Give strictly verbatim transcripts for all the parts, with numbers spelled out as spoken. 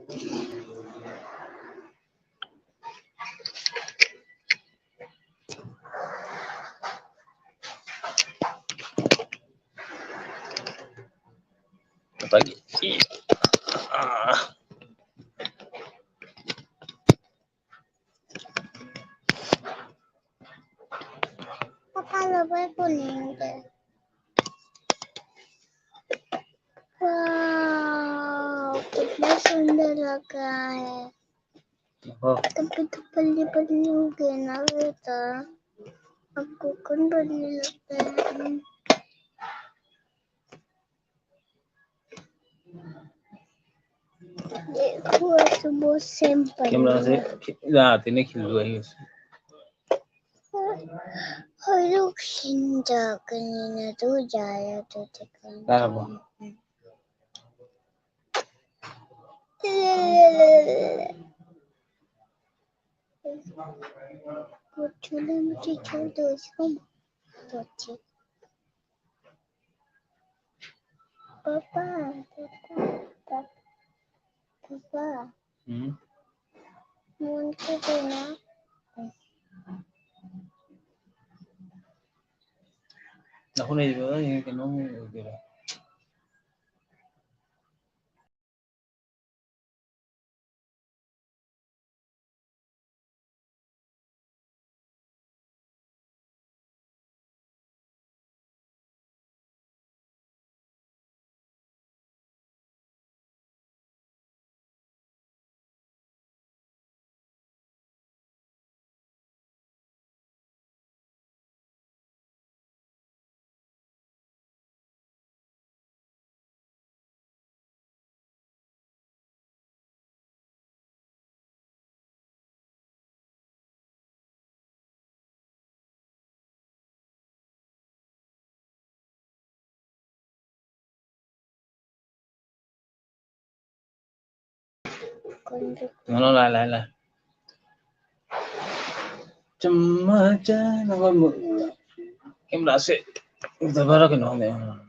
पापा लोग को नहीं दे। वाओ, कितना सुंदर लग रहा है। तभी तो पल्ली पल्ली हो गए ना बेटा। आपको कौन पल्ली लगता है? देखो, तो बहुत सेम पल्ली कैमरा से है। खि-, हाँ, तेने खिलवाई उसे। और लोग खिंजा कहीं ना तो जाया तो देखा। तारा बा। कुछ मुझे छोड़ दो इसको। तो ठीक। पापा, पापा, पापा। हम्म। मुझे देना। Ako na yun, yung tinong yung Ano, la, la, la. Chamacha, no, no. Kim la se. Tabara ke no, no.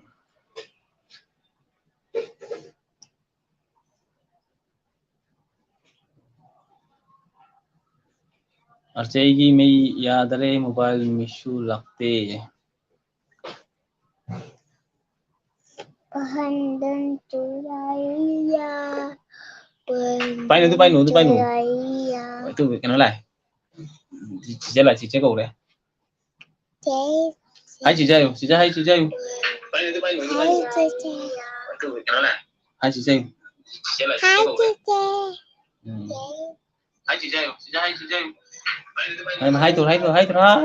R J, ꯑꯩꯒꯤ ꯃꯩ ꯌꯥꯗꯔꯦ, ꯃꯣꯕꯥꯏꯜ ꯃꯩꯁꯨ ꯂꯥꯛꯇꯦ꯫ ꯄꯍꯟꯗꯟ ꯆꯨꯔꯥꯏꯌꯥ, ꯄꯥꯏꯅꯨ, ꯑꯗꯨ ꯄꯥꯏꯅꯨ, ꯑꯗꯨ ꯄꯥꯏꯅꯨ꯫ ꯆꯨꯔꯥꯏꯌꯥ꯫ ꯑꯗꯨ ꯀꯩꯅꯣ ꯂꯥꯛꯑꯦ꯫ ꯆꯤꯆꯦ ꯂꯥꯛꯑꯦ, ꯆꯤꯆꯦ ꯀꯧꯔꯦ꯫ ꯆꯦ꯫ ꯍꯥꯏ ꯆꯤꯆꯦ ꯍꯥꯏꯌꯨ, ꯆꯤꯆꯦ ꯍꯥꯏ, ꯆꯤꯆꯦ ꯍꯥꯏꯌꯨ꯫ ꯍꯥꯏ ꯆꯤꯆꯦ꯫ ꯍꯥꯏ ꯆꯤꯆꯦ ꯍꯥꯏꯌꯨ꯫ ꯍꯥꯏ ꯆꯤꯆꯦ꯫ ꯎꯝ꯫ ꯍꯥꯏ ꯆꯤꯆꯦ ꯍꯥꯏꯌꯨ, ꯆꯤꯆꯦ ꯍꯥꯏꯌꯨ꯫ ꯍꯥꯏ, ꯍꯥꯏ ꯇꯧꯔꯣ, ꯍꯥꯏ ꯇꯧꯔꯣ, ꯍꯥꯏ ꯇꯧꯔꯣ, ꯍꯥꯏ꯫ ꯍꯥ꯫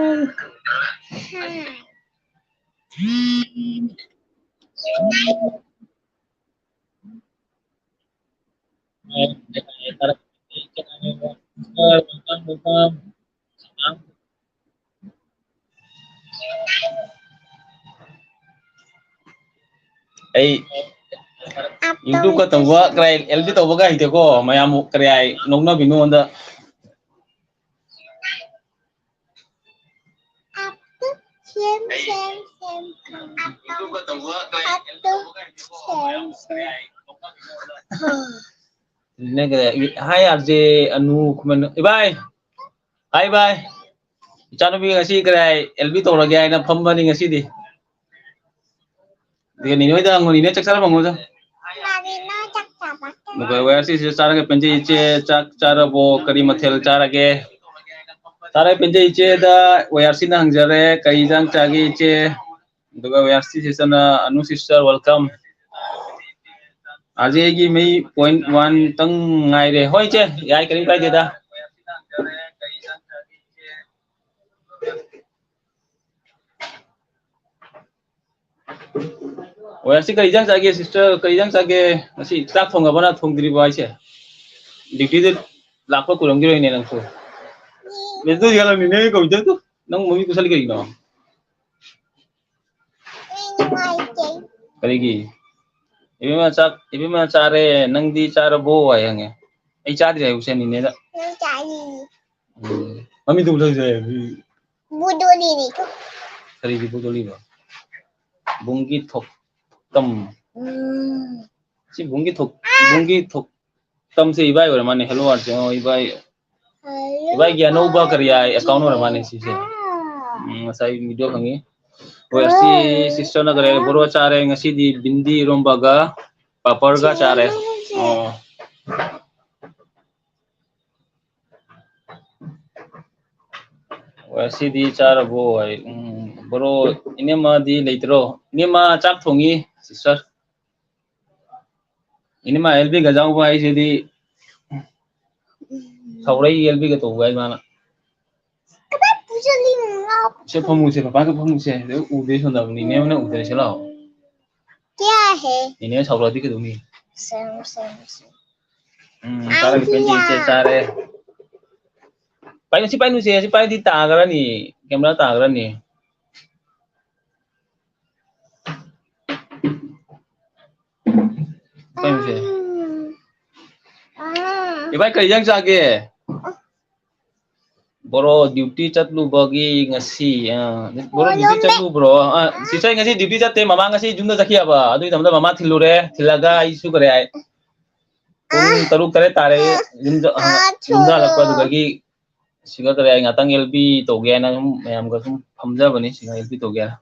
ꯑꯩ YouTube ꯀ ꯇꯧꯕ, ꯀꯔꯥꯏ, L B ꯇꯧꯕꯒ ꯍꯩꯇꯦꯀꯣ, ꯃꯌꯥꯝ ꯀꯔꯤ ꯍꯥꯏ, ꯅꯣꯛꯅꯕꯤ ꯅꯉꯣꯟꯗ꯫ ꯁꯦꯝ, ꯁꯦꯝ, ꯁꯦꯝ꯫ ꯁꯦꯝ, ꯁꯦꯝ꯫ ꯍꯥꯏ, ꯑꯥꯔ ꯖꯦ ꯑꯅꯨ ꯈꯨꯃꯟ꯫ ꯏꯕꯥꯏ! ꯍꯥꯏ, ꯏꯕꯥꯏ! ꯏꯆꯥꯅꯨꯄꯤ ꯉꯁꯤ ꯀꯔꯤ ꯍꯥꯏ, L B ꯇꯧꯔꯒꯦ ꯍꯥꯏꯅ ꯐꯝꯕꯅꯤ ꯉꯁꯤꯗꯤ꯫ ꯑꯗꯨꯒ ꯅꯤꯅꯦ ꯍꯣꯏꯗ ꯍꯪꯉꯣ, ꯅꯤꯅꯦ ꯆꯥꯛ ꯆꯥꯔꯕ ꯍꯪꯉꯣ꯫ ꯃꯥꯃꯤꯅ ꯆꯥꯛ ꯆꯥꯕ꯫ ꯑꯗꯨꯒ ꯋꯥꯏ ꯑꯥꯔ ꯁꯤ ꯁꯤ ꯆꯥꯔꯒ ꯄꯦꯟꯖꯩ꯫ ꯏꯆꯦ, ꯆꯥꯛ ꯆꯥꯔꯕꯣ? ꯀꯔꯤ ꯃꯊꯦꯜ ꯆꯥꯔꯒꯦ? ꯆꯥꯔꯦ, ꯄꯦꯟꯖꯩ꯫ ꯏꯆꯦꯗ ꯋꯥꯏ ꯑꯥꯔ ꯁꯤꯅ ꯍꯪꯖꯔꯦ, ꯀꯔꯤ ꯏꯟꯖꯥꯡ ꯆꯥꯒꯦ ꯏꯆꯦ? ꯑꯗꯨꯒ ꯋꯥꯏ ꯑꯥꯔ ꯁꯤ ꯁꯤꯁꯅ, ꯑꯅꯨ sister, welcome꯫ ꯑꯥꯔ ꯖꯦꯒꯤ ꯃꯩ point one ꯇꯪ ꯉꯥꯏꯔꯦ꯫ ꯍꯣꯏ ꯏꯆꯦ, ꯌꯥꯏ, ꯀꯔꯤꯝ ꯀꯥꯏꯗꯦꯗ꯫ ꯋꯥꯏ ꯑꯥꯔ ꯁꯤ ꯀꯔꯤ ꯏꯟꯖꯥꯡ ꯆꯥꯒꯦ sister? ꯀꯔꯤ ꯏꯟꯖꯥꯡ ꯆꯥꯒꯦ? ꯉꯁꯤ ꯆꯥꯛ ꯊꯣꯡꯉꯕ ꯅꯠꯇ꯭ꯔ ꯊꯣꯡꯗ꯭ꯔꯤꯕꯣ ꯍꯥꯏꯁꯦ? Duty ꯗ ꯂꯥꯛꯄ ꯀꯨꯏꯔꯝꯈꯤꯔꯣꯏꯅꯦ ꯅꯪꯁꯨ꯫ ꯃꯦꯁꯇꯨ ꯌꯥꯜꯂꯝꯃꯤꯅꯦ ꯀꯧꯏꯗꯣ꯫ ꯅꯪ ꯃꯃꯤꯠ ꯀꯨꯁꯜꯂꯤ ꯀꯔꯤꯒꯤꯅꯣ? ꯑꯩ ꯅꯨꯡꯉꯥꯏꯇꯦ꯫ ꯀꯔꯤꯒꯤ? ꯏꯕꯦꯝꯃ ꯆꯥꯛ, ꯏꯕꯦꯝꯃ ꯆꯥꯔꯦ, ꯅꯪꯗꯤ ꯆꯥꯔꯕꯣ? ꯍꯥꯏ ꯍꯪꯉꯦ꯫ ꯑꯩ ꯆꯥꯗ꯭ꯔꯤ ꯍꯥꯏꯌꯨꯁꯦ ꯅꯤꯅꯦꯗ꯫ ꯅꯪ ꯆꯥꯅꯤꯡꯉꯤ꯫ ꯎꯝ꯫ ꯃꯃꯤꯠꯇꯨ ꯎꯕꯗ ꯍꯧꯖꯤꯛ ꯍꯥꯏ꯫ ꯕꯨꯗꯣꯂꯤꯅꯤ ꯇꯨ꯫ ꯀꯔꯤꯒꯤ ꯕꯨꯗꯣꯂꯤꯕ? ꯕꯨꯡꯒꯤ ꯊꯣꯛꯇꯝ꯫ ꯎꯝ꯫ ꯁꯤ ꯕꯨꯡꯒꯤ ꯊꯣꯛ-, ꯕꯨꯡꯒꯤ ꯊꯣꯛꯇꯝꯁꯦ ꯏꯕꯥꯏ ꯑꯣꯏꯔ ꯃꯥꯜꯂꯦ꯫ Hello, ꯑꯥꯔ ꯖꯦ, ꯑꯣ, ꯏꯕꯥꯏ꯫ ꯏꯕꯥꯏꯒꯤ ꯑꯅꯧꯕ ꯀꯔꯤ ꯍꯥꯏ account ꯑꯣꯏꯔ ꯃꯥꯜꯂꯦ ꯁꯤꯁꯦ꯫ ꯎꯝ, ꯉꯁꯥꯏ video ꯐꯪꯉꯤ꯫ ꯍꯣꯏ, ꯑꯁꯤ sisterꯅ ꯀꯔꯤ ꯍꯥꯏ? ꯕꯣꯔꯣ ꯆꯥꯔꯦ ꯉꯁꯤꯗꯤ ꯕꯤꯟꯗꯤ ꯏꯔꯣꯝꯕꯒ ꯄꯥꯄꯔꯒ ꯆꯥꯔꯦ꯫ ꯑꯣ꯫ ꯍꯣꯏ, ꯑꯁꯤꯗꯤ ꯆꯥꯔꯕꯣ ꯍꯥꯏ꯫ ꯎꯝ, ꯕꯣꯔꯣ, ꯏꯅꯦꯝꯃꯗꯤ ꯂꯩꯇ꯭ꯔꯣ? ꯏꯅꯦꯝꯃ ꯆꯥꯛ ꯊꯣꯡꯉꯤ, sister꯫ ꯏꯅꯦꯃ ꯑꯦꯜꯕꯤꯒ ꯌꯥꯎꯕ ꯍꯥꯏꯁꯤꯗꯤ ꯁꯥꯎꯔꯛꯏ, ꯑꯦꯜꯕꯤꯒ ꯇꯧꯕ ꯍꯥꯏ ꯃꯥꯅ꯫ ꯀꯗꯥꯏ ꯄꯨꯁꯜꯂꯤꯅꯣ? ꯁꯦ ꯐꯝꯃꯨꯁꯦ, ꯄꯄꯥꯒ ꯐꯝꯃꯨꯁꯦ꯫ ꯑꯗꯨ ꯎꯗꯦ ꯁꯣꯝꯗ, ꯅꯤꯅꯦ ꯍꯣꯏꯅ ꯎꯗ꯭ꯔꯦ, ꯁꯦ ꯂꯥꯛꯑꯣ꯫ ꯀꯌꯥ ꯍꯦ? ꯅꯤꯅꯦ ꯁꯥꯎꯔꯛꯑꯗꯤ ꯀꯩꯗꯧꯅꯤ? ꯁꯦꯝ, ꯁꯦꯝ, ꯁꯦꯝ꯫ ꯎꯝ, ꯆꯥꯔꯒ ꯄꯦꯟꯇꯤ ꯏꯆꯦ ꯆꯥꯔꯦ꯫ ꯄꯥꯏꯅꯨ, ꯁꯤ ꯄꯥꯏꯅꯨꯁꯦ, ꯁꯤ ꯄꯥꯏꯔꯗꯤ ꯇꯥꯈ꯭ꯔꯅꯤ, camera ꯇꯥꯈ꯭ꯔꯅꯤ꯫ ꯄꯥꯏꯅꯨꯁꯦ꯫ ꯏꯕꯥꯏ, ꯀꯔꯤ ꯏꯟꯖꯥꯡ ꯆꯥꯒꯦ? ꯕꯣꯔꯣ duty ꯆꯠꯂꯨꯕꯒꯤ ꯉꯁꯤ, ꯑ, ꯕꯣꯔꯣ duty ꯆꯠꯂꯨꯕ꯭ꯔꯣ? ꯑ, sister ꯉꯁꯤ duty ꯆꯠꯇꯦ, ꯃꯃꯥ ꯉꯁꯤ ꯌꯨꯝꯗ ꯆꯠꯈꯤ ꯍꯥꯏꯕ꯫ ꯑꯗꯨꯒꯤꯗꯃꯛꯇ ꯃꯃꯥ ꯊꯤꯜꯂꯨꯔꯦ, ꯊꯤꯜꯂꯒ ꯑꯩ ꯁꯨꯈ꯭ꯔꯦ ꯍꯥꯏ꯫ ꯄꯨꯡ ꯇꯔꯨꯛ ꯇꯔꯦꯠ ꯇꯥꯔꯦ ꯌꯨꯝꯗ, ꯑ, ꯌꯨꯝꯗ ꯍꯜꯂꯛꯄ꯫ ꯑꯗꯨꯗꯒꯤ ꯁꯤꯒ ꯀꯔꯤ ꯍꯥꯏ, ꯉꯥꯛꯇꯪ ꯑꯦꯜꯕꯤ ꯇꯧꯒꯦ ꯍꯥꯏꯅ ꯁꯨꯝ ꯃꯌꯥꯝꯒ ꯁꯨꯝ ꯐꯝꯖꯕꯅꯤ, ꯁꯤꯒ ꯑꯦꯜꯕꯤ ꯇꯧꯒꯦ ꯍꯥꯏꯅ꯫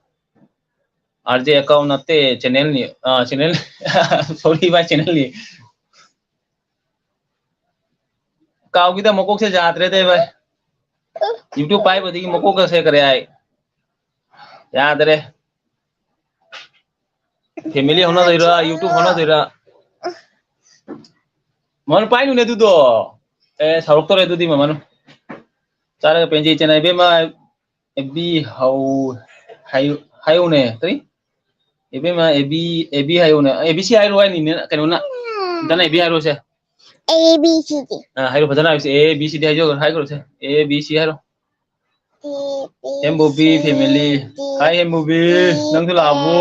RJ account ꯅꯠꯇꯦ, channelꯅꯤ꯫ ꯑ, channel, sorry ꯚꯥꯏ, channelꯅꯤ꯫ ꯀꯥꯎꯈꯤꯗ, ꯃꯀꯣꯛꯁꯦ ꯌꯥꯗ꯭ꯔꯦꯗ ꯚꯥꯏ꯫ YouTube ꯄꯥꯏꯕꯗꯒꯤ ꯃꯀꯣꯛꯀꯁꯦ ꯀꯔꯤ ꯍꯥꯏ, ꯌꯥꯗ꯭ꯔꯦ꯫ Family ꯍꯣꯠꯅꯗꯣꯏꯔꯥ, YouTube ꯍꯣꯠꯅꯗꯣꯏꯔꯥ? ꯃꯃꯥꯅ ꯄꯥꯏꯅꯨꯅꯦ ꯑꯗꯨꯗꯣ꯫ ꯑꯦ, ꯁꯥꯎꯔꯛꯇꯧꯔꯦ ꯑꯗꯨꯗꯤ ꯃꯃꯥꯅ꯫ ꯆꯥꯔꯒ ꯄꯦꯟꯖꯩ ꯏꯆꯦꯅ, ꯏꯕꯦꯝꯃ, ꯑꯦꯕꯤ ꯍꯧ-, ꯍꯥꯏꯌꯨ-, ꯍꯥꯏꯌꯨꯅꯦ꯫ ꯀꯔꯤ? ꯏꯕꯦꯝꯃ, ꯑꯦꯕꯤ, ꯑꯦꯕꯤ ꯍꯥꯏꯌꯨꯅꯦ꯫ ꯑꯦ ꯕꯤ ꯁꯤ ꯍꯥꯏꯔꯣ ꯍꯥꯏꯅꯤꯅꯦ, ꯀꯩꯅꯣꯅ꯫ ꯏꯟꯇꯔꯅꯦꯠ ꯑꯦꯕꯤ ꯍꯥꯏꯔꯣꯁꯦ꯫ A B C D꯫ ꯑ, ꯍꯥꯏꯔꯣ, ꯐꯖꯅ ꯍꯥꯏꯔꯣꯁꯦ꯫ A B C D ꯍꯥꯏꯖꯧ, ꯍꯥꯏꯈ꯭ꯔꯣꯁꯦ꯫ A B C ꯍꯥꯏꯔꯣ꯫ ꯍꯦꯝꯕꯨꯕꯤ family꯫ Hi, ꯍꯦꯝꯕꯨꯕꯤ꯫ ꯅꯪꯁꯨ ꯂꯥꯛꯑꯕꯣ?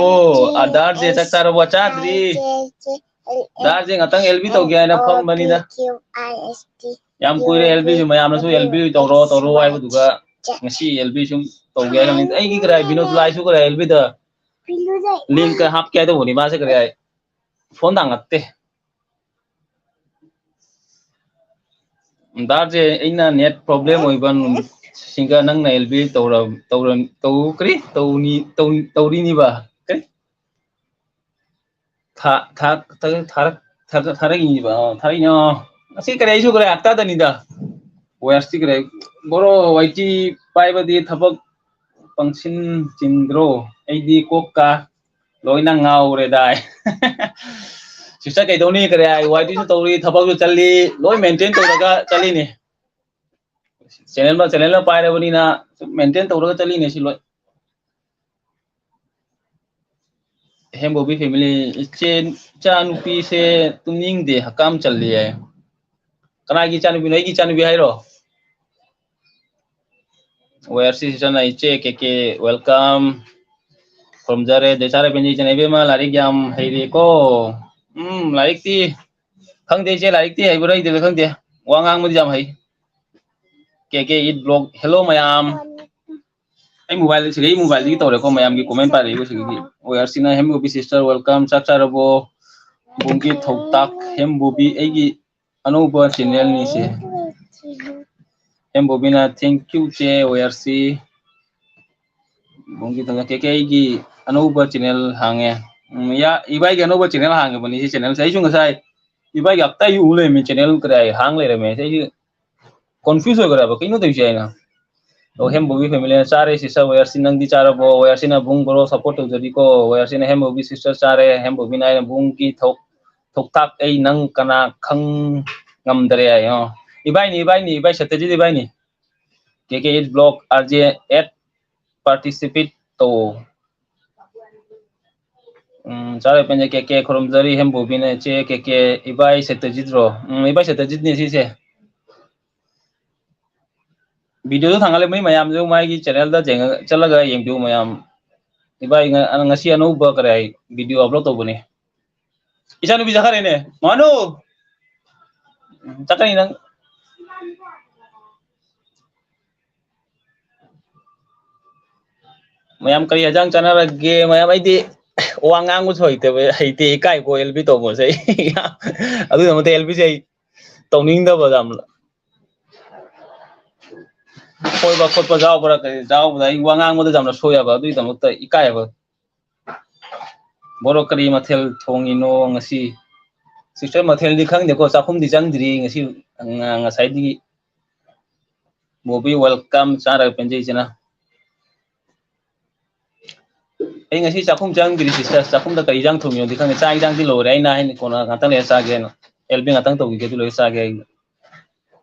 ꯑꯗꯥꯔꯁꯦ ꯆꯥꯛ ꯆꯥꯔꯕꯣ? ꯆꯥꯗ꯭ꯔꯤ꯫ ꯑꯗꯥꯔꯁꯦ ꯉꯥꯛꯇꯪ ꯑꯦꯜꯕꯤ ꯇꯧꯒꯦ ꯍꯥꯏꯅ ꯐꯝꯕꯅꯤꯗ꯫ ꯌꯥꯝ ꯀꯨꯏꯔꯦ ꯑꯦꯜꯕꯤꯁꯨ, ꯃꯌꯥꯝꯅꯁꯨ ꯑꯦꯜꯕꯤ ꯇꯧꯔꯣ, ꯇꯧꯔꯣ ꯍꯥꯏꯕꯗꯨꯒ ꯉꯁꯤ ꯑꯦꯜꯕꯤ ꯁꯨꯝ ꯇꯧꯒꯦ ꯍꯥꯏꯅ꯫ ꯑꯩꯒꯤ ꯀꯗꯥꯏ ꯕꯤꯅꯣꯗ ꯂꯥꯏꯁꯨ ꯀꯗꯥꯏ ꯑꯦꯜꯕꯤꯗ link ꯍꯥꯞꯀꯦ ꯍꯥꯏ ꯇꯧꯕꯅꯤ, ꯃꯥꯁꯦ ꯀꯗꯥꯏ phone ꯊꯥꯡꯒꯠꯇꯦ꯫ ꯗꯥꯔꯁꯦ ꯑꯩꯅ net problem ꯑꯣꯏꯕ ꯅꯨꯃꯤꯠꯁꯤꯡꯒ ꯅꯪꯅ ꯑꯦꯜ ꯕꯤ ꯇꯧꯔ-, ꯇꯧꯔ-, ꯇꯧ-, ꯀꯔꯤ? ꯇꯧꯅꯤ-, ꯇꯧ-, ꯇꯧꯔꯤꯅꯤꯕ? ꯀꯔꯤ? ꯊꯥ-, ꯊꯥ-, ꯊꯥ-, ꯊꯥꯔꯛ-, ꯊꯥꯔꯛ-, ꯊꯥꯔꯛꯏꯅꯤꯕ? ꯑꯣ, ꯊꯥꯔꯛꯏꯅꯣ꯫ ꯉꯁꯤ ꯀꯔꯤ? ꯑꯩꯁꯨ ꯀꯔꯤ? ꯍꯞꯇꯥꯗꯅꯤꯗ꯫ ꯋꯥꯏ ꯑꯥꯔ ꯁꯤ ꯀꯔꯤ? ꯕꯣꯔꯣ, ꯋꯥꯏ ꯇꯤ ꯄꯥꯏꯕꯗꯤ ꯊꯕꯛ ꯄꯪꯁꯤꯟ ꯆꯤꯟꯗ꯭ꯔꯣ? ꯑꯩꯗꯤ ꯀꯣꯛꯀ ꯂꯣꯏꯅ ꯉꯥꯎꯔꯦꯗꯥꯏ꯫ Sister ꯀꯩꯗꯧꯅꯤ? ꯀꯔꯤ ꯍꯥꯏ? ꯋꯥꯏ ꯇꯤꯁꯨ ꯇꯧꯔꯤ, ꯊꯕꯛꯁꯨ ꯆꯠꯂꯤ, ꯂꯣꯏ maintain ꯇꯧꯔꯒ ꯆꯠꯂꯤꯅꯤ꯫ Channel ꯑꯃ, channel ꯑꯃ ꯄꯥꯏꯔꯕꯅꯤꯅ ꯁꯨꯝ maintain ꯇꯧꯔꯒ ꯆꯠꯂꯤꯅꯦ ꯁꯤ ꯂꯣꯏ꯫ ꯍꯦꯝꯕꯣꯕꯤ family, ꯏꯆꯦ, ꯏꯆꯥꯅꯨꯄꯤꯁꯦ ꯇꯨꯝꯅꯤꯡꯗꯦ, ꯍꯀꯥꯝ ꯆꯜꯂꯤ ꯍꯥꯏ꯫ ꯀꯅꯥꯒꯤ ꯏꯆꯥꯅꯨꯄꯤꯅꯣ? ꯑꯩꯒꯤ ꯏꯆꯥꯅꯨꯄꯤ ꯍꯥꯏꯔꯣ? ꯋꯥꯏ ꯑꯥꯔ ꯁꯤ ꯁꯤꯁꯇꯔꯅ, "ꯏꯆꯦ ꯀꯦ ꯀꯦ, welcome, ꯈꯨꯔꯨꯝꯖꯔꯦ꯫ ꯗꯦꯁꯥꯔ ꯕꯦꯟꯖꯤ ꯏꯆꯟ, ꯏꯕꯦꯝꯃ ꯂꯥꯏꯔꯤꯛ ꯌꯥꯝ ꯍꯩꯔꯦꯀꯣ?" ꯎꯝ, ꯂꯥꯏꯔꯤꯛꯇꯤ ꯈꯪꯗꯦ ꯏꯆꯦ, ꯂꯥꯏꯔꯤꯛꯇꯤ ꯍꯩꯕ꯭ꯔꯥ ꯍꯩꯇꯕ꯭ꯔꯥ ꯈꯪꯗꯦ꯫ ꯋꯥ ꯉꯥꯡꯕꯗꯤ ꯌꯥꯝ ꯍꯩ꯫ ꯀꯦ ꯀꯦ ꯏꯠ ꯕ꯭ꯂꯣꯛ, hello ꯃꯌꯥꯝ꯫ ꯑꯩ mobile ꯁꯤꯗꯤ, ꯑꯩ mobileꯗꯒꯤ ꯇꯧꯔꯦꯀꯣ, ꯃꯌꯥꯝꯒꯤ comment ꯄꯥꯔꯛꯏꯕꯁꯤꯡꯒꯤꯗꯤ꯫ ꯋꯥꯏ ꯑꯥꯔ ꯁꯤꯅ, "ꯍꯦꯝꯕꯣꯕꯤ sister welcome, ꯆꯥꯛ ꯆꯥꯔꯕꯣ?" ꯕꯨꯡꯒꯤ ꯊꯧꯇꯥꯛ, ꯍꯦꯝꯕꯣꯕꯤ ꯑꯩꯒꯤ ꯑꯅꯧꯕ channelꯅꯤ ꯁꯦ꯫ ꯍꯦꯝꯕꯣꯕꯤꯅ, "Thank you ꯆꯦ ꯋꯥꯏ ꯑꯥꯔ ꯁꯤ"꯫ ꯕꯨꯡꯒꯤ ꯊꯧꯇꯥꯛ, "ꯀꯦ ꯀꯦ ꯑꯩꯒꯤ ꯑꯅꯧꯕ channel ꯍꯥꯡꯉꯦ"꯫ ꯎꯝ, ꯌꯥ, ꯏꯕꯥꯏꯒꯤ ꯑꯅꯧꯕ channel ꯍꯥꯡꯉꯕꯅꯤ ꯁꯤ channelꯁꯦ꯫ ꯑꯩꯁꯨ ꯉꯁꯥꯏ ꯏꯕꯥꯏꯒꯤ ꯍꯞꯇꯥ ꯑꯩ ꯎ ꯂꯩꯔꯝꯃꯤ, channel ꯀꯗꯥꯏ ꯍꯥꯡ ꯂꯩꯔꯝꯃꯦ꯫ ꯑꯩꯁꯨ confuse ꯑꯣꯏꯈ꯭ꯔꯦꯕ, ꯀꯩꯅꯣ ꯇꯧꯔꯤꯁꯦ ꯍꯥꯏꯅ꯫ ꯑꯣ, ꯍꯦꯝꯕꯣꯕꯤ family ꯅ, "ꯆꯥꯔꯦ sister ꯋꯥꯏ ꯑꯥꯔ ꯁꯤ, ꯅꯪꯗꯤ ꯆꯥꯔꯕꯣ?" ꯋꯥꯏ ꯑꯥꯔ ꯁꯤꯅ, "ꯕꯨꯡ ꯕ꯭ꯔꯣ support ꯇꯧꯖꯔꯤꯀꯣ"꯫ ꯋꯥꯏ ꯑꯥꯔ ꯁꯤꯅ, "ꯍꯦꯝꯕꯣꯕꯤ sister ꯆꯥꯔꯦ"꯫ ꯍꯦꯝꯕꯣꯕꯤꯅ ꯍꯥꯏꯅ, "ꯕꯨꯡꯒꯤ ꯊꯧ-, ꯊꯧꯇꯥꯛ ꯑꯩ ꯅꯪ ꯀꯅꯥ ꯈꯪ ꯉꯝꯗꯔꯦ" ꯍꯥꯏ꯫ ꯑꯣ, ꯏꯕꯥꯏꯅꯤ, ꯏꯕꯥꯏꯅꯤ, ꯏꯕꯥꯏ ꯁꯇ꯭ꯌꯖꯤꯠ ꯏꯕꯥꯏꯅꯤ꯫ K K eat vlog, R J at participate ꯇꯧ꯫ ꯎꯝ, ꯆꯥꯔꯦ ꯄꯦꯟꯖꯩ ꯀꯦ ꯀꯦ ꯈꯨꯔꯨꯝꯖꯔꯤ, ꯍꯦꯝꯕꯣꯕꯤꯅ ꯏꯆꯦ ꯀꯦ ꯀꯦ, ꯏꯕꯥꯏ ꯁꯇ꯭ꯌꯖꯤꯠꯔꯣ? ꯎꯝ, ꯏꯕꯥꯏ ꯁꯇ꯭ꯌꯖꯤꯠꯅꯤ ꯁꯤꯁꯦ꯫ Videoꯗꯣ ꯊꯥꯡꯒꯠꯂꯦ, ꯃꯤ ꯃꯌꯥꯝꯁꯨ ꯃꯥꯒꯤ channelꯗ ꯌꯦꯡꯉ-, ꯆꯠꯂꯒ ꯌꯦꯡꯕꯤꯌꯨ ꯃꯌꯥꯝ꯫ ꯏꯕꯥꯏ ꯉ-, ꯉꯁꯤ ꯑꯅꯧꯕ ꯀꯔꯤ ꯍꯥꯏ, video upload ꯇꯧꯕꯅꯦ꯫ ꯏꯆꯥꯅꯨꯄꯤ ꯆꯠꯈ꯭ꯔꯦꯅꯦ꯫ ꯃꯥꯅꯨ! ꯆꯠꯈ꯭ꯔꯅꯤ ꯅꯪ꯫ ꯃꯌꯥꯝ ꯀꯔꯤ ꯍꯦꯟꯖꯥꯡ ꯆꯥꯅꯔꯒꯦ? ꯃꯌꯥꯝ, ꯑꯩꯗꯤ ꯋꯥ ꯉꯥꯡꯕꯁꯨ ꯍꯩꯇꯕ, ꯍꯩꯇꯦ, ꯏꯀꯥꯏꯀꯣ ꯑꯦꯜ ꯕꯤ ꯇꯧꯕꯁꯦ꯫ ꯑꯩ ꯑꯗꯨꯒꯤꯗꯃꯛꯇ ꯑꯦꯜ ꯕꯤꯁꯦ ꯑꯩ ꯇꯧꯅꯤꯡꯗꯕ ꯌꯥꯝꯅ꯫ ꯁꯣꯏꯕ ꯈꯣꯠꯄ ꯌꯥꯎꯕ꯭ꯔꯥ, ꯀꯔꯤ ꯌꯥꯎꯕꯗ ꯑꯩ ꯋꯥ ꯉꯥꯡꯕꯗ ꯌꯥꯝꯅ ꯁꯣꯏꯌꯦꯕ, ꯑꯗꯨꯒꯤꯗꯃꯛꯇ ꯏꯀꯥꯏꯌꯦꯕ꯫ ꯕꯣꯔꯣ, ꯀꯔꯤ ꯃꯊꯦꯜ ꯊꯣꯡꯉꯤꯅꯣ ꯉꯁꯤ? ꯁꯤꯁꯇꯔ, ꯃꯊꯦꯜꯗꯤ ꯈꯪꯗꯦꯀꯣ, ꯆꯥꯛꯈꯨꯝꯗꯤ ꯆꯪꯗ꯭ꯔꯤ ꯉꯁꯤ꯫ ꯉ-, ꯉꯁꯥꯏꯗꯒꯤ꯫ ꯕꯣꯕꯤ, welcome, ꯆꯥꯔꯒ ꯄꯦꯟꯖꯩ ꯏꯆꯤꯟꯅ꯫ ꯑꯩ ꯉꯁꯤ ꯆꯥꯛꯈꯨꯝ ꯆꯪꯗ꯭ꯔꯤ ꯁꯤꯁꯇꯔ, ꯆꯥꯛꯈꯨꯝꯗ ꯀꯔꯤ ꯏꯟꯖꯥꯡ ꯊꯣꯡꯉꯤꯅꯣꯗꯤ ꯈꯪꯗꯦ, ꯆꯥꯛ ꯏꯟꯖꯥꯡꯗꯤ ꯂꯣꯏꯔꯦ, ꯑꯩꯅ ꯍꯥꯏꯅ ꯀꯣꯟꯅ ꯉꯥꯛꯇꯪ ꯂꯩꯔ ꯆꯥꯒꯦ ꯍꯥꯏꯅ꯫ ꯑꯦꯜꯕꯤ ꯉꯥꯛꯇꯪ ꯇꯧꯕꯤꯒꯦ, ꯑꯗꯨ ꯂꯣꯏꯔ ꯆꯥꯒꯦ ꯑꯩ꯫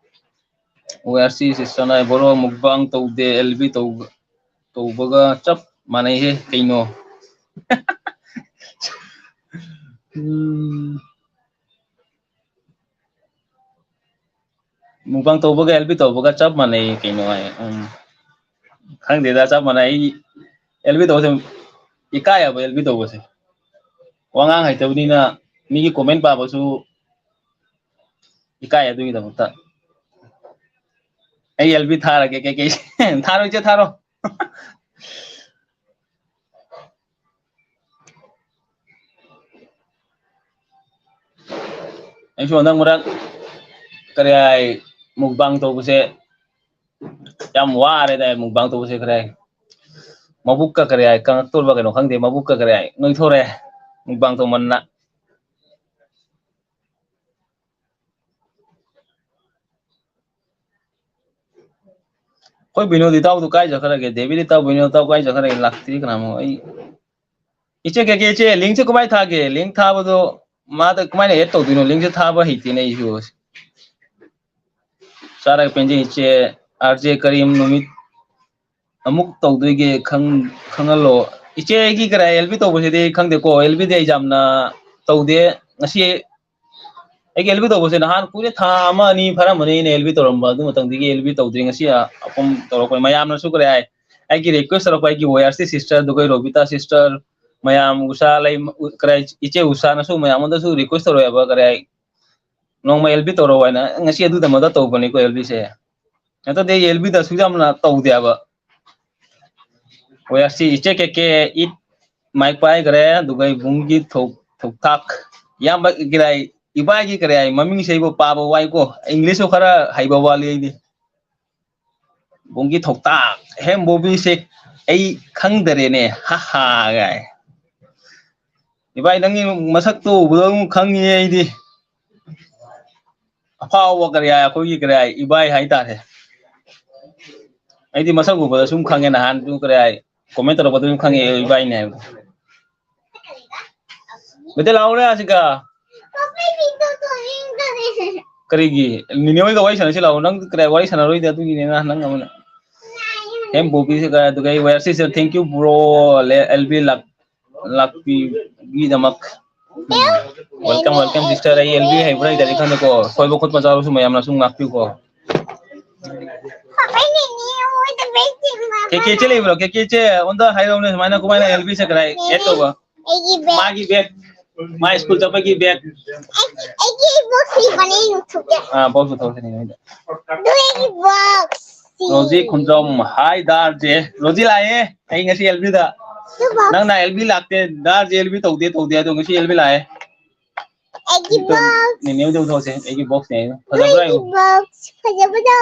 ꯋꯦꯌꯔꯁꯤ ꯁꯤꯁꯇꯔꯅ ꯕꯣꯔꯣ ꯃꯨꯛꯕꯥꯡ ꯇꯧꯗꯦ, ꯑꯦꯜꯕꯤ ꯇꯧꯕ, ꯇꯧꯕꯒ ꯆꯞ ꯃꯥꯟꯅꯩꯍꯦ ꯀꯩꯅꯣ꯫ ꯎꯝ꯫ ꯃꯨꯛꯕꯥꯡ ꯇꯧꯕꯒ ꯑꯦꯜꯕꯤ ꯇꯧꯕꯒ ꯆꯞ ꯃꯥꯟꯅꯩ ꯀꯩꯅꯣ ꯍꯥꯏ꯫ ꯎꯝ꯫ ꯈꯪꯗꯦꯗ, ꯆꯞ ꯃꯥꯟꯅꯩ꯫ ꯑꯩ ꯑꯦꯜꯕꯤ ꯇꯧꯕꯁꯦ ꯏꯀꯥꯏꯌꯦꯕ, ꯑꯦꯜꯕꯤ ꯇꯧꯕꯁꯦ꯫ ꯋꯥꯉꯥꯡ ꯍꯩꯇꯕꯅꯤꯅ ꯃꯤꯒꯤ comment ꯄꯥꯕꯁꯨ ꯏꯀꯥꯏ ꯑꯗꯨꯒꯤꯗꯃꯛꯇ꯫ ꯑꯩ ꯑꯦꯜꯕꯤ ꯊꯥꯔꯒꯦ, ꯀꯩꯀꯩ? ꯊꯥꯔꯣ ꯏꯆꯦ, ꯊꯥꯔꯣ꯫ ꯑꯩꯁꯨ ꯍꯟꯗꯛ ꯃꯔꯛ ꯀꯔꯤ ꯍꯥꯏ, ꯃꯨꯛꯕꯥꯡ ꯇꯧꯕꯁꯦ ꯌꯥꯝ ꯋꯥꯔꯦꯗ, ꯃꯨꯛꯕꯥꯡ ꯇꯧꯕꯁꯦ ꯈꯔ ꯍꯥꯏ꯫ ꯃꯕꯨꯛꯀ ꯀꯔꯤ ꯍꯥꯏ, ꯀꯪꯉꯛꯇꯣꯔꯕ ꯀꯩꯅꯣ ꯈꯪꯗꯦ, ꯃꯕꯨꯛꯀ ꯀꯔꯤ ꯍꯥꯏ, ꯅꯣꯏꯊꯣꯔꯛꯑꯦ ꯃꯨꯛꯕꯥꯡ ꯇꯧꯃꯟꯅ꯫ ꯑꯩꯈꯣꯏ ꯕꯤꯅꯣꯗ ꯏꯇꯥꯎꯗꯣ ꯀꯥꯏ ꯆꯠꯈ꯭ꯔꯒꯦ? ꯗꯦꯕꯤꯠ ꯏꯇꯥꯎ, ꯕꯤꯅꯣꯗ ꯏꯇꯥꯎ ꯀꯥꯏ ꯆꯠꯈ꯭ꯔꯒꯦ? ꯂꯥꯛꯇꯦ ꯀꯅꯥꯃꯣ꯫ ꯑꯩ, ꯏꯆꯦ, ꯀꯦ ꯀꯦ, ꯏꯆꯦ, link ꯁꯦ ꯀꯃꯥꯏ ꯊꯥꯒꯦ? Link ꯊꯥꯕꯗꯣ ꯃꯥꯗ ꯀꯃꯥꯏꯅ add ꯇꯧꯗꯣꯏꯅꯣ? Link ꯁꯦ ꯊꯥꯕ ꯍꯩꯇꯦꯅꯦ ꯑꯩꯁꯨ꯫ ꯆꯥꯔꯒ ꯄꯦꯟꯖꯩ ꯏꯆꯦ꯫ ꯑꯥꯔ ꯖꯦ ꯀꯔꯤꯝ ꯅꯨꯃꯤꯠ ꯑꯃꯨꯛ ꯇꯧꯗꯣꯏꯒꯦ ꯈꯪ-, ꯈꯪꯍꯜꯂꯣ꯫ ꯏꯆꯦ, ꯑꯩꯒꯤ ꯀꯔꯥꯏ ꯑꯦꯜ ꯕꯤ ꯇꯧꯕꯁꯤꯗꯤ ꯑꯩ ꯈꯪꯗꯦꯀꯣ꯫ ꯑꯦꯜ ꯕꯤꯗꯤ ꯑꯩ ꯌꯥꯝꯅ ꯇꯧꯗꯦ꯫ ꯉꯁꯤ ꯑꯩꯒꯤ ꯑꯦꯜ ꯕꯤ ꯇꯧꯕꯁꯦ ꯅꯍꯥꯟ ꯀꯨꯏꯔꯦ, ꯊꯥ ꯑꯃ ꯑꯅꯤ ꯐꯥꯔꯝꯃꯅꯤ ꯑꯩꯅ ꯑꯦꯜ ꯕꯤ ꯇꯧꯔꯝꯕ꯫ ꯑꯗꯨ ꯃꯇꯝꯗꯒꯤ ꯑꯦꯜ ꯕꯤ ꯇꯧꯗ꯭ꯔꯤ꯫ ꯉꯁꯤ ꯑꯄꯨꯝ ꯇꯧꯔꯛꯄꯅꯤ꯫ ꯃꯌꯥꯝꯅꯁꯨ ꯀꯔꯤ ꯍꯥꯏ, ꯑꯩꯒꯤ request ꯇꯧꯔꯛꯄ, ꯑꯩꯒꯤ ꯋꯥꯏ ꯑꯥꯔ ꯁꯤ sister, ꯗꯨꯒꯩ ꯔꯣꯕꯤꯇꯥ sister, ꯃꯌꯥꯝ ꯎꯁꯥ ꯂꯩ-, ꯀꯔꯤ ꯍꯥꯏ, ꯏꯆꯦ ꯎꯁꯥꯅꯁꯨ ꯃꯌꯥꯝꯉꯣꯟꯗꯁꯨ request ꯇꯧꯔꯛꯑꯦꯕ, ꯀꯔꯤ ꯍꯥꯏ, ꯅꯣꯡꯃ ꯑꯦꯜ ꯕꯤ ꯇꯧꯔꯛꯑꯣ ꯍꯥꯏꯅ꯫ ꯉꯁꯤ ꯑꯗꯨꯗꯃꯛꯇ ꯇꯧꯕꯅꯤꯀꯣ ꯑꯦꯜ ꯕꯤꯁꯦ꯫ ꯅꯠꯇ꯭ꯔꯗꯤ ꯑꯩ ꯑꯦꯜ ꯕꯤꯗ ꯑꯁꯨꯛ ꯌꯥꯝꯅ ꯇꯧꯗꯦꯕ꯫ ꯍꯣꯏ, ꯑꯁꯤ ꯏꯆꯦ ꯀꯦ ꯀꯦ, ꯏꯠ ꯃꯥꯏꯛ ꯄꯥꯏꯈ꯭ꯔꯦ, ꯑꯗꯨꯒ ꯏꯕꯨꯡꯒꯤ ꯊꯣꯛ-, ꯊꯣꯛꯊꯥꯛ꯫ ꯏꯌꯥꯝꯕ ꯀꯔꯤ ꯍꯥꯏ, ꯏꯕꯥꯏꯒꯤ ꯀꯔꯤ ꯍꯥꯏ, ꯃꯃꯤꯡꯁꯦ ꯑꯩꯕꯨ ꯄꯥꯕ ꯋꯥꯏꯀꯣ꯫ English ꯁꯨ ꯈꯔ ꯍꯩꯕ ꯋꯥꯠꯂꯤ ꯑꯩꯗꯤ꯫ ꯕꯨꯡꯒꯤ ꯊꯧꯇꯥꯛ, ꯍꯦꯝ ꯕꯣꯕꯤꯁꯦ ꯑꯩ ꯈꯪꯗꯔꯦꯅꯦ, ꯍꯥ ꯍꯥ ꯒꯥꯏ꯫ ꯏꯕꯥꯏ, ꯅꯪꯒꯤ ꯃꯁꯛꯇꯣ ꯎꯕꯗ ꯑꯗꯨꯝ ꯈꯪꯉꯤ ꯑꯩꯗꯤ꯫ ꯑꯐꯥꯎꯕ ꯀꯔꯤ ꯍꯥꯏ, ꯑꯩꯈꯣꯏꯒꯤ ꯀꯔꯤ ꯍꯥꯏ, ꯏꯕꯥꯏ ꯍꯥꯏꯇꯥꯔꯦ꯫ ꯑꯩꯗꯤ ꯃꯁꯛ ꯎꯕꯗ ꯁꯨꯝ ꯈꯪꯉꯦ, ꯅꯍꯥꯟꯁꯨ ꯀꯔꯤ ꯍꯥꯏ, comment ꯇꯧꯔꯛꯄꯗ ꯑꯗꯨꯝ ꯈꯪꯉꯦ ꯏꯕꯥꯏꯅꯦ ꯍꯥꯏꯕꯗꯣ꯫ ꯕꯦꯇꯦꯜ ꯂꯥꯛꯑꯣꯅꯦ ꯑꯁꯤꯒ꯫ ꯀꯔꯤꯒꯤ? ꯅꯤꯅꯦ ꯍꯣꯏꯒ ꯋꯥꯔꯤ ꯁꯥꯟꯅꯁꯤ ꯂꯥꯛꯑꯣ꯫ ꯅꯪ ꯀꯗꯥꯏ ꯋꯥꯔꯤ ꯁꯥꯟꯅꯔꯣꯏꯗ ꯑꯗꯨꯒꯤꯅꯦ ꯅꯪ, ꯅꯪ ꯑꯃꯅ꯫ ꯍꯦꯝ ꯕꯣꯕꯤꯁꯦ ꯀꯗꯥꯏ? ꯑꯗꯨꯒ ꯑꯩ ꯋꯥꯔꯤ ꯁꯤꯁꯦ, thank you bro, L B ꯂꯥꯛꯄꯤꯒꯤꯗꯃꯛ꯫ Welcome, welcome sister. ꯑꯩ ꯑꯦꯜ ꯕꯤ ꯍꯩꯕ꯭ꯔꯥ ꯍꯩꯇꯕ꯭ꯔꯥ ꯈꯪꯗꯦꯀꯣ꯫ ꯁꯣꯏꯕ ꯈꯣꯠꯄ ꯌꯥꯎꯔꯁꯨ ꯃꯌꯥꯝꯅ ꯁꯨꯝ ꯉꯥꯛꯄꯤꯌꯨꯀꯣ꯫ ꯀꯦ ꯀꯦ ꯆꯦ ꯂꯩꯕ꯭ꯔꯣ? ꯀꯦ ꯀꯦ ꯆꯦ, ꯑꯣꯟꯗ ꯍꯥꯏꯔꯛꯎꯅꯦ, ꯁꯨꯃꯥꯏꯅ ꯀꯃꯥꯏꯅ ꯑꯦꯜ ꯕꯤ ꯁꯦ ꯀꯗꯥꯏ add ꯇꯧꯕ? ꯑꯩꯒꯤ bag꯫ ꯃꯥꯒꯤ bag, ꯃꯥ ꯁ꯭ꯀꯨꯜ ꯆꯠꯄꯒꯤ bag꯫ ꯑꯩꯒꯤ, ꯑꯩꯒꯤ box ꯂꯩꯕꯅꯦ, ꯑꯩ ꯂꯧꯊꯣꯛꯀꯦ꯫ ꯑꯥ, box ꯂꯧꯊꯣꯛꯁꯤꯅꯦ ꯅꯣꯏꯗ꯫ ꯑꯗꯨ ꯑꯩꯒꯤ box꯫ ꯔꯣꯖꯤ ꯈꯨꯟꯗ꯭ꯔꯣꯝ, hi ꯗꯥꯔ ꯖꯦ꯫ ꯔꯣꯖꯤ ꯂꯥꯛꯑꯦ ꯑꯩ ꯉꯁꯤ ꯑꯦꯜ ꯕꯤꯗ꯫ ꯑꯗꯨ box꯫ ꯅꯪꯅ ꯑꯦꯜ ꯕꯤ ꯂꯥꯛꯇꯦ, ꯗꯥꯔ ꯖꯦ ꯑꯦꯜ ꯕꯤ ꯇꯧꯗꯦ, ꯇꯧꯗꯦ, ꯑꯗꯣ ꯉꯁꯤ ꯑꯦꯜ ꯕꯤ ꯂꯥꯛꯑꯦ꯫ ꯑꯩꯒꯤ box꯫ ꯅꯦꯅꯦ ꯍꯣꯏꯗ ꯄꯨꯊꯣꯛꯁꯦ, ꯑꯩꯒꯤ boxꯅꯦ ꯍꯥꯏꯅ꯫ ꯐꯖꯕ꯭ꯔꯥ ꯑꯩꯒꯤ ꯌꯦꯡꯉꯨ꯫ Box ꯐꯖꯕꯗꯣ꯫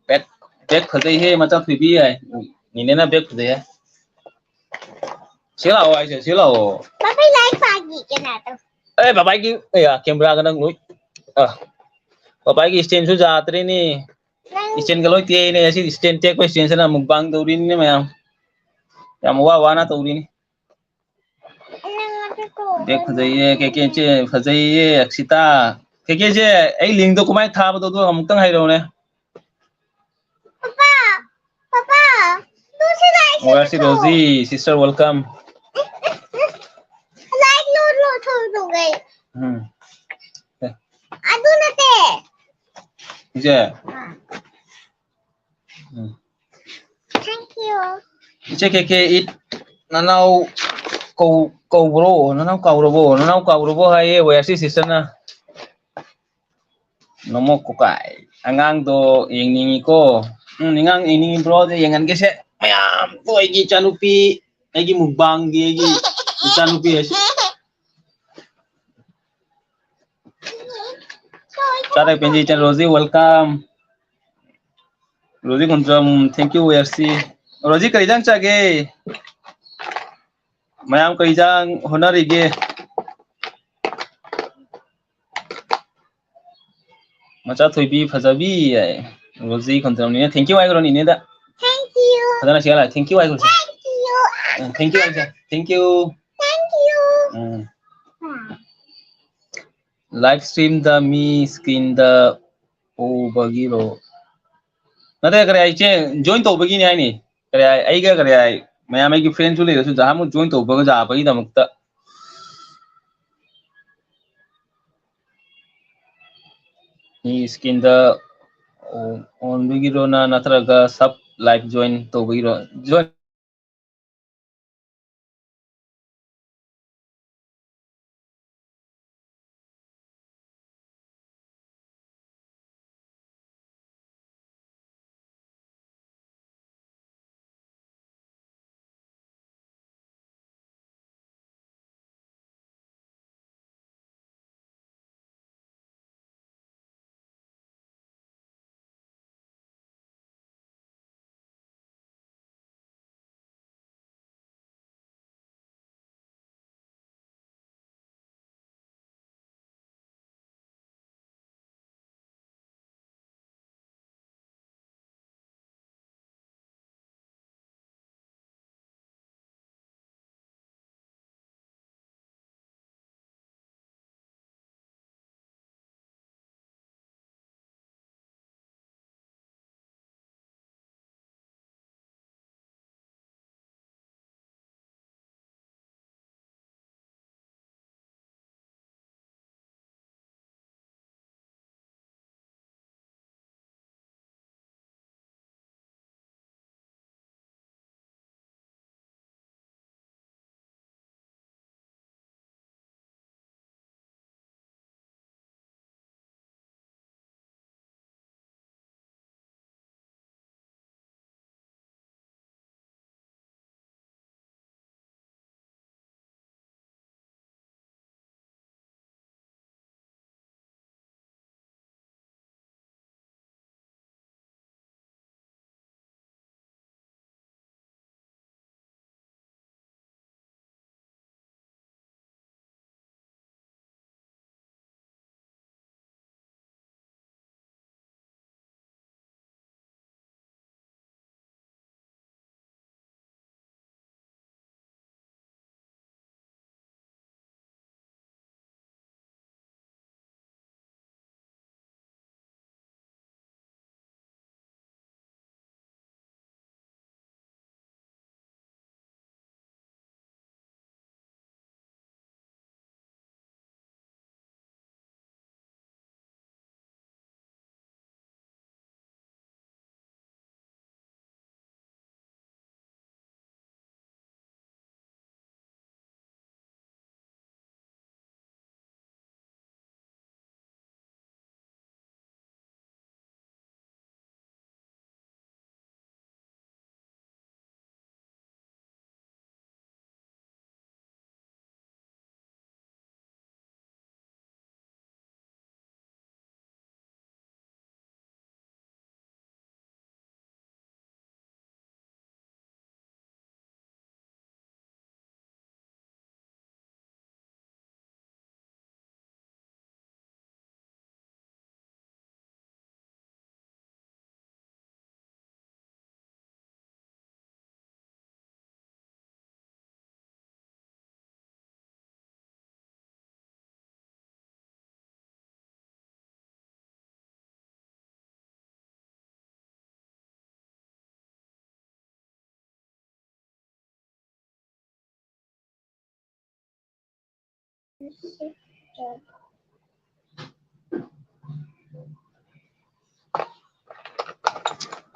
Bag, bag ꯐꯖꯩꯍꯦ, ꯃꯆꯥ ꯊꯣꯏꯕꯤ ꯍꯥꯏ꯫ ꯅꯦꯅꯦꯅ bag ꯐꯖꯩ ꯍꯥꯏ꯫ ꯁꯤ ꯂꯥꯛꯑꯣ ꯍꯥꯏꯁꯦ, ꯁꯤ ꯂꯥꯛꯑꯣ꯫ ꯄꯥꯄꯥ ꯂꯥꯏꯔꯤꯛ ꯄꯥꯈꯤꯒꯦ ꯅꯥꯇꯣ꯫ ꯑꯦ, ꯕꯕꯥꯒꯤ, ꯑꯦ, cameraꯒ ꯅꯪ ꯂꯣꯏ, ꯑ, ꯕꯕꯥꯒꯤ standꯁꯨ ꯌꯥꯗ꯭ꯔꯦꯅꯦ꯫ ꯅꯪ standꯒ ꯂꯣꯏ ꯇꯦꯛꯏꯅꯦ꯫ ꯉꯁꯤ stand ꯇꯦꯛꯄ standꯁꯤꯅ mukbang ꯇꯧꯔꯤꯅꯤꯅꯦ ꯃꯌꯥꯝ꯫ ꯌꯥꯝ ꯋꯥ ꯋꯥꯅ ꯇꯧꯔꯤꯅꯤ꯫ ꯅꯪ ꯑꯗꯨ ꯇꯧ꯫ Bag ꯐꯖꯩꯌꯦ, ꯀꯦ ꯀꯦ ꯆꯦ ꯐꯖꯩꯌꯦ, ꯑꯛꯁꯤꯇꯥ꯫ ꯀꯦ ꯀꯦ ꯆꯦ, ꯑꯩ linkꯗꯣ ꯀꯃꯥꯏꯅ ꯊꯥꯕꯗꯣ ꯑꯗꯨ ꯑꯃꯨꯛꯇꯪ ꯍꯥꯏꯔꯛꯎꯅꯦ꯫ ꯄꯥꯄꯥ, ꯄꯥꯄꯥ, ꯇꯨꯁꯦ like ꯁꯦ ꯋꯥꯔꯁꯤ ꯂꯧꯊꯣꯛꯑꯣ꯫ Roji, sister welcome꯫ Like ꯂꯧ-, ꯂꯧꯊꯣꯛꯑꯣ ꯇꯧꯒꯦ꯫ ꯎꯝ꯫ ꯑꯦ꯫ ꯑꯗꯨ ꯅꯠꯇꯦ꯫ ꯏꯆꯦ꯫ ꯑꯥ꯫ ꯎꯝ꯫ Thank you꯫ ꯏꯆꯦ ꯀꯦ ꯀꯦ ꯏꯠ ꯅꯅꯥꯎ ꯀꯧ-, ꯀꯧꯕ꯭ꯔꯣ? ꯅꯅꯥꯎ ꯀꯥꯎꯔꯕꯣ? ꯅꯅꯥꯎ ꯀꯥꯎꯔꯕꯣ ꯍꯥꯏꯌꯦ ꯋꯥꯔꯁꯤ sisterꯅ꯫ ꯅꯃꯣ ꯀꯣꯀꯥꯏ꯫ ꯑꯉꯥꯡꯗꯣ ꯌꯦꯡꯅꯤꯡꯉꯤꯀꯣ꯫ ꯎꯝ, ꯑꯉꯥꯡ ꯌꯦꯡꯅꯤꯡꯉꯤꯕ꯭ꯔꯣ? ꯑꯗꯨ ꯌꯦꯡꯍꯟꯒꯦꯁꯦ꯫ ꯃꯌꯥꯝ, ꯑꯩꯒꯤ ꯏꯆꯥꯅꯨꯄꯤ, ꯑꯩꯒꯤ mukbangꯒꯤ ꯑꯩꯒꯤ ꯏꯆꯥꯅꯨꯄꯤ ꯍꯥꯏꯁꯦ꯫ ꯇꯥꯔꯛ ꯄꯦꯟꯖꯤ ꯏꯆꯟ, Roji, welcome. Roji Khondram, thank you, ꯋꯦꯔꯁꯤ꯫ ꯔꯣꯖꯤ, ꯀꯔꯤ ꯏꯟꯖꯥꯡ ꯆꯥꯒꯦ? ꯃꯌꯥꯝ ꯀꯔꯤ ꯏꯟꯖꯥꯡ ꯍꯣꯠꯅꯔꯤꯒꯦ? ꯃꯆꯥ ꯊꯣꯏꯕꯤ ꯐꯖꯕꯤ ꯍꯥꯏ꯫ ꯔꯣꯖꯤ ꯈꯣꯟꯗ꯭ꯔꯝꯅꯤꯅ thank you ꯍꯥꯏꯈ꯭ꯔꯣ ꯅꯤꯅꯦꯗ꯫ Thank you꯫ ꯐꯖꯅ ꯁꯤꯒ ꯂꯥꯛꯑꯦ꯫ Thank you ꯍꯥꯏꯈ꯭ꯔꯣ꯫ Thank you꯫ Um, thank you ꯍꯥꯏꯈ꯭ꯔꯣ꯫ Thank you꯫ Thank you꯫ Um. Live streamꯗ ꯃꯤ screenꯗ ꯎꯕꯒꯤꯔꯣ? ꯅꯠꯇꯦ, ꯀꯔꯤ ꯍꯥꯏ, ꯏꯆꯦ, join ꯇꯧꯕꯒꯤꯅꯤ ꯍꯥꯏꯅꯤ꯫ ꯀꯔꯤ ꯍꯥꯏ, ꯑꯩꯒ ꯀꯔꯤ ꯍꯥꯏ, ꯃꯌꯥꯝ ꯑꯩꯒꯤ friendꯁꯨ ꯂꯩꯔꯁꯨ ꯖꯍꯥꯃꯨꯛ join ꯇꯧꯕꯒ ꯌꯥꯕꯒꯤꯗꯃꯛꯇ꯫ ꯃꯤ screenꯗ ꯑꯣꯟꯕꯒꯤꯔꯣ ꯅ-, ꯅꯠꯇ꯭ꯔꯒ sub live join ꯇꯧꯕꯒꯤꯔꯣ? Join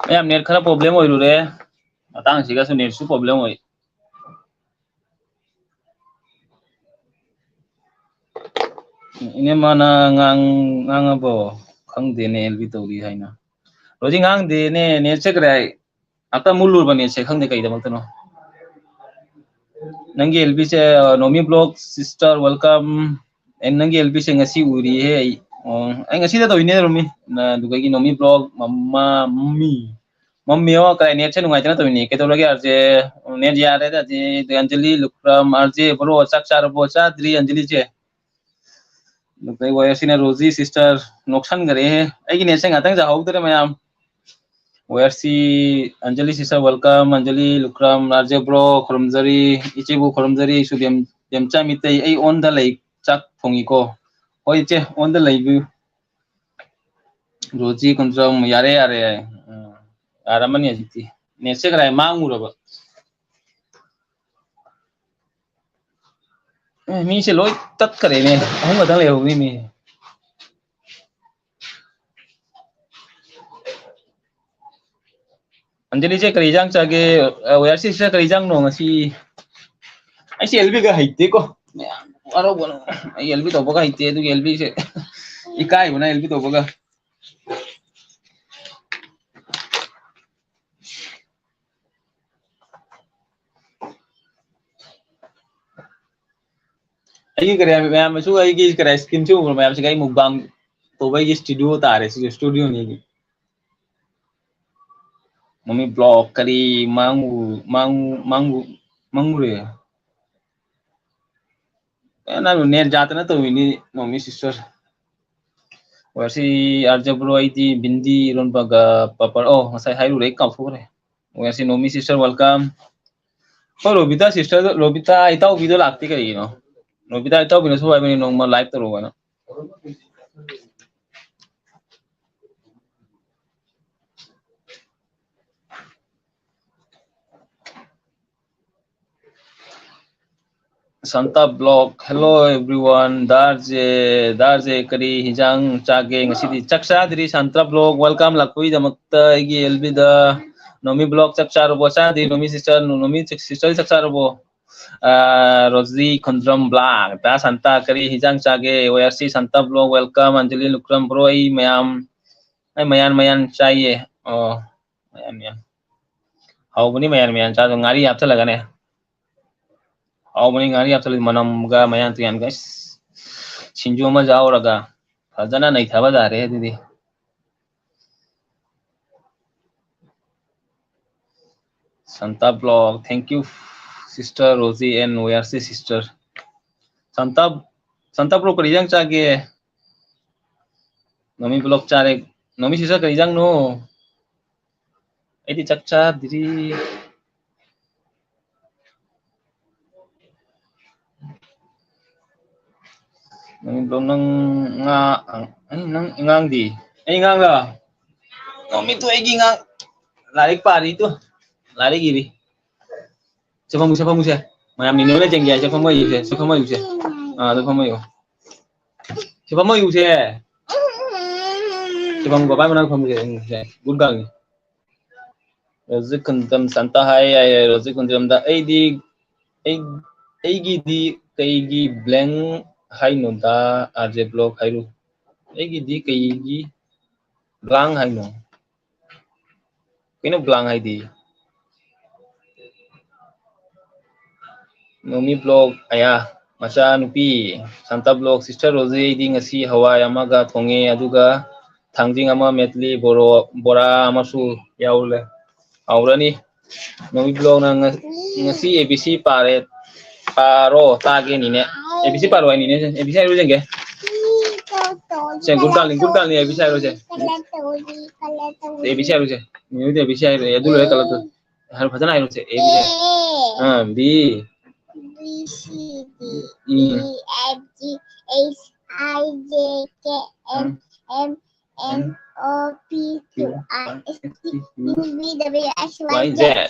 ꯃꯌꯥꯝ net ꯈꯔ problem ꯑꯣꯏꯔꯨꯔꯦ꯫ ꯃꯇꯥꯡꯁꯤꯒꯁꯨ netꯁꯨ problem ꯑꯣꯏ꯫ ꯏꯅꯦ ꯃꯥꯅ ꯉꯥꯡ-, ꯉꯥꯡꯉꯕꯣ? ꯈꯪꯗꯦꯅꯦ, ꯑꯦꯜ ꯕꯤ ꯇꯧꯔꯤ ꯍꯥꯏꯅ꯫ ꯔꯣꯖꯤ ꯉꯥꯡꯗꯦꯅꯦ, net ꯆꯠꯈ꯭ꯔꯦ ꯍꯥꯏ꯫ ꯑꯝꯇ ꯃꯨꯠꯂꯨꯔꯕꯅꯦ, ꯁꯦ ꯈꯪꯗꯦ ꯀꯩꯗꯃꯛꯇꯅꯣ꯫ ꯅꯪꯒꯤ ꯑꯦꯜ ꯕꯤꯁꯦ, ꯑ, ꯅꯣꯃꯤ vlog sister welcome꯫ ꯑꯦ, ꯅꯪꯒꯤ ꯑꯦꯜ ꯕꯤꯁꯦ ꯉꯁꯤ ꯎꯔꯤꯍꯦ ꯑꯩ꯫ ꯑꯣ, ꯑꯩ ꯉꯁꯤꯗ ꯇꯧꯔꯤꯅꯦ ꯔꯣꯃꯤ꯫ ꯅ-, ꯑꯗꯨꯒ ꯑꯩꯒꯤ ꯅꯣꯃꯤ vlog ꯃꯃꯥ ꯃꯝꯃꯤ꯫ ꯃꯝꯃꯤ ꯑꯣ, ꯀꯔꯥꯏ netꯁꯦ ꯅꯨꯡꯉꯥꯏꯇꯅ ꯇꯧꯔꯤꯅꯦ꯫ ꯀꯩꯗꯧꯔꯒꯦ ꯑꯥꯔ ꯖꯦ? Net ꯌꯥꯔꯦꯗ ꯑꯥꯔ ꯖꯦ꯫ ꯑꯗꯨ Anjali, Lukhram, R J bro, ꯆꯥꯛ ꯆꯥꯔꯕꯣ? ꯆꯥꯗ꯭ꯔꯤ ꯑꯦꯟꯖꯂꯤꯁꯦ꯫ ꯑꯗꯨꯒ ꯋꯥꯏ ꯑꯥꯔ ꯁꯤꯅ ꯔꯣꯖꯤ sister ꯅꯣꯛꯁꯟꯈꯔꯦꯍꯦ꯫ ꯑꯩꯒꯤ netꯁꯦ ꯉꯥꯛꯇꯪ ꯌꯥꯍꯧꯗ꯭ꯔꯦ ꯃꯌꯥꯝ꯫ Y R C, Anjali sister welcome, Anjali Lukram, R J bro ꯈꯨꯔꯨꯝꯖꯔꯤ, ꯏꯆꯦꯕꯨ ꯈꯨꯔꯨꯝꯖꯔꯤ, ꯁꯨꯕꯦꯝ, ꯕꯦꯝꯆꯥ ꯃꯤꯇꯩ, ꯑꯩ ꯑꯣꯟꯗ ꯂꯩ, ꯆꯥꯛ ꯊꯣꯡꯉꯤꯀꯣ꯫ ꯍꯣꯏ ꯏꯆꯦ, ꯑꯣꯟꯗ ꯂꯩꯕꯤꯌꯨ꯫ ꯔꯣꯖꯤ ꯀꯨꯟꯗ꯭ꯔꯥ, ꯌꯥꯔꯦ, ꯌꯥꯔꯦ, ꯌꯥꯔꯦ꯫ ꯎꯝ, ꯌꯥꯔꯝꯃꯅꯤ ꯍꯧꯖꯤꯛꯇꯤ꯫ netꯁꯦ ꯀꯗꯥꯏ ꯃꯥꯡꯉꯨꯔꯕ? ꯑꯦ, ꯃꯤꯁꯦ ꯂꯣꯏ ꯇꯠꯈꯔꯦꯅꯦ, ꯑꯍꯨꯝ ꯈꯛꯇꯪ ꯂꯩꯍꯧꯔꯤꯅꯦ꯫ ꯑꯟꯖꯂꯤꯁꯦ ꯀꯔꯤ ꯏꯟꯖꯥꯡ ꯆꯥꯒꯦ? ꯑ, ꯋꯦꯌꯔꯁꯤꯁꯇ ꯀꯔꯤ ꯏꯟꯖꯥꯡꯅꯣ ꯉꯁꯤ? ꯑꯩꯁꯦ ꯑꯦꯜꯕꯤꯒ ꯍꯩꯇꯦꯀꯣ꯫ ꯃꯌꯥꯝ ꯋꯥꯔꯧꯕꯅꯣ꯫ ꯑꯩ ꯑꯦꯜꯕꯤ ꯇꯧꯕꯒ ꯍꯩꯇꯦ, ꯑꯗꯨꯒꯤ ꯑꯦꯜꯕꯤꯁꯦ ꯏꯀꯥꯏꯕꯅ ꯑꯦꯜꯕꯤ ꯇꯧꯕꯒ꯫ ꯑꯩꯒꯤ ꯀꯔꯤ ꯍꯥꯏꯕ ꯃꯌꯥꯝ ꯑꯃꯁꯨ ꯑꯩꯒꯤ ꯀꯔꯤ screenꯁꯦ ꯎꯕ꯭ꯔꯣ? ꯃꯌꯥꯝꯁꯤꯒ ꯑꯩ mukbang ꯇꯧꯕ ꯑꯩꯒꯤ studio ꯇꯥꯔꯦ, ꯁꯤꯁꯨ studioꯅꯤ ꯑꯩꯒꯤ꯫ ꯃꯃꯤ vlog ꯀꯔꯤ ꯃꯥꯡꯉꯨ-, ꯃꯥꯡꯉꯨ-, ꯃꯥꯡꯉꯨ-, ꯃꯥꯡꯉꯨꯔꯦ? ꯑꯦ, ꯅꯪ net ꯌꯥꯗꯅ ꯇꯧꯔꯤꯅꯤ, ꯅꯣꯃꯤ sister꯫ ꯋꯦꯌꯔꯁꯤ ꯑꯥꯔ ꯖꯦ ꯕ꯭ꯔꯣ, ꯑꯩꯗꯤ ꯕꯤꯟꯗꯤ ꯏꯔꯣꯟꯕꯒ ꯄꯥꯄꯔ, ꯑꯣ, ꯉꯁꯥꯏ ꯍꯥꯏꯔꯨꯔꯦ, ꯑꯩ ꯀꯥꯎꯊꯣꯛꯈ꯭ꯔꯦ꯫ ꯋꯦꯌꯔꯁꯤ ꯅꯣꯃꯤ sister welcome꯫ ꯍꯣꯏ, ꯔꯣꯕꯤꯇꯥ sisterꯗꯣ, ꯔꯣꯕꯤꯇꯥ ꯏꯇꯥꯎꯕꯤꯗꯣ ꯂꯥꯛꯇꯦ ꯀꯔꯤꯒꯤꯅꯣ? ꯔꯣꯕꯤꯇꯥ ꯏꯇꯥꯎꯕꯤꯅꯁꯨ ꯍꯥꯏꯕꯅꯤ ꯅꯣꯡꯃ live ꯇꯧꯔꯛꯑꯣꯅ꯫ Santa Vlog, hello everyone. ꯗꯥꯔꯖꯦ, ꯗꯥꯔꯖꯦ, ꯀꯔꯤ ꯍꯤꯟꯖꯥꯡ ꯆꯥꯒꯦ ꯉꯁꯤꯗꯤ? ꯆꯥꯛ ꯆꯥꯗ꯭ꯔꯤ, Santa Vlog, welcome ꯂꯥꯛꯄꯒꯤꯗꯃꯛꯇ ꯑꯩꯒꯤ ꯑꯦꯜꯕꯤꯗ꯫ ꯅꯣꯃꯤ Vlog ꯆꯥꯛ ꯆꯥꯔꯕꯣ? ꯆꯥꯗ꯭ꯔꯤ, ꯅꯣꯃꯤ sister, ꯅꯣꯃꯤ sister ꯆꯥꯛ ꯆꯥꯔꯕꯣ? ꯑꯥ, ꯔꯣꯖꯤ ꯈꯨꯟꯗ꯭ꯔꯝ Vlog, ꯗꯥ ꯁꯥꯟꯇ ꯀꯔꯤ ꯍꯤꯟꯖꯥꯡ ꯆꯥꯒꯦ? Y R C Santa Vlog, welcome, Anjali Lukram bro, ꯑꯩ ꯃꯌꯥꯝ, ꯑꯩ ꯃꯌꯥꯟ ꯃꯌꯥꯟ ꯆꯥꯏꯌꯦ꯫ ꯑꯣ, ꯃꯌꯥꯟ ꯃꯌꯥꯟ꯫ ꯍꯥꯎꯕꯅꯤ ꯃꯌꯥꯟ ꯃꯌꯥꯟ ꯆꯥꯗꯣ, ꯉꯥꯔꯤ ꯍꯥꯞꯆꯜꯂꯒꯅꯦ꯫ ꯍꯥꯎꯕꯅꯤ ꯉꯥꯔꯤ ꯍꯥꯞꯆꯜꯂꯗꯤ, ꯃꯅꯝꯒ ꯃꯌꯥꯟ ꯇꯨꯌꯥꯟꯒ, ꯑꯁ, ꯁꯤꯡꯖꯨ ꯑꯃ ꯌꯥꯎꯔꯒ ꯐꯖꯅ ꯅꯩꯊꯕ ꯇꯥꯔꯦ ꯑꯗꯨꯗꯤ꯫ Santa Vlog, thank you sister Rosie and Y R C sister. Santa, Santa Vlog ꯀꯔꯤ ꯍꯤꯟꯖꯥꯡ ꯆꯥꯒꯦ? ꯅꯣꯃꯤ Vlog ꯆꯥꯔꯦ꯫ ꯅꯣꯃꯤ sister ꯀꯔꯤ ꯍꯤꯟꯖꯥꯡꯅꯣ? ꯑꯩꯗꯤ ꯆꯥꯛ ꯆꯥꯗ꯭ꯔꯤ꯫ ꯅꯪ, ꯅꯪ ꯉꯥ, ꯑꯩ, ꯅꯪ ꯑꯉꯥꯡꯗꯤ? ꯑꯩ ꯑꯉꯥꯡꯂꯣ? ꯅꯣꯃꯤꯠꯇꯨ ꯑꯩꯒꯤ ꯑꯉꯥꯡ ꯂꯥꯏꯔꯤꯛ ꯄꯥꯔꯤ ꯇꯨ꯫ ꯂꯥꯏꯔꯤꯛ ꯏꯔꯤ꯫ ꯁꯦ ꯐꯝꯃꯨ, ꯁꯦ ꯐꯝꯃꯨꯁꯦ꯫ ꯃꯌꯥꯝ ꯃꯤꯅꯣꯏꯅ ꯆꯦꯟꯒꯦ ꯍꯥꯏ꯫ ꯁꯦ ꯐꯝꯃꯣ ꯌꯦꯡꯁꯦ꯫ ꯁꯦ ꯐꯝꯃꯣ ꯌꯦꯡꯁꯦ꯫ ꯑꯥ, ꯑꯗꯨ ꯐꯝꯃꯣ ꯌꯦꯡꯉꯣ꯫ ꯁꯦ ꯐꯝꯃꯣ ꯌꯦꯡꯉꯨꯁꯦ꯫ ꯁꯦ ꯐꯝꯃꯨ, ꯕꯕꯥ ꯃꯅꯥꯛ ꯐꯝꯃꯨꯁꯦ꯫ ꯌꯦꯡꯉꯨꯁꯦ꯫ Good girl ꯅꯤ꯫ ꯔꯣꯖꯤ ꯈꯨꯟꯗ꯭ꯔꯝ ꯁꯥꯟꯇ ꯍꯥꯏ ꯍꯥꯏꯌꯦ꯫ ꯔꯣꯖꯤ ꯈꯨꯟꯗ꯭ꯔꯝꯗ ꯑꯩꯗꯤ, ꯑꯩ, ꯑꯩꯒꯤꯗꯤ ꯀꯩꯒꯤ blank ꯍꯥꯏꯅꯣꯗ, RJ Vlog ꯍꯥꯏꯔꯨ꯫ ꯑꯩꯒꯤꯗꯤ ꯀꯩꯒꯤ blank ꯍꯥꯏꯅꯣ? ꯀꯩꯅꯣ blank ꯍꯥꯏꯗꯤ? ꯅꯣꯃꯤ Vlog, ꯑꯌꯥ, ꯃꯆꯥꯅꯨꯄꯤ, ꯁꯥꯟꯇ Vlog, sister ꯔꯣꯖꯤ, ꯑꯩꯗꯤ ꯉꯁꯤ ꯍꯋꯥꯏ ꯑꯃꯒ ꯊꯣꯡꯉꯦ, ꯑꯗꯨꯒ ꯊꯥꯡꯖꯤꯡ ꯑꯃ ꯃꯦꯠꯂꯤ, ꯕꯣꯔꯣ-, ꯕꯣꯔꯥ ꯑꯃꯁꯨ ꯌꯥꯎꯔꯦ꯫ ꯍꯥꯎꯔꯅꯤ꯫ ꯅꯣꯃꯤ Vlog ꯅ ꯉ-, ꯉꯁꯤ A B C ꯄꯥꯔꯦ, ꯄꯥꯔꯣ ꯇꯥꯒꯦ ꯅꯤꯅꯦ꯫ A B C ꯄꯥꯔꯣ ꯍꯥꯏ ꯅꯤꯅꯦ꯫ A B C ꯍꯥꯏꯔꯨ ꯌꯦꯡꯒꯦ꯫ ꯁꯦ, good girl ꯅꯤ, good girl ꯅꯤ, A B C ꯍꯥꯏꯔꯨꯁꯦ꯫ A B C ꯍꯥꯏꯔꯨꯁꯦ꯫ ꯅꯤꯅꯦꯗꯤ A B C ꯍꯥꯏꯔꯨ, ꯑꯗꯨ ꯂꯣꯏꯔ ꯀꯂꯛꯇꯣꯏ꯫ ꯍꯥꯏꯔꯣ, ꯐꯖꯅ ꯍꯥꯏꯔꯣꯁꯦ꯫ A, B, C, ah, B, B, C, D, um, E, F, G, H, I, J, K, L, um, M, N, O, P, Q, R, S, T, U, V, W, X, Y, Z.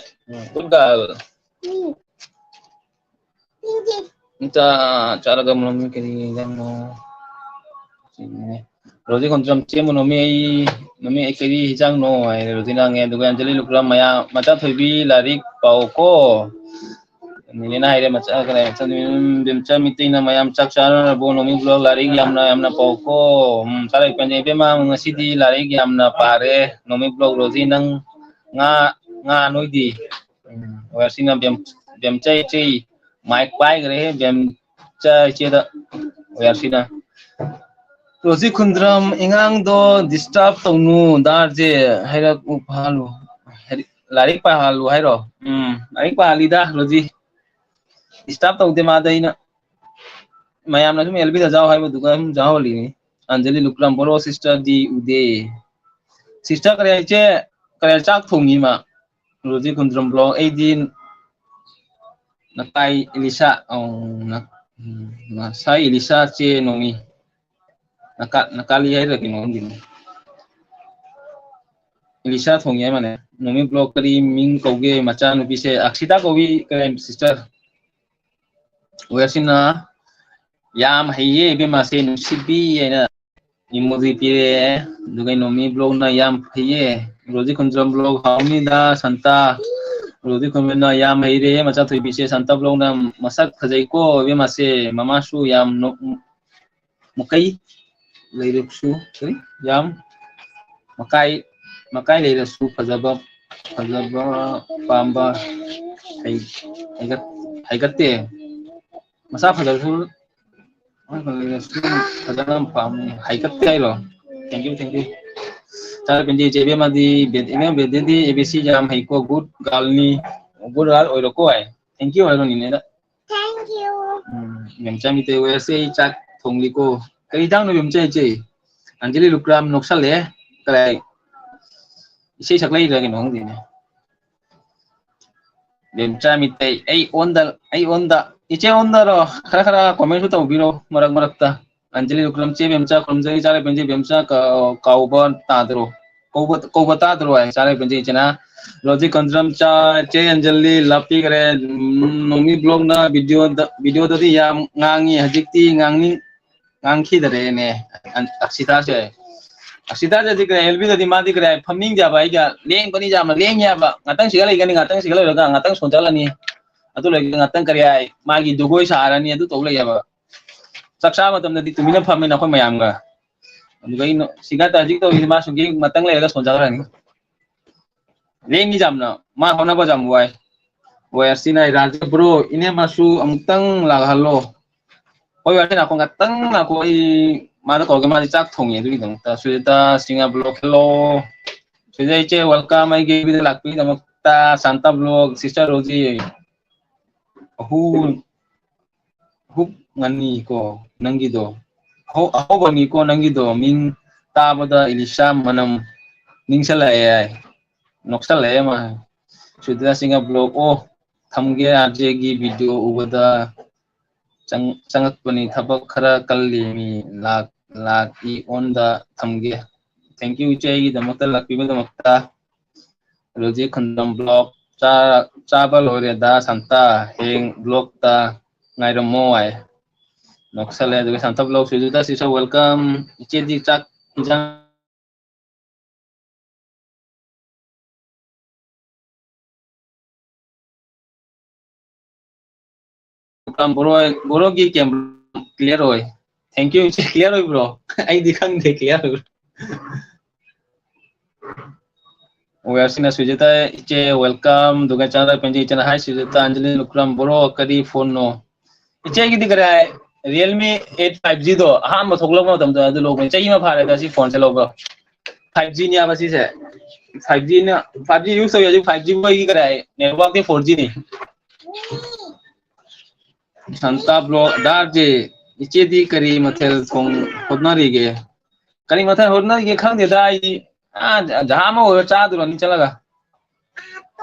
Um, good girl. ꯎꯝ꯫ ꯁꯤꯡꯁꯦ ꯆꯥ-, ꯆꯥꯔꯒ ꯃꯅꯨꯡ ꯀꯔꯤ ꯍꯤꯟꯖꯥꯡꯅꯣ? Rosie ꯈꯣꯟꯗ꯭ꯔꯝ, ꯆꯦ ꯃꯣꯅꯣꯃꯤ, ꯑꯩ, ꯃꯃꯤ ꯑꯩ ꯀꯔꯤ ꯍꯤꯟꯖꯥꯡꯅꯣ ꯍꯥꯏꯔꯦ ꯔꯣꯖꯤꯅ ꯍꯪꯉꯦ꯫ ꯑꯗꯨꯒ ꯑꯟꯖꯂꯤ ꯂꯨꯀ꯭ꯔꯥꯝ ꯃꯌꯥꯝ, ꯃꯆꯥ ꯊꯣꯏꯕꯤ ꯂꯥꯏꯔꯤꯛ ꯄꯥꯎꯀꯣ꯫ ꯅꯤꯅꯦꯅ ꯍꯥꯏꯔꯦ, ꯃꯆꯥ, ꯀꯅꯥ, ꯃꯆꯥ, ꯎꯝ, ꯕꯦꯝꯆꯥ ꯃꯤꯇꯩꯅ ꯃꯌꯥꯝ ꯆꯥꯛ ꯆꯥꯅꯔꯕꯣ? ꯅꯣꯃꯤ ꯕ꯭ꯂꯣꯛ ꯂꯥꯏꯔꯤꯛ ꯌꯥꯝꯅ, ꯌꯥꯝꯅ ꯄꯥꯎꯀꯣ꯫ ꯎꯝ, ꯆꯥꯔꯛꯄꯅꯦ ꯏꯕꯦꯝꯃ, ꯉꯁꯤꯗꯤ ꯂꯥꯏꯔꯤꯛ ꯌꯥꯝꯅ ꯄꯥꯔꯦ꯫ ꯅꯣꯃꯤ ꯕ꯭ꯂꯣꯛ ꯔꯣꯖꯤ, ꯅꯪ ꯉꯥ, ꯉꯥ ꯅꯣꯏꯗꯤ? ꯎꯝ, ꯋꯥꯔꯁꯤꯅ ꯕꯦꯝ-, ꯕꯦꯝꯆꯥ ꯏꯆꯦ, ꯃꯥꯏꯛ ꯄꯥꯏꯈ꯭ꯔꯦꯍꯦ, ꯕꯦꯝꯆꯥ ꯏꯆꯦꯗ, ꯋꯥꯔꯁꯤꯅ꯫ ꯔꯣꯖꯤ ꯈꯨꯟꯗ꯭ꯔꯝ, ꯏꯉꯥꯡꯗꯣ disturb ꯇꯧꯅꯨ, ꯗꯥꯔꯁꯦ ꯍꯥꯏꯔꯛꯎ ꯐꯥꯍꯜꯂꯨ꯫ ꯍꯥꯏꯗꯤ, ꯂꯥꯏꯔꯤꯛ ꯄꯥꯍꯜꯂꯨ ꯍꯥꯏꯔꯣ? ꯎꯝ, ꯂꯥꯏꯔꯤꯛ ꯄꯥꯍꯜꯂꯤꯗ, ꯔꯣꯖꯤ꯫ Disturb ꯇꯧꯗꯦ ꯃꯥꯗ ꯑꯩꯅ꯫ ꯃꯌꯥꯝꯅ ꯑꯗꯨꯝ ꯑꯦꯜꯕꯤꯗ ꯖꯥꯎ ꯍꯥꯏꯕꯗꯨꯒ ꯑꯗꯨꯝ ꯖꯥꯎꯍꯜꯂꯤꯅꯤ꯫ ꯑꯟꯖꯂꯤ ꯂꯨꯀ꯭ꯔꯥꯝ, ꯕꯣꯔꯣ sister ꯗꯤ ꯎꯗꯦ꯫ Sister ꯀꯔꯤ ꯏꯆꯦ, ꯀꯔꯤ ꯆꯥꯛ ꯊꯣꯡꯉꯤ ꯃꯥ? ꯔꯣꯖꯤ ꯈꯨꯟꯗ꯭ꯔꯝ ꯕ꯭ꯂꯣꯛ, ꯑꯩꯗꯤ ꯅꯀꯥꯏ ꯏꯂꯤꯁꯥ, ꯑꯧ, ꯅ-, ꯎꯝ, ꯅꯁꯥꯏ ꯏꯂꯤꯁꯥ ꯆꯦ ꯅꯣꯡꯉꯤ꯫ ꯅꯀꯥ-, ꯅꯀꯥꯂꯤ ꯍꯥꯏꯔ ꯀꯩꯅꯣ ꯈꯪꯗꯦꯅꯦ꯫ ꯏꯂꯤꯁꯥ ꯊꯣꯡꯉꯤ ꯍꯥꯏ ꯃꯥꯅꯦ꯫ ꯅꯣꯡꯃꯤ ꯕ꯭ꯂꯣꯛ ꯀꯔꯤ ꯃꯤꯡ ꯀꯧꯒꯦ ꯃꯆꯥꯅꯨꯄꯤꯁꯦ? ꯑꯛꯁꯤꯇꯥ ꯀꯧꯏ, ꯀꯔꯤ sister? ꯋꯦꯁꯤꯅ ꯌꯥꯝ ꯍꯩꯌꯦ ꯏꯕꯦꯝꯃꯁꯦ ꯅꯨꯡꯁꯤꯕꯤ ꯍꯥꯏꯅ emoji ꯄꯤꯔꯛꯑꯦ꯫ ꯑꯗꯨꯒ ꯅꯣꯃꯤ ꯕ꯭ꯂꯣꯛꯅ ꯌꯥꯝ ꯐꯩꯌꯦ꯫ ꯔꯣꯖꯤ ꯈꯨꯟꯗ꯭ꯔꯝ ꯕ꯭ꯂꯣꯛ ꯍꯥꯎꯅꯤꯗ ꯁꯟꯇꯥ꯫ ꯔꯣꯖꯤ ꯈꯨꯟꯗ꯭ꯔꯝꯅ ꯌꯥꯝ ꯍꯩꯔꯦ ꯃꯆꯥ ꯊꯣꯏꯕꯤꯁꯦ꯫ ꯁꯟꯇꯥ ꯕ꯭ꯂꯣꯛꯅ ꯃꯁꯛ ꯐꯖꯩꯀꯣ ꯏꯕꯦꯝꯃꯁꯦ꯫ ꯃꯃꯥꯁꯨ ꯌꯥꯝ ꯅꯣꯛ-, ꯃꯀꯩ ꯂꯩꯔꯁꯨ, ꯀꯔꯤ? ꯌꯥꯝ ꯃꯀꯥꯏ, ꯃꯀꯥꯏ ꯂꯩꯔꯁꯨ ꯐꯖꯕ, ꯐꯖꯕ ꯄꯥꯝꯕ ꯍꯩ-, ꯍꯩꯒꯠ-, ꯍꯩꯒꯠꯇꯦ꯫ ꯃꯁꯥ ꯐꯖꯔꯁꯨ, ꯃꯁꯥ ꯐꯖꯔꯁꯨ ꯐꯖꯅ ꯄꯥꯝꯃꯤ꯫ ꯍꯩꯒꯠꯇꯦ ꯍꯥꯏꯔꯣ? Thank you, thank you꯫ ꯆꯥꯔ ꯄꯦꯟꯖꯩ ꯏꯆꯦ ꯏꯕꯦꯝꯃꯗꯤ, ꯕꯦ-, ꯏꯕꯦꯝ ꯕꯦꯗꯦꯗꯤ A B C ꯌꯥꯝ ꯍꯩꯀꯣ, good girl ꯅꯤ, good girl ꯑꯣꯏꯔꯣꯀꯣ high. Thank you ꯍꯥꯏꯔꯣ ꯅꯤꯅꯦꯗ꯫ Thank you꯫ ꯎꯝ, ꯏꯕꯦꯝꯆꯥ ꯃꯤꯇꯩ ꯑꯣꯏꯔꯁꯦ ꯑꯩ ꯆꯥꯛ ꯊꯣꯡꯂꯤꯀꯣ꯫ ꯀꯔꯤ ꯏꯟꯖꯥꯡꯅꯣ ꯏꯕꯦꯝꯆꯥ ꯏꯆꯦ? ꯑꯟꯖꯂꯤ ꯂꯨꯀ꯭ꯔꯥꯝ ꯅꯣꯛꯁꯜꯂꯦ꯫ ꯀꯗꯥꯏ? ꯏꯁꯩ ꯁꯛꯂꯛꯏꯔ ꯀꯩꯅꯣ ꯈꯪꯗꯦꯅꯦ꯫ ꯏꯕꯦꯝꯆꯥ ꯃꯤꯇꯩ, ꯑꯩ ꯑꯣꯟꯗ, ꯑꯩ ꯑꯣꯟꯗ, ꯏꯆꯦ ꯑꯣꯟꯗꯔꯣ? ꯈꯔ ꯈꯔ comment ꯁꯨ ꯇꯧꯕꯤꯔꯣ ꯃꯔꯛ ꯃꯔꯛꯇ꯫ ꯑꯟꯖꯂꯤ ꯂꯨꯀ꯭ꯔꯥꯝ ꯆꯦ ꯏꯕꯦꯝꯆꯥ ꯈꯨꯔꯨꯝꯖꯔꯤ, ꯆꯥꯔ ꯄꯦꯟꯖꯩ ꯏꯕꯦꯝꯆꯥ ꯀ-, ꯀꯥꯎꯕ ꯇꯥꯗ꯭ꯔꯣ? ꯀꯧꯕ, ꯀꯧꯕ ꯇꯥꯗ꯭ꯔꯣ ꯍꯥꯏ, ꯆꯥꯔꯛꯄꯁꯦ ꯏꯆꯦꯅ꯫ ꯔꯣꯖꯤ ꯀꯟꯖꯝ ꯆꯥ, ꯆꯦ ꯑꯟꯖꯂꯤ ꯂꯥꯞꯄꯤꯈ꯭ꯔꯦ꯫ ꯎꯝ, ꯅꯣꯡꯃꯤ ꯕ꯭ꯂꯣꯛꯅ ꯚꯤꯗꯤꯑꯣꯗ, ꯚꯤꯗꯤꯑꯣꯗꯗꯤ ꯌꯥꯝ ꯉꯥꯡꯉꯤ, ꯍꯧꯖꯤꯛꯇꯤ ꯉꯥꯡꯅꯤꯡ-, ꯉꯥꯡꯈꯤꯗꯔꯦꯅꯦ꯫ ꯑꯟ-, ꯑꯛꯁꯤꯇꯥꯁꯦ꯫ ꯑꯛꯁꯤꯇꯥꯁꯦ ꯍꯧꯖꯤꯛ ꯀꯔꯤ, ꯑꯦꯜꯕꯤꯗꯗꯤ ꯃꯥꯗꯤ ꯀꯔꯤ ꯍꯥꯏ, ꯐꯝꯅꯤꯡꯗꯦ ꯍꯥꯏꯕ, ꯑꯩꯒ ꯂꯦꯡꯕꯅꯤ ꯌꯥꯝꯅ ꯂꯦꯡꯉꯤ ꯍꯥꯏꯕ꯫ ꯉꯥꯛꯇꯪ ꯁꯤꯒ ꯂꯩꯒꯅꯤ, ꯉꯥꯛꯇꯪ ꯁꯤꯒ ꯂꯩꯔꯒ ꯉꯥꯛꯇꯪ ꯁꯣꯟꯖꯜꯂꯅꯤ꯫ ꯑꯗꯨ ꯂꯣꯏꯔꯒ ꯉꯥꯛꯇꯪ ꯀꯔꯤ ꯍꯥꯏ, ꯃꯥꯒꯤ ꯖꯒꯣꯏ ꯁꯥꯔꯅꯤ, ꯑꯗꯨ ꯇꯧ ꯂꯩ ꯍꯥꯏꯕ꯫ ꯆꯥꯛ ꯆꯥꯕ ꯃꯇꯝꯗꯗꯤ ꯇꯨꯃꯤꯟꯅ ꯐꯝꯃꯦ ꯅꯈꯣꯏ ꯃꯌꯥꯝꯒ꯫ ꯑꯗꯨꯒ ꯑꯩꯅ ꯁꯤꯒ ꯍꯧꯖꯤꯛ ꯇꯧꯔꯤꯁꯦ, ꯃꯥ ꯁꯨꯝ ꯉꯥꯛꯇꯪ ꯂꯩꯔꯒ ꯁꯣꯟꯖꯈ꯭ꯔꯅꯤ꯫ ꯂꯦꯡꯉꯤ ꯌꯥꯝꯅ, ꯃꯥ ꯍꯣꯠꯅꯕ ꯌꯥꯝ ꯋꯥꯏ꯫ ꯍꯣꯏ, ꯑꯁꯤꯅ ꯔꯥꯖꯦ ꯕ꯭ꯔꯣ, ꯏꯅꯦ ꯃꯁꯨ ꯑꯃꯨꯛꯇꯪ ꯂꯥꯛꯍꯜꯂꯣ꯫ ꯍꯣꯏ, ꯋꯥꯁꯦ ꯉꯥꯛꯈꯣ, ꯉꯥꯛꯇꯪ ꯉꯥꯛꯈꯣ, ꯑꯩ ꯃꯥꯗ ꯀꯧꯔꯒꯦ, ꯃꯥꯗꯤ ꯆꯥꯛ ꯊꯣꯡꯉꯤ ꯑꯗꯨꯒꯤꯗꯃꯛꯇ꯫ Sujita Singha vlog, hello. ꯁꯨꯖꯤꯇꯥ ꯏꯆꯦ, ꯋꯦꯜꯀꯝ ꯑꯩꯒꯤ ꯚꯤꯗꯤꯑꯣ ꯂꯥꯛꯄꯒꯤꯗꯃꯛꯇ꯫ Santa vlog, sister Roji. ꯑꯍꯨ, ꯍꯨꯞ ꯉꯅꯤꯀꯣ ꯅꯪꯒꯤꯗꯣ꯫ ꯑꯍꯧ-, ꯑꯍꯧꯕꯅꯤꯀꯣ ꯅꯪꯒꯤꯗꯣ, ꯃꯤꯡ ꯇꯥꯕꯗ ꯏꯂꯤꯁꯥ ꯃꯅꯝ ꯅꯤꯡꯁꯜꯂꯛꯑꯦ ꯍꯥꯏ꯫ ꯅꯣꯛꯁꯜꯂꯛꯑꯦ ꯃꯥ꯫ ꯁꯨꯖꯤꯇꯥ ꯁꯤꯡꯍ ꯕ꯭ꯂꯣꯛ, ꯑꯣ, ꯊꯝꯒꯦ, ꯑꯥꯔꯖꯦꯒꯤ ꯚꯤꯗꯤꯑꯣ ꯎꯕꯗ ꯆꯪ-, ꯆꯪꯉꯛꯄꯅꯤ, ꯊꯕꯛ ꯈꯔ ꯀꯜꯂꯤ ꯃꯤ, ꯂꯥꯛ-, ꯂꯥꯛꯏ ꯑꯣꯟꯗ ꯊꯝꯒꯦ꯫ Thank you ꯏꯆꯦ, ꯑꯩꯒꯤꯗꯃꯛꯇ ꯂꯥꯛꯄꯤꯕꯒꯤꯗꯃꯛꯇ꯫ ꯔꯣꯖꯤ ꯈꯨꯟꯗ꯭ꯔꯝ ꯕ꯭ꯂꯣꯛ, ꯆꯥ-, ꯆꯥꯕ ꯂꯣꯏꯔꯦꯗ ꯁꯥꯟꯇ, ꯍꯌꯦꯡ ꯕ꯭ꯂꯣꯛꯇ ꯉꯥꯏꯔꯝꯃꯣ ꯍꯥꯏ꯫ ꯅꯣꯛꯁꯜꯂꯦ꯫ ꯑꯗꯨꯒ ꯁꯥꯟꯇ ꯕ꯭ꯂꯣꯛ, ꯁꯨꯖꯤꯇꯥ sister welcome꯫ ꯏꯆꯦꯗꯤ ꯆꯥꯛ ꯏꯟꯖꯥꯡ ꯕ꯭ꯔꯣ, ꯕ꯭ꯔꯣꯒꯤ ꯀꯦꯝ ꯀ꯭ꯂꯤꯌꯥꯔ ꯑꯣꯏ꯫ Thank you ꯏꯆꯦ, ꯀ꯭ꯂꯤꯌꯥꯔ ꯑꯣꯏꯕ꯭ꯔꯣ? ꯑꯩꯗꯤ ꯈꯪꯗꯦ ꯀ꯭ꯂꯤꯌꯥꯔ ꯑꯣꯏꯕ꯭ꯔꯣ꯫ ꯋꯦꯌꯔꯁꯤꯅ ꯁꯨꯖꯤꯇꯥ ꯏꯆꯦ, welcome꯫ ꯑꯗꯨꯒ ꯆꯥꯟꯗ ꯄꯦꯟꯖꯤ ꯏꯆꯦꯅ, hi ꯁꯨꯖꯤꯇꯥ, ꯑꯟꯖꯂꯤ ꯂꯨꯀ꯭ꯔꯥꯝ, ꯕ꯭ꯔꯣ ꯀꯔꯤ ꯐꯣꯟꯅꯣ? ꯏꯆꯦꯒꯤꯗꯤ ꯀꯔꯤ ꯍꯥꯏ? Realme eight five G ꯗꯣ ꯑꯍꯥꯟꯕ ꯊꯣꯛꯂꯛꯄ ꯃꯇꯝꯗ ꯑꯗꯨ ꯂꯧꯕꯅꯤ꯫ ꯆꯍꯤ ꯑꯃ ꯐꯥꯔꯦꯗ ꯁꯤ ꯐꯣꯟꯁꯦ ꯂꯧꯕ꯫ Five G ꯅꯦꯕ ꯁꯤꯁꯦ꯫ Five G ꯅ, five G use ꯇꯧꯏ ꯍꯧꯖꯤꯛ꯫ Five G ꯃꯣꯏꯒꯤ ꯀꯔꯤ ꯍꯥꯏ? Network ꯇꯤ four G ꯅꯤ꯫ ꯁꯥꯟꯇꯥ ꯕ꯭ꯂꯣꯛ, ꯗꯥꯔꯖꯦ, ꯏꯆꯦꯗꯤ ꯀꯔꯤ ꯃꯊꯦꯜ ꯊꯣꯡ ꯍꯣꯠꯅꯔꯤꯒꯦ? ꯀꯔꯤ ꯃꯊꯦꯜ ꯍꯣꯠꯅꯔꯤꯒꯦ ꯈꯪꯗꯦꯗ, ꯑꯩꯗꯤ, ꯑꯥ, ꯖꯍꯥ ꯑꯃ ꯑꯣꯏꯔ ꯆꯥꯗꯣꯔꯅꯤ ꯆꯠꯂꯒ꯫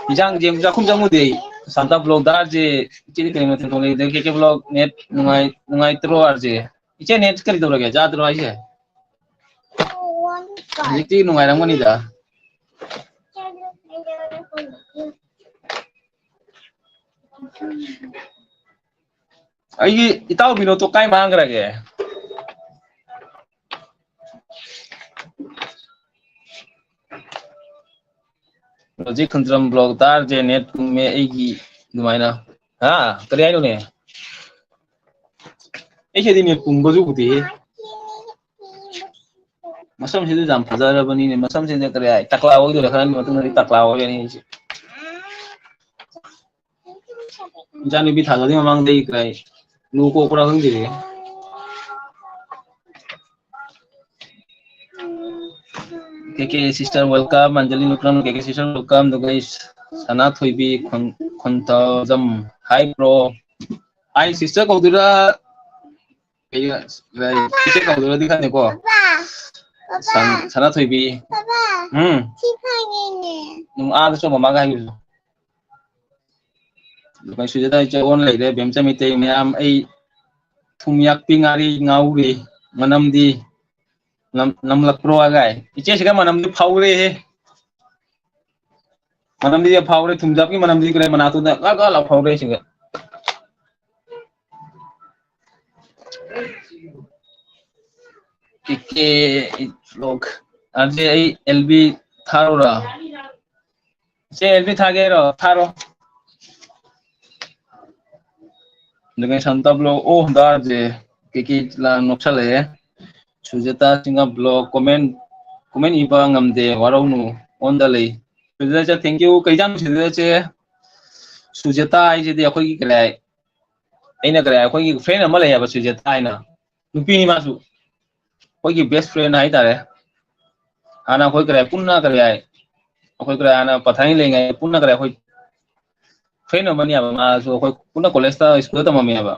ꯏꯟꯖꯥꯡꯁꯦ ꯆꯥꯛꯈꯨꯝ ꯆꯪꯉꯨꯗꯦ ꯑꯩ꯫ ꯁꯥꯟꯇꯥ ꯕ꯭ꯂꯣꯛ, ꯗꯥꯔꯖꯦ, ꯏꯆꯦꯗꯤ ꯀꯔꯤ ꯃꯊꯦꯜ ꯊꯣꯡ ꯂꯩꯒꯦ? ꯀꯦ ꯀꯦ ꯕ꯭ꯂꯣꯛ, net ꯅꯨꯡꯉꯥꯏ-, ꯅꯨꯡꯉꯥꯏꯇ꯭ꯔꯣ ꯑꯥꯔꯖꯦ? ꯏꯆꯦ net ꯀꯔꯤ ꯇꯧꯔꯒꯦ? ꯆꯥꯗ꯭ꯔꯣ ꯍꯥꯏꯁꯦ? ꯍꯧꯖꯤꯛꯇꯤ ꯅꯨꯡꯉꯥꯏꯔꯝꯒꯅꯤꯗ꯫ ꯑꯩꯒꯤ ꯏꯇꯥꯎ ꯕꯤꯅꯣꯠꯇꯣ ꯀꯥꯏ ꯃꯥꯡꯈ꯭ꯔꯒꯦ? ꯍꯧꯖꯤꯛ ꯈꯨꯟꯗ꯭ꯔꯝ ꯕ꯭ꯂꯣꯛ ꯇꯥꯔꯁꯦ ꯅꯦꯠ ꯀꯨꯝꯃꯦ ꯑꯩꯒꯤ ꯑꯗꯨꯃꯥꯏꯅ꯫ ꯍꯥ? ꯀꯔꯤ ꯍꯥꯏꯅꯣꯅꯦ? ꯑꯩ ꯁꯤꯗꯤ ꯅꯦꯠ ꯀꯨꯝꯕꯁꯨ ꯎꯗꯦꯍꯦ꯫ ꯃꯁꯝꯁꯤꯗꯤ ꯌꯥꯝ ꯐꯖꯔꯕꯅꯤꯅꯦ꯫ ꯃꯁꯝꯁꯤꯗ ꯀꯔꯤ ꯍꯥꯏ? ꯇꯀꯂꯥ ꯑꯣꯏꯗꯣꯏꯔꯥ? ꯈꯔ ꯃꯇꯨꯡꯗꯗꯤ ꯇꯀꯂꯥ ꯑꯣꯏꯔꯅꯤ ꯑꯩꯁꯦ꯫ ꯏꯆꯥꯅꯨꯄꯤ ꯊꯥꯖꯗꯦ ꯃꯃꯥꯡꯗꯩ ꯀꯥꯏ ꯂꯨ ꯀꯣꯛꯄ꯭ꯔꯥ ꯈꯪꯗꯦ꯫ ꯀꯦ ꯀꯦ sister welcome, ꯑꯟꯖꯂꯤ ꯅꯨꯀ꯭ꯔꯝ, ꯀꯦ ꯀꯦ sister welcome, ꯑꯗꯨꯒ ꯑꯩ ꯁꯅꯥꯊꯣꯏꯕꯤ ꯈꯣꯟ-, ꯈꯣꯟꯊꯖꯝ, hi bro, hi sister ꯀꯧꯗꯣꯏꯔꯥ? ꯀꯩ, ꯀꯩ, ꯏꯆꯦ ꯀꯧꯗꯣꯏꯔꯗꯤ ꯈꯪꯗꯦꯀꯣ꯫ ꯁꯟ-, ꯁꯅꯥꯊꯣꯏꯕꯤ꯫ ꯎꯝ꯫ ꯎꯝ, ꯑꯥꯗꯁꯨ ꯃꯃꯥꯒ ꯍꯥꯏꯈꯤꯕꯗꯣ꯫ ꯑꯗꯨꯒ ꯁꯨꯖꯥꯇꯥ ꯏꯆꯦ ꯑꯣꯟ ꯂꯩꯔꯦ, ꯕꯦꯝꯆ ꯃꯤꯇꯩ ꯃꯌꯥꯝ, ꯑꯩ ꯊꯨꯝꯌꯥꯛꯄꯤ ꯉꯥꯔꯤ ꯉꯥꯎꯔꯤ, ꯃꯅꯝꯗꯤ ꯅꯝ-, ꯅꯝꯂꯛꯄ꯭ꯔꯣ ꯑꯒꯥꯏ? ꯏꯆꯦꯁꯤꯒ ꯃꯅꯝꯗꯤ ꯐꯥꯎꯔꯦꯍꯦ꯫ ꯃꯅꯝꯗꯤ ꯐꯥꯎꯔꯦ, ꯊꯨꯝꯌꯥꯛꯄꯤ ꯃꯅꯝꯗꯤ ꯀꯔꯦ, ꯃꯅꯥꯇꯣꯟꯗ ꯒꯥ ꯒꯥ ꯂꯥꯎ ꯐꯥꯎꯔꯦ ꯁꯤꯒ꯫ ꯀꯦ ꯀꯦ vlog꯫ ꯑꯗꯨꯗꯤ ꯑꯩ ꯑꯦꯜ ꯕꯤ ꯊꯥꯔꯨꯔꯥ? ꯁꯦ, ꯑꯦꯜ ꯕꯤ ꯊꯥꯒꯦ ꯍꯥꯏꯔꯣ? ꯊꯥꯔꯣ꯫ ꯑꯗꯨꯒ ꯁꯟꯇ vlog, ꯑꯣ, ꯗꯥꯔꯁꯦ ꯀꯦ ꯀꯦ ꯂꯥꯟ ꯅꯣꯛꯁꯜꯂꯛꯑꯦ꯫ ꯁꯨꯖꯥꯇꯥ ꯁꯤꯡꯍ vlog, comment, comment ꯏꯕ ꯉꯝꯗꯦ, ꯋꯥꯔꯧꯅꯨ, ꯑꯣꯟꯗ ꯂꯩ꯫ ꯁꯨꯖꯥꯇꯥ, thank you꯫ ꯀꯩ ꯏꯟꯖꯥꯡ ꯁꯨꯖꯥꯇꯥ ꯆꯦ? ꯁꯨꯖꯥꯇꯥ ꯍꯥꯏꯁꯤꯗꯤ ꯑꯩꯈꯣꯏꯒꯤ ꯀꯔꯤ ꯍꯥꯏ? ꯑꯩꯅ ꯀꯔꯤ ꯍꯥꯏ? ꯑꯩꯈꯣꯏꯒꯤ friend ꯑꯃ ꯂꯩ ꯍꯥꯏꯕ, ꯁꯨꯖꯥꯇꯥ ꯍꯥꯏꯅ꯫ ꯅꯨꯄꯤꯅꯤ ꯃꯥꯁꯨ꯫ ꯑꯩꯈꯣꯏꯒꯤ best friend ꯍꯥꯏꯇꯥꯔꯦ꯫ ꯍꯥꯟꯅ ꯑꯩꯈꯣꯏ ꯀꯔꯤ ꯍꯥꯏ? ꯄꯨꯟꯅ ꯀꯔꯤ ꯍꯥꯏ? ꯑꯩꯈꯣꯏ ꯀꯔꯤ ꯍꯥꯟꯅ ꯄꯊꯥꯅꯤ ꯂꯩꯉꯩ ꯄꯨꯟꯅ ꯀꯔꯤ ꯑꯩꯈꯣꯏ friend ꯑꯃꯅꯤ ꯍꯥꯏꯕ꯫ ꯃꯥꯁꯨ ꯑꯩꯈꯣꯏ ꯄꯨꯟꯅ college ꯇ, school ꯇ ꯇꯝꯃꯝꯃꯦ ꯍꯥꯏꯕ꯫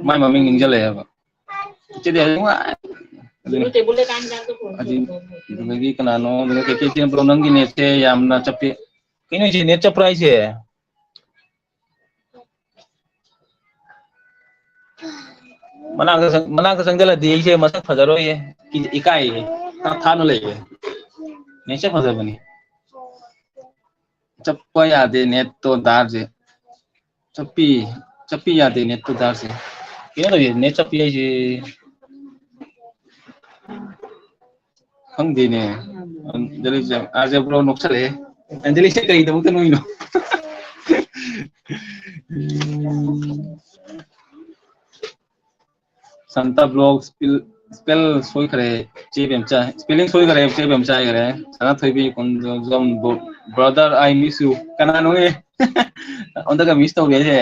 ꯃꯥꯏ ꯃꯃꯤꯡ ꯅꯤꯡꯁꯤꯡꯂꯛꯑꯦ ꯍꯥꯏꯕ꯫ ꯏꯆꯦꯗꯤ ꯌꯥꯝ ꯅꯨꯡꯉꯥꯏ꯫ ꯑꯗꯨꯅꯤ꯫ ꯑꯗꯨ, ꯑꯗꯨꯗꯒꯤ ꯀꯅꯥꯅꯣ? ꯑꯗꯨꯒ ꯀꯦ ꯀꯦ ꯏꯆꯦ ꯕ꯭ꯔꯣ, ꯅꯪꯒꯤ net ꯁꯦ ꯌꯥꯝꯅ ꯆꯞꯄꯤ꯫ ꯀꯩꯅꯣ ꯏꯆꯦ, net ꯆꯞꯄ꯭ꯔꯥ ꯍꯥꯏꯁꯦ? ꯃꯅꯥꯛꯇ ꯆꯪ-, ꯃꯅꯥꯛꯇ ꯆꯪꯁꯤꯜꯂꯗꯤ ꯑꯩꯁꯦ ꯃꯁꯛ ꯐꯖꯔꯣꯏꯌꯦ꯫ ꯀꯤ-, ꯏꯀꯥꯏꯌꯦ꯫ ꯊꯥꯅ ꯂꯩꯌꯦ꯫ ꯅꯦꯠꯁꯦ ꯐꯖꯕꯅꯤ꯫ ꯆꯠꯄ ꯌꯥꯗꯦ ꯅꯦꯠꯇꯣ ꯗꯥꯔꯁꯦ꯫ ꯆꯠꯄꯤ ꯆꯠꯄꯤ ꯌꯥꯗꯦ ꯅꯦꯠꯇꯣ ꯗꯥꯔꯁꯦ꯫ ꯀꯩꯅꯣ ꯇꯧꯏ ꯅꯦꯠ ꯆꯠꯄꯤ ꯍꯥꯏꯁꯦ꯫ ꯈꯪꯗꯦꯅꯦ꯫ ꯑꯟꯖꯂꯤꯁꯦ, ꯑꯥꯔꯖꯦ ꯕ꯭ꯔꯣ ꯅꯣꯛꯁꯜꯂꯛꯑꯦ꯫ ꯑꯟꯖꯂꯤꯁꯦ ꯀꯔꯤꯗꯃꯛꯇ ꯅꯣꯛꯏꯅꯣ? ꯎꯝ꯫ ꯁꯥꯟꯇꯥ ꯕ꯭ꯂꯣꯛ ꯁ꯭ꯄꯦꯜ, ꯁ꯭ꯄꯦꯜ ꯁꯣꯏꯈ꯭ꯔꯦ꯫ ꯆꯦ ꯕꯦꯝꯆꯥ, ꯁ꯭ꯄꯦꯂꯤꯡ ꯁꯣꯏꯈ꯭ꯔꯦ꯫ ꯆꯦ ꯕꯦꯝꯆꯥ ꯍꯥꯏꯈ꯭ꯔꯦ꯫ ꯁꯅꯥꯊꯣꯏꯕꯤ ꯀꯣꯟꯖꯣꯝ, bro-, brother, I miss you. ꯀꯅꯥꯅꯣꯍꯦ? ꯑꯩꯉꯣꯟꯗꯒ ꯃꯤꯁ ꯇꯧꯒꯦ ꯍꯥꯏꯁꯦ?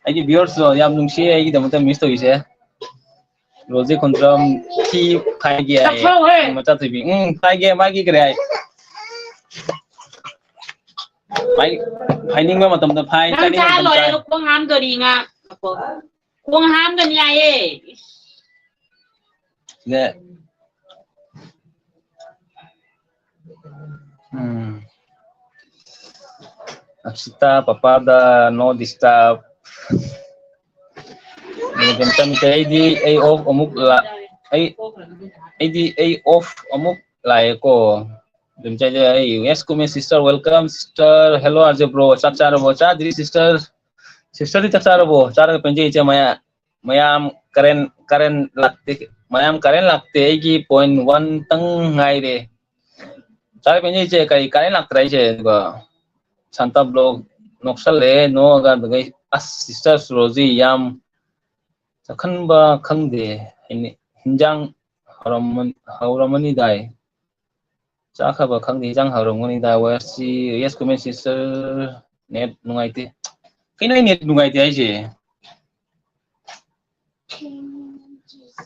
ꯑꯩꯒꯤ ꯚ꯭ꯌꯨꯋꯔꯁꯇꯣ ꯌꯥꯝ ꯅꯨꯡꯁꯤꯌꯦ ꯑꯩꯒꯤꯗꯃꯛꯇ ꯃꯤꯁ ꯇꯧꯔꯤꯁꯦ꯫ ꯔꯣꯖꯤ ꯈꯣꯟꯗ꯭ꯔꯝ ꯊꯤ ꯐꯥꯏꯒꯦ ꯍꯥꯏꯌꯦ꯫ ꯆꯠꯊꯣꯛꯑꯣꯍꯦ꯫ ꯃꯆꯥ ꯊꯣꯏꯕꯤ꯫ ꯎꯝ, ꯐꯥꯏꯒꯦ, ꯃꯥꯒꯤ ꯀꯔꯤ ꯍꯥꯏ? ꯐꯥꯏ-, ꯐꯥꯏꯅꯤꯡꯕ ꯃꯇꯝꯗ ꯐꯥꯏ, ꯅꯪ ꯆꯥꯅꯤꯡꯕ ꯆꯥ ꯃꯇꯝꯗ ꯂꯣꯏꯔꯒ ꯆꯥꯏ꯫ ꯈꯣꯡ ꯍꯥꯝꯗꯣꯔꯤ ꯉꯥ꯫ ꯈꯣꯡ ꯍꯥꯝꯒꯅꯤ ꯍꯥꯏꯌꯦ꯫ ꯁꯤꯗ ꯎꯝ꯫ ꯑꯛꯁꯤꯇꯥ ꯄꯄꯥꯗ no disturb꯫ ꯃꯦꯗꯥꯝ ꯆꯟꯗ꯭ꯔ, ꯑꯩꯗꯤ ꯑꯩ ꯑꯣꯐ ꯑꯃꯨꯛ ꯂꯥꯛ-, ꯑꯩ, ꯑꯩꯗꯤ ꯑꯩ ꯑꯣꯐ ꯑꯃꯨꯛ ꯂꯥꯛꯑꯦꯀꯣ꯫ ꯑꯗꯨꯝ ꯆꯠꯂꯦ ꯑꯩ꯫ Yes, comment sister, welcome sister, hello R J bro. ꯆꯥꯛ ꯆꯥꯔꯕꯣ? ꯆꯥꯗ꯭ꯔꯤ sister꯫ Sisterꯗꯤ ꯆꯥꯛ ꯆꯥꯔꯕꯣ? ꯆꯥꯔꯒ ꯄꯦꯟꯖꯩ ꯏꯆꯦ꯫ ꯃꯌꯥ-, ꯃꯌꯥꯝ ꯀꯔꯦꯟ, ꯀꯔꯦꯟ ꯂꯥꯛꯇꯦ꯫ ꯃꯌꯥꯝ ꯀꯔꯦꯟ ꯂꯥꯛꯇꯦ꯫ ꯑꯩꯒꯤ point one ꯇꯪ ꯉꯥꯏꯔꯦ꯫ ꯆꯥꯔꯒ ꯄꯦꯟꯖꯩ ꯏꯆꯦ꯫ ꯀꯔꯤ ꯀꯔꯦꯟ ꯂꯥꯛꯇ꯭ꯔꯦ ꯍꯥꯏꯁꯦ? ꯑꯗꯨꯒ ꯁꯥꯟꯇꯥ ꯕ꯭ꯂꯣꯛ ꯅꯣꯛꯁꯜꯂꯛꯑꯦ ꯅꯣꯛꯑꯒ꯫ ꯑꯗꯨꯒ ꯑꯁ sister ꯔꯣꯖꯤ ꯌꯥꯝ ꯆꯥꯛꯈꯟꯕ ꯈꯪꯗꯦ꯫ ꯍꯤꯟꯖꯥꯡ ꯍꯥꯎꯔꯝꯃ-, ꯍꯥꯎꯔꯝꯃꯅꯤꯗꯥꯏ꯫ ꯆꯥꯈ꯭ꯔꯕ ꯈꯪꯗꯦ, ꯏꯟꯖꯥꯡ ꯍꯥꯎꯔꯝꯒꯅꯤꯗ꯫ ꯋꯥꯔꯁꯤ, yes, comment sister꯫ ꯅꯦꯠ ꯅꯨꯡꯉꯥꯏꯇꯦ꯫ ꯀꯩꯅꯣ ꯑꯩ ꯅꯦꯠ ꯅꯨꯡꯉꯥꯏꯇꯦ ꯍꯥꯏꯁꯦ?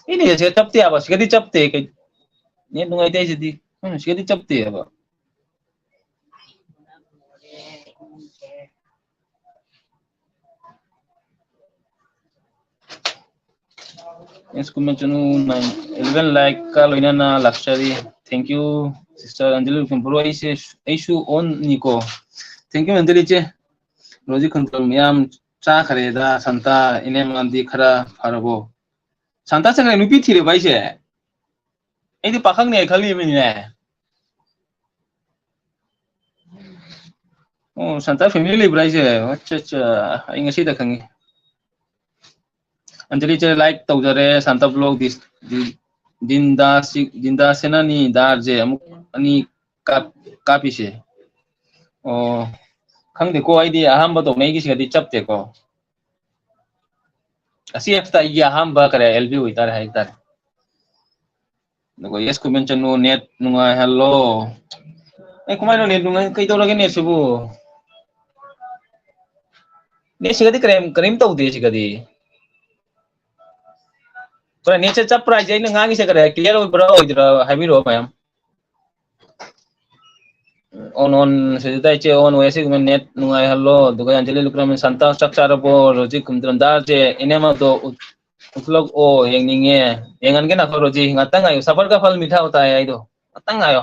ꯑꯩ ꯅꯦꯠꯁꯦ ꯆꯞꯇꯦ ꯍꯥꯏꯕ, ꯁꯤꯒꯗꯤ ꯆꯞꯇꯦ꯫ ꯀꯩ-, ꯅꯦꯠ ꯅꯨꯡꯉꯥꯏꯇꯦ ꯍꯥꯏꯁꯤꯗꯤ꯫ ꯎꯝ, ꯁꯤꯒꯗꯤ ꯆꯞꯇꯦ ꯍꯥꯏꯕ꯫ Yes, comment ꯆꯅꯨ nine eleven like ꯀ ꯂꯣꯏꯅꯅ ꯂꯥꯛꯆꯔꯤ꯫ Thank you, sister Anjali ꯂꯨꯈꯤꯝ꯫ Bro, ꯑꯩꯁꯦ, ꯑꯩꯁꯨ on ꯅꯤꯀꯣ꯫ Thank you, ꯑꯟꯖꯂꯤ ꯆꯦ꯫ ꯔꯣꯖꯤ ꯈꯨꯟꯗ꯭ꯔꯣꯝ ꯃꯌꯥꯝ ꯆꯥꯈ꯭ꯔꯦꯗ꯫ ꯁꯥꯟꯇꯥ, ꯏꯅꯦꯝꯃꯗꯤ ꯈꯔ ꯐꯔꯕꯣ? ꯁꯥꯟꯇꯥ ꯆꯪꯉꯦ, ꯅꯨꯄꯤ ꯊꯤꯔꯕ ꯍꯥꯏꯁꯦ? ꯑꯩꯗꯤ ꯄꯥꯈꯪꯅꯦ ꯈꯜꯂꯤꯕꯅꯤꯅꯦ꯫ ꯑꯣ, ꯁꯟꯇꯥ family ꯂꯩꯕ꯭ꯔꯥ ꯍꯥꯏꯁꯦ? ꯑꯠꯆꯥ, ꯑꯠꯆꯥ, ꯑꯩ ꯉꯁꯤꯗ ꯈꯪꯉꯤ꯫ ꯑꯟꯖꯂꯤ ꯆꯦ like ꯇꯧꯖꯔꯦ, ꯁꯥꯟꯇ vlog ꯗꯤ-, ꯗꯤ-, ꯗꯤꯟꯗꯥ ꯁꯤ-, ꯗꯤꯟꯗꯥ ꯁꯦꯅꯥꯅꯤ ꯗꯥꯔꯁꯦ ꯑꯃꯨꯛ ꯑꯅꯤ ꯀꯥꯞ-, ꯀꯥꯞꯄꯤꯁꯦ꯫ ꯑꯣ, ꯈꯪꯗꯦꯀꯣ, ꯑꯩꯗꯤ ꯑꯍꯥꯟꯕ ꯇꯧꯅꯩꯒꯤꯁꯤꯒꯗꯤ ꯆꯞꯇꯦꯀꯣ꯫ ꯑꯁꯤ apps ꯇ ꯑꯩꯒꯤ ꯑꯍꯥꯟꯕ ꯀꯔꯤ L B ꯑꯣꯏꯇꯥꯔꯦ ꯍꯥꯏꯇꯥꯔꯦ꯫ ꯑꯗꯨꯒ yes comment ꯆꯅꯨ, net ꯅꯨꯡꯉꯥꯏꯍꯜꯂꯣ꯫ ꯑꯦ, ꯀꯃꯥꯏꯅꯣ net ꯅꯨꯡꯉꯥꯏ-, ꯀꯩꯗꯧꯔꯒꯦ net ꯁꯤꯕꯨ? Net ꯁꯤꯒꯗꯤ ꯀꯔꯤꯝ, ꯀꯔꯤꯝ ꯇꯧꯗꯦ ꯁꯤꯒꯗꯤ꯫ ꯀꯔꯤ net ꯁꯦ ꯆꯞꯄ꯭ꯔꯥ ꯍꯥꯏꯁꯦ? ꯑꯩꯅ ꯉꯥꯡꯉꯤꯁꯦ ꯀꯔꯤ clear ꯑꯣꯏꯕ꯭ꯔꯥ ꯑꯣꯏꯗ꯭ꯔꯥ ꯍꯥꯏꯕꯤꯔꯛꯑꯣ ꯃꯌꯥꯝ꯫ On, on, ꯁꯤꯗ ꯏꯆꯦ on ꯑꯣꯏ, ꯑꯁꯤꯒꯨꯝꯕ net ꯅꯨꯡꯉꯥꯏꯍꯜꯂꯣ꯫ ꯑꯗꯨꯒ ꯑꯟꯖꯂꯤ ꯂꯨꯀ꯭ꯔꯥꯝ, ꯁꯥꯟꯇ ꯆꯥꯛ ꯆꯥꯔꯕꯣ? ꯔꯣꯖꯤ ꯀꯨꯝꯗ꯭ꯔꯝ ꯗꯥꯔꯁꯦ ꯏꯅꯦꯃꯗꯣ ꯎꯠ-, ꯎꯠꯂꯛꯑꯣ, ꯌꯦꯡꯅꯤꯡꯉꯦ꯫ ꯌꯦꯡꯍꯟꯒꯦ ꯅꯈꯣ ꯔꯣꯖꯤ, ꯉꯥꯛꯇꯪ ꯉꯥꯏꯌꯨ꯫ ꯁꯕꯔ ꯀ ꯐꯜ ꯃꯤꯊꯥ ꯍꯣꯇꯥ ꯍꯥꯏ ꯍꯥꯏꯗꯣ꯫ ꯉꯥꯛꯇꯪ ꯉꯥꯏꯌꯣ꯫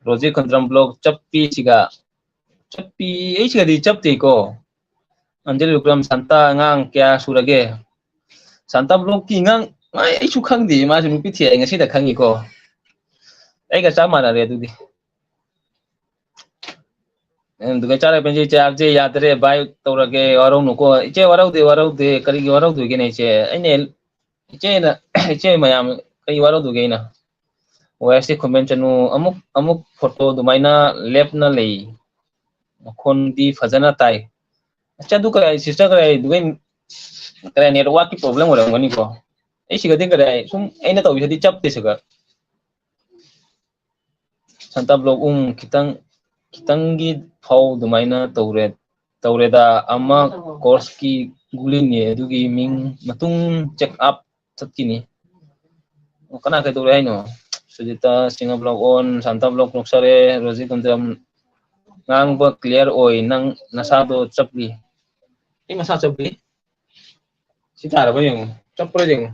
ꯔꯣꯖꯤ ꯀꯨꯝꯗ꯭ꯔꯝ vlog ꯆꯞꯄꯤ ꯁꯤꯒ꯫ ꯆꯞꯄꯤ, ꯑꯩ ꯁꯤꯒꯗꯤ ꯆꯞꯇꯦꯀꯣ꯫ ꯑꯟꯖꯂꯤ ꯂꯨꯀ꯭ꯔꯥꯝ, ꯁꯥꯟꯇ ꯑꯉꯥꯡ ꯀꯌꯥ ꯁꯨꯔꯒꯦ? ꯁꯥꯟꯇ vlog ꯀꯤ ꯑꯉꯥꯡ, ꯑꯩ, ꯑꯩꯁꯨ ꯈꯪꯗꯦ, ꯃꯥꯁꯨ ꯅꯨꯄꯤ ꯊꯤꯔꯦ, ꯉꯁꯤꯗ ꯈꯪꯉꯤꯀꯣ꯫ ꯑꯩꯒ ꯆꯞ ꯃꯥꯟꯅꯔꯦ ꯑꯗꯨꯗꯤ꯫ ꯑꯗꯨꯒ ꯆꯥꯔꯛꯄ ꯏꯆꯦ, ꯏꯆꯦ, ꯌꯥꯗ꯭ꯔꯦ, bye ꯇꯧꯔꯒꯦ, ꯋꯥꯔꯧꯅꯨꯀꯣ꯫ ꯏꯆꯦ, ꯋꯥꯔꯧꯗꯦ, ꯋꯥꯔꯧꯗꯦ, ꯀꯔꯤꯒꯤ ꯋꯥꯔꯧꯗꯣꯏꯒꯦꯅꯦ ꯏꯆꯦ? ꯑꯩꯅ, ꯏꯆꯦꯅ, ꯏꯆꯦ ꯃꯌꯥꯝ ꯀꯔꯤ ꯋꯥꯔꯧꯗꯣꯏꯒꯦ ꯑꯩꯅ? ꯋꯥꯏ ꯑꯦꯁ ꯇꯤ ꯈꯨꯝꯕꯦꯟ ꯆꯅꯨ, ꯑꯃꯨꯛ, ꯑꯃꯨꯛ photo ꯑꯗꯨꯃꯥꯏꯅ ꯂꯦꯞꯅ ꯂꯩ꯫ ꯃꯈꯣꯟꯗꯤ ꯐꯖꯅ ꯇꯥꯏ꯫ ꯑꯁ, ꯑꯗꯨ ꯀꯔꯥꯏ, sister ꯀꯔꯥꯏ, ꯑꯗꯨꯒꯩ, ꯀꯔꯥꯏ network ꯀꯤ problem ꯑꯣꯏꯔꯝꯒꯅꯤꯀꯣ꯫ ꯑꯩ ꯁꯤꯒꯗꯤ ꯀꯔꯥꯏ, ꯁꯨꯝ ꯑꯩꯅ ꯇꯧꯔꯤꯁꯤꯗꯤ ꯆꯞꯇꯦ ꯁꯤꯒ꯫ ꯁꯥꯟꯇ vlog, ꯎꯝ, ꯈꯤꯇꯪ, ꯈꯤꯇꯪꯒꯤ ꯐꯥꯎ ꯑꯗꯨꯃꯥꯏꯅ ꯇꯧꯔꯦ, ꯇꯧꯔꯦꯗ꯫ ꯑꯃ course ꯀꯤ ꯒꯨꯂꯤꯅꯦ, ꯑꯗꯨꯒꯤ ꯃꯤꯡ ꯃꯇꯨꯡ check up ꯆꯠꯈꯤꯅꯤ꯫ ꯑꯣ, ꯀꯅꯥ ꯀꯩꯗꯧꯔꯦ ꯍꯥꯏꯅꯣ? Sujita, Singha vlog on, Santa vlog ꯅꯣꯛꯆꯔꯦ, ꯔꯣꯖꯤ ꯀꯨꯟꯖꯝ, ꯉꯥꯡꯕ clear ꯑꯣꯏ, ꯅꯪ ꯅꯁꯥꯗꯣ ꯆꯞꯂꯤ꯫ ꯑꯩ ꯃꯁꯥ ꯆꯞꯂꯤ? ꯁꯤ ꯇꯥꯔꯕ ꯌꯦꯡꯉꯨ, ꯆꯞꯄ꯭ꯔꯥ ꯌꯦꯡꯉꯨ꯫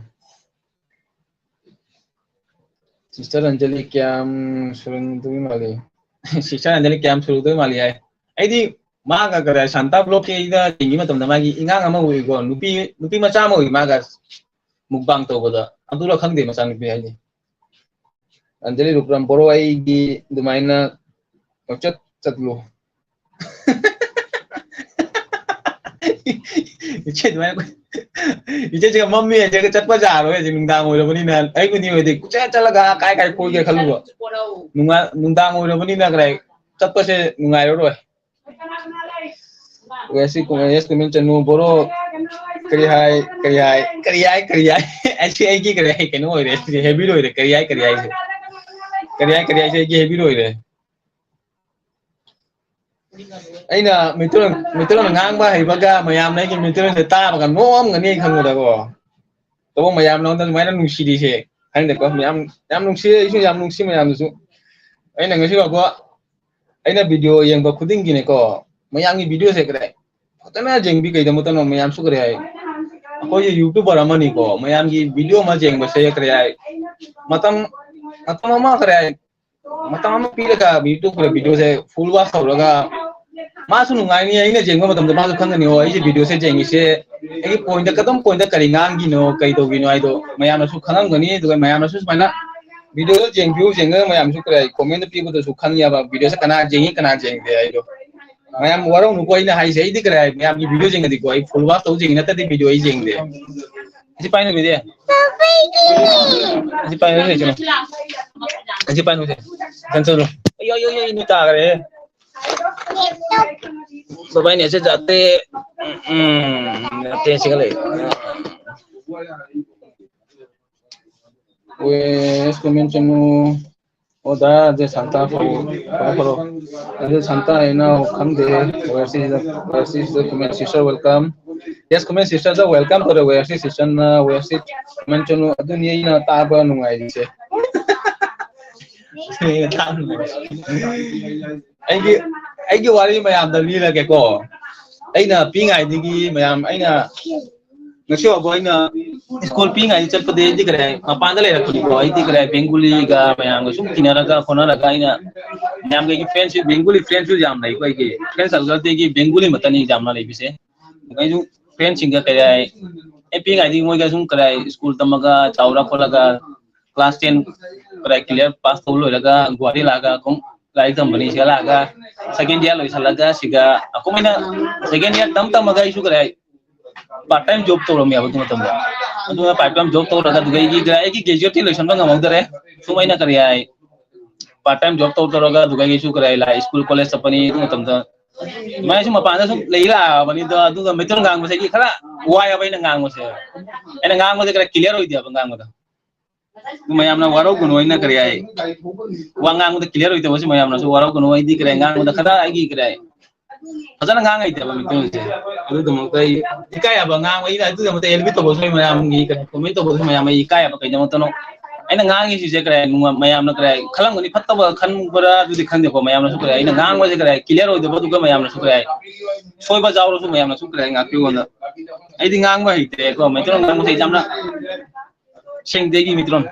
Sister ꯑꯟꯖꯂꯤ ꯀꯌꯥꯝ ꯁꯨꯔꯝꯗꯣꯏ ꯃꯥꯜꯂꯤ? Sister ꯑꯟꯖꯂꯤ ꯀꯌꯥꯝ ꯁꯨꯔꯝꯗꯣꯏ ꯃꯥꯜꯂꯤ ꯍꯥꯏ꯫ ꯑꯩꯗꯤ ꯃꯥꯒ ꯀꯗꯥꯏ ꯁꯥꯟꯇꯥ vlog ꯀꯤ ꯑꯩꯅ ꯌꯦꯡꯉꯤ ꯃꯇꯝꯗ ꯃꯥꯒꯤ ꯏꯉꯥꯡ ꯑꯃ ꯎꯏꯀꯣ, ꯅꯨꯄꯤ, ꯅꯨꯄꯤ ꯃꯆꯥ ꯑꯃ ꯎꯏ ꯃꯥꯒ mukbang ꯇꯧꯕꯗ꯫ ꯑꯗꯨꯔ ꯈꯪꯗꯦ ꯃꯆꯥꯅꯨꯄꯤ ꯍꯥꯏꯗꯤ꯫ ꯑꯟꯖꯂꯤ ꯔꯨꯄ꯭ꯔꯝ ꯕꯣꯔꯣ, ꯑꯩꯒꯤ ꯑꯗꯨꯃꯥꯏꯅ ꯄꯪꯆꯠ ꯆꯠꯂꯨ꯫ ꯏꯆꯦ ꯑꯗꯨꯃꯥꯏꯅ, ꯏꯆꯦꯁꯦ ꯃꯝꯃꯤ ꯍꯥꯏꯁꯦ ꯆꯠꯄ ꯌꯥꯔꯣꯏ ꯍꯧꯖꯤꯛ, ꯅꯨꯡꯗꯥꯡ ꯑꯣꯏꯔꯕꯅꯤꯅ꯫ ꯑꯩꯕꯨꯗꯤ ꯑꯣꯏꯗꯤ ꯀꯨꯆꯠ ꯆꯠꯂꯒ ꯀꯥꯏ ꯀꯥꯏ ꯀꯣꯏꯒꯦ ꯈꯜꯂꯨꯕ꯫ ꯅꯨꯡꯉꯥꯏ-, ꯅꯨꯡꯗꯥꯡ ꯑꯣꯏꯔꯕꯅꯤꯅ ꯀꯗꯥꯏ ꯆꯠꯄꯁꯦ ꯅꯨꯡꯉꯥꯏꯔꯔꯣꯏ꯫ ꯋꯦꯁꯤ ꯀꯨꯃꯥꯔ, ꯌꯦꯁ ꯀꯨꯃꯥꯔ ꯆꯅꯨ, ꯕꯣꯔꯣ, ꯀꯔꯤ ꯍꯥꯏ, ꯀꯔꯤ ꯍꯥꯏ, ꯀꯔꯤ ꯍꯥꯏ, ꯀꯔꯤ ꯍꯥꯏ? ꯑꯩꯁꯦ ꯑꯩꯒꯤ ꯀꯔꯤ ꯍꯥꯏ, ꯀꯩꯅꯣ ꯑꯣꯏꯔꯦ, ꯁꯤꯁꯦ ꯍꯦꯕꯤꯠ ꯑꯣꯏꯔꯦ꯫ ꯀꯔꯤ ꯍꯥꯏ, ꯀꯔꯤ ꯍꯥꯏꯁꯦ? ꯀꯔꯤ ꯍꯥꯏ, ꯀꯔꯤ ꯍꯥꯏꯁꯦ ꯑꯩꯒꯤ ꯍꯦꯕꯤꯠ ꯑꯣꯏꯔꯦ꯫ ꯑꯩꯅ ꯃꯩꯇꯩꯂꯣꯟ, ꯃꯩꯇꯩꯂꯣꯟ ꯉꯥꯡꯕ ꯍꯩꯕꯒ ꯃꯌꯥꯝꯅ ꯑꯩꯒꯤ ꯃꯩꯇꯩꯂꯣꯟꯁꯦ ꯇꯥꯕꯒ ꯅꯣꯛꯑꯝꯒꯅꯤ ꯑꯩ ꯈꯪꯕꯗꯀꯣ꯫ ꯇꯧꯕ ꯃꯌꯥꯝꯅ ꯑꯩꯉꯣꯟꯗ ꯑꯗꯨꯃꯥꯏꯅ ꯅꯨꯡꯁꯤꯔꯤꯁꯦ꯫ ꯈꯪꯗꯦꯀꯣ, ꯃꯌꯥꯝ ꯌꯥꯝ ꯅꯨꯡꯁꯤ, ꯑꯩꯁꯨ ꯌꯥꯝ ꯅꯨꯡꯁꯤ ꯃꯌꯥꯝꯗꯨꯁꯨ꯫ ꯑꯩꯅ ꯉꯁꯤ ꯐꯥꯎꯕ ꯑꯩꯅ ꯚꯤꯗꯤꯑꯣ ꯌꯦꯡꯕ ꯈꯨꯗꯤꯡꯒꯤꯅꯦꯀꯣ, ꯃꯌꯥꯝꯒꯤ ꯚꯤꯗꯤꯑꯣꯁꯦ ꯀꯗꯥꯏ ꯐꯖꯅ ꯌꯦꯡꯕꯤ, ꯀꯩꯗꯧ ꯃꯇꯝꯗ ꯃꯌꯥꯝꯁꯨ ꯀꯔꯤ ꯍꯥꯏ, ꯑꯩꯈꯣꯏꯁꯦ ꯌꯨꯇ꯭ꯌꯨꯕꯔ ꯑꯃꯅꯤꯀꯣ, ꯃꯌꯥꯝꯒꯤ ꯚꯤꯗꯤꯑꯣ ꯑꯃ ꯌꯦꯡꯕꯁꯦ ꯀꯔꯤ ꯍꯥꯏ, ꯃꯇꯝ, ꯃꯇꯝ ꯑꯃ ꯀꯔꯤ ꯍꯥꯏ, ꯃꯇꯝ ꯑꯃ ꯄꯤꯔꯒ ꯌꯨꯇ꯭ꯌꯨꯕ ꯚꯤꯗꯤꯑꯣꯁꯦ ꯐꯨꯜ ꯋꯥꯆ ꯇꯧꯔꯒ ꯃꯥꯁꯨ ꯅꯨꯡꯉꯥꯏꯅꯤ, ꯑꯩꯅ ꯌꯦꯡꯕ ꯃꯇꯝꯗ ꯃꯥꯁꯨ ꯈꯪꯒꯅꯤ, "ꯑꯣ, ꯑꯩꯁꯦ ꯚꯤꯗꯤꯑꯣꯁꯦ ꯌꯦꯡꯉꯤꯁꯦ ꯑꯩꯒꯤ ꯄꯣꯏꯟꯠꯇ, ꯀꯗꯣꯝ ꯄꯣꯏꯟꯠꯇ ꯀꯔꯤ ꯉꯥꯡꯈꯤꯅꯣ, ꯀꯔꯤ ꯇꯧꯈꯤꯅꯣ" ꯍꯥꯏꯗꯣ ꯃꯌꯥꯝꯅꯁꯨ ꯈꯪꯉꯝꯒꯅꯤ꯫ ꯑꯗꯨꯒ ꯃꯌꯥꯝꯅꯁꯨ ꯁꯨꯃꯥꯏꯅ ꯚꯤꯗꯤꯑꯣꯗꯣ ꯌꯦꯡꯕꯤꯌꯨ, ꯌꯦꯡꯉꯒ ꯃꯌꯥꯝꯁꯨ ꯀꯔꯤ ꯍꯥꯏ, ꯀꯣꯃꯦꯟꯠꯇ ꯄꯤꯕꯗꯁꯨ ꯈꯪꯉꯦꯕ ꯚꯤꯗꯤꯑꯣꯁꯦ ꯀꯅꯥ ꯌꯦꯡꯉꯤ, ꯀꯅꯥ ꯌꯦꯡꯗꯦ ꯍꯥꯏꯗꯣ꯫ ꯃꯌꯥꯝ ꯋꯥꯔꯧꯅꯨꯀꯣ ꯑꯩꯅ ꯍꯥꯏꯁꯦ, ꯑꯩꯗꯤ ꯀꯔꯤ ꯍꯥꯏ, ꯃꯌꯥꯝꯒꯤ ꯚꯤꯗꯤꯑꯣ ꯌꯦꯡꯉꯗꯤꯀꯣ ꯑꯩ ꯐꯨꯜ ꯋꯥꯆ ꯇꯧ ꯌꯦꯡꯉꯤ, ꯅꯠꯇ꯭ꯔꯗꯤ ꯚꯤꯗꯤꯑꯣ ꯑꯩ ꯌꯦꯡꯗꯦ꯫ ꯑꯁꯤ ꯄꯥꯏꯅꯨ ꯕꯤꯗꯤ꯫ ꯑꯁꯤ ꯄꯥꯏꯅꯨ ꯂꯩꯁꯤꯅ꯫ ꯑꯁꯤ ꯄꯥꯏꯅꯨꯁꯦ꯫ ꯆꯪꯁꯜꯂꯨ꯫ ꯑꯌꯣ, ꯑꯌꯣ, ꯑꯌꯣ, ꯏꯅꯨ ꯇꯥꯈ꯭ꯔꯦ꯫ ꯕꯕꯥꯏ ꯅꯦꯠꯁꯦ ꯖꯥꯠꯇꯦ꯫ ꯎꯝ, ꯎꯝ, ꯖꯥꯠꯇꯦ ꯁꯤꯒ ꯂꯩ꯫ ꯋꯦꯁ ꯀꯣꯃꯦꯟ ꯆꯅꯨ꯫ ꯑꯣ, ꯗꯥ ꯑꯖꯦ ꯁꯥꯟꯇꯥ ꯐꯣꯂꯣ, ꯐꯣꯂꯣ, ꯐꯣꯂꯣ꯫ ꯑꯖꯦ ꯁꯥꯟꯇꯥ ꯍꯥꯏꯅ ꯈꯪꯗꯦ꯫ Where is the, where is the comment sister, welcome. Yes, comment sister the welcome ꯇꯧꯔꯦ꯫ Where is sister ꯅ, where is ꯃꯟꯆꯅꯨ, ꯑꯗꯨꯅꯤ ꯑꯩꯅ ꯇꯥꯕ ꯅꯨꯡꯉꯥꯏꯔꯤꯁꯦ꯫ ꯑꯩꯅ ꯇꯥꯕ ꯅꯨꯡꯉꯥꯏꯔꯤꯁꯦ꯫ ꯑꯩꯒꯤ, ꯑꯩꯒꯤ ꯋꯥꯔꯤ ꯃꯌꯥꯝꯗ ꯂꯤꯔꯒꯦꯀꯣ꯫ ꯑꯩꯅ ꯄꯤꯛꯏꯉꯩꯗꯒꯤ ꯃꯌꯥꯝ, ꯑꯩꯅ ꯉꯁꯤ ꯐꯥꯎꯕ ꯑꯩꯅ ꯁ꯭ꯀꯨꯜ ꯄꯤꯛꯏꯉꯩꯗ ꯆꯠꯄꯗꯤ ꯑꯩꯗꯤ ꯀꯔꯤ ꯍꯥꯏ, ꯃꯄꯥꯟꯗ ꯂꯩꯔꯛꯄꯅꯤꯀꯣ꯫ ꯑꯩꯗꯤ ꯀꯔꯤ ꯍꯥꯏ, ꯕꯦꯡꯒꯨꯂꯤꯒ ꯃꯌꯥꯝꯒ ꯁꯨꯝ ꯇꯤꯟꯅꯔꯒ ꯈꯣꯠꯅꯔꯒ ꯑꯩꯅ ꯃꯌꯥꯝꯒꯤ friends ꯁꯨ, ꯕꯦꯡꯒꯨꯂꯤ friends ꯁꯨ ꯌꯥꯝ ꯂꯩꯀꯣ꯫ ꯑꯩꯒꯤ friend circle ꯗꯒꯤ ꯕꯦꯡꯒꯨꯂꯤ ꯃꯇꯅꯤ ꯌꯥꯝꯅ ꯂꯩꯕꯁꯦ꯫ ꯑꯩꯁꯨ friend ꯁꯤꯡꯒ ꯀꯔꯤ ꯍꯥꯏ, ꯑꯩ ꯄꯤꯛꯏꯉꯩꯗꯒꯤ ꯃꯣꯏꯒ ꯁꯨꯝ ꯀꯔꯤ ꯍꯥꯏ, ꯁ꯭ꯀꯨꯜ ꯇꯝꯃꯒ ꯆꯥꯎꯔ ꯈꯣꯠꯂꯒ class ten ꯀꯗꯥꯏ clear pass ꯇꯧꯕ ꯂꯣꯏꯔꯒ ꯒꯨꯍꯥꯇꯤ ꯂꯥꯛꯑꯒ ꯑꯗꯨꯝ ꯂꯥꯏꯔꯤꯛ ꯇꯝꯕꯅꯤ꯫ ꯁꯤꯗ ꯂꯥꯛꯑꯒ second year ꯂꯣꯏꯁꯤꯜꯂꯒ ꯁꯤꯗ ꯑꯩꯈꯣꯏꯅ second year ꯇꯝ ꯇꯝꯃꯒ ꯑꯩꯁꯨ ꯀꯗꯥꯏ part time job ꯇꯧꯔꯝꯃꯦꯕ ꯑꯗꯨ ꯃꯇꯝꯗ꯫ ꯑꯗꯨꯅ part time job ꯇꯧꯔꯒ ꯑꯗꯨꯒ ꯑꯩꯒꯤ ꯑꯩꯒꯤ graduate ꯇꯤ ꯂꯣꯏꯁꯤꯟꯕ ꯉꯝꯍꯧꯗꯔꯦ꯫ ꯁꯨꯝ ꯑꯩꯅ ꯀꯔꯤ ꯍꯥꯏ, part time job ꯇꯧ ꯇꯧꯔꯒ ꯑꯗꯨꯒ ꯑꯩꯒꯤꯁꯨ ꯀꯔꯤ ꯍꯥꯏ, ꯂꯥꯏ school college ꯆꯠꯄꯅꯤ ꯑꯗꯨ ꯃꯇꯝꯗ꯫ ꯑꯗꯨꯃꯥꯏꯅ ꯁꯨꯝ ꯃꯄꯥꯟꯗ ꯁꯨꯝ ꯂꯩ ꯂꯥꯛꯑꯕꯅꯤꯗꯣ, ꯑꯗꯨꯒ ꯃꯩꯇꯩꯂꯣꯟ ꯉꯥꯡꯕꯁꯦ ꯑꯩꯒꯤ ꯈꯔ ꯋꯥꯏꯑꯕ ꯑꯩꯅ ꯉꯥꯡꯕꯁꯦ꯫ ꯑꯩꯅ ꯉꯥꯡꯕꯁꯦ ꯈꯔ clear ꯑꯣꯏꯗꯦꯕ ꯉꯥꯡꯕꯗ꯫ ꯃꯌꯥꯝꯅ ꯋꯥꯔꯧꯒꯅꯨ, ꯑꯩꯅ ꯀꯔꯤ ꯍꯥꯏ, ꯋꯥ ꯉꯥꯡꯕꯗ clear ꯑꯣꯏꯗꯕꯁꯤ ꯃꯌꯥꯝꯅꯁꯨ ꯋꯥꯔꯧꯒꯅꯨ꯫ ꯑꯩꯗꯤ ꯀꯔꯤ ꯉꯥꯡꯕꯗ ꯈꯔ ꯑꯩꯒꯤ ꯀꯔꯤ ꯍꯥꯏ, ꯐꯖꯅ ꯉꯥꯡ ꯍꯩꯇꯦꯕ ꯃꯩꯇꯩꯂꯣꯟꯁꯦ꯫ ꯑꯗꯨꯒꯤꯗꯃꯛꯇ ꯑꯩ ꯏꯀꯥꯏꯌꯦꯕ ꯉꯥꯡꯕ꯫ ꯑꯩꯅ ꯑꯗꯨꯒꯤꯗꯃꯛꯇ admit ꯇꯧꯕꯁꯨ ꯃꯌꯥꯝꯒꯤ ꯀꯩꯅꯣ comment ꯇꯧꯕꯁꯨ ꯃꯌꯥꯝ ꯑꯩ ꯏꯀꯥꯏꯌꯦꯕ꯫ ꯀꯩꯗꯃꯛꯇꯅꯣ ꯑꯩꯅ ꯉꯥꯡꯉꯤꯁꯤꯁꯦ ꯀꯔꯤ ꯍꯥꯏ, ꯃꯌꯥꯝꯅ ꯀꯔꯤ ꯍꯥꯏ, ꯈꯜꯂꯝꯒꯅꯤ, ꯐꯠꯇꯕ ꯈꯟꯕ꯭ꯔꯥ ꯑꯗꯨꯗꯤ ꯈꯪꯗꯦꯀꯣ꯫ ꯃꯌꯥꯝꯅꯁꯨ ꯀꯔꯤ ꯍꯥꯏ, ꯑꯩꯅ ꯉꯥꯡꯕꯁꯦ ꯀꯔꯤ ꯍꯥꯏ, clear ꯑꯣꯏꯗꯕ, ꯑꯗꯨꯒ ꯃꯌꯥꯝꯅꯁꯨ ꯀꯔꯤ ꯍꯥꯏ, ꯁꯣꯏꯕ ꯌꯥꯎꯔꯁꯨ ꯃꯌꯥꯝꯅꯁꯨ ꯀꯔꯤ ꯍꯥꯏ, ꯉꯥꯛꯄꯤꯌꯣꯅ꯫ ꯑꯩꯗꯤ ꯉꯥꯡꯕ ꯍꯩꯇꯦꯀꯣ, ꯃꯩꯇꯩꯂꯣꯟ ꯉꯥꯡꯕꯁꯦ ꯌꯥꯝꯅ ꯁꯦꯡꯗꯦ ꯑꯩꯒꯤ ꯃꯩꯇꯩꯂꯣꯟ꯫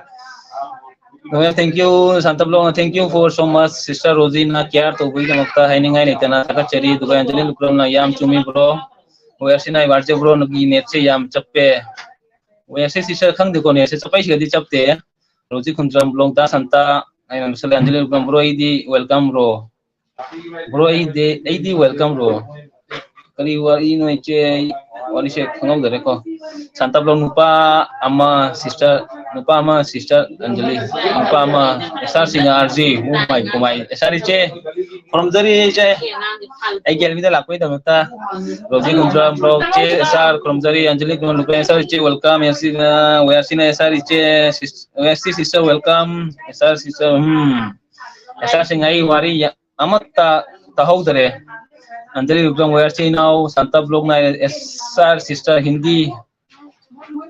ꯍꯣꯏ, thank you, ꯁꯥꯟꯇ ꯕ꯭ꯂꯣꯛꯅ, thank you for so much, sister ꯔꯣꯖꯤꯅ care ꯇꯧꯕꯒꯤꯗꯃꯛꯇ ꯍꯥꯏꯅꯤꯡꯉꯥꯏ ꯂꯩꯇꯅ ꯊꯥꯒꯠꯆꯔꯤ꯫ ꯑꯗꯨꯒ ꯑꯦꯟꯖꯂꯤ ꯂꯨꯀ꯭ꯔꯝꯅ, ꯌꯥꯝ ꯆꯨꯝꯃꯤ ꯕ꯭ꯔꯣ, ꯋꯦꯌꯔꯁꯤꯅ ꯏꯕꯥꯔꯖꯦ ꯕ꯭ꯔꯣꯒꯤ netꯁꯦ ꯌꯥꯝ ꯆꯞꯄꯦ꯫ ꯋꯦꯌꯔꯁꯦ sister ꯈꯪꯗꯦꯀꯣ, netꯁꯦ ꯆꯞꯄꯩꯁꯤꯒꯗꯤ ꯆꯞꯇꯦ꯫ ꯔꯣꯖꯤ ꯈꯨꯟꯗ꯭ꯔꯝ ꯕ꯭ꯂꯣꯛ, ꯗꯥ ꯁꯥꯟꯇ, ꯑꯩꯅ ꯃꯁꯜ ꯑꯦꯟꯖꯂꯤ ꯂꯨꯀ꯭ꯔꯝ ꯕ꯭ꯔꯣ, ꯑꯩꯗꯤ welcome ꯕ꯭ꯔꯣ꯫ ꯕ꯭ꯔꯣ, ꯑꯩꯗꯤ, ꯑꯩꯗꯤ welcome ꯕ꯭ꯔꯣ꯫ ꯀꯔꯤ ꯋꯥꯔꯤꯅꯣ ꯏꯆꯦ? ꯑꯩ ꯋꯥꯔꯤꯁꯦ ꯈꯪꯍꯧꯗꯔꯦꯀꯣ꯫ ꯁꯥꯟꯇꯕ꯭ꯂꯣꯛ ꯅꯨꯄꯥ ꯑꯃ sister, ꯅꯨꯄꯥ ꯑꯃ sister ꯑꯟꯖꯂꯤ, ꯅꯨꯄꯥ ꯑꯃ ꯑꯦꯁ ꯑꯥꯔ ꯁꯤꯡ ꯑꯥꯔ ꯖꯤ, ꯎ ꯃꯥꯏ ꯀꯨꯃꯥꯏ, ꯑꯦꯁ ꯑꯥꯔ ꯏꯆꯦ, ꯈꯨꯔꯨꯝꯖꯔꯤ ꯏꯆꯦ꯫ ꯑꯩ ꯒꯦꯜꯃꯤꯗ ꯂꯥꯛꯄꯒꯤꯗꯃꯛꯇ ꯔꯣꯖꯤ ꯈꯨꯟꯗ꯭ꯔꯥꯝ ꯕ꯭ꯂꯣꯛ ꯆꯦ, ꯑꯦꯁ ꯑꯥꯔ ꯈꯨꯔꯨꯝꯖꯔꯤ, ꯑꯟꯖꯂꯤ ꯈꯨꯔꯨꯝ, ꯑꯦꯁ ꯑꯥꯔ ꯏꯆꯦ welcome, ꯋꯦꯌꯔꯁꯤꯅ ꯑꯦꯁ ꯑꯥꯔ ꯏꯆꯦ, ꯋꯦꯌꯔꯁꯤ sister welcome, ꯑꯦꯁ ꯑꯥꯔ sister, ꯎꯝ꯫ ꯑꯦꯁ ꯑꯥꯔ ꯁꯤꯡ ꯑꯩ ꯋꯥꯔꯤ ꯌꯥ-, ꯑꯃꯠꯇ ꯇꯥꯍꯧꯗꯔꯦ꯫ ꯑꯟꯖꯂꯤ ꯔꯨꯗ꯭ꯔꯝ ꯋꯦꯌꯔꯁꯤ ꯏꯅꯥꯎ ꯁꯥꯟꯇ ꯕ꯭ꯂꯣꯛ ꯅꯥꯏꯔꯦ S R sister Hindi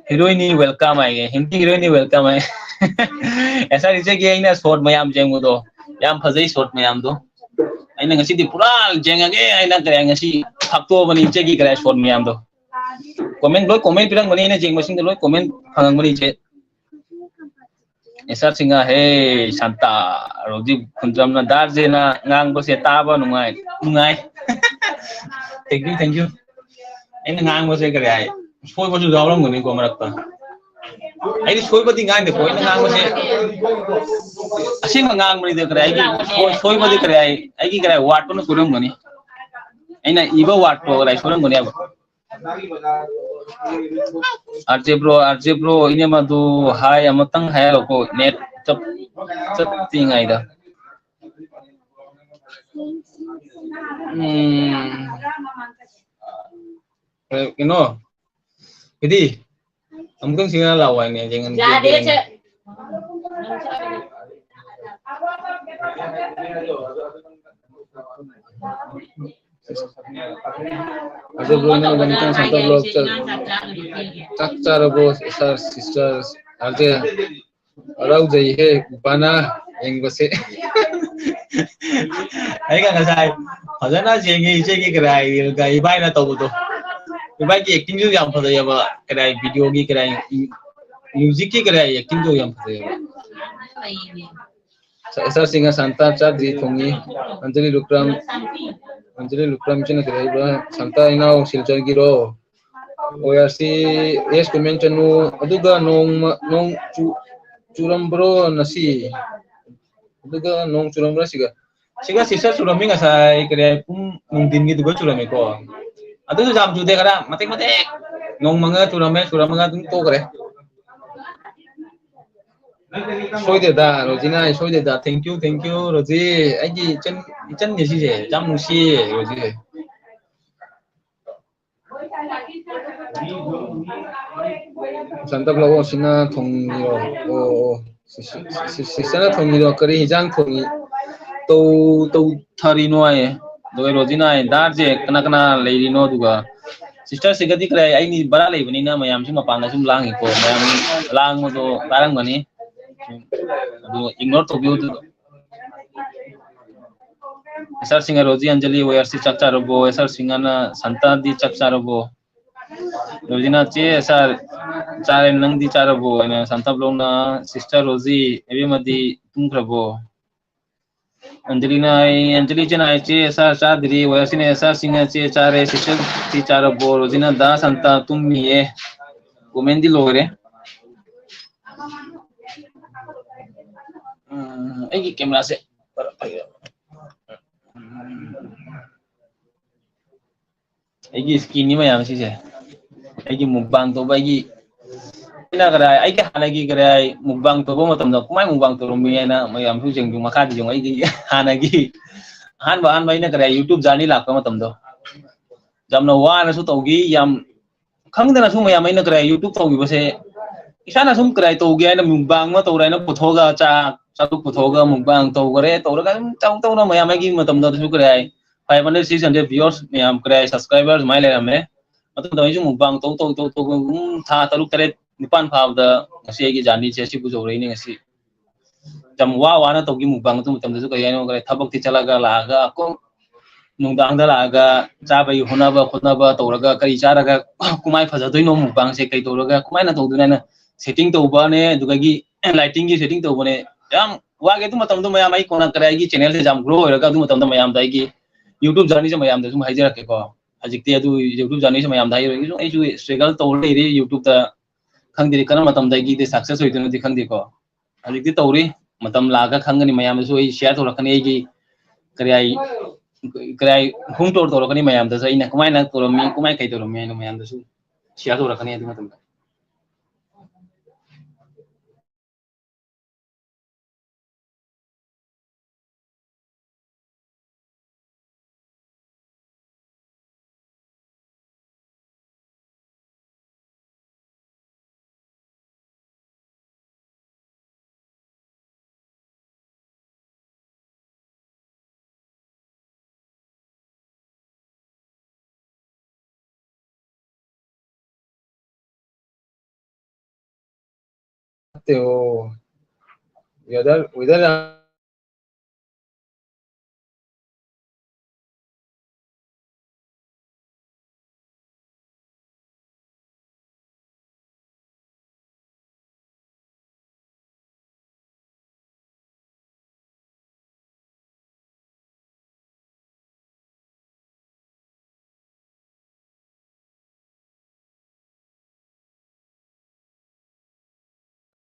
heroine welcome ꯍꯥꯏꯌꯦ꯫ ꯍꯤꯟꯗꯤ heroine welcome ꯍꯥꯏ꯫ ꯑꯦꯁ ꯑꯥꯔ ꯏꯆꯦꯒꯤ ꯑꯩꯅ shot ꯃꯌꯥꯝ ꯌꯦꯡꯕꯗꯣ ꯌꯥꯝ ꯐꯖꯩ shot ꯃꯌꯥꯝꯗꯣ꯫ ꯑꯩꯅ ꯉꯁꯤꯗꯤ ꯄꯨꯔꯥ ꯌꯦꯡꯉꯒꯦ ꯍꯥꯏꯅ ꯀꯔꯤ ꯉꯁꯤ ꯐꯥꯛꯇꯣꯛꯑꯕꯅꯤ ꯏꯆꯦꯒꯤ ꯀꯔꯤ shot ꯃꯌꯥꯝꯗꯣ꯫ Comment ꯂꯣꯏ comment ꯄꯤꯔꯝꯒꯅꯤ ꯑꯩꯅ ꯌꯦꯡꯕꯁꯤꯡꯗ ꯂꯣꯏ comment ꯐꯪꯉꯝꯒꯅꯤ ꯏꯆꯦ꯫ ꯑꯦꯁ ꯑꯥꯔ ꯁꯤꯡꯍ ꯍꯦ ꯁꯥꯟꯇ ꯔꯣꯖꯤ ꯈꯨꯟꯗ꯭ꯔꯝꯅ ꯗꯥꯔꯖꯦꯅ ꯉꯥꯡꯕꯁꯦ ꯇꯥꯕ ꯅꯨꯡꯉꯥꯏ ꯅꯨꯡꯉꯥꯏ꯫ Thank you, thank you꯫ ꯑꯩꯅ ꯉꯥꯡꯕꯁꯦ ꯀꯔꯤ ꯍꯥꯏ ꯁꯣꯏꯕꯁꯨ ꯌꯥꯎꯔꯝꯒꯅꯤꯀꯣ ꯃꯔꯛꯇ꯫ ꯑꯩꯗꯤ ꯁꯣꯏꯕꯗꯤ ꯉꯥꯡꯗꯦꯀꯣ, ꯑꯩꯅ ꯉꯥꯡꯕꯁꯦ ꯑꯁꯦꯡꯕ ꯉꯥꯡꯕꯅꯤꯗ꯫ ꯀꯔꯤ ꯑꯩꯒꯤ ꯁꯣꯏ- ꯁꯣꯏꯕꯗꯤ ꯀꯔꯤ ꯍꯥꯏ? ꯑꯩꯒꯤ ꯀꯔꯤ ꯋꯥꯠꯄꯅ ꯁꯣꯏꯔꯝꯒꯅꯤ? ꯑꯩꯅ ꯏꯕ ꯋꯥꯠꯄ ꯀꯔꯤ ꯁꯣꯏꯔꯝꯒꯅꯤ ꯍꯥꯏꯕ? ꯑꯥꯔꯖꯦ ꯕ꯭ꯔꯣ, ꯑꯥꯔꯖꯦ ꯕ꯭ꯔꯣ, ꯏꯅꯦ ꯃꯗꯨ ꯍꯥꯏ ꯑꯃꯇꯪ ꯍꯥꯏꯍꯜꯂꯣꯀꯣ, ꯅꯦꯠ ꯆꯞ- ꯆꯠꯇ꯭ꯔꯤꯉꯩꯗ꯫ ꯎꯝ, ꯀꯩꯅꯣ, ꯀꯩꯗꯤ ꯑꯃꯨꯛꯇꯪ ꯁꯤꯡꯅ ꯂꯥꯛꯑꯣ ꯍꯥꯏꯅꯦ, ꯌꯦꯡꯍꯟꯒꯦ꯫ ꯑꯗꯨꯕꯨ ꯅꯪ ꯑꯃꯨꯛꯇꯪ ꯁꯟꯇ ꯕ꯭ꯂꯣꯛ ꯆꯠ- ꯆꯥꯛ ꯆꯥꯔꯕꯣ, ꯁꯤꯁꯇꯔ, ꯁꯤꯁꯇꯔ? ꯑꯗꯨ ꯍꯔꯥꯎꯖꯩꯍꯦ, ꯏꯄꯥꯅ ꯌꯦꯡꯕꯁꯦ꯫ ꯑꯩꯒ ꯉꯁꯥꯏ ꯐꯖꯅ ꯌꯦꯡꯉꯤ ꯏꯆꯦꯒꯤ ꯀꯗꯥꯏ ꯏꯕꯥꯏꯅ ꯇꯧꯕꯗꯣ꯫ ꯏꯕꯥꯏꯒꯤ ꯑꯦꯛꯇꯤꯡꯁꯨ ꯌꯥꯝ ꯐꯖꯩꯑꯕ, ꯀꯗꯥꯏ ꯚꯤꯗꯤꯑꯣꯒꯤ ꯀꯗꯥꯏ ꯃ꯭ꯌꯨꯖꯤꯛꯀꯤ ꯀꯗꯥꯏ ꯑꯦꯛꯇꯤꯡꯗꯣ ꯌꯥꯝ ꯐꯖꯩꯑꯕ꯫ ꯁꯥꯔꯁꯤꯡꯅ ꯁꯥꯟꯇꯥ ꯆꯥꯗ꯭ꯔꯤ ꯊꯣꯡꯉꯤ꯫ ꯑꯟꯖꯂꯤ ꯂꯨꯀ꯭ꯔꯥꯝ, ꯑꯟꯖꯂꯤ ꯂꯨꯀ꯭ꯔꯥꯝ ꯏꯆꯟꯅ ꯀꯔꯤ ꯍꯥꯏꯕ꯭ꯔꯥ? ꯁꯥꯟꯇꯥ ꯏꯅꯥꯎ ꯁꯤꯜꯆꯔꯒꯤꯔꯣ? ꯑꯣ ꯑꯥꯔ ꯁꯤ ꯑꯦꯁ ꯀꯨꯃꯦꯟ ꯆꯅꯨ꯫ ꯑꯗꯨꯒ ꯅꯣꯡꯃ ꯅꯣꯡ ꯆꯨ- ꯆꯨꯔꯝꯕ꯭ꯔꯣ ꯉꯁꯤ? ꯑꯗꯨꯒ ꯅꯣꯡ ꯆꯨꯔꯝꯕ꯭ꯔꯥ ꯁꯤꯒ? ꯁꯤꯒ ꯁꯤꯁꯇꯔ ꯆꯨꯔꯝꯃꯤ ꯉꯁꯥꯏ, ꯀꯔꯤ ꯍꯥꯏ, ꯄꯨꯡ ꯅꯨꯡꯊꯤꯟꯒꯤꯗꯨꯒ ꯆꯨꯔꯝꯃꯤꯀꯣ꯫ ꯑꯗꯨꯁꯨ ꯌꯥꯝ ꯆꯨꯗꯦ, ꯈꯔ ꯃꯇꯦꯛ ꯃꯇꯦꯛ ꯅꯣꯡ ꯃꯪꯉꯒ ꯆꯨꯔꯝꯃꯦ, ꯆꯨꯔꯝꯃꯒ ꯑꯗꯨꯝ ꯇꯣꯛꯈ꯭ꯔꯦ꯫ ꯁꯣꯏꯗꯦꯗ ꯔꯣꯖꯤꯅ, ꯑꯩ ꯁꯣꯏꯗꯦꯗ꯫ Thank you, thank you Rosie. ꯑꯩꯒꯤ ꯏꯆꯟ, ꯏꯆꯟꯅꯦ ꯁꯤꯁꯦ, ꯌꯥꯝ ꯅꯨꯡꯁꯤꯌꯦ ꯔꯣꯖꯤ꯫ ꯁꯟꯇ ꯕ꯭ꯂꯣꯛ ꯑꯣ ꯁꯤꯅ ꯊꯣꯡꯉꯤꯔꯣ? ꯑꯣ, ꯑꯣ꯫ ꯁꯤ- ꯁꯤ- ꯁꯤ- ꯁꯤꯁꯇꯔꯅ ꯊꯣꯡꯉꯤꯔꯣ? ꯀꯔꯤ ꯍꯤꯟꯖꯥꯡ ꯊꯣꯡꯉꯤ? ꯇꯧ- ꯇꯧꯊꯔꯤꯅꯣ ꯍꯥꯏꯌꯦ꯫ ꯑꯗꯨꯒ ꯔꯣꯖꯤꯅ ꯍꯥꯏꯌꯦ, "ꯗꯥꯔꯁꯦ ꯀꯅꯥ ꯀꯅꯥ ꯂꯩꯔꯤꯅꯣ?" ꯑꯗꯨꯒ ꯁꯤꯁꯇꯔꯁꯤꯒꯗꯤ ꯀꯔꯤ ꯍꯥꯏ, ꯑꯩꯅꯤ ꯕꯔꯥ ꯂꯩꯕꯅꯤꯅ ꯃꯌꯥꯝꯁꯨ ꯃꯄꯥꯟꯗ ꯁꯨꯝ ꯂꯥꯡꯉꯤꯀꯣ꯫ ꯃꯌꯥꯝ ꯂꯥꯡꯕꯗꯣ ꯇꯥꯔꯝꯒꯅꯤ꯫ ꯑꯗꯨ ꯏꯒꯅꯣꯔ ꯇꯧꯕꯤꯌꯨ ꯑꯗꯨꯗꯣ꯫ ꯑꯦꯁ ꯑꯥꯔ ꯁꯤꯡꯍ, ꯔꯣꯖꯤ ꯑꯟꯖꯂꯤ, ꯋꯦꯌꯔꯁꯤ ꯆꯥꯛ ꯆꯥꯔꯕꯣ? ꯑꯦꯁ ꯑꯥꯔ ꯁꯤꯡꯍꯅ ꯁꯟꯇꯥꯗꯤ ꯆꯥꯛ ꯆꯥꯔꯕꯣ? ꯔꯣꯖꯤꯅ, "ꯆꯦ, ꯆꯥꯔꯦ, ꯆꯥꯔꯦ, ꯅꯪꯗꯤ ꯆꯥꯔꯕꯣ?" ꯑꯩꯅ ꯁꯟꯇꯥ ꯕ꯭ꯂꯣꯛꯅ, "ꯁꯤꯁꯇꯔ ꯔꯣꯖꯤ, ꯑꯕꯦꯝꯃꯗꯤ ꯇꯨꯝꯈ꯭ꯔꯕꯣ?" ꯑꯟꯖꯂꯤꯅ ꯍꯥꯏ, ꯑꯟꯖꯂꯤ ꯏꯆꯦꯅ ꯍꯥꯏ, "ꯆꯦ, ꯆꯥ- ꯆꯥꯗ꯭ꯔꯤ"꯫ ꯋꯦꯌꯔꯁꯤꯅ, "ꯑꯦꯁ ꯑꯥꯔ ꯁꯤꯡꯍ, ꯆꯦ, ꯆꯥꯔꯦ, ꯁꯤꯁꯇꯔꯗꯤ ꯆꯥꯔꯕꯣ?" ꯔꯣꯖꯤꯅ, "ꯗꯥ ꯁꯟꯇꯥ ꯇꯨꯝꯃꯤꯌꯦ"꯫ ꯀꯣꯃꯦꯟꯗꯤ ꯂꯣꯏꯔꯦ꯫ ꯑꯩꯒꯤ ꯀꯦꯃꯦꯔꯥꯁꯦ ꯑꯩꯒꯤ ꯁ꯭ꯀꯤꯟꯅꯤ ꯃꯌꯥꯝ ꯁꯤꯁꯦ꯫ ꯑꯩꯒꯤ ꯃꯨꯛꯕꯥꯡ ꯇꯧꯕ, ꯑꯩꯒꯤ ꯑꯩꯅ ꯀꯗꯥꯏ, ꯑꯩꯒꯤ ꯍꯥꯟꯅꯒꯤ ꯀꯗꯥꯏ ꯃꯨꯛꯕꯥꯡ ꯇꯧꯕ ꯃꯇꯝꯗ ꯀꯃꯥꯏꯅ ꯃꯨꯛꯕꯥꯡ ꯇꯧꯔꯝꯃꯤ ꯍꯥꯏꯅ ꯃꯌꯥꯝꯁꯨ ꯌꯦꯡꯕꯤꯌꯨ꯫ ꯃꯈꯥꯗ ꯌꯦꯡꯉꯨ꯫ ꯑꯩꯒꯤ ꯍꯥꯟꯅꯒꯤ ꯑꯍꯥꯟꯕ ꯑꯍꯥꯟꯕ ꯑꯩꯅ ꯀꯗꯥꯏ YouTube journey ꯂꯥꯛꯄ ꯃꯇꯝꯗꯣ ꯌꯥꯝꯅ ꯋꯥꯅꯁꯨ ꯇꯧꯈꯤ꯫ ꯌꯥꯝ ꯈꯪꯗꯅꯁꯨ ꯃꯌꯥꯝ ꯑꯩꯅ ꯀꯗꯥꯏ YouTube ꯇꯧꯈꯤꯕꯁꯦ, ꯏꯁꯥꯅ ꯁꯨꯝ ꯀꯗꯥꯏ ꯇꯧꯒꯦ ꯍꯥꯏꯅ ꯃꯨꯛꯕꯥꯡ ꯑꯃ ꯇꯧꯔꯦ ꯍꯥꯏꯅ ꯄꯨꯊꯣꯛꯑꯒ, ꯆꯥ ꯆꯥꯇꯨꯛ ꯄꯨꯊꯣꯛꯑꯒ ꯃꯨꯛꯕꯥꯡ ꯇꯧꯈꯔꯦ꯫ ꯇꯧꯔꯒ ꯑꯗꯨꯝ ꯇꯧ ꯇꯧꯅ ꯃꯌꯥꯝ ꯑꯩꯒꯤ ꯃꯇꯝꯗ ꯑꯗꯨꯁꯨ ꯀꯗꯥꯏ five hundred, six hundred viewers ꯃꯌꯥꯝ ꯀꯗꯥꯏ subscribers ꯁꯨꯃꯥꯏꯅ ꯂꯩꯔꯝꯃꯦ꯫ ꯃꯇꯨꯡꯗ ꯑꯩꯁꯨ ꯃꯨꯛꯕꯥꯡ ꯇꯧ ꯇꯧ ꯇꯧ ꯇꯧ ꯑꯗꯨꯝ ꯊꯥ ꯇꯔꯨꯛ ꯇꯔꯦꯠ ꯅꯤꯄꯥꯟ ꯐꯥꯕꯗ ꯉꯁꯤ ꯑꯩꯒꯤ journeyꯁꯦ ꯁꯤꯕꯨ ꯌꯧꯔꯛꯏꯅꯦ ꯉꯁꯤ꯫ ꯌꯥꯝ ꯋꯥ ꯋꯥꯅ ꯇꯧꯈꯤ ꯃꯨꯛꯕꯥꯡ꯫ ꯑꯗꯨ ꯃꯇꯝꯗꯁꯨ ꯀꯔꯤ ꯍꯥꯏꯅꯣ, ꯀꯔꯤ ꯊꯕꯛꯇꯤ ꯆꯠꯂꯒ ꯂꯥꯛꯑꯒ ꯀꯣ ꯅꯨꯡꯗꯥꯡꯗ ꯂꯥꯛꯑꯒ ꯆꯥꯕꯒꯤ ꯍꯣꯠꯅꯕ ꯈꯣꯠꯅꯕ ꯇꯧꯔꯒ ꯀꯔꯤ ꯆꯥꯔꯒ ꯀꯃꯥꯏ ꯐꯖꯗꯣꯏꯅꯣ ꯃꯨꯛꯕꯥꯡꯁꯦ, ꯀꯩ ꯇꯧꯔꯒ ꯀꯃꯥꯏꯅ ꯇꯧꯗꯣꯏꯅꯣ ꯍꯥꯏꯅ setting ꯇꯧꯕꯅꯦ, ꯑꯗꯨꯗꯒꯤ lightingꯒꯤ setting ꯇꯧꯕꯅꯦ꯫ ꯌꯥꯝ ꯋꯥꯒꯦ ꯑꯗꯨ ꯃꯇꯝꯗꯣ ꯃꯌꯥꯝ꯫ ꯑꯩ ꯀꯣꯟꯅ ꯀꯔꯤ ꯑꯩꯒꯤ channelꯁꯦ ꯌꯥꯝ grow ꯑꯣꯏꯔꯒ ꯑꯗꯨ ꯃꯇꯝꯗ ꯃꯌꯥꯝꯗ ꯑꯩꯒꯤ YouTube journeyꯁꯦ ꯃꯌꯥꯝꯗ ꯁꯨꯝ ꯍꯥꯏꯖꯔꯛꯀꯦꯀꯣ꯫ ꯍꯧꯖꯤꯛꯇꯤ ꯑꯗꯨ YouTube journeyꯁꯦ ꯃꯌꯥꯝꯗ ꯍꯥꯏꯔꯣꯏ꯫ ꯑꯩꯁꯨ struggle ꯇꯧꯔ ꯂꯩꯔꯤ YouTubeꯇ꯫ ꯈꯪꯗꯦ ꯀꯔꯝꯕ ꯃꯇꯝꯗ ꯑꯩꯒꯤꯗꯤ success ꯑꯣꯏꯗꯣꯏꯅꯣꯗꯤ ꯈꯪꯗꯦꯀꯣ꯫ ꯍꯧꯖꯤꯛꯇꯤ ꯇꯧꯔꯤ, ꯃꯇꯝ ꯂꯥꯛꯑꯒ ꯈꯪꯒꯅꯤ꯫ ꯃꯌꯥꯝꯗꯁꯨ ꯑꯩ share ꯇꯧꯔꯛꯀꯅꯤ꯫ ꯑꯩꯒꯤ ꯀꯔꯤ ꯍꯥꯏ, ꯀꯔꯤ ꯍꯥꯏ, home tour ꯇꯧꯔꯛꯀꯅꯤ ꯃꯌꯥꯝꯗꯁꯨ꯫ ꯑꯩꯅ ꯀꯃꯥꯏꯅ ꯇꯧꯔꯝꯃꯤ, ꯀꯃꯥꯏꯅ ꯀꯩ ꯇꯧꯔꯝꯃꯤ ꯍꯥꯏꯅ ꯃꯌꯥꯝꯗꯁꯨ share ꯇꯧꯔꯛꯀꯅꯤ ꯑꯗꯨ ꯃꯇꯝꯗ꯫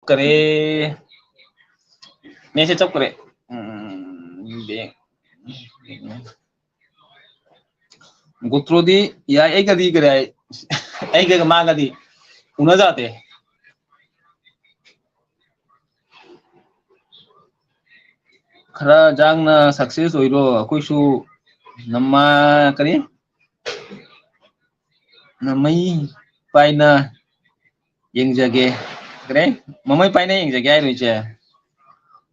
करे। ꯅꯦꯠꯁꯦ ꯆꯞꯈ꯭ꯔꯦ꯫ ꯎꯝ, ꯕꯦꯡ꯫ ꯒꯣꯇ꯭ꯔꯣꯗꯤ ꯌꯥꯏ, ꯑꯩꯒꯗꯤ ꯀꯔꯤ ꯍꯥꯏ? ꯑꯩꯒ ꯃꯥꯒꯗꯤ ꯎꯅꯖꯥꯗꯦ꯫ ꯈꯔ ꯌꯥꯡꯅ success ꯑꯣꯏꯔꯣ꯫ ꯑꯩꯈꯣꯏꯁꯨ ꯅꯃꯥ ꯀꯔꯤ? ꯅꯃꯩ ꯄꯥꯏꯅ ꯌꯦꯡꯖꯒꯦ꯫ ꯀꯔꯤ? ꯃꯃꯩ ꯄꯥꯏꯅ ꯌꯦꯡꯖꯒꯦ ꯍꯥꯏꯔꯣ, ꯏꯆꯦ?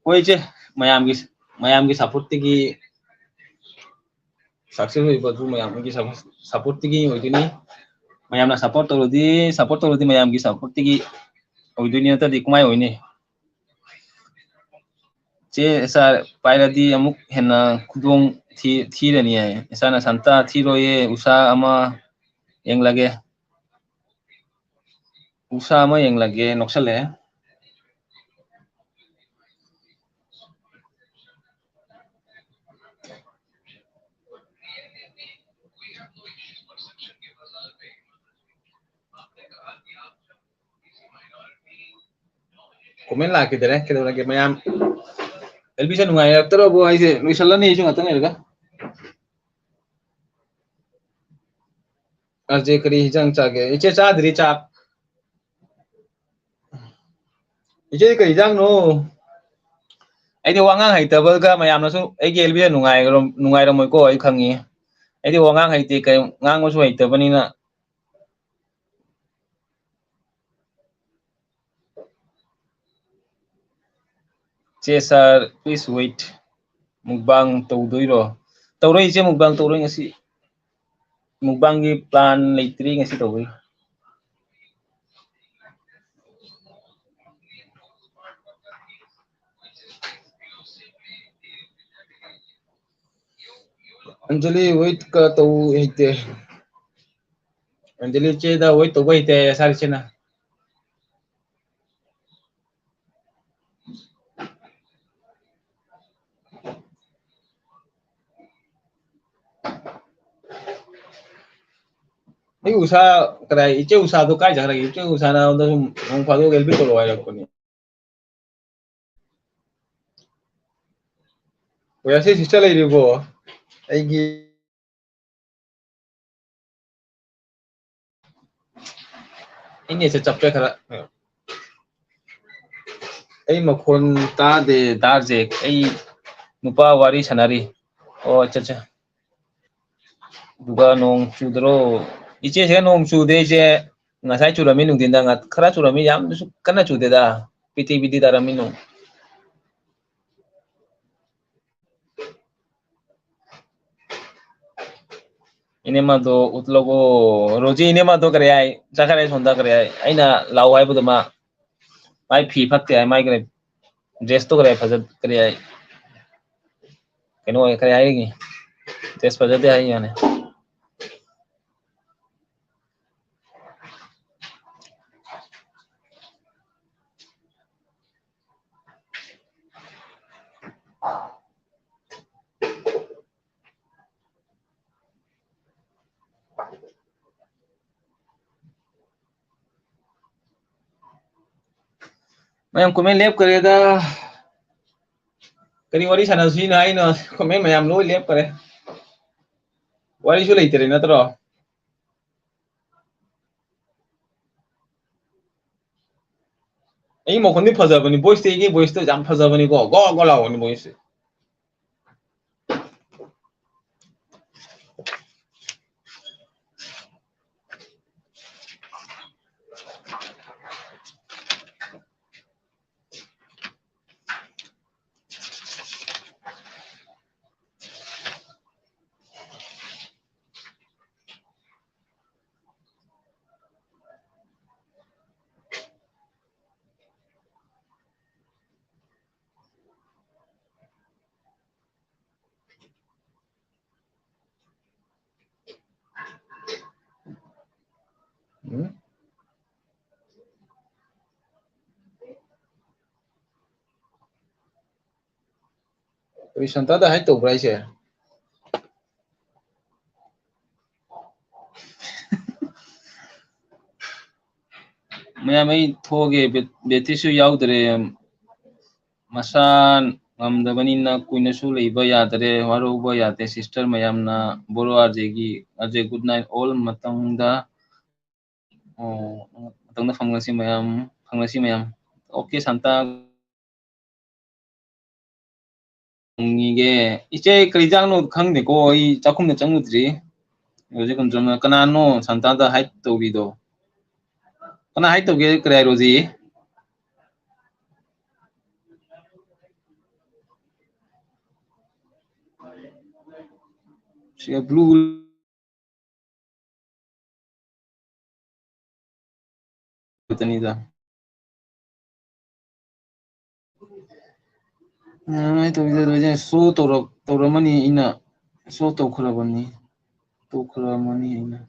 ꯍꯣꯏ, ꯏꯆꯦ, ꯃꯌꯥꯝꯒꯤ, ꯃꯌꯥꯝꯒꯤ supportꯇꯒꯤ success ꯑꯣꯏꯕ ꯑꯗꯨ ꯃꯌꯥꯝꯒꯤ support, supportꯇꯒꯤ ꯑꯣꯏꯗꯣꯏꯅꯤ꯫ ꯃꯌꯥꯝꯅ support ꯇꯧꯔꯗꯤ, support ꯇꯧꯔꯗꯤ ꯃꯌꯥꯝꯒꯤ supportꯇꯒꯤ ꯑꯣꯏꯗꯣꯏꯅꯤ, ꯅꯠꯇ꯭ꯔꯗꯤ ꯀꯃꯥꯏ ꯑꯣꯏꯅꯤ? ꯆꯦ, ꯁꯥꯔ ꯄꯥꯏꯔꯗꯤ ꯑꯃꯨꯛ ꯍꯦꯟꯅ ꯈꯨꯗꯣꯡ ꯊꯤ-, ꯊꯤꯔꯅꯤ ꯍꯥꯏ꯫ ꯁꯥꯔꯅ ꯁꯟꯇꯥ ꯊꯤꯔꯣꯏꯌꯦ, ꯎꯁꯥ ꯑꯃ ꯌꯦꯡꯂꯒꯦ꯫ ꯎꯁꯥ ꯑꯃ ꯌꯦꯡꯂꯒꯦ, ꯅꯣꯛꯁꯜꯂꯛꯑꯦ꯫ Comment ꯂꯥꯛꯈꯤꯗꯔꯦ, ꯀꯩꯗꯧꯔꯒꯦ ꯃꯌꯥꯝ? ꯑꯦꯜꯕꯤꯁꯦ ꯅꯨꯡꯉꯥꯏꯔꯛꯇ꯭ꯔꯕꯣ? ꯑꯩꯁꯦ ꯂꯣꯏꯁꯜꯂꯅꯤ ꯑꯩꯁꯨ ꯉꯥꯛꯇꯪ ꯂꯩꯔꯒ꯫ ꯑꯥꯔꯖꯦ, ꯀꯔꯤ ꯍꯤꯟꯖꯥꯡ ꯆꯥꯒꯦ? ꯏꯆꯦ, ꯆꯥꯗ꯭ꯔꯤ ꯆꯥꯛ꯫ ꯏꯆꯦ, ꯀꯔꯤ ꯍꯤꯟꯖꯥꯡꯅꯣ? ꯑꯩꯗꯤ ꯋꯥꯉꯥꯡ ꯍꯩꯇꯕꯒ ꯃꯌꯥꯝꯅꯁꯨ ꯑꯩꯒꯤ ꯑꯦꯜꯕꯤꯗ ꯅꯨꯡꯉꯥꯏꯔꯝ-, ꯅꯨꯡꯉꯥꯏꯔꯝꯃꯣꯏꯀꯣ, ꯑꯩ ꯈꯪꯉꯤ꯫ ꯑꯩꯗꯤ ꯋꯥꯉꯥꯡ ꯍꯩꯇꯦ, ꯀꯩ, ꯉꯥꯡꯕꯁꯨ ꯍꯩꯇꯕꯅꯤꯅ꯫ ꯆꯦ ꯁꯥꯔ, please wait. Mukbang ꯇꯧꯗꯣꯏꯔꯣ? ꯇꯧꯔꯣꯏ ꯏꯆꯦ, mukbang ꯇꯧꯔꯣꯏ ꯉꯁꯤ꯫ Mukbangꯒꯤ plan ꯂꯩꯇ꯭ꯔꯤ ꯉꯁꯤ ꯇꯧꯕꯒꯤ꯫ ꯑꯟꯖꯂꯤ, wait ꯀ ꯇꯧ ꯍꯩꯇꯦ꯫ ꯑꯟꯖꯂꯤ ꯆꯦꯗ wait ꯇꯧꯕ ꯍꯩꯇꯦ, ꯁꯥꯔ ꯏꯆꯦꯅ꯫ ꯑꯩ ꯎꯁꯥ ꯀꯗꯥꯏ, ꯏꯆꯦ ꯎꯁꯥꯗꯣ ꯀꯥꯏ ꯆꯠꯈ꯭ꯔꯒꯦ? ꯏꯆꯦ ꯎꯁꯥꯅ ꯑꯩꯉꯣꯟꯗ ꯁꯨꯝ ꯅꯣꯡ ꯐꯥꯗꯣꯛ ꯑꯦꯜꯕꯤ ꯇꯧꯔꯛꯑꯣ ꯍꯥꯏꯔꯛꯄꯅꯦ꯫ ꯋꯦꯌꯔꯁꯦ ꯁꯤꯁꯇꯔ ꯂꯩꯔꯤꯕꯣ? ꯑꯩꯒꯤ ꯑꯩꯅꯦꯁꯦ ꯆꯞꯄꯦ ꯈꯔ꯫ ꯑꯩ ꯃꯈꯣꯟ ꯇꯥꯗꯦ, ꯗꯥꯔꯖꯦꯛ꯫ ꯑꯩ ꯅꯨꯄꯥ ꯋꯥꯔꯤ ꯁꯥꯟꯅꯔꯤ꯫ ꯑꯣ, ꯑꯠꯆꯥ, ꯑꯠꯆꯥ꯫ ꯑꯗꯨꯒ ꯅꯣꯡ ꯆꯨꯗ꯭ꯔꯣ? ꯏꯆꯦꯁꯦ ꯅꯣꯡ ꯆꯨꯗꯦ, ꯏꯆꯦ꯫ ꯉꯁꯥꯏ ꯆꯨꯔꯝꯃꯤ ꯅꯨꯡꯊꯤꯟꯗ, ꯉ-, ꯈꯔ ꯆꯨꯔꯝꯃꯤ, ꯌꯥꯝꯅꯁꯨ ꯀꯟꯅ ꯆꯨꯗꯦꯗ, ꯄꯤꯇꯤ ꯄꯤꯇꯤ ꯇꯥꯔꯝꯃꯤ ꯅꯣꯡ꯫ ꯏꯅꯦꯃꯗꯣ ꯎꯠꯂꯒꯣ, ꯔꯣꯖꯤ ꯏꯅꯦꯃꯗꯣ ꯀꯔꯤ ꯍꯥꯏ? ꯆꯠꯈ꯭ꯔꯦ ꯁꯣꯝꯗ, ꯀꯔꯤ ꯍꯥꯏ? ꯑꯩꯅ ꯂꯥꯛꯑꯣ ꯍꯥꯏꯕꯗꯨ ꯃꯥ, ꯃꯥꯏ ꯐꯤ ꯐꯠꯇꯦ ꯍꯥꯏ, ꯃꯥꯏ ꯀꯔꯤ, ꯗ꯭ꯔꯦꯁꯇꯣ ꯀꯔꯤ ꯍꯥꯏ, ꯐꯖ-, ꯀꯔꯤ ꯍꯥꯏ? ꯀꯩꯅꯣ ꯑꯣꯏ, ꯀꯔꯤ ꯍꯥꯏꯔꯤꯒꯦ? ꯗ꯭ꯔꯦꯁ ꯐꯖꯗꯦ ꯍꯥꯏ ꯌꯥꯅꯤ꯫ ꯃꯌꯥꯝ comment ꯂꯦꯞꯈꯔꯦꯗ꯫ ꯀꯔꯤ ꯋꯥꯔꯤ ꯁꯥꯟꯅꯁꯤꯅꯣ ꯍꯥꯏꯅꯣ? Comment ꯃꯌꯥꯝ ꯂꯣꯏ ꯂꯦꯞꯈꯔꯦ꯫ ꯋꯥꯔꯤꯁꯨ ꯂꯩꯇꯔꯦ ꯅꯠꯇ꯭ꯔꯣ? ꯑꯩꯒꯤ ꯃꯈꯣꯟꯗꯤ ꯐꯖꯕꯅꯤ, voice ꯇꯤ ꯑꯩꯒꯤ voice ꯇꯣ ꯌꯥꯝ ꯐꯖꯕꯅꯤꯀꯣ, ꯒꯣ ꯒꯣ ꯂꯥꯎꯕꯅꯤ voice ꯁꯦ꯫ ꯎꯝ? ꯀꯔꯤ ꯁꯟꯇꯥꯗ hide ꯇꯧꯕ꯭ꯔꯥ ꯍꯥꯏꯁꯦ? ꯃꯌꯥꯝ ꯑꯩ ꯊꯣꯛꯑꯒꯦ, ꯕꯦ-, battery ꯁꯨ ꯌꯥꯎꯗ꯭ꯔꯦ꯫ ꯃꯁꯥꯟ-, ꯉꯝꯗꯕꯅꯤꯅ ꯀꯨꯏꯅꯁꯨ ꯂꯩꯕ ꯌꯥꯗꯔꯦ, ꯋꯥꯔꯧꯕ ꯌꯥꯗꯦ sister ꯃꯌꯥꯝꯅ꯫ Bro RJꯒꯤ, RJ good night all꯫ ꯃꯇꯝꯗ, ꯑꯣ, ꯃꯇꯝꯗ ꯐꯪꯂꯁꯤ ꯃꯌꯥꯝ, ꯐꯪꯂꯁꯤ ꯃꯌꯥꯝ꯫ Okay Santa. ꯍꯪꯉꯤꯒꯦ꯫ ꯏꯆꯦ ꯀꯔꯤ ꯆꯥꯛꯅꯣ ꯈꯪꯗꯦꯀꯣ, ꯑꯩ ꯆꯥꯛꯈꯨꯝꯗ ꯆꯪꯉꯨꯗ꯭ꯔꯤ꯫ ꯍꯧꯖꯤꯛ ꯀꯨꯝ ꯆꯪꯉ-, ꯀꯅꯥꯅꯣ ꯁꯥꯟꯇꯥꯗ hide ꯇꯧꯔꯤꯗꯣ? ꯀꯅꯥ hide ꯇꯧꯒꯦ? ꯀꯔꯤ ꯍꯥꯏꯔꯣ ꯍꯧꯖꯤꯛ? ꯁꯤꯒ blue ꯈꯛꯇꯅꯤꯗ꯫ ꯑꯗꯨꯃꯥꯏꯅ ꯇꯧꯕꯤꯗ ꯂꯣꯏꯅ show ꯇꯧꯔꯛ-, ꯇꯧꯔꯝꯃꯅꯤ, ꯑꯩꯅ show ꯇꯧꯈ꯭ꯔꯕꯅꯤ, ꯇꯧꯈ꯭ꯔꯕꯅꯤ ꯑꯩꯅ,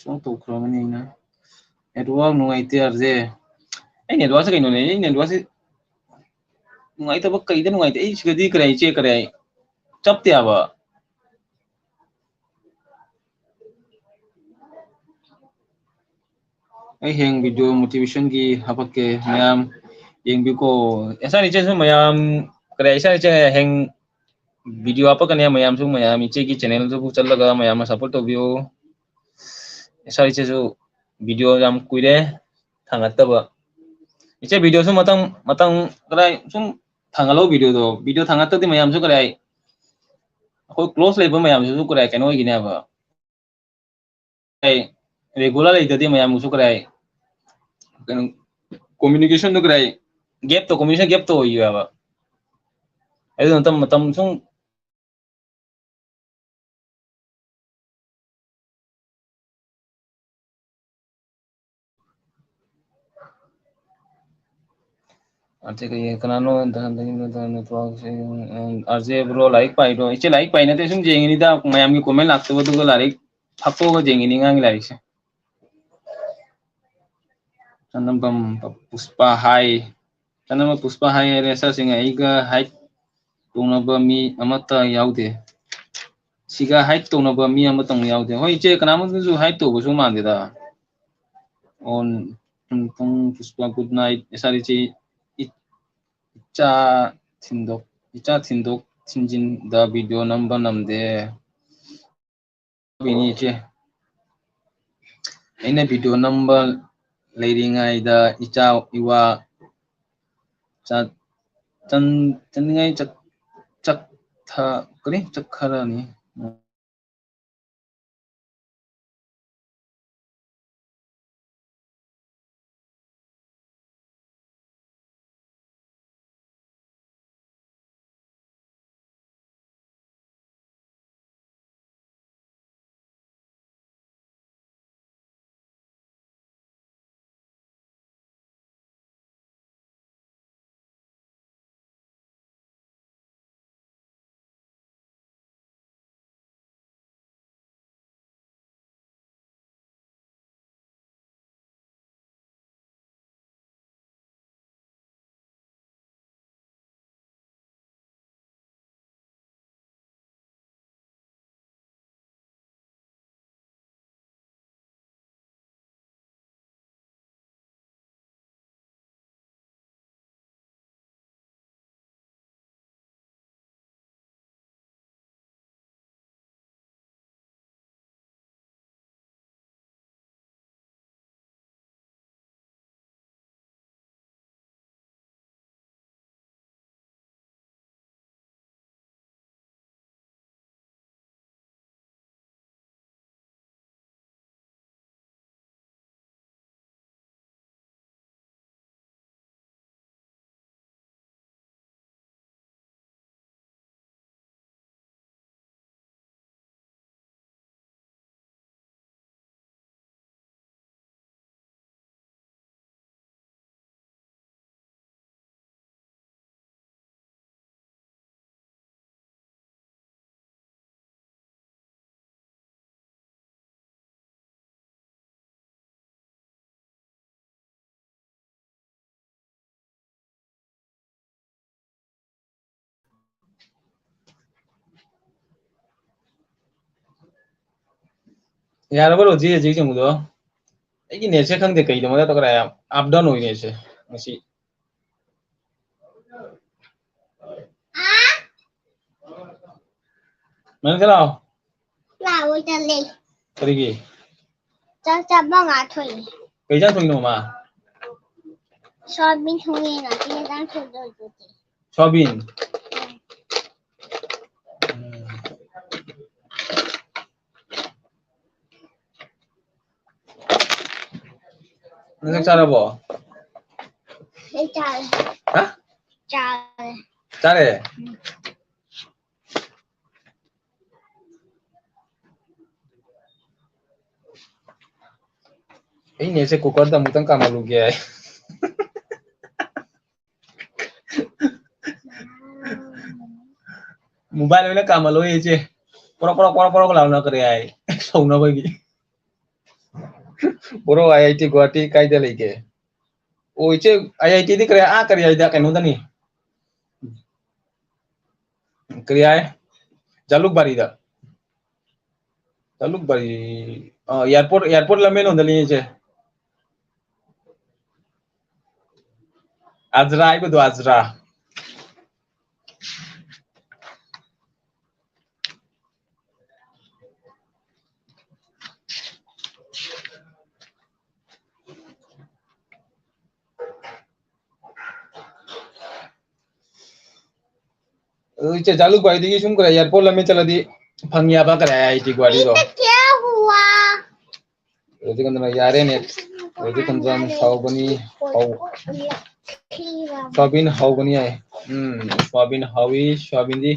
show ꯇꯧꯈ꯭ꯔꯕꯅꯤ ꯑꯩꯅ꯫ Network ꯅꯨꯡꯉꯥꯏꯇꯦ ꯌꯥꯗ꯭ꯔꯦ꯫ ꯑꯩ networkꯁꯦ ꯀꯩꯅꯣꯅꯦ, ꯑꯩ networkꯁꯦ ꯅꯨꯡꯉꯥꯏꯇꯕ ꯀꯩꯗ ꯅꯨꯡꯉꯥꯏꯇꯦ? ꯑꯩ ꯁꯤꯗꯗꯤ ꯀꯔꯤ ꯏꯆꯦ ꯀꯔꯤ ꯆꯞꯇꯦ ꯍꯥꯏꯕ꯫ ꯑꯩ ꯍꯌꯦꯡ video motivationꯒꯤ ꯍꯥꯄꯛꯀꯦ, ꯃꯌꯥꯝ ꯌꯦꯡꯕꯤꯌꯨꯀꯣ꯫ ꯏꯆꯥ ꯏꯆꯦꯁꯨ ꯃꯌꯥꯝ, ꯀꯔꯤ, ꯏꯆꯥ ꯏꯆꯦ ꯍꯌꯦꯡ video ꯍꯥꯄꯛꯀꯅꯤ, ꯃꯌꯥꯝꯁꯨ, ꯃꯌꯥꯝ ꯏꯆꯦꯒꯤ channelꯗꯨꯕꯨ ꯆꯠꯂꯒ ꯃꯌꯥꯝꯅ support ꯇꯧꯕꯤꯌꯨ꯫ ꯏꯆꯥ ꯏꯆꯦꯁꯨ video ꯌꯥꯝ ꯀꯨꯏꯔꯦ ꯊꯥꯡꯒꯠꯇꯕ꯫ ꯏꯆꯦ videoꯁꯨ ꯃꯇꯝ, ꯃꯇꯝ ꯀꯗꯥꯏ ꯁꯨꯝ ꯊꯥꯡꯒꯠꯂꯣ videoꯗꯣ꯫ Video ꯊꯥꯡꯒꯠꯇꯗꯤ ꯃꯌꯥꯝꯁꯨ ꯀꯗꯥꯏ, ꯑꯩꯈꯣꯏ close ꯂꯩꯕ ꯃꯌꯥꯝꯁꯤꯁꯨ ꯀꯗꯥꯏ ꯀꯩꯅꯣ ꯑꯣꯏꯒꯅꯦꯕ꯫ ꯑꯩ regular ꯂꯩꯇꯗꯤ ꯃꯌꯥꯝꯕꯨꯁꯨ ꯀꯔꯥꯏ ꯀꯩꯅꯣ communicationꯗꯣ ꯀꯔꯥꯏ gapꯇꯣ, communication gapꯇꯣ ꯑꯣꯏꯌꯦꯕ꯫ ꯑꯗꯨ ꯃꯇꯝ, ꯃꯇꯝ ꯁꯨꯝ ꯑꯗꯒꯤ ꯀꯅꯥꯅꯣ RJ bro ꯂꯥꯏꯔꯤꯛ ꯄꯥꯏꯗꯣ? ꯏꯆꯦ ꯂꯥꯏꯔꯤꯛ ꯄꯥꯏ ꯅꯠꯇꯦ, ꯁꯨꯝ ꯌꯦꯡꯉꯤꯅꯤꯗ, ꯃꯌꯥꯝꯒꯤ comment ꯂꯥꯛꯇꯕꯗꯨꯒ ꯂꯥꯏꯔꯤꯛ ꯐꯥꯛꯇꯣꯛꯑꯒ ꯌꯦꯡꯉꯤꯅꯤ ꯑꯉꯥꯡꯒꯤ ꯂꯥꯏꯔꯤꯛꯁꯦ꯫ ꯆꯅꯝꯕꯝ ꯄꯨꯁꯄꯥ ꯍꯥꯏ, ꯆꯅꯝꯕꯝ ꯄꯨꯁꯄꯥ ꯍꯥꯏ ꯍꯥꯏꯔꯦ, ꯁꯥꯔꯁꯤꯡ ꯑꯩꯒ hide ꯇꯧꯅꯕ ꯃꯤ ꯑꯃꯠꯇ ꯌꯥꯎꯗꯦ꯫ ꯁꯤꯒ hide ꯇꯧꯅꯕ ꯃꯤ ꯑꯃꯇꯪ ꯌꯥꯎꯗꯦ꯫ ꯍꯣꯏ ꯏꯆꯦ, ꯀꯅꯥꯃꯠꯇꯁꯨ hide ꯇꯧꯕꯁꯨ ꯃꯥꯟꯗꯦꯗ꯫ ꯑꯣ, ꯄꯨꯡ ꯄꯨꯁꯄꯥ good night꯫ ꯁꯥꯔ ꯏꯆꯦ, ꯏ-, ꯏꯆꯥ, ꯊꯤꯟꯗꯣꯛ ꯏꯆꯥ ꯊꯤꯟꯗꯣꯛ ꯊꯤꯟꯖꯤꯟꯗ ꯚꯤꯗꯤꯑꯣ ꯅꯝꯕ ꯅꯝꯗꯦ꯫ ꯏꯅꯦ ꯏꯆꯦ, ꯑꯩꯅ ꯚꯤꯗꯤꯑꯣ ꯅꯝꯕ ꯂꯩꯔꯤꯉꯩꯗ ꯏꯆꯥ ꯏꯋꯥ ꯆꯥ-, ꯆꯟ-, ꯆꯟꯅꯤꯡꯉꯥꯏ ꯆꯠ-, ꯆꯠꯊ-, ꯀꯔꯤ? ꯆꯠꯈ꯭ꯔꯅꯤ꯫ ꯌꯥꯔꯕ ꯔꯣꯖꯤ ꯍꯧꯖꯤꯛ ꯆꯪꯕꯗꯣ? ꯑꯩꯒꯤ ꯅꯦꯠꯁꯦ ꯈꯪꯗꯦ ꯀꯩꯗꯧꯃꯥꯏꯅ ꯇꯧꯈ꯭ꯔꯦ, ꯌꯥꯝ ꯑꯞ ꯗꯥꯎꯟ ꯑꯣꯏ ꯅꯦꯠꯁꯦ ꯉꯁꯤ꯫ ꯃꯦꯝ ꯁꯦ ꯂꯥꯛꯑꯣ꯫ ꯂꯥꯛꯑꯣꯏ ꯇꯜꯂꯦ꯫ ꯀꯔꯤꯒꯤ? ꯆꯥꯛ ꯆꯥꯕ ꯉꯥꯛ ꯊꯣꯛꯏ꯫ ꯀꯩ ꯏꯟꯖꯥꯡ ꯊꯣꯡꯉꯤꯅꯣ, ꯃꯃꯥ? ꯁꯣꯌꯥꯕꯤꯟ ꯊꯣꯡꯉꯦ, ꯉꯁꯤ ꯏꯟꯖꯥꯡ ꯊꯣꯡꯗꯣꯏꯗꯨꯗꯤ꯫ ꯁꯣꯌꯥꯕꯤꯟ? ꯎꯝ꯫ ꯅꯪ ꯆꯥꯛ ꯆꯥꯔꯕꯣ? ꯑꯩ ꯆꯥꯔꯦ꯫ ꯍꯥ? ꯆꯥꯔꯦ꯫ ꯆꯥꯔꯦ? ꯎꯝ꯫ ꯑꯩ ꯅꯦꯠꯁꯦ ꯀꯨꯀꯔꯗ ꯑꯃꯨꯛꯇꯪ ꯀꯥꯝꯍꯜꯂꯨꯒꯦ ꯍꯥꯏ꯫ ꯃꯣꯕꯥꯏꯜ ꯑꯣꯏꯅ ꯀꯥꯝꯍꯜꯂꯣ ꯏꯆꯦ꯫ ꯄꯣꯔꯣꯛ, ꯄꯣꯔꯣꯛ, ꯄꯣꯔꯣꯛ, ꯄꯣꯔꯣꯛ ꯂꯥꯎꯅ ꯀꯔꯤ ꯍꯥꯏ? ꯁꯧꯅꯕꯒꯤ꯫ ꯕ꯭ꯔꯣ, ꯑꯥꯏ ꯑꯥꯏ ꯇꯤ ꯒꯨꯋꯥꯍꯥꯇꯤ ꯀꯥꯏꯗ ꯂꯩꯒꯦ? ꯑꯣ, ꯏꯆꯦ, ꯑꯥꯏ ꯑꯥꯏ ꯇꯤꯗꯤ ꯀꯔꯤ, ꯑꯥ, ꯀꯔꯤ ꯍꯥꯏꯗ, ꯀꯩꯅꯣꯗꯅꯤ꯫ ꯀꯔꯤ ꯍꯥꯏ? ꯖꯥꯂꯨꯛꯕꯥꯔꯤꯗ꯫ ꯖꯥꯂꯨꯛꯕꯥꯔꯤ, ꯑ, ꯑꯦꯌꯥꯔꯄꯣꯔꯠ, ꯑꯦꯌꯥꯔꯄꯣꯔꯠ ꯂꯝꯃꯦꯟꯂꯣꯝꯗ ꯂꯩ, ꯏꯆꯦ꯫ ꯑꯖꯔꯥ ꯍꯥꯏꯕꯗꯣ, ꯑꯖꯔꯥ꯫ ꯑꯗꯨ ꯏꯆꯦ, ꯖꯥꯂꯨꯛꯕꯥꯔꯤꯗꯒꯤ ꯁꯨꯝ ꯈꯔ ꯑꯦꯌꯥꯔꯄꯣꯔꯠ ꯂꯝꯃꯦꯟ ꯆꯠꯂꯗꯤ ꯐꯪꯉꯦ ꯍꯥꯏꯕ, ꯀꯔꯤ ꯑꯥꯏ ꯑꯥꯏ ꯇꯤ ꯒꯨꯋꯥꯍꯥꯇꯤꯗꯣ꯫ ꯏꯆꯦ ꯀꯟꯗꯅ ꯌꯥꯔꯦꯅꯦ꯫ ꯍꯧꯖꯤꯛ ꯈꯟꯖꯝ ꯍꯧꯒꯅꯤ, ꯍꯧ-, ꯁꯣꯌꯥꯕꯤꯟ ꯍꯧꯒꯅꯤ ꯍꯥꯏ꯫ ꯎꯝ, ꯁꯣꯌꯥꯕꯤꯟ ꯍꯧꯏ, ꯁꯣꯌꯥꯕꯤꯟꯗꯤ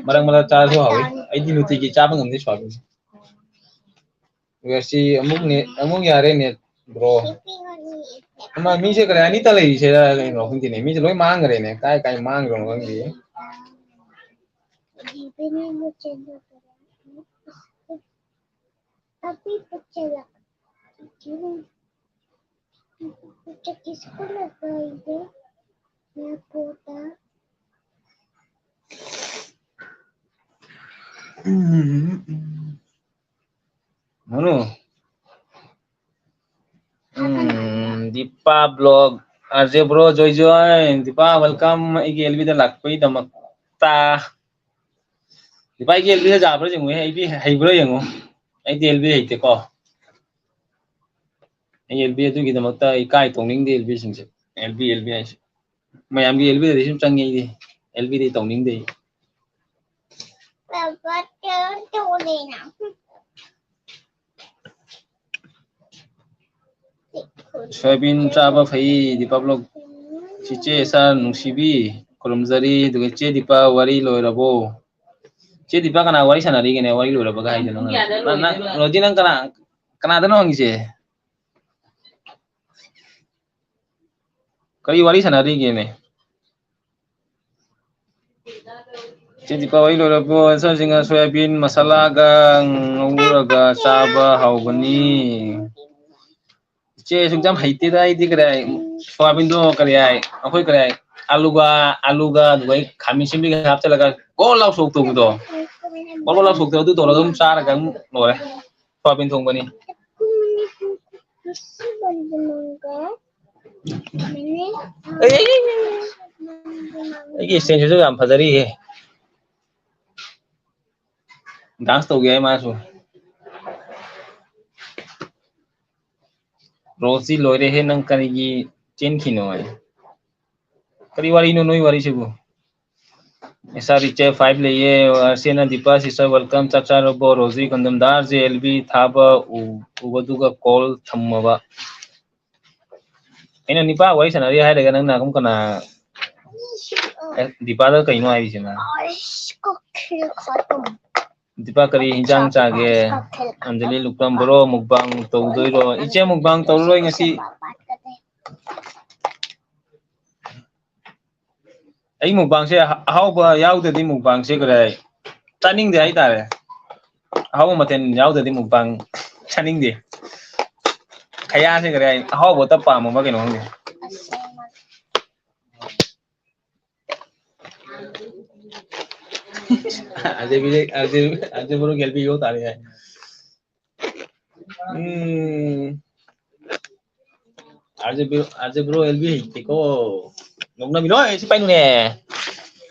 ꯃꯔꯛ ꯃꯔꯛ ꯆꯥꯔꯁꯨ ꯍꯥꯎꯏ꯫ ꯑꯩꯗꯤ ꯅꯨꯡꯇꯤꯒꯤ ꯆꯥꯕ ꯉꯝꯗꯦ ꯁꯣꯌꯥꯕꯤꯟꯁꯦ꯫ ꯉꯁꯤ ꯑꯃꯨꯛ ꯅꯦꯠ, ꯑꯃꯨꯛ ꯌꯥꯔꯦ ꯅꯦꯠ, ꯕ꯭ꯔꯣ꯫ ꯑꯃ ꯃꯤꯁꯦ ꯀꯔꯤ ꯑꯅꯤꯇ ꯂꯩꯔꯤꯁꯦ ꯀꯩꯅꯣ ꯈꯪꯗꯦꯅꯦ꯫ ꯃꯤꯁꯦ ꯂꯣꯏ ꯃꯥꯡꯈ꯭ꯔꯦꯅꯦ꯫ ꯀꯥꯏ ꯀꯥꯏ ꯃꯥꯡꯈ꯭ꯔꯕꯅꯣ ꯈꯪꯗꯦ꯫ ꯃꯅꯨ꯫ ꯎꯝ, Dipa vlog. R J bro, ꯖꯣꯏ ꯖꯣꯏ, ꯗꯤꯄꯥ, welcome ꯑꯩꯒꯤ ꯑꯦꯜ ꯕꯤꯗ ꯂꯥꯛꯄꯒꯤꯗꯃꯛꯇ꯫ ꯗꯤꯄꯥ, ꯑꯩꯒꯤ ꯑꯦꯜ ꯕꯤꯗ ꯌꯥꯕ꯭ꯔꯥ ꯌꯦꯡꯉꯨꯍꯦ, ꯑꯦꯜ ꯕꯤ ꯍꯩꯕ꯭ꯔꯥ ꯌꯦꯡꯉꯨ꯫ ꯑꯩꯗꯤ ꯑꯦꯜ ꯕꯤ ꯍꯩꯇꯦꯀꯣ꯫ ꯑꯩ ꯑꯦꯜ ꯕꯤ ꯑꯗꯨꯒꯤꯗꯃꯛꯇ ꯑꯩ ꯏꯀꯥꯏ ꯇꯣꯡꯅꯤꯡꯗꯦ, ꯑꯦꯜ ꯕꯤꯁꯤꯡꯁꯦ꯫ ꯑꯦꯜ ꯕꯤ, ꯑꯦꯜ ꯕꯤ ꯍꯥꯏꯁꯦ꯫ ꯃꯌꯥꯝꯒꯤ ꯑꯦꯜ ꯕꯤꯗꯗꯤ ꯁꯨꯝ ꯆꯪꯉꯦ ꯑꯩꯗꯤ꯫ ꯑꯦꯜ ꯕꯤꯗꯤ ꯇꯧꯅꯤꯡꯗꯦ ꯑꯩ꯫ ꯁꯣꯌꯥꯕꯤꯟ ꯆꯥꯕ ꯐꯩ, ꯗꯤꯄꯥ ꯕ꯭ꯂꯣꯛ꯫ ꯆꯤꯆꯦ ꯁꯥꯔ ꯅꯨꯡꯁꯤꯕꯤ, ꯈꯨꯔꯨꯝꯖꯔꯤ꯫ ꯑꯗꯨꯒ ꯆꯦ ꯗꯤꯄꯥ, ꯋꯥꯔꯤ ꯂꯣꯏꯔꯕꯣ? ꯆꯦ ꯗꯤꯄꯥ, ꯀꯅꯥ ꯋꯥꯔꯤ ꯁꯥꯟꯅꯔꯤꯒꯦꯅꯦ? ꯋꯥꯔꯤ ꯂꯣꯏꯔꯕꯒ ꯍꯥꯏꯗꯣ ꯅꯪ? ꯅꯪ, ꯅꯪ, ꯔꯣꯖꯤ, ꯅꯪ ꯀꯅꯥ, ꯀꯅꯥꯗꯅꯣ ꯍꯪꯉꯤꯁꯦ? ꯀꯔꯤ ꯋꯥꯔꯤ ꯁꯥꯟꯅꯔꯤꯒꯦꯅꯦ? ꯆꯦ ꯗꯤꯄꯥ, ꯋꯥꯔꯤ ꯂꯣꯏꯔꯕꯣ? ꯁꯥꯔꯁꯤꯡꯅ ꯁꯣꯌꯥꯕꯤꯟ ꯃꯁꯥꯂꯥꯒ ꯉꯧꯔꯒ ꯆꯥꯕ ꯍꯥꯎꯕꯅꯤ꯫ ꯏꯆꯦ, ꯑꯁꯨꯛ ꯌꯥꯝ ꯍꯩꯇꯦꯗ ꯑꯩꯗꯤ꯫ ꯀꯗꯥꯏ ꯁꯣꯌꯥꯕꯤꯟꯗꯣ, ꯀꯔꯤ ꯍꯥꯏ, ꯑꯩꯈꯣꯏ ꯀꯔꯤ ꯍꯥꯏ, ꯑꯂꯨꯒ, ꯑꯂꯨꯒ ꯑꯗꯨꯒ ꯈꯥꯃꯦꯟ ꯑꯁꯤꯟꯕꯤꯒ ꯍꯥꯞꯆꯤꯜꯂꯒ ꯒꯣꯜ ꯂꯥꯎ ꯁꯣꯛ ꯇꯧꯕꯗꯣ, ꯒꯣꯜ ꯒꯣꯜ ꯂꯥꯎ ꯁꯣꯛ ꯇꯧꯕꯗꯣ, ꯑꯗꯨ ꯇꯧꯔꯒ ꯑꯗꯨꯝ ꯆꯥꯔꯒ ꯑꯗꯨꯝ ꯂꯣꯏꯔꯦ ꯁꯣꯌꯥꯕꯤꯟ ꯊꯣꯡꯕꯅꯤ꯫ ꯑꯩ, ꯑꯩꯒꯤ ꯏꯁꯇꯦꯟꯁꯤꯁꯨ ꯌꯥꯝ ꯐꯖꯔꯤꯍꯦ꯫ ꯗꯥꯟꯁ ꯇꯧꯒꯦ ꯍꯥꯏ ꯃꯥꯁꯨ꯫ ꯔꯣꯁꯤ, ꯂꯣꯏꯔꯦꯍꯦ, ꯅꯪ ꯀꯔꯤꯒꯤ ꯆꯦꯟꯈꯤꯅꯣ ꯍꯥꯏ? ꯀꯔꯤ ꯋꯥꯔꯤꯅꯣ ꯅꯣꯏ ꯋꯥꯔꯤꯁꯤꯕꯨ? ꯑꯦꯁ ꯑꯥꯔ ꯔꯤꯆꯦ ꯐꯥꯏꯚ ꯂꯩꯌꯦ, ꯑꯥꯔꯁꯦꯅ ꯗꯤꯄꯥ ꯁꯤꯁꯇꯔ ꯋꯦꯜꯀꯝ, ꯆꯥꯛ ꯆꯥꯔꯕꯣ? ꯔꯣꯖꯤ ꯀꯟꯗꯝꯗꯥꯔꯁꯦ ꯑꯦꯜ ꯕꯤ ꯊꯥꯕ ꯎ-, ꯎꯕꯗꯨꯒ ꯀꯣꯜ ꯊꯝꯃꯕ꯫ ꯑꯩꯅ ꯅꯤꯄꯥ ꯋꯥꯔꯤ ꯁꯥꯟꯅꯔꯤ ꯍꯥꯏꯔꯒ ꯅꯪꯅ ꯑꯗꯨꯝ ꯀꯅꯥ, ꯑꯦ, ꯗꯤꯄꯥꯗ ꯀꯩꯅꯣ ꯍꯥꯏꯔꯤꯁꯤꯅ? ꯗꯤꯄꯥ, ꯀꯔꯤ ꯍꯤꯟꯖꯥꯡ ꯆꯥꯒꯦ? ꯑꯟꯖꯂꯤ ꯂꯨꯀ꯭ꯔꯝ, ꯕ꯭ꯔꯣ, ꯃꯨꯛꯕꯥꯡ ꯇꯧꯗꯣꯏꯔꯣ? ꯏꯆꯦ, ꯃꯨꯛꯕꯥꯡ ꯇꯧꯔꯔꯣꯏ ꯉꯁꯤ꯫ ꯑꯩ ꯃꯨꯛꯕꯥꯡꯁꯦ ꯑꯍꯥꯎꯕ ꯌꯥꯎꯗ꯭ꯔꯗꯤ ꯃꯨꯛꯕꯥꯡꯁꯦ ꯀꯔꯤ ꯍꯥꯏ? ꯆꯥꯅꯤꯡꯗꯦ ꯍꯥꯏꯇꯥꯔꯦ꯫ ꯑꯍꯥꯎꯕ ꯃꯊꯦꯜ ꯌꯥꯎꯗ꯭ꯔꯗꯤ ꯃꯨꯛꯕꯥꯡ ꯆꯥꯅꯤꯡꯗꯦ꯫ ꯈꯌꯥꯁꯦ ꯀꯔꯤ ꯍꯥꯏ? ꯑꯍꯥꯎꯕꯇ ꯄꯥꯝꯃꯕ ꯀꯩꯅꯣ ꯈꯪꯗꯦ꯫ ꯑꯖꯦ ꯕꯤꯖꯦ, ꯑꯖꯦ, ꯑꯖꯦ ꯕ꯭ꯔꯣ ꯒꯦꯜꯕꯤ ꯌꯣ ꯇꯥꯔꯦ ꯍꯥꯏ꯫ ꯎꯝ꯫ ꯑꯥꯔꯖꯦ ꯕ꯭ꯔꯣ, ꯑꯥꯔꯖꯦ ꯕ꯭ꯔꯣ, ꯑꯦꯜ ꯕꯤ ꯍꯩꯇꯦꯀꯣ꯫ ꯅꯣꯛꯅꯕꯤꯅꯣ, ꯑꯦ, ꯁꯤ ꯄꯥꯏꯅꯨꯅꯦ꯫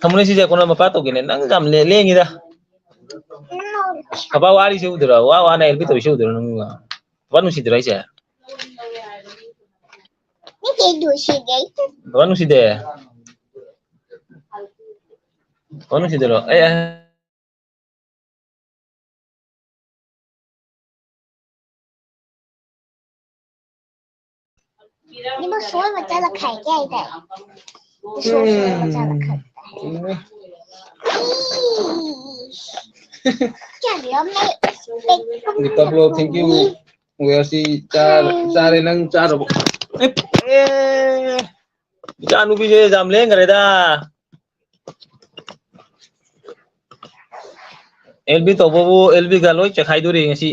ꯊꯝꯃꯨꯅꯦ ꯁꯤꯁꯦ, ꯀꯣꯟꯅ ꯃꯄꯥ ꯇꯧꯒꯦꯅꯦ꯫ ꯅꯪ ꯌꯥꯝ ꯂꯦ-, ꯂꯦꯡꯉꯤꯗ꯫ ꯀꯕꯥ ꯋꯥꯔꯤꯁꯦ ꯎꯗ꯭ꯔꯣ? ꯋꯥ ꯋꯥꯅ ꯑꯦꯜ ꯕꯤ ꯇꯧꯔꯤꯁꯦ ꯎꯗ꯭ꯔꯣ ꯅꯪ? ꯕꯕꯥ ꯅꯨꯡꯁꯤꯗ꯭ꯔꯣ ꯑꯩꯁꯦ? ꯕꯕꯥ ꯅꯨꯡꯁꯤꯗꯦ? ꯕꯕꯥ ꯅꯨꯡꯁꯤꯗꯔꯣ? ꯑꯦ, ꯑꯦ꯫ ꯅꯪꯕꯨ ꯁꯣꯏꯕ ꯆꯠꯂ ꯈꯥꯏꯒꯦ ꯍꯥꯏꯗꯥꯏ? ꯁꯣꯏ ꯁꯣꯏꯕ ꯆꯠꯂ ꯈꯥꯏꯒꯦ ꯍꯥꯏꯗꯥꯏ? ꯎꯝ꯫ ꯏꯁ꯫ ꯀꯌꯥꯗꯤ ꯌꯥꯝ ꯂꯩ꯫ Guitar bro, thank you꯫ ꯋꯦꯌꯔꯁꯤ ꯆꯥꯔꯦ, ꯆꯥꯔꯦ, ꯅꯪ ꯆꯥꯔꯕꯣ? ꯑꯦ, ꯑꯦ, ꯏꯆꯥ ꯅꯨꯄꯤꯁꯦ ꯌꯥꯝ ꯂꯦꯡꯈ꯭ꯔꯦꯗ꯫ ꯑꯦꯜ ꯕꯤ ꯇꯧꯕꯕꯨ ꯑꯦꯜ ꯕꯤꯒ ꯂꯣꯏ ꯆꯦꯈꯥꯏꯗꯣꯔꯤ ꯉꯁꯤ꯫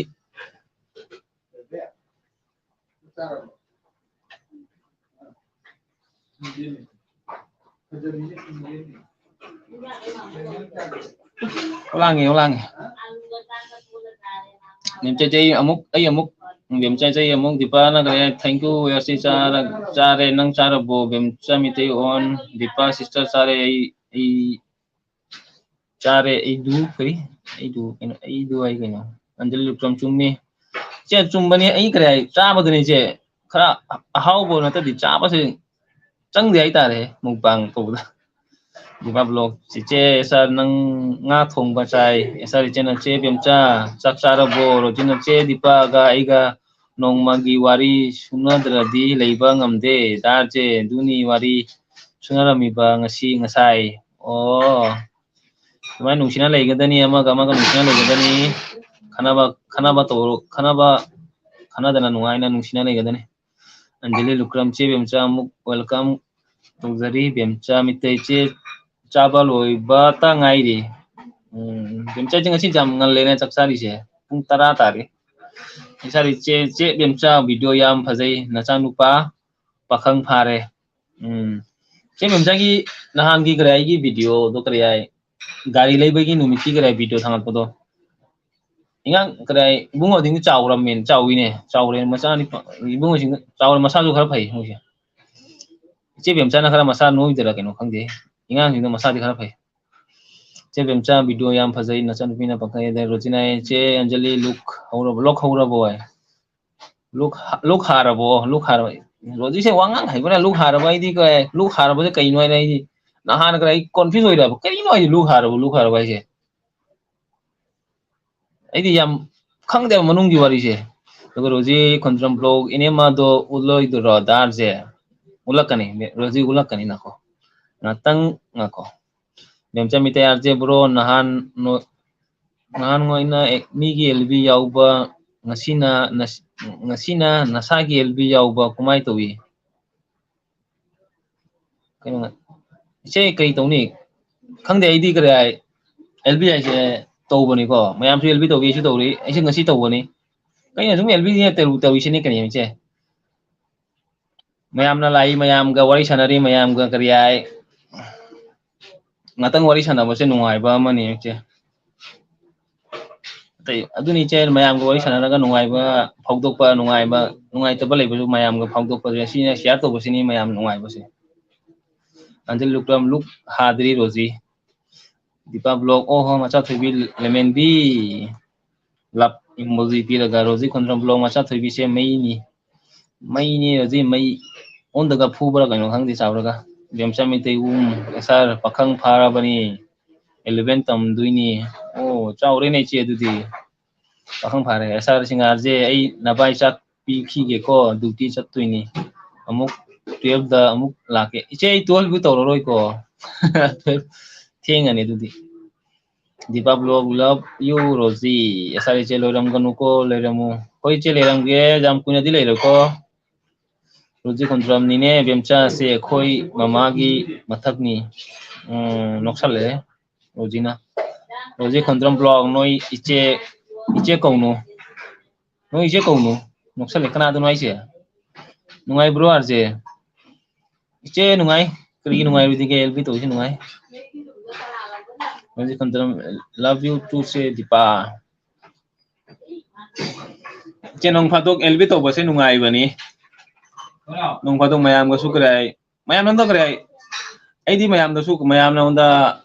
ꯂꯥꯡꯉꯦ, ꯂꯥꯡꯉꯦ꯫ ꯃꯦꯝꯆꯥꯏ, ꯑꯩ ꯑꯃꯨꯛ, ꯑꯩ ꯑꯃꯨꯛ, ꯃꯦꯝꯆꯥꯏ, ꯑꯩ ꯑꯃꯨꯛ, ꯗꯤꯄꯥꯅ ꯀꯔꯤ ꯍꯥꯏ? Thank you, ꯋꯦꯌꯔꯁꯤ ꯆꯥꯔ-, ꯆꯥꯔꯦ, ꯅꯪ ꯆꯥꯔꯕꯣ? ꯃꯦꯝꯆꯥ ꯃꯤꯇꯩ ꯑꯣꯟ, ꯗꯤꯄꯥ sister ꯆꯥꯔꯦ, ꯑꯩ, ꯑꯩ ꯆꯥꯔꯦ, ꯑꯩꯗꯨ ꯀꯔꯤ? ꯑꯩꯗꯨ ꯀꯩꯅꯣ, ꯑꯩꯗꯨ ꯍꯥꯏ ꯀꯩꯅꯣ? ꯑꯟꯖꯂꯤ ꯂꯨꯀ꯭ꯔꯝ ꯆꯨꯝꯃꯤ꯫ ꯏꯆꯦ, ꯆꯨꯝꯕꯅꯤ, ꯑꯩ ꯀꯔꯤ ꯍꯥꯏ? ꯆꯥꯕꯗꯨꯅꯤ, ꯏꯆꯦ꯫ ꯈꯔ ꯑꯍꯥꯎꯕ ꯅꯠꯇ꯭ꯔꯗꯤ ꯆꯥꯕꯁꯦ ꯆꯪꯗꯦ ꯍꯥꯏꯇꯥꯔꯦ, mukbang ꯇꯧꯕꯗ꯫ ꯗꯤꯄꯥ vlog, ꯆꯤꯆꯦ ꯑꯦꯁ ꯑꯥꯔ, ꯅꯪ ꯉꯥ ꯊꯣꯡꯕ ꯆꯥꯏ꯫ ꯑꯦꯁ ꯑꯥꯔ ꯏꯆꯦꯅ, "ꯆꯦ ꯕꯦꯝꯆꯥ, ꯆꯥꯛ ꯆꯥꯔꯕꯣ?" ꯔꯣꯖꯤꯅ, "ꯆꯦ ꯗꯤꯄꯥꯒ ꯑꯩꯒ ꯅꯣꯡꯃꯒꯤ ꯋꯥꯔꯤ ꯁꯨꯅꯗ꯭ꯔꯗꯤ ꯂꯩꯕ ꯉꯝꯗꯦ꯫ ꯗꯥꯔ ꯆꯦ, ꯑꯗꯨꯅꯤ ꯋꯥꯔꯤ ꯁꯨꯅꯔꯝꯃꯤꯕ ꯉꯁꯤ ꯉꯁꯥꯏ꯫" ꯑꯣ, ꯑꯗꯨꯃꯥꯏꯅ ꯅꯨꯡꯁꯤꯅ ꯂꯩꯒꯗꯅꯤ, ꯑꯃꯒ ꯑꯃꯒ ꯅꯨꯡꯁꯤꯅ ꯂꯩꯒꯗꯅꯤ꯫ ꯈꯟꯅꯕ, ꯈꯟꯅꯕ ꯇꯧꯔꯣ, ꯈꯟꯅꯕ, ꯈꯟꯅꯗꯅ ꯅꯨꯡꯉꯥꯏꯅ ꯅꯨꯡꯁꯤꯅ ꯂꯩꯒꯗꯅꯤ꯫ ꯑꯟꯖꯂꯤ ꯂꯨꯀ꯭ꯔꯝ, ꯆꯦ ꯕꯦꯝꯆꯥ ꯑꯃꯨꯛ welcome ꯇꯧꯖꯔꯤ꯫ ꯕꯦꯝꯆꯥ ꯃꯤꯇꯩ, ꯆꯦ ꯆꯥꯕ ꯂꯣꯏꯕꯇ ꯉꯥꯏꯔꯤ꯫ ꯎꯝ, ꯕꯦꯝꯆꯥꯁꯦ ꯉꯁꯤ ꯌꯥꯝ ꯉꯜꯂꯦꯅꯦ ꯆꯥꯛ ꯆꯥꯔꯤꯁꯦ꯫ ꯄꯨꯡ ꯇꯔꯥ ꯇꯥꯔꯦ꯫ ꯉꯁꯥꯏ ꯆꯦ, ꯆꯦ ꯕꯦꯝꯆꯥ video ꯌꯥꯝ ꯐꯖꯩ꯫ ꯅꯆꯥꯅꯨꯄꯥ ꯄꯥꯈꯪ ꯐꯥꯔꯦ꯫ ꯎꯝ꯫ ꯆꯦ ꯕꯦꯝꯆꯥꯒꯤ ꯅꯍꯥꯟꯒꯤ ꯀꯔꯤ ꯑꯩꯒꯤ videoꯗꯣ ꯀꯔꯤ ꯍꯥꯏ? ꯒꯥꯔꯤ ꯂꯩꯕꯒꯤ ꯅꯨꯃꯤꯠꯀꯤ ꯀꯔꯤ ꯍꯥꯏ video ꯊꯥꯒꯠꯄꯗꯣ? ꯏꯉꯥꯡ ꯀꯗꯥꯏ ꯏꯕꯨꯡꯉꯣꯗꯤ ꯆꯥꯎꯔꯝꯃꯦꯅ, ꯆꯥꯎꯋꯤꯅꯦ, ꯆꯥꯎꯔꯦ, ꯃꯆꯥꯅꯤ ꯏꯕꯨꯡꯉꯣꯁꯤꯡ ꯆꯥꯎꯔꯦ, ꯃꯁꯥꯁꯨ ꯈꯔ ꯐꯩ ꯃꯣꯏꯁꯦ꯫ ꯏꯆꯦ ꯕꯦꯝꯆꯥꯅ ꯈꯔ ꯃꯁꯥ ꯅꯣꯏꯗꯔꯥ ꯀꯩꯅꯣ ꯈꯪꯗꯦ, ꯏꯉꯥꯡꯁꯤꯡꯗꯣ ꯃꯁꯥꯗꯤ ꯈꯔ ꯐꯩ꯫ ꯏꯆꯦ ꯕꯦꯝꯆꯥ video ꯌꯥꯝ ꯐꯖꯩ, ꯅꯆꯟꯅꯨꯄꯤꯅ ꯄꯪꯈꯩ꯫ ꯑꯗꯩ ꯔꯣꯖꯤꯅꯥ, ꯏꯆꯦ ꯑꯟꯖꯂꯤ ꯂꯨꯛ ꯍꯧꯔꯕꯣ, ꯂꯣꯛ ꯍꯧꯔꯕꯣ ꯍꯥꯏ꯫ ꯂꯨꯛ ꯍꯥ-, ꯂꯨꯛ ꯍꯥꯔꯕꯣ, ꯂꯨꯛ ꯍꯥꯔꯕ꯫ ꯔꯣꯖꯤꯁꯦ ꯋꯥ ꯉꯥꯡ ꯍꯩꯕꯅ ꯂꯨꯛ ꯍꯥꯔꯕ, ꯑꯩꯗꯤ ꯀꯩ, ꯂꯨꯛ ꯍꯥꯔꯕꯁꯦ ꯀꯩꯅꯣ ꯍꯥꯏꯅ ꯑꯩꯗꯤ ꯅꯍꯥꯟ ꯈꯔ ꯑꯩ confuse ꯑꯣꯏꯔꯕ, ꯀꯔꯤꯅꯣ ꯍꯥꯏꯁꯦ ꯂꯨꯛ ꯍꯥꯔꯕ, ꯂꯨꯛ ꯍꯥꯔꯕ ꯍꯥꯏꯁꯦ? ꯑꯩꯗꯤ ꯌꯥꯝ ꯈꯪꯗꯦꯕ ꯃꯅꯨꯡꯒꯤ ꯋꯥꯔꯤꯁꯦ꯫ ꯑꯗꯨꯒ ꯔꯣꯖꯤ ꯈꯣꯟꯗ꯭ꯔꯝ vlog ꯏꯅꯦꯃꯗꯣ ꯎꯠꯂꯣꯏꯗꯣꯏꯔꯣ ꯗꯥꯔꯁꯦ? ꯎꯠꯂꯛꯀꯅꯤ, ꯔꯣꯖꯤ ꯎꯠꯂꯛꯀꯅꯤ, ꯉꯥꯏꯈꯣ꯫ ꯉꯥꯛꯇꯪ ꯉꯥꯏꯈꯣ꯫ ꯃꯦꯝꯆꯥ ꯃꯤꯇꯩ ꯑꯥꯔ ꯖꯦ ꯕ꯭ꯔꯣ, ꯅꯍꯥꯟ ꯅꯣ-, ꯅꯍꯥꯟ ꯅꯣꯏꯅ ꯑꯦ-, ꯃꯤꯒꯤ ꯑꯦꯜ ꯕꯤ ꯌꯥꯎꯕ, ꯉꯁꯤꯅ ꯅꯁ-, ꯉꯁꯤꯅ ꯅꯁꯥꯒꯤ ꯑꯦꯜ ꯕꯤ ꯌꯥꯎꯕ ꯀꯃꯥꯏ ꯇꯧꯏ? ꯀꯩꯅꯣ, ꯏꯆꯦ ꯀꯩ ꯇꯧꯅꯤ? ꯈꯪꯗꯦ, ꯑꯩꯗꯤ ꯀꯔꯤ ꯍꯥꯏ, ꯑꯦꯜ ꯕꯤ ꯍꯥꯏꯁꯦ ꯇꯧꯕꯅꯤꯀꯣ, ꯃꯌꯥꯝꯁꯨ ꯑꯦꯜ ꯕꯤ ꯇꯧꯏ, ꯑꯩꯁꯨ ꯇꯧꯔꯤ, ꯑꯩꯁꯨ ꯉꯁꯤ ꯇꯧꯕꯅꯤ꯫ ꯀꯩꯅꯣ ꯁꯨꯝ ꯑꯦꯜ ꯕꯤꯅ ꯇꯧ-, ꯇꯧꯔꯤꯁꯤꯅꯤ ꯀꯔꯤ ꯏꯆꯦ? ꯃꯌꯥꯝꯅ ꯂꯥꯛꯏ, ꯃꯌꯥꯝꯒ ꯋꯥꯔꯤ ꯁꯥꯟꯅꯔꯤ, ꯃꯌꯥꯝꯒ ꯀꯔꯤ ꯍꯥꯏ, ꯉꯥꯛꯇꯪ ꯋꯥꯔꯤ ꯁꯥꯟꯅꯕꯁꯦ ꯅꯨꯡꯉꯥꯏꯕ ꯑꯃꯅꯤ ꯏꯆꯦ꯫ ꯑꯇꯩ ꯑꯗꯨꯅꯤ ꯏꯆꯦ, ꯃꯌꯥꯝꯒ ꯋꯥꯔꯤ ꯁꯥꯟꯅꯔꯒ ꯅꯨꯡꯉꯥꯏꯕ ꯐꯥꯎꯗꯣꯛꯄ, ꯅꯨꯡꯉꯥꯏꯕ, ꯅꯨꯡꯉꯥꯏꯇꯕ ꯂꯩꯕꯁꯨ ꯃꯌꯥꯝꯒ ꯐꯥꯎꯗꯣꯛꯄꯁꯦ, ꯁꯤꯅ share ꯇꯧꯕꯁꯤꯅꯤ ꯃꯌꯥꯝ ꯅꯨꯡꯉꯥꯏꯕꯁꯦ꯫ ꯑꯟꯖꯂꯤ ꯂꯨꯛ, ꯂꯨꯛ ꯍꯥꯗ꯭ꯔꯤ ꯔꯣꯖꯤ꯫ ꯗꯤꯄꯥ vlog, ꯑꯣꯍꯣ, ꯃꯆꯥ ꯊꯣꯏꯕꯤ ꯂꯦꯃꯦꯟꯕꯤ꯫ Love emoji ꯄꯤꯔꯒ, ꯔꯣꯖꯤ ꯈꯣꯟꯗ꯭ꯔꯝ vlog, ꯃꯆꯥ ꯊꯣꯏꯕꯤꯁꯦ ꯃꯩꯅꯤ꯫ ꯃꯩꯅꯤ ꯔꯣꯖꯤ, ꯃꯩ꯫ ꯑꯣꯟꯗꯒ ꯐꯨꯕ꯭ꯔꯥ ꯀꯩꯅꯣ ꯈꯪꯗꯦ ꯆꯥꯎꯔꯒ꯫ ꯕꯦꯝꯆꯥ ꯃꯩꯇꯩ ꯎꯝ, ꯁꯥꯔ ꯄꯥꯈꯪ ꯐꯥꯔꯕꯅꯤ꯫ Eleven ꯇꯝꯗꯣꯏꯅꯤ꯫ ꯑꯣ, ꯆꯥꯎꯔꯦꯅꯦ ꯏꯆꯦ ꯑꯗꯨꯗꯤ꯫ ꯄꯥꯈꯪ ꯐꯥꯔꯦ꯫ ꯑꯦꯁ ꯑꯥꯔ ꯁꯤꯡꯍꯥꯔꯁꯦ ꯑꯩ ꯅꯚꯥꯏ ꯆꯥꯛ ꯄꯤꯈꯤꯒꯦꯀꯣ, duty ꯆꯠꯇꯣꯏꯅꯤ꯫ ꯑꯃꯨꯛ twelve ꯗ ꯑꯃꯨꯛ ꯂꯥꯛꯀꯦ꯫ ꯏꯆꯦ, ꯑꯩ twelve ꯇꯧꯔꯔꯣꯏꯀꯣ꯫ Twelve ꯊꯦꯡꯉꯅꯤ ꯑꯗꯨꯗꯤ꯫ Deepa vlog, love you, Rosie. S R ꯏꯆꯦ, ꯂꯣꯏꯔꯝꯒꯅꯨꯀꯣ, ꯂꯩꯔꯝꯃꯨ꯫ ꯍꯣꯏ ꯏꯆꯦ, ꯂꯩꯔꯝꯒꯦ, ꯌꯥꯝ ꯀꯨꯏꯅꯗꯤ ꯂꯩꯔꯣꯏꯀꯣ꯫ ꯔꯣꯖꯤ ꯈꯣꯟꯗ꯭ꯔꯝꯅꯤꯅꯦ, ꯕꯦꯝꯆꯥꯁꯦ ꯑꯩꯈꯣꯏ ꯃꯃꯥꯒꯤ ꯃꯊꯛꯅꯤ꯫ ꯎꯝ, ꯅꯣꯛꯁꯜꯂꯛꯑꯦ ꯔꯣꯖꯤꯅ꯫ ꯔꯣꯖꯤ ꯈꯣꯟꯗ꯭ꯔꯝ vlog, ꯅꯣꯏ ꯏꯆꯦ, ꯏꯆꯦ ꯀꯧꯅꯨ꯫ ꯅꯣꯏ ꯏꯆꯦ ꯀꯧꯅꯨ꯫ ꯅꯣꯛꯁꯜꯂꯦ, ꯀꯅꯥꯗꯅꯣ ꯍꯥꯏꯁꯦ? ꯅꯨꯡꯉꯥꯏꯕ꯭ꯔꯣ, ꯑꯥꯔ ꯖꯦ? ꯏꯆꯦ ꯅꯨꯡꯉꯥꯏ꯫ ꯀꯔꯤꯒꯤ ꯅꯨꯡꯉꯥꯏꯔꯣꯏꯗꯤꯒꯦ? ꯑꯦꯜ ꯕꯤ ꯇꯧꯔꯤꯁꯤ ꯅꯨꯡꯉꯥꯏ꯫ ꯔꯣꯖꯤ ꯈꯣꯟꯗ꯭ꯔꯝ, love you too ꯁꯦ ꯗꯤꯄꯥ꯫ ꯏꯆꯦ, ꯅꯣꯡ ꯐꯥꯗꯣꯛ ꯑꯦꯜꯕꯤ ꯇꯧꯕꯁꯦ ꯅꯨꯡꯉꯥꯏꯕꯅꯤ꯫ ꯅꯣꯡ ꯐꯥꯗꯣꯛ ꯃꯌꯥꯝꯒꯁꯨ ꯀꯔꯤ ꯍꯥꯏ, ꯃꯌꯥꯝꯅ ꯑꯝꯇ ꯀꯔꯤ ꯍꯥꯏ, ꯑꯩꯗꯤ ꯃꯌꯥꯝꯗꯁꯨ, ꯃꯌꯥꯝꯅ ꯑꯩꯉꯣꯟꯗ,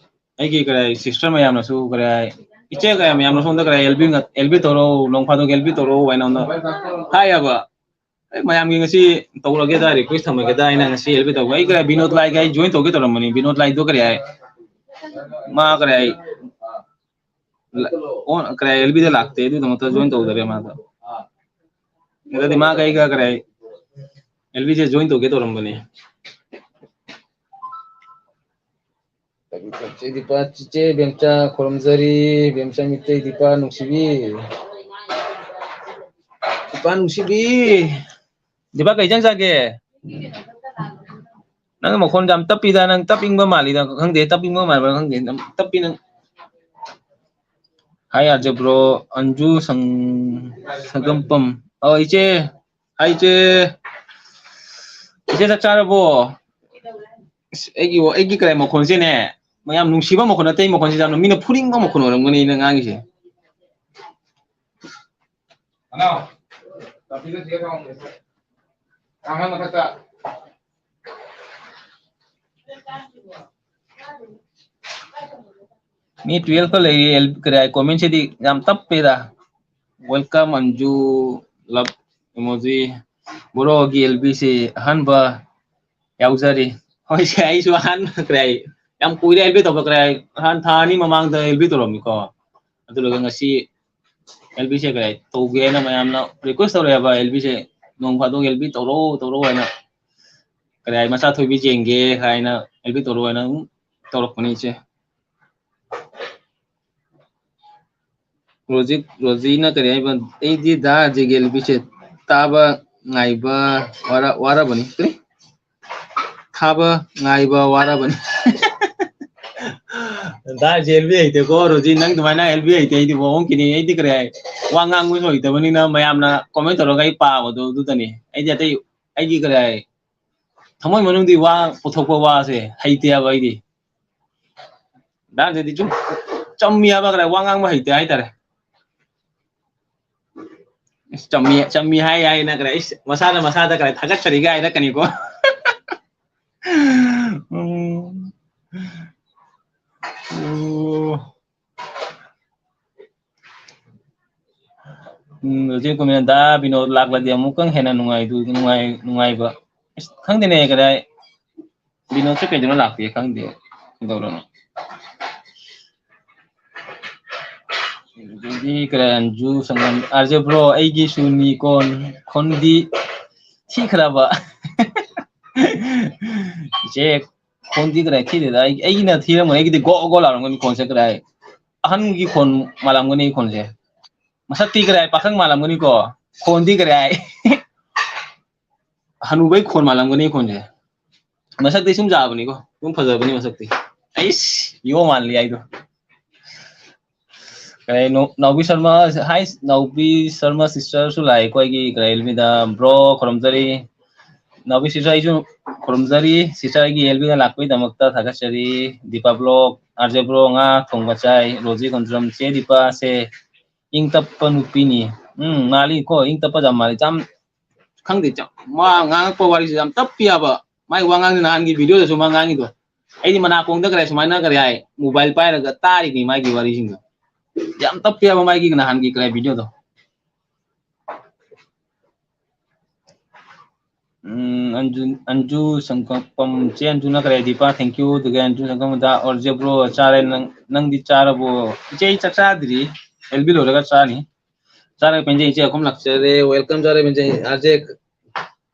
ꯑꯩꯒꯤ ꯀꯔꯤ ꯍꯥꯏ, ꯁꯤꯁꯇꯔ ꯃꯌꯥꯝꯅꯁꯨ ꯀꯔꯤ ꯍꯥꯏ, ꯏꯆꯦ ꯀꯌꯥ ꯃꯌꯥꯝꯅꯁꯨ ꯑꯩꯉꯣꯟꯗ ꯀꯔꯤ ꯍꯥꯏ, ꯑꯦꯜꯕꯤ ꯉ-, ꯑꯦꯜꯕꯤ ꯇꯧꯔꯛꯎ, ꯅꯣꯡ ꯐꯥꯗꯣꯛ ꯑꯦꯜꯕꯤ ꯇꯧꯔꯛꯎ ꯍꯥꯏꯅ ꯑꯩꯉꯣꯟꯗ ꯍꯥꯏꯌꯦꯕ꯫ ꯑꯩ ꯃꯌꯥꯝꯒꯤ ꯉꯁꯤ ꯇꯧꯔꯒꯦꯗ, ꯔꯤꯀ꯭ꯋꯦꯁ ꯊꯝꯃꯒꯦꯗ ꯍꯥꯏꯅ ꯉꯁꯤ ꯑꯦꯜꯕꯤ ꯇꯧꯕ꯫ ꯑꯩ ꯀꯔꯤ ꯍꯥꯏ, ꯕꯤꯅꯣꯗ ꯂꯥꯏꯒ ꯑꯩ ꯖꯣꯏꯟ ꯇꯧꯒꯦ ꯇꯧꯔꯝꯕꯅꯤ꯫ ꯕꯤꯅꯣꯗ ꯂꯥꯏꯗꯣ ꯀꯔꯤ ꯍꯥꯏ, ꯃꯥ ꯀꯔꯤ ꯍꯥꯏ, ꯂ-, ꯑꯣ, ꯀꯔꯤ ꯍꯥꯏ, ꯑꯦꯜꯕꯤꯗ ꯂꯥꯛꯇꯦ, ꯑꯗꯨꯒꯤꯗꯃꯛꯇ ꯖꯣꯏꯟ ꯇꯧꯗꯔꯦ ꯃꯥꯗꯣ꯫ ꯑꯗꯨꯗꯤ ꯃꯥꯒ ꯑꯩꯒ ꯀꯔꯤ ꯍꯥꯏ, ꯑꯦꯜꯕꯤꯁꯦ ꯖꯣꯏꯟ ꯇꯧꯒꯦ ꯇꯧꯔꯝꯕꯅꯦ꯫ ꯆꯤꯆꯦ ꯗꯤꯄꯥ, ꯆꯤꯆꯦ ꯕꯦꯝꯆꯥ ꯈꯨꯔꯨꯝꯖꯔꯤ, ꯕꯦꯝꯆꯥ ꯃꯤꯇꯩ ꯗꯤꯄꯥ ꯅꯨꯡꯁꯤꯕꯤ꯫ ꯗꯤꯄꯥ ꯅꯨꯡꯁꯤꯕꯤ꯫ ꯗꯤꯄꯥ ꯀꯩ ꯏꯟꯖꯥꯡ ꯆꯥꯒꯦ? ꯅꯪ ꯃꯈꯣꯟ ꯌꯥꯝ ꯇꯞꯄꯤꯗ, ꯅꯪ ꯇꯞꯅꯤꯡꯕ ꯃꯥꯜꯂꯤꯗ, ꯈꯪꯗꯦ, ꯇꯞꯅꯤꯡꯕ ꯃꯥꯟꯕ꯭ꯔꯥ ꯈꯪꯗꯦ, ꯌꯥꯝ ꯇꯞꯄꯤ ꯅꯪ꯫ ꯍꯥꯏ ꯌꯥꯗ꯭ꯔꯦ ꯕ꯭ꯔꯣ, ꯑꯟꯖꯨ ꯁꯪ-, ꯁꯪꯒꯝꯄꯝ꯫ ꯑꯣ, ꯏꯆꯦ, ꯍꯥꯏ ꯏꯆꯦ꯫ ꯏꯆꯦ ꯆꯥꯛ ꯆꯥꯔꯕꯣ? ꯑꯁ, ꯑꯩꯒꯤ, ꯑꯩꯒꯤ ꯀꯔꯤ ꯃꯈꯣꯟꯁꯦꯅꯦ, ꯃꯌꯥꯝ ꯅꯨꯡꯁꯤꯕ ꯃꯈꯣꯟ ꯅꯠꯇꯦ, ꯑꯩ ꯃꯈꯣꯟꯁꯦ ꯌꯥꯝꯅ ꯃꯤꯅ ꯐꯨꯅꯤꯡꯕ ꯃꯈꯣꯟ ꯑꯣꯏꯔꯝꯒꯅꯤ ꯑꯩꯅ ꯉꯥꯡꯉꯤꯁꯦ꯫ ꯃꯅꯥꯎ, ꯆꯥꯕꯤꯗ ꯊꯤꯒꯦ ꯇꯧꯔꯝꯕꯅꯦ꯫ ꯀꯥꯡꯈꯜ ꯃꯊꯛꯇ꯫ ꯃꯤ ꯇꯨꯌꯦꯜꯐꯀ ꯂꯩꯔꯤ, ꯑꯦꯜ-, ꯀꯔꯤ ꯍꯥꯏ, ꯀꯣꯃꯦꯟꯁꯤꯗꯤ ꯌꯥꯝ ꯇꯞꯄꯦꯗ꯫ Welcome, Anju, love emoji꯫ ꯕꯣꯔꯣꯒꯤ ꯑꯦꯜꯕꯤꯁꯤ ꯑꯍꯥꯟꯕ ꯌꯥꯎꯖꯔꯤ꯫ ꯍꯣꯏꯁꯦ, ꯑꯩꯁꯨ ꯑꯍꯥꯟꯕ ꯀꯔꯤ ꯍꯥꯏ, ꯌꯥꯝ ꯀꯨꯏꯔꯦ ꯑꯦꯜꯕꯤ ꯇꯧꯕ, ꯀꯔꯤ ꯍꯥꯏ, ꯅꯍꯥꯟ ꯊꯥ ꯑꯅꯤ ꯃꯃꯥꯡꯗ ꯑꯦꯜꯕꯤ ꯇꯧꯔꯝꯃꯤꯀꯣ꯫ ꯑꯗꯨ ꯂꯣꯏꯔꯒ ꯉꯁꯤ ꯑꯦꯜꯕꯤꯁꯦ ꯀꯔꯤ ꯍꯥꯏ, ꯇꯧꯒꯦ ꯍꯥꯏꯅ ꯃꯌꯥꯝꯅ ꯔꯤꯀ꯭ꯋꯦꯁ ꯇꯧꯔꯛꯑꯦꯕ, ꯑꯦꯜꯕꯤꯁꯦ ꯅꯣꯡ ꯐꯥꯗꯣꯛ ꯑꯦꯜꯕꯤ ꯇꯧꯔꯛꯑꯣ, ꯇꯧꯔꯛꯑꯣ ꯍꯥꯏꯅ꯫ ꯀꯔꯤ ꯍꯥꯏ, ꯃꯆꯥ ꯊꯣꯏꯕꯤ ꯌꯦꯡꯒꯦ ꯍꯥꯏꯅ ꯑꯦꯜꯕꯤ ꯇꯧꯔꯛꯑꯣ ꯍꯥꯏꯅ ꯑꯗꯨꯝ ꯇꯧꯔꯛꯄꯅꯤ ꯏꯆꯦ꯫ ꯔꯣꯖꯤꯠ, ꯔꯣꯖꯤꯅ ꯀꯔꯤ ꯍꯥꯏꯕ? ꯑꯩꯗꯤ ꯗꯥ ꯖꯦꯒꯤ ꯑꯦꯜꯕꯤꯁꯦ ꯇꯥꯕ ꯉꯥꯏꯕ ꯋꯥꯔ-, ꯋꯥꯔꯕꯅꯤ꯫ ꯀꯔꯤ? ꯊꯥꯕ ꯉꯥꯏꯕ ꯋꯥꯔꯕꯅꯤ꯫ ꯗꯥ ꯖꯦ ꯑꯦꯜꯕꯤ ꯍꯩꯇꯦꯀꯣ, ꯔꯣꯖꯤ, ꯅꯪ ꯑꯗꯨꯃꯥꯏꯅ ꯑꯦꯜꯕꯤ ꯍꯩꯇꯦ, ꯑꯩꯗꯤ ꯃꯑꯣꯡ ꯈꯤꯅꯤ꯫ ꯑꯩꯗꯤ ꯀꯔꯤ ꯍꯥꯏ, ꯋꯥ ꯉꯥꯡꯕꯁꯨ ꯍꯩꯇꯕꯅꯤꯅ ꯃꯌꯥꯝꯅ ꯀꯣꯃꯦꯟ ꯇꯧꯔꯒ ꯑꯩ ꯄꯥꯕꯗꯣ ꯑꯗꯨꯗꯅꯤ꯫ ꯑꯩꯗꯤ ꯑꯇꯩ, ꯑꯩꯒꯤ ꯀꯔꯤ ꯍꯥꯏ, ꯊꯃꯣꯏ ꯃꯅꯨꯡꯗꯤ ꯋꯥ ꯄꯨꯊꯣꯛꯄ ꯋꯥꯁꯦ ꯍꯩꯇꯦ ꯍꯥꯏꯕ ꯑꯩꯗꯤ꯫ ꯗꯥ ꯖꯦꯗꯤ ꯁꯨꯝ ꯆꯝꯃꯤ ꯍꯥꯏꯕ ꯀꯔꯤ ꯍꯥꯏ, ꯋꯥ ꯉꯥꯡꯕ ꯍꯩꯇꯦ ꯍꯥꯏꯇꯥꯔꯦ꯫ ꯏꯁ, ꯆꯝꯃꯤ, ꯆꯝꯃꯤ ꯍꯥꯏ ꯍꯥꯏꯅ ꯀꯔꯥꯏ, ꯏꯁ, ꯃꯁꯥꯅ ꯃꯁꯥꯗ ꯀꯔꯥꯏ ꯊꯥꯒꯠꯆꯔꯤꯒ ꯍꯥꯏꯔꯛꯀꯅꯤꯀꯣ꯫ ꯎꯝ꯫ ꯑꯣ꯫ ꯎꯝ, ꯍꯧꯖꯤꯛ ꯀꯨꯝꯃꯤꯅ ꯗꯥ ꯕꯤꯅꯣꯗ ꯂꯥꯛꯂꯗꯤ ꯑꯃꯨꯛꯀ ꯍꯦꯟꯅ ꯅꯨꯡꯉꯥꯏꯗꯨ-, ꯅꯨꯡꯉꯥꯏ-, ꯅꯨꯡꯉꯥꯏꯕ꯫ ꯑꯁ, ꯈꯪꯗꯦꯅꯦ, ꯀꯗꯥꯏ ꯕꯤꯅꯣꯗꯁꯦ ꯀꯩꯗꯧꯅ ꯂꯥꯛꯇꯦ ꯈꯪꯗꯦ꯫ ꯀꯩꯗꯧꯔꯅꯣ? ꯑꯗꯨꯗꯤ ꯀꯔꯥꯏ, ꯑꯟꯖꯨ ꯁꯪꯒꯝ, ꯑꯥꯔ ꯖꯦ ꯕ꯭ꯔꯣ, ꯑꯩꯒꯤꯁꯨ ꯅꯤꯀꯣꯟ ꯈꯣꯟꯗꯤ ꯊꯤꯈ꯭ꯔꯕ꯫ ꯏꯆꯦ, ꯈꯣꯟꯗꯤ ꯀꯗꯥꯏ ꯊꯤꯗꯦꯗ꯫ ꯑꯩ, ꯑꯩꯒꯤꯅ ꯊꯤꯔꯝꯒꯅꯤ, ꯑꯩꯒꯤꯗꯤ ꯒꯣ ꯒꯣ ꯂꯥꯎꯔꯝꯒꯅꯤ ꯈꯣꯟꯁꯦ ꯀꯗꯥꯏ꯫ ꯑꯍꯟꯒꯤ ꯈꯣꯟ ꯃꯥꯜꯂꯝꯒꯅꯤ ꯑꯩ ꯈꯣꯟꯁꯦ꯫ ꯃꯁꯛꯇꯤ ꯀꯗꯥꯏ ꯄꯥꯈꯪ ꯃꯥꯜꯂꯝꯒꯅꯤꯀꯣ, ꯈꯣꯟꯗꯤ ꯀꯗꯥꯏ꯫ ꯍꯅꯨꯕꯩ ꯈꯣꯟ ꯃꯥꯜꯂꯝꯒꯅꯤ ꯈꯣꯟꯁꯦ꯫ ꯃꯁꯛꯇꯤ ꯁꯨꯝ ꯌꯥꯕꯅꯤꯀꯣ, ꯁꯨꯝ ꯐꯖꯕꯅꯤ ꯃꯁꯛꯇꯤ꯫ ꯑꯩꯁ, ꯌꯣ ꯃꯥꯜꯂꯤ ꯍꯥꯏꯗꯣ꯫ ꯀꯩꯅꯣ, ꯅꯥꯎꯕꯤ ꯁꯔꯃ, ꯍꯥꯏ, ꯅꯥꯎꯕꯤ ꯁꯔꯃ ꯁꯤꯁꯇꯔꯁꯨ ꯂꯥꯛꯑꯦꯀꯣ ꯑꯩꯒꯤ ꯀꯔꯤ ꯃꯤꯗ꯫ ꯕ꯭ꯔꯣ, ꯈꯨꯔꯨꯝꯖꯔꯤ꯫ ꯅꯥꯎꯕꯤ ꯁꯤꯁꯇꯔ, ꯑꯩꯁꯨ ꯈꯨꯔꯨꯝꯖꯔꯤ꯫ ꯁꯤꯁꯇꯔꯒꯤ ꯑꯦꯜꯕꯤꯗ ꯂꯥꯛꯄꯒꯤꯗꯃꯛꯇ ꯊꯥꯒꯠꯆꯔꯤ꯫ Deepa block, R J bro, ꯉꯥ ꯊꯣꯡꯕ ꯆꯥꯏ꯫ ꯔꯣꯖꯤ ꯈꯣꯡꯗ꯭ꯔꯝ, ꯆꯦ ꯗꯤꯄꯥꯁꯦ ꯏꯪ ꯇꯞꯄ ꯅꯨꯄꯤꯅꯤ꯫ ꯎꯝ, ꯃꯥꯜꯂꯤꯀꯣ, ꯏꯪ ꯇꯞꯄ ꯌꯥꯝ ꯃꯥꯜꯂꯤ꯫ ꯌꯥꯝ, ꯈꯪꯗꯦ, ꯆ-, ꯃꯥ ꯉꯥꯡꯉꯛꯄ ꯋꯥꯔꯤꯁꯦ ꯌꯥꯝ ꯇꯞꯄꯤ ꯍꯥꯏꯕ꯫ ꯃꯥꯏ ꯋꯥꯉꯥꯡꯗꯤ ꯅꯍꯥꯟꯒꯤ ꯚꯤꯗꯤꯑꯣꯗꯁꯨ ꯃꯥ ꯉꯥꯡꯉꯤꯗꯣ꯫ ꯑꯩꯗꯤ ꯃꯅꯥꯀꯣꯡꯗ ꯀꯔꯥꯏ ꯁꯨꯃꯥꯏꯅ ꯀꯔꯤ ꯍꯥꯏ, ꯃꯣꯕꯥꯏꯜ ꯄꯥꯏꯔꯒ ꯇꯥꯔꯤꯅꯤ ꯃꯥꯒꯤ ꯋꯥꯔꯤꯁꯤꯡꯗꯣ꯫ ꯌꯥꯝ ꯇꯞꯄꯤ ꯍꯥꯏꯕ ꯃꯥꯒꯤ ꯅꯍꯥꯟꯒꯤ ꯀꯔꯥꯏ ꯚꯤꯗꯤꯑꯣꯗꯣ꯫ ꯎꯝ, ꯑꯟꯖꯨ, ꯑꯟꯖꯨ ꯁꯪꯀꯄꯝ, ꯆꯦ ꯑꯟꯖꯨꯅ ꯀꯔꯤ ꯍꯥꯏꯗꯤ ꯄꯥ, thank you꯫ ꯑꯗꯨꯒ ꯑꯟꯖꯨ ꯁꯪꯀꯄꯝꯗ ꯑꯣꯔꯖꯦ ꯕ꯭ꯔꯣ ꯆꯥꯔꯦ, ꯅꯪ, ꯅꯪꯗꯤ ꯆꯥꯔꯕꯣ? ꯏꯆꯦ, ꯑꯩ ꯆꯥꯛ ꯆꯥꯗ꯭ꯔꯤ, ꯑꯦꯜꯕꯤ ꯂꯣꯏꯔꯒ ꯆꯥꯅꯤ꯫ ꯆꯥꯔꯦ ꯄꯦꯟꯖꯩ, ꯏꯆꯦ ꯑꯍꯨꯝ ꯂꯥꯛꯆꯔꯦ, welcome꯫ ꯆꯥꯔꯦ ꯄꯦꯟꯖꯩ, ꯑꯥꯔꯖꯦ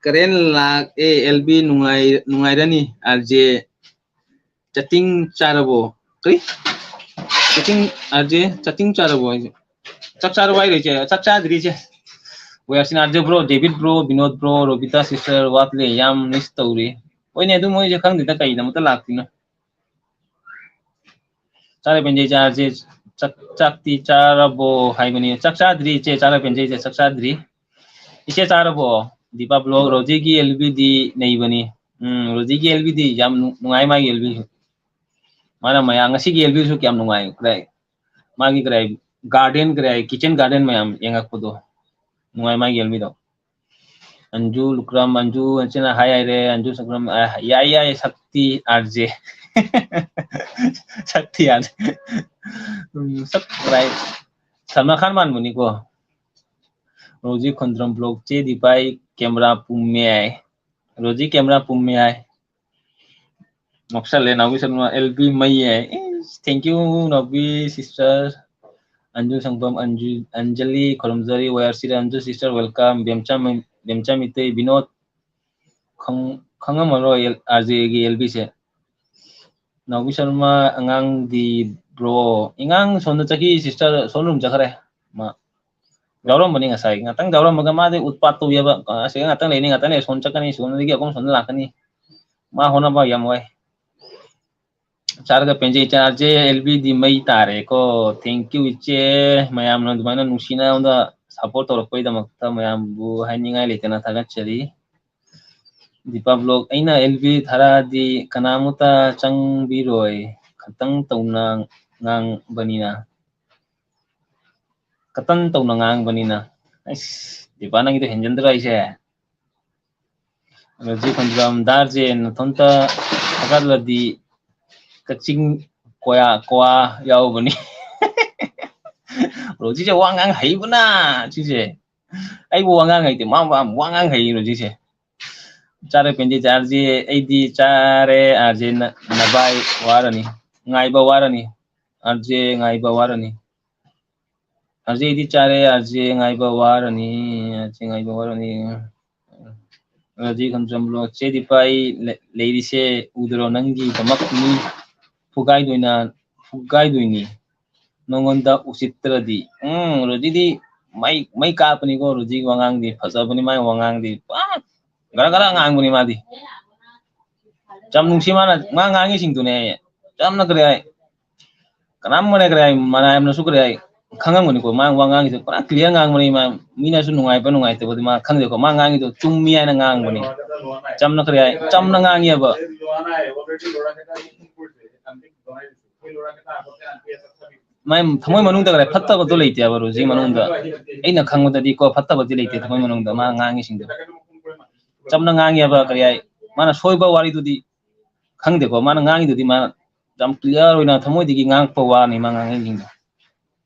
ꯀꯔꯦꯟ ꯂꯥꯛꯑꯦ, ꯑꯦꯜꯕꯤ ꯅꯨꯡꯉꯥꯏ-, ꯅꯨꯡꯉꯥꯏꯔꯅꯤ, ꯑꯥꯔꯖꯦ꯫ ꯆꯥꯇꯤꯡ ꯆꯥꯔꯕꯣ? ꯀꯔꯤ? ꯆꯥꯇꯤꯡ, ꯑꯥꯔꯖꯦ, ꯆꯥꯇꯤꯡ ꯆꯥꯔꯕꯣ ꯍꯥꯏꯁꯦ? ꯆꯥꯛ ꯆꯥꯔꯕꯣ ꯍꯥꯏꯔꯣ ꯏꯆꯦ? ꯆꯥꯛ ꯆꯥꯗ꯭ꯔꯤ ꯏꯆꯦ꯫ ꯋꯦꯌꯥꯔꯁꯤꯅ ꯑꯥꯔꯖꯦ ꯕ꯭ꯔꯣ, ꯗꯦꯕꯤꯠ bro, Binod bro, Robita sister ꯋꯥꯠꯂꯦ, ꯌꯥꯝ ꯃꯤꯁ ꯇꯧꯔꯤ꯫ ꯍꯣꯏꯅꯦ, ꯑꯗꯨ ꯃꯣꯏꯁꯦ ꯈꯪꯗꯦꯗ ꯀꯩꯗꯃꯛꯇ ꯂꯥꯛꯇꯣꯏꯅꯣ꯫ ꯆꯥꯔꯦ ꯄꯦꯟꯖꯩ ꯏꯆꯦ, ꯑꯥꯔꯖꯦ ꯆꯥꯛ, ꯆꯥꯛꯇꯤ ꯆꯥꯔꯕꯣ ꯍꯥꯏꯕꯅꯤ꯫ ꯆꯥꯛ ꯆꯥꯗ꯭ꯔꯤ ꯏꯆꯦ, ꯆꯥꯔꯦ ꯄꯦꯟꯖꯩ ꯏꯆꯦ, ꯆꯥꯛ ꯆꯥꯗ꯭ꯔꯤ꯫ ꯏꯆꯦ ꯆꯥꯔꯕꯣ? ꯗꯤꯄꯥ ꯕ꯭ꯂꯣꯛ, ꯔꯣꯖꯤꯒꯤ ꯑꯦꯜꯕꯤꯗꯤ ꯅꯩꯕꯅꯤ꯫ ꯎꯝ, ꯔꯣꯖꯤꯒꯤ ꯑꯦꯜꯕꯤꯗꯤ ꯌꯥꯝ ꯅꯨꯡ-, ꯅꯨꯡꯉꯥꯏ ꯃꯥꯒꯤ ꯑꯦꯜꯕꯤꯁꯨ꯫ ꯃꯥꯅ ꯃꯌꯥꯝ ꯉꯁꯤꯒꯤ ꯑꯦꯜꯕꯤꯁꯨ ꯀꯌꯥꯝ ꯅꯨꯡꯉꯥꯏ, ꯀꯗꯥꯏ? ꯃꯥꯒꯤ ꯀꯗꯥꯏ garden, ꯀꯗꯥꯏ kitchen garden ꯃꯌꯥꯝ ꯌꯦꯡꯉꯛꯄꯗꯣ꯫ ꯅꯨꯡꯉꯥꯏ ꯃꯥꯒꯤ ꯑꯦꯜꯕꯤꯗꯣ꯫ ꯑꯟꯖꯨ ꯂꯨꯀ꯭ꯔꯥꯝ, ꯑꯟꯖꯨ ꯑꯟꯆꯅ ꯍꯥꯏ ꯍꯥꯏꯔꯦ, ꯑꯟꯖꯨ ꯁꯪꯀ꯭ꯔꯥꯝ, ꯑ, ꯌꯥꯏ ꯌꯥꯏ Shakti R J. Shakti R J. ꯎꯝ, ꯁꯛ ꯂꯥꯏ ꯁꯜꯃꯥꯟ ꯈꯥꯟ ꯃꯥꯟꯕꯅꯤꯀꯣ꯫ ꯔꯣꯖꯤ ꯈꯣꯟꯗ꯭ꯔꯝ ꯕ꯭ꯂꯣꯛ ꯆꯦ ꯗꯤꯄꯥꯏ ꯀꯦꯃꯦꯔꯥ ꯄꯨꯝꯃꯦ ꯍꯥꯏ꯫ ꯔꯣꯖꯤ ꯀꯦꯃꯦꯔꯥ ꯄꯨꯝꯃꯦ ꯍꯥꯏ꯫ ꯅꯣꯛꯁꯜꯂꯦ ꯅꯥꯎꯕꯤ ꯁꯔꯃ, ꯑꯦꯜ ꯕꯤ ꯃꯩ ꯍꯥꯏ꯫ Thank you Naobi sister꯫ Anju ꯁꯪꯕꯝ, ꯑꯟꯖꯨ, ꯑꯟꯖꯂꯤ ꯈꯨꯔꯨꯝꯖꯔꯤ, ꯋꯥꯏ ꯑꯥꯔ ꯁꯤꯗ ꯑꯟꯖꯨ sister welcome꯫ ꯕꯦꯝꯆꯥ ꯃꯩ-, ꯕꯦꯝꯆꯥ ꯃꯤꯇꯩ, ꯕꯤꯅꯣꯗ ꯈꯪ-, ꯈꯪꯉꯝꯃꯔꯣꯏ ꯑꯥꯔ ꯖꯦꯒꯤ ꯑꯦꯜ ꯕꯤꯁꯦ꯫ ꯅꯥꯎꯕꯤ ꯁꯔꯃ ꯑꯉꯥꯡꯗꯤ bro, ꯏꯉꯥꯡ ꯁꯣꯝꯗ ꯆꯠꯈꯤ sister, ꯁꯣꯝ ꯔꯨꯝ ꯆꯠꯈ꯭ꯔꯦ꯫ ꯃꯥ ꯌꯥꯎꯔꯝꯕꯅꯤ ꯉꯁꯥꯏ, ꯉꯥꯛꯇꯪ ꯌꯥꯎꯔꯝꯃꯒ ꯃꯥꯗꯤ ꯎꯠꯄꯥꯠ ꯇꯧꯋꯦꯕ, ꯑꯁꯤꯗ ꯉꯥꯛꯇꯪ ꯂꯩꯅꯤ, ꯉꯥꯛꯇꯪ ꯂꯩ ꯁꯣꯝ ꯆꯠꯀꯅꯤ, ꯁꯣꯝꯗꯒꯤ ꯑꯃꯨꯛ ꯁꯣꯝꯗ ꯂꯥꯛꯀꯅꯤ꯫ ꯃꯥ ꯍꯣꯠꯅꯕ ꯌꯥꯝ ꯋꯥꯏ꯫ ꯆꯥꯔꯒ ꯄꯦꯟꯖꯩ ꯏꯆꯥꯁꯦ, ꯑꯦꯜ ꯕꯤꯗꯤ ꯃꯩ ꯇꯥꯔꯦꯀꯣ꯫ Thank you ꯏꯆꯦ, ꯃꯌꯥꯝꯅ ꯑꯗꯨꯃꯥꯏꯅ ꯅꯨꯡꯁꯤꯅ ꯑꯩꯉꯣꯟꯗ support ꯇꯧꯔꯛꯄꯒꯤꯗꯃꯛꯇ ꯃꯌꯥꯝꯕꯨ ꯍꯥꯏꯅꯤꯡꯉꯥꯏ ꯂꯩꯇꯅ ꯊꯥꯒꯠꯆꯔꯤ꯫ ꯗꯤꯄꯥ ꯕ꯭ꯂꯣꯛ, ꯑꯩꯅ ꯑꯦꯜ ꯕꯤ ꯊꯥꯔꯛꯑꯗꯤ ꯀꯅꯥꯃꯠꯇ ꯆꯪꯕꯤꯔꯣꯏ, ꯈꯇꯪ ꯇꯧꯅ ꯉꯥꯡꯕꯅꯤꯅ꯫ ꯀꯇꯟ ꯇꯧꯅ ꯉꯥꯡꯕꯅꯤꯅ꯫ ꯑꯩꯁ, ꯗꯤꯄꯥ ꯅꯪꯒꯤꯗꯣ ꯍꯦꯟꯖꯟꯗ꯭ꯔꯣ ꯑꯩꯁꯦ? ꯔꯣꯖꯤ ꯈꯣꯟꯗ꯭ꯔꯝ, ꯗꯥꯔꯖꯦ ꯅꯊꯣꯟꯇ ꯊꯥꯒꯠꯂꯗꯤ ꯀꯛꯆꯤꯡ ꯀꯣꯌꯥ, ꯀ꯭ꯋꯥ ꯌꯥꯎꯕꯅꯤ꯫ ꯔꯣꯖꯤꯁꯦ ꯋꯥ ꯉꯥꯡ ꯍꯩꯕꯅ ꯁꯤꯁꯦ꯫ ꯑꯩꯕꯨ ꯋꯥ ꯉꯥꯡ ꯍꯩꯇꯦ, ꯃꯥ ꯋꯥ, ꯋꯥ ꯉꯥꯡ ꯍꯩ ꯔꯣꯖꯤꯁꯦ꯫ ꯆꯥꯔꯦ ꯄꯦꯟꯖꯩ ꯑꯥꯔ ꯖꯦ, ꯑꯩꯗꯤ ꯆꯥꯔꯦ ꯑꯥꯔ ꯖꯦ, ꯅ-, ꯅꯚꯥꯏ ꯋꯥꯔꯅꯤ, ꯉꯥꯏꯕ ꯋꯥꯔꯅꯤ, ꯑꯥꯔ ꯖꯦ ꯉꯥꯏꯕ ꯋꯥꯔꯅꯤ꯫ ꯑꯥꯔ ꯖꯦ ꯑꯩꯗꯤ ꯆꯥꯔꯦ, ꯑꯥꯔ ꯖꯦ ꯉꯥꯏꯕ ꯋꯥꯔꯅꯤ, ꯑꯥꯔ ꯖꯦ ꯉꯥꯏꯕ ꯋꯥꯔꯅꯤ꯫ ꯔꯣꯖꯤ ꯈꯝꯖꯝꯂꯣ, ꯆꯦ ꯗꯤꯄꯥ ꯑꯩ ꯂꯩ-, ꯂꯩꯔꯤꯁꯦ ꯎꯗ꯭ꯔꯣ? ꯅꯪꯒꯤꯗꯃꯛꯅꯤ ꯐꯨꯒꯥꯏꯗꯣꯏꯅ, ꯐꯨꯒꯥꯏꯗꯣꯏꯅꯤ ꯅꯉꯣꯟꯗ ꯎꯁꯤꯠꯇ꯭ꯔꯗꯤ꯫ ꯎꯝ, ꯔꯣꯖꯤꯗꯤ ꯃꯩ, ꯃꯩ ꯀꯥꯞꯄꯅꯤꯀꯣ, ꯔꯣꯖꯤꯒꯤ ꯋꯥꯉꯥꯡꯗꯤ ꯐꯖꯕꯅꯤ, ꯃꯥꯒꯤ ꯋꯥꯉꯥꯡꯗꯤ ꯄꯨꯔꯥ ꯒꯔ ꯒꯔ ꯉꯥꯡꯕꯅꯤ ꯃꯥꯗꯤ꯫ ꯌꯥꯝ ꯅꯨꯡꯁꯤ ꯃꯥꯅ, ꯃꯥ ꯉꯥꯡꯉꯤꯁꯤꯡꯗꯨꯅꯦ꯫ ꯌꯥꯝꯅ ꯀꯔꯤ ꯍꯥꯏ? ꯀꯅꯥꯝ ꯃꯅꯦ ꯀꯔꯤ ꯍꯥꯏ? ꯃꯅꯥ ꯌꯥꯝꯅꯁꯨ ꯀꯔꯤ ꯍꯥꯏ? ꯈꯪꯉꯝꯒꯅꯤꯀꯣ, ꯃꯥ ꯋꯥ ꯉꯥꯡꯉꯤꯁꯦ ꯄꯨꯔꯥ clear ꯉꯥꯡꯕꯅꯤ꯫ ꯃꯥ, ꯃꯤꯅꯁꯨ ꯅꯨꯡꯉꯥꯏꯕ ꯅꯨꯡꯉꯥꯏꯇꯕꯗꯤ ꯃꯥ ꯈꯪꯗꯦꯀꯣ꯫ ꯃꯥ ꯉꯥꯡꯉꯤꯗꯣ ꯆꯨꯝꯃꯤ ꯍꯥꯏꯅ ꯉꯥꯡꯕꯅꯤ꯫ ꯆꯝꯅ ꯀꯔꯤ ꯍꯥꯏ? ꯆꯝꯅ ꯉꯥꯡꯉꯦꯕ꯫ ꯃꯥꯏ ꯊꯃꯣꯏ ꯃꯅꯨꯡꯗ ꯀꯔꯤ ꯐꯠꯇꯕꯗꯣ ꯂꯩꯇꯦꯕ ꯔꯣꯖꯤ ꯃꯅꯨꯡꯗ꯫ ꯑꯩꯅ ꯈꯪꯕꯗꯗꯤꯀꯣ, ꯐꯠꯇꯕꯗꯤ ꯂꯩꯇꯦ ꯊꯃꯣꯏ ꯃꯅꯨꯡꯗ꯫ ꯃꯥ ꯉꯥꯡꯉꯤꯁꯤꯡꯗꯣ ꯆꯝꯅ ꯉꯥꯡꯉꯦꯕ꯫ ꯀꯔꯤ ꯍꯥꯏ, ꯃꯥꯅ ꯁꯣꯏꯕ ꯋꯥꯔꯤꯗꯨꯗꯤ ꯈꯪꯗꯦꯀꯣ, ꯃꯥꯅ ꯉꯥꯡꯉꯤꯗꯨꯗꯤ ꯃꯥ ꯌꯥꯝ clear ꯑꯣꯏꯅ ꯊꯃꯣꯏꯗꯒꯤ ꯉꯥꯡꯉꯛꯄ ꯋꯥꯅꯤ ꯃꯥ ꯉꯥꯡꯉꯤꯁꯤꯡꯗꯣ꯫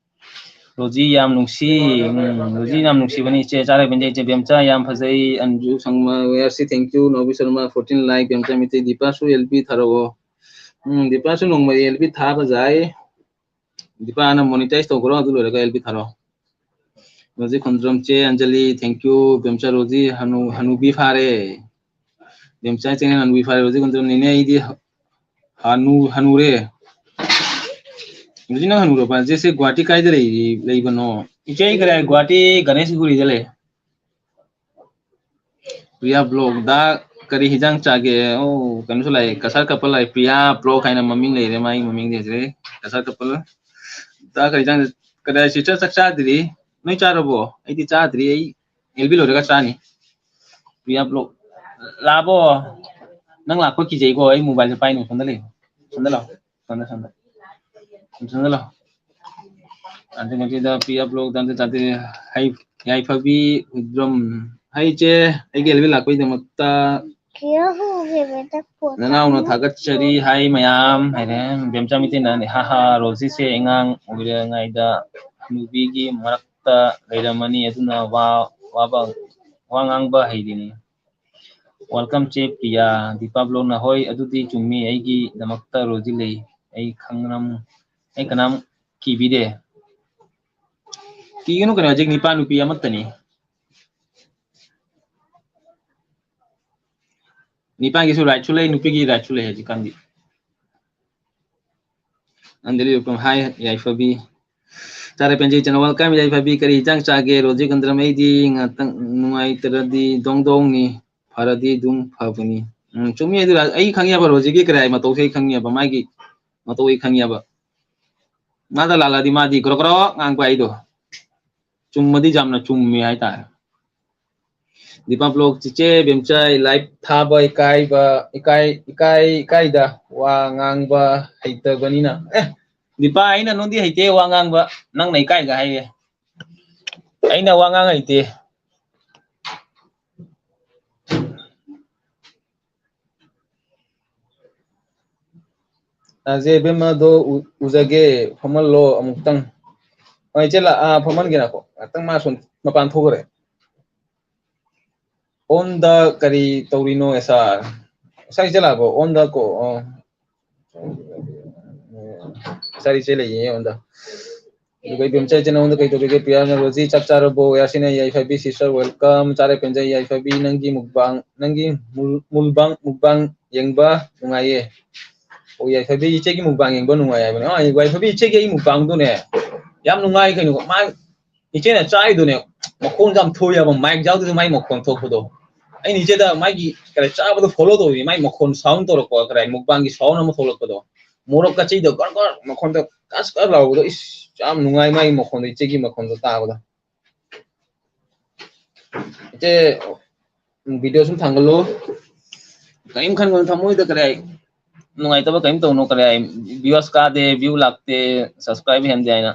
ꯔꯣꯖꯤ ꯌꯥꯝ ꯅꯨꯡꯁꯤ꯫ ꯎꯝ, ꯔꯣꯖꯤ ꯌꯥꯝ ꯅꯨꯡꯁꯤꯕꯅꯤ꯫ ꯏꯆꯦ ꯆꯥꯔꯦ ꯕꯦꯟꯖꯩ, ꯏꯆꯦ ꯕꯦꯝꯆꯥ ꯌꯥꯝ ꯐꯖꯩ꯫ Anju ꯁꯪꯃ, ꯋꯦꯌꯔꯁꯤ, thank you꯫ ꯅꯣꯕꯤ Sharma, fourteen like꯫ ꯕꯦꯝꯆꯥ Meitei, ꯗꯤꯄꯥꯁꯨ L P ꯊꯥꯔꯛꯑꯣ꯫ ꯎꯝ, ꯗꯤꯄꯥꯁꯨ ꯅꯣꯡꯃ L P ꯊꯥꯕ ꯌꯥꯏ꯫ ꯗꯤꯄꯥꯅ monetize ꯇꯧꯈ꯭ꯔꯣ, ꯑꯗꯨ ꯂꯣꯏꯔꯒ L P ꯊꯥꯔꯛꯑꯣ꯫ ꯔꯣꯖꯤ ꯈꯣꯟꯗ꯭ꯔꯝ, ꯆꯦ ꯑꯟꯖꯂꯤ, thank you꯫ ꯕꯦꯝꯆꯥ ꯔꯣꯖꯤ ꯍꯅꯨ-, ꯍꯅꯨꯕꯤ ꯐꯥꯔꯦ꯫ ꯕꯦꯝꯆꯥ ꯆꯦꯅꯦꯜ ꯍꯅꯨꯕꯤ ꯐꯥꯔꯦ꯫ ꯔꯣꯖꯤ ꯈꯣꯟꯗ꯭ꯔꯝ, ꯅꯦꯅꯦ ꯑꯩꯗꯤ ꯍꯅꯨ-, ꯍꯅꯨꯔꯦ꯫ ꯔꯣꯖꯤ ꯅꯪ ꯍꯅꯨꯔꯕ? ꯆꯦꯁꯦ ꯒꯨꯍꯥꯇꯤ ꯀꯥꯏꯗ ꯂꯩꯔꯤ-, ꯂꯩꯕꯅꯣ? ꯏꯆꯦ ꯑꯩ ꯀꯗꯥꯏ? ꯒꯨꯍꯥꯇꯤ ꯒꯅꯦꯁꯄꯨꯔꯤꯗ ꯂꯩ꯫ ꯄ꯭ꯔꯤꯌꯥ ꯕ꯭ꯂꯣꯛ꯫ ꯗꯥ ꯀꯔꯤ ꯍꯤꯟꯖꯥꯡ ꯆꯥꯒꯦ? ꯑꯣ, ꯀꯩꯅꯣꯁꯨ ꯂꯥꯛꯑꯦ, ꯀꯁꯥꯔ ꯀꯄꯜ ꯂꯥꯛꯑꯦ꯫ ꯄ꯭ꯔꯤꯌꯥ ꯕ꯭ꯂꯣꯛ ꯍꯥꯏꯅ ꯃꯃꯤꯡ ꯂꯩꯔꯦ, ꯃꯥꯒꯤ ꯃꯃꯤꯡꯗꯤ ꯍꯧꯖꯤꯛ ꯀꯁꯥꯔ ꯀꯄꯜ꯫ ꯗꯥ ꯀꯔꯤ ꯍꯤꯟꯖꯥꯡ? ꯀꯗꯥꯏ ꯁꯤꯁꯇꯔ ꯆꯥꯛ ꯆꯥꯗ꯭ꯔꯤ? ꯅꯣꯏ ꯆꯥꯔꯕꯣ? ꯑꯩꯗꯤ ꯆꯥꯗ꯭ꯔꯤ, ꯑꯩ L B ꯂꯣꯏꯔꯒ ꯆꯥꯅꯤ꯫ ꯄ꯭ꯔꯤꯌꯥ ꯕ꯭ꯂꯣꯛ꯫ ꯂꯥꯛꯑꯕꯣ? ꯅꯪ ꯂꯥꯛꯄ ꯀꯤꯖꯩꯀꯣ, ꯑꯩ ꯃꯣꯕꯥꯏꯜꯁꯦ ꯄꯥꯏꯅꯨ꯫ ꯁꯣꯝꯗ ꯂꯩꯌꯨ, ꯁꯣꯝꯗ ꯂꯥꯛꯑꯣ, ꯁꯣꯝꯗ, ꯁꯣꯝꯗ꯫ ꯁꯣꯝꯗ ꯂꯥꯛꯑꯣ꯫ ꯑꯗꯨ ꯃꯁꯤꯗ ꯄ꯭ꯔꯤꯌꯥ ꯕ꯭ꯂꯣꯛ ꯇꯝꯖ ꯇꯥꯗꯦ꯫ ꯍꯩ-, ꯌꯥꯏꯐꯕꯤ ꯎꯗ꯭ꯔꯝ꯫ ꯍꯥꯏ ꯏꯆꯦ, ꯑꯩꯒꯤ L B ꯂꯥꯛꯄꯒꯤꯗꯃꯛꯇ ꯅꯅꯥꯎꯅ ꯊꯥꯒꯠꯆꯔꯤ ꯍꯥꯏ ꯃꯌꯥꯝ ꯍꯥꯏꯔꯦ꯫ ꯕꯦꯝꯆꯥ ꯃꯤꯇꯩꯅꯅꯦ, ꯍꯥ ꯍꯥ, ꯔꯣꯖꯤꯁꯦ ꯑꯉꯥꯡ ꯑꯣꯏꯔꯤꯉꯩꯗ ꯍꯅꯨꯕꯤꯒꯤ ꯃꯔꯛꯇ ꯂꯩꯔꯝꯃꯅꯤ, ꯑꯗꯨꯅ ꯋꯥ, ꯋꯥꯕ, ꯋꯥ ꯉꯥꯡꯕ ꯍꯩꯔꯤꯅꯤ꯫ Welcome ꯆꯦ ꯄ꯭ꯔꯤꯌꯥ꯫ ꯗꯤꯄꯥ ꯕ꯭ꯂꯣꯛꯅ, ꯍꯣꯏ, ꯑꯗꯨꯗꯤ ꯆꯨꯝꯃꯤ, ꯑꯩꯒꯤꯗꯃꯛꯇ ꯔꯣꯖꯤ ꯂꯩ, ꯑꯩ ꯈꯪꯔꯝ-, ꯑꯩ ꯀꯅꯥꯝ ꯀꯤꯕꯤꯗꯦ꯫ ꯀꯤꯒꯅꯨ ꯀꯩꯅꯣ, ꯍꯧꯖꯤꯛ ꯅꯤꯄꯥ ꯅꯨꯄꯤ ꯑꯃꯠꯇꯅꯤ꯫ ꯅꯤꯄꯥꯒꯤꯁꯨ rightꯁꯨ ꯂꯩ, ꯅꯨꯄꯤꯒꯤ rightꯁꯨ ꯂꯩ ꯍꯧꯖꯤꯛꯀꯥꯟꯗꯤ꯫ ꯑꯟꯗꯂꯤ welcome꯫ Hi ꯌꯥꯏꯐꯕꯤ꯫ ꯆꯥꯔꯦ ꯄꯦꯟꯖꯩ ꯆꯅ welcome꯫ ꯌꯥꯏꯐꯕꯤ, ꯀꯔꯤ ꯍꯤꯟꯖꯥꯡ ꯆꯥꯒꯦ? ꯔꯣꯖꯤ ꯀꯟꯗ꯭ꯔꯝ, ꯑꯩꯗꯤ ꯉꯥꯛꯇꯪ ꯅꯨꯡꯉꯥꯏꯇ꯭ꯔꯗꯤ ꯗꯣꯡ ꯗꯣꯡꯅꯤ, ꯐꯔꯗꯤ ꯑꯗꯨꯝ ꯐꯕꯅꯤ꯫ ꯎꯝ, ꯆꯨꯝꯃꯤ ꯑꯗꯨ, ꯑꯩ ꯈꯪꯉꯦꯕ ꯔꯣꯖꯤꯒꯤ ꯀꯔꯤ ꯍꯥꯏ ꯃꯇꯧꯁꯦ ꯑꯩ ꯈꯪꯉꯦꯕ, ꯃꯥꯒꯤ ꯃꯇꯧ ꯑꯩ ꯈꯪꯉꯦꯕ꯫ ꯃꯥꯗ ꯂꯥꯜꯂꯗꯤ ꯃꯥꯗꯤ ꯒ꯭ꯔꯣ ꯒ꯭ꯔꯣ ꯉꯥꯡꯕ ꯍꯥꯏꯗꯣ꯫ ꯆꯨꯝꯃꯗꯤ ꯌꯥꯝꯅ ꯆꯨꯝꯃꯤ ꯍꯥꯏꯇꯥꯔꯦ꯫ ꯗꯤꯄꯥ ꯕ꯭ꯂꯣꯛ, ꯆꯤꯆꯦ ꯕꯦꯝꯆꯥꯏ, live ꯊꯥꯕ ꯏꯀꯥꯏꯕ, ꯏꯀꯥꯏ, ꯏꯀꯥꯏ, ꯏꯀꯥꯏꯗ ꯋꯥ ꯉꯥꯡꯕ ꯍꯩꯇꯕꯅꯤꯅ꯫ ꯑꯦ, ꯗꯤꯄꯥ, ꯑꯩꯅ ꯅꯉꯣꯟꯗꯤ ꯍꯩꯇꯦ ꯋꯥ ꯉꯥꯡꯕ, ꯅꯪꯅ ꯏꯀꯥꯏꯒ ꯍꯥꯏꯌꯦ꯫ ꯑꯩꯅ ꯋꯥ ꯉꯥꯡ ꯍꯩꯇꯦ꯫ ꯇꯥꯖꯦ, ꯏꯕꯦꯝꯃꯗꯣ ꯎ-, ꯎꯖꯒꯦ, ꯐꯝꯍꯜꯂꯣ ꯑꯃꯨꯛꯇꯪ꯫ ꯍꯣꯏ, ꯏꯆꯦ ꯂꯥ-, ꯑꯥ, ꯐꯝꯍꯟꯒꯦ, ꯉꯥꯏꯈꯣ꯫ ꯉꯥꯛꯇꯪ ꯃꯥ ꯁꯣꯝ ꯃꯄꯥꯟ ꯊꯣꯛꯈ꯭ꯔꯦ꯫ ꯑꯣꯟꯗ ꯀꯔꯤ ꯇꯧꯔꯤꯅꯣ, ꯑꯦꯁ ꯑꯥꯔ? ꯉꯁꯥꯏ ꯏꯆꯦ ꯂꯥꯛꯄ꯭ꯔꯣ? ꯑꯣꯟꯗ ꯀꯣ-, ꯑꯣ꯫ ꯉꯁꯥꯏ ꯏꯆꯦ ꯂꯩꯌꯦ ꯑꯣꯟꯗ꯫ ꯑꯗꯨꯒ ꯏꯕꯦꯝꯆꯥ, ꯏꯆꯦ ꯅꯉꯣꯟꯗ ꯀꯩ ꯇꯧꯔꯤꯒꯦ? ꯄꯤꯌꯥꯅ ꯔꯣꯖꯤ, ꯆꯥꯛ ꯆꯥꯔꯕꯣ? ꯌꯥꯁꯤꯅ, ꯌꯥꯏꯐꯕꯤ, sister, welcome. ꯆꯥꯔꯦ ꯄꯦꯟꯖꯩ, ꯌꯥꯏꯐꯕꯤ, ꯅꯪꯒꯤ ꯃꯨꯛꯕꯥꯡ, ꯅꯪꯒꯤ ꯃꯨꯜ-, ꯃꯨꯜꯕꯥꯡ, ꯃꯨꯛꯕꯥꯡ ꯌꯦꯡꯕ ꯅꯨꯡꯉꯥꯏꯌꯦ꯫ ꯑꯣ, ꯌꯥꯏꯐꯕꯤ, ꯏꯆꯦꯒꯤ ꯃꯨꯛꯕꯥꯡ ꯌꯦꯡꯕ ꯅꯨꯡꯉꯥꯏ ꯍꯥꯏꯕꯅꯦ꯫ ꯑ, ꯌꯥꯏꯐꯕꯤ, ꯏꯆꯦꯒꯤ ꯑꯩ ꯃꯨꯛꯕꯥꯡꯗꯨꯅꯦ, ꯌꯥꯝ ꯅꯨꯡꯉꯥꯏ ꯀꯩꯅꯣ꯫ ꯃꯥ, ꯏꯆꯦꯅ ꯆꯥꯏꯗꯨꯅꯦ, ꯃꯈꯣꯟꯁꯨ ꯌꯥꯝ ꯊꯣꯛꯑꯦꯕ, mic ꯌꯥꯎꯗ꯭ꯔꯁꯨ ꯃꯥꯏ ꯃꯈꯣꯟ ꯊꯣꯛꯄꯗꯣ꯫ ꯑꯩꯅ ꯏꯆꯦꯗ ꯃꯥꯒꯤ ꯀꯩꯅꯣ ꯆꯥꯕꯗꯣ follow ꯇꯧꯔꯤ, ꯃꯥꯏ ꯃꯈꯣꯟ sound ꯇꯧꯔꯛꯄ, ꯀꯔꯥꯏ ꯃꯨꯛꯕꯥꯡꯒꯤ sound ꯑꯃ ꯊꯣꯛꯂꯛꯄꯗꯣ꯫ ꯃꯣꯔꯣꯛ ꯀꯆꯩꯗꯣ ꯒꯔ ꯒꯔ ꯃꯈꯣꯟꯗꯣ ꯀꯁ ꯀꯁ ꯂꯥꯎꯕꯗꯣ, ꯏꯁ, ꯌꯥꯝ ꯅꯨꯡꯉꯥꯏ ꯃꯥꯒꯤ ꯃꯈꯣꯟꯗꯣ, ꯏꯆꯦꯒꯤ ꯃꯈꯣꯟꯗꯣ ꯇꯥꯕꯗ꯫ ꯏꯆꯦ, ꯎꯝ, video ꯁꯨꯝ ꯊꯥꯡꯒꯠꯂꯨ꯫ ꯀꯔꯤꯝ ꯈꯟꯒꯅꯨ ꯊꯃꯣꯏꯗ, ꯀꯔꯤ ꯍꯥꯏ, ꯅꯨꯡꯉꯥꯏꯇꯕ ꯀꯔꯤꯝ ꯇꯧꯅꯨ, ꯀꯔꯤ ꯍꯥꯏ, views ꯀꯥꯗꯦ, view ꯂꯥꯛꯇꯦ, subscribe ꯍꯦꯟꯗꯦ ꯍꯥꯏꯅ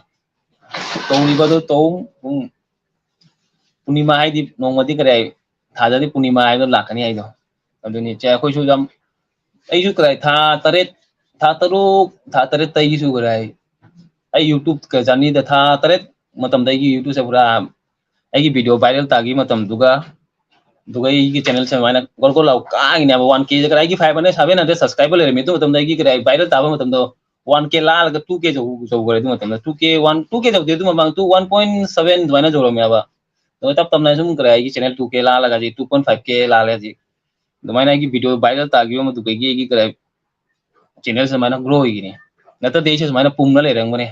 ꯇꯧꯔꯤꯕꯗꯣ ꯇꯧ꯫ ꯄꯨꯡ ꯄꯨꯔꯅꯤꯃꯥ ꯍꯥꯏꯗꯤ ꯅꯣꯡꯃꯗꯤ ꯀꯔꯤ ꯍꯥꯏ, ꯊꯥꯖꯗꯦ ꯄꯨꯔꯅꯤꯃꯥ ꯍꯥꯏꯕꯗꯣ ꯂꯥꯛꯀꯅꯤ ꯍꯥꯏꯗꯣ꯫ ꯑꯗꯨꯅꯤ ꯏꯆꯦ, ꯑꯩꯈꯣꯏꯁꯨ ꯌꯥꯝ, ꯑꯩꯁꯨ ꯀꯔꯤ ꯍꯥꯏ, ꯊꯥ ꯇꯔꯦꯠ, ꯊꯥ ꯇꯔꯨꯛ, ꯊꯥ ꯇꯔꯦꯠꯇ ꯑꯩꯒꯤꯁꯨ ꯀꯔꯤ ꯍꯥꯏ, ꯑꯩ YouTube ꯀ journey ꯗ ꯊꯥ ꯇꯔꯦꯠ ꯃꯇꯝꯗ ꯑꯩꯒꯤ YouTube ꯁꯦ ꯄꯨꯔꯥ ꯑꯩꯒꯤ video viral ꯇꯥꯈꯤ ꯃꯇꯝꯗꯨꯒ, ꯑꯗꯨꯒ ꯑꯩꯒꯤ channel ꯁꯦ ꯑꯗꯨꯃꯥꯏꯅ ꯒꯣꯜ ꯒꯣꯜ ꯂꯥꯎ ꯀꯥꯈꯤꯅꯦꯕ꯫ One K ꯁꯦ ꯀꯗꯥꯏꯒꯤ five hundred, seven hundred subscriber ꯂꯩꯔꯝꯃꯤ ꯑꯗꯨ ꯃꯇꯝꯗ ꯑꯩꯒꯤ ꯀꯗꯥꯏ viral ꯇꯥꯕ ꯃꯇꯝꯗꯣ one K ꯂꯥꯜꯂꯒ two K ꯌꯧ-, ꯌꯧꯈ꯭ꯔꯦ ꯑꯗꯨ ꯃꯇꯝꯗ꯫ Two K, one, two K ꯌꯧꯗꯦ ꯑꯗꯨ ꯃꯃꯥꯡ two, one point seven ꯑꯗꯨꯃꯥꯏꯅ ꯌꯧꯔꯝꯃꯦꯕ꯫ ꯑꯗꯨꯒ ꯇꯞ ꯇꯞꯅ ꯁꯨꯝ ꯀꯗꯥꯏ ꯑꯩꯒꯤ channel two K ꯂꯥꯜꯂꯒ ꯍꯧꯖꯤꯛ two point five K ꯂꯥꯜꯂꯦ ꯍꯧꯖꯤꯛ꯫ ꯑꯗꯨꯃꯥꯏꯅ ꯑꯩꯒꯤ video viral ꯇꯥꯈꯤꯕ ꯃꯇꯨꯡꯗꯒꯤ ꯑꯩꯒꯤ ꯀꯗꯥꯏ channel ꯁꯦ ꯑꯗꯨꯃꯥꯏꯅ grow ꯑꯣꯏꯈꯤꯅꯤ꯫ ꯅꯠꯇ꯭ꯔꯗꯤ ꯑꯩꯁꯦ ꯁꯨꯃꯥꯏꯅ ꯄꯨꯝꯅ ꯂꯩꯔꯝꯒꯅꯤ꯫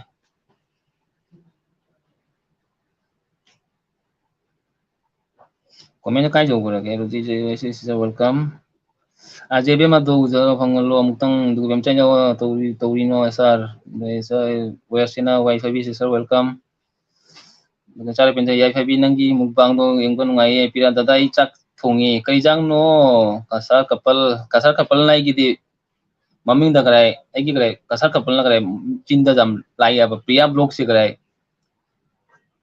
Comment ꯀꯥꯏ ꯌꯧꯈ꯭ꯔꯒꯦ? ꯑꯗꯨꯗꯤ ꯁꯤꯁꯦ welcome꯫ ꯑꯖꯦ ꯏꯕꯦꯝꯃ ꯑꯗꯨ ꯎꯖꯕ ꯐꯪꯍꯜꯂꯣ ꯑꯃꯨꯛꯇꯪ, ꯑꯗꯨꯒ ꯏꯕꯦꯝꯆꯥ ꯌꯥꯎ-, ꯇꯧꯔꯤ-, ꯇꯧꯔꯤꯅꯣ, ꯑꯦꯁ ꯑꯥꯔ꯫ ꯑꯗꯩ ꯁꯥꯔ ꯋꯦꯁꯁꯤꯅ ꯋꯥꯏ ꯐꯥꯏꯕꯤ sister welcome꯫ ꯑꯗꯨꯒ ꯆꯥꯔꯦ ꯄꯦꯟꯖꯩ, ꯌꯥꯏꯐꯕꯤ ꯅꯪꯒꯤ ꯃꯨꯛꯕꯥꯡꯗꯣ ꯌꯦꯡꯕ ꯅꯨꯡꯉꯥꯏꯌꯦ꯫ ꯄꯤꯔꯥ ꯗꯗꯥ ꯑꯩ ꯆꯥꯛ ꯊꯣꯡꯉꯤ꯫ ꯀꯔꯤ ꯆꯥꯛꯅꯣ? ꯀꯁꯥꯔ couple, ꯀꯁꯥꯔ couple ꯅ ꯑꯩꯒꯤꯗꯤ ꯃꯃꯤꯡꯗ ꯀꯗꯥꯏ ꯑꯩꯒꯤ ꯀꯗꯥꯏ ꯀꯁꯥꯔ ꯀꯄꯜꯅ ꯀꯗꯥꯏ ꯆꯤꯟꯗ ꯌꯥꯝ ꯂꯥꯛꯏ ꯍꯥꯏꯕ, ꯄ꯭ꯔꯤꯌꯥ ꯕ꯭ꯂꯣꯛꯁꯦ ꯀꯗꯥꯏ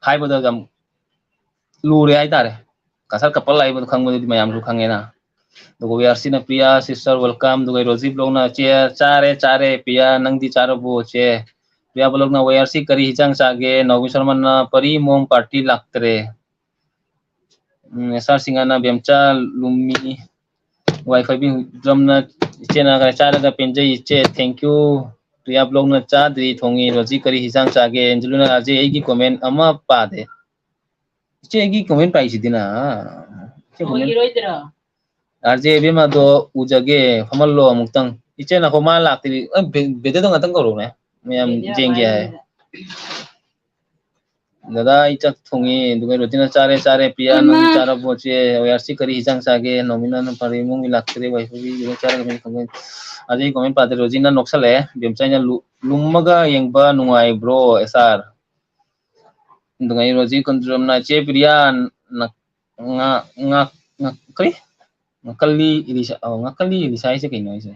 ꯍꯥꯏꯕꯗ ꯌꯥꯝ ꯂꯨꯔꯦ ꯍꯥꯏꯇꯥꯔꯦ꯫ ꯀꯁꯥꯔ ꯀꯄꯜ ꯍꯥꯏꯕꯗꯨ ꯈꯪꯕꯗꯨꯗꯤ ꯃꯌꯥꯝꯁꯨ ꯈꯪꯉꯦꯅ꯫ ꯑꯗꯨꯒ ꯋꯦꯌꯥꯔꯁꯤꯅ ꯄ꯭ꯔꯤꯌꯥ ꯁꯤꯁꯇꯔ ꯋꯦꯜꯀꯝ, ꯑꯗꯨꯒ ꯔꯣꯖꯤ ꯕ꯭ꯂꯣꯛꯅ ꯆꯦ ꯆꯥꯔꯦ ꯆꯥꯔꯦ ꯄ꯭ꯔꯤꯌꯥ, ꯅꯪꯗꯤ ꯆꯥꯔꯕꯣ ꯆꯦ? ꯄ꯭ꯔꯤꯌꯥ ꯕ꯭ꯂꯣꯛꯅ ꯋꯦꯌꯥꯔꯁꯤ ꯀꯔꯤ ꯍꯤꯟꯖꯥꯡ ꯆꯥꯒꯦ? ꯅꯥꯎꯕꯤ ꯁꯔꯃꯅ ꯄꯔꯤ ꯃꯣꯝ ꯄꯥꯔꯇꯤ ꯂꯥꯛꯇ꯭ꯔꯦ꯫ ꯎꯝ, ꯑꯦꯁ ꯑꯥꯔ ꯁꯤꯡꯍꯅ ꯕꯦꯝꯆꯥ ꯂꯨꯝꯃꯤ꯫ ꯋꯥꯏ ꯐꯥꯏꯕꯤ ꯗ꯭ꯔꯝꯅ ꯏꯆꯦꯅ ꯀꯔꯤ ꯆꯥꯔꯒ ꯄꯦꯟꯖꯩ ꯏꯆꯦ, thank you꯫ ꯄ꯭ꯔꯤꯌꯥ ꯕ꯭ꯂꯣꯛꯅ ꯆꯥꯗ꯭ꯔꯤ ꯊꯣꯡꯉꯤ꯫ ꯔꯣꯖꯤ ꯀꯔꯤ ꯍꯤꯟꯖꯥꯡ ꯆꯥꯒꯦ? ꯑꯦꯟꯖꯦꯂꯤꯅ ꯑꯖꯦ ꯑꯩꯒꯤ ꯀꯣꯃꯦꯟ ꯑꯃ ꯄꯥꯗꯦ꯫ ꯏꯆꯦ ꯑꯩꯒꯤ ꯀꯣꯃꯦꯟ ꯄꯥꯏꯁꯤꯗꯤꯅ꯫ ꯏꯆꯦ ꯀꯣꯃꯦꯟ ꯑꯣꯏꯔꯣꯏꯗ꯭ꯔꯣ? ꯑꯥꯔ ꯖꯦ ꯏꯕꯦꯝꯃꯗꯣ ꯎꯖꯒꯦ, ꯐꯝꯍꯜꯂꯣ ꯑꯃꯨꯛꯇꯪ꯫ ꯏꯆꯦ ꯅꯈꯣ ꯃꯥ ꯂꯥꯛꯇ꯭ꯔꯤ꯫ ꯑ, ꯕꯦ-, ꯕꯦꯗꯦꯗꯣ ꯉꯥꯛꯇꯪ ꯀꯧꯔꯛꯎꯅꯦ꯫ ꯃꯌꯥꯝ ꯕꯦꯗꯦꯗꯣ ꯌꯦꯡꯒꯦ ꯍꯥꯏ꯫ ꯄꯥꯏꯔꯤꯉꯩꯗ꯫ ꯗꯗꯥ ꯑꯩ ꯆꯥꯛ ꯊꯣꯡꯉꯤ, ꯑꯗꯨꯒ ꯔꯣꯇꯤꯅ ꯆꯥꯔꯦ, ꯆꯥꯔꯦ, ꯄ꯭ꯔꯤꯌꯥ ꯅꯪ ꯏꯃꯥ꯫ ꯆꯥꯔꯕꯣ ꯆꯦ? ꯋꯦꯌꯥꯔꯁꯤ ꯀꯔꯤ ꯍꯤꯟꯖꯥꯡ ꯆꯥꯒꯦ? ꯅꯣꯃꯤꯅ ꯅꯪ ꯐꯔꯦ, ꯏꯃꯨꯡꯒꯤ ꯂꯥꯛꯇ꯭ꯔꯦ, ꯋꯥꯏꯐꯒꯤ ꯏꯃꯨꯡ ꯆꯥꯔꯒ ꯃꯤ ꯈꯪꯉꯦ꯫ ꯑꯗꯩ ꯀꯣꯃꯦꯟ ꯄꯥꯗꯦ, ꯔꯣꯖꯤꯅ ꯅꯣꯛꯁꯜꯂꯛꯑꯦ꯫ ꯕꯦꯝꯆꯥꯏꯅ ꯂꯨ-, ꯂꯨꯝꯃꯒ ꯌꯦꯡꯕ ꯅꯨꯡꯉꯥꯏꯕ꯭ꯔꯣ, ꯑꯦꯁ ꯑꯥꯔ? ꯑꯗꯨꯒ ꯑꯩ ꯔꯣꯖꯤ ꯀꯨꯟꯗ꯭ꯔꯝꯅ ꯆꯦ ꯄ꯭ꯔꯤꯌꯥ ꯅ-, ꯉꯥ-, ꯉꯥ-, ꯉꯥ-, ꯀꯔꯤ? ꯉꯥꯀꯜꯂꯤ ꯏꯂꯤꯁꯥ, ꯑꯣ, ꯉꯥꯀꯜꯂꯤ ꯏꯂꯤꯁꯥ ꯍꯥꯏꯁꯦ ꯀꯩꯅꯣ ꯍꯥꯏꯁꯦ?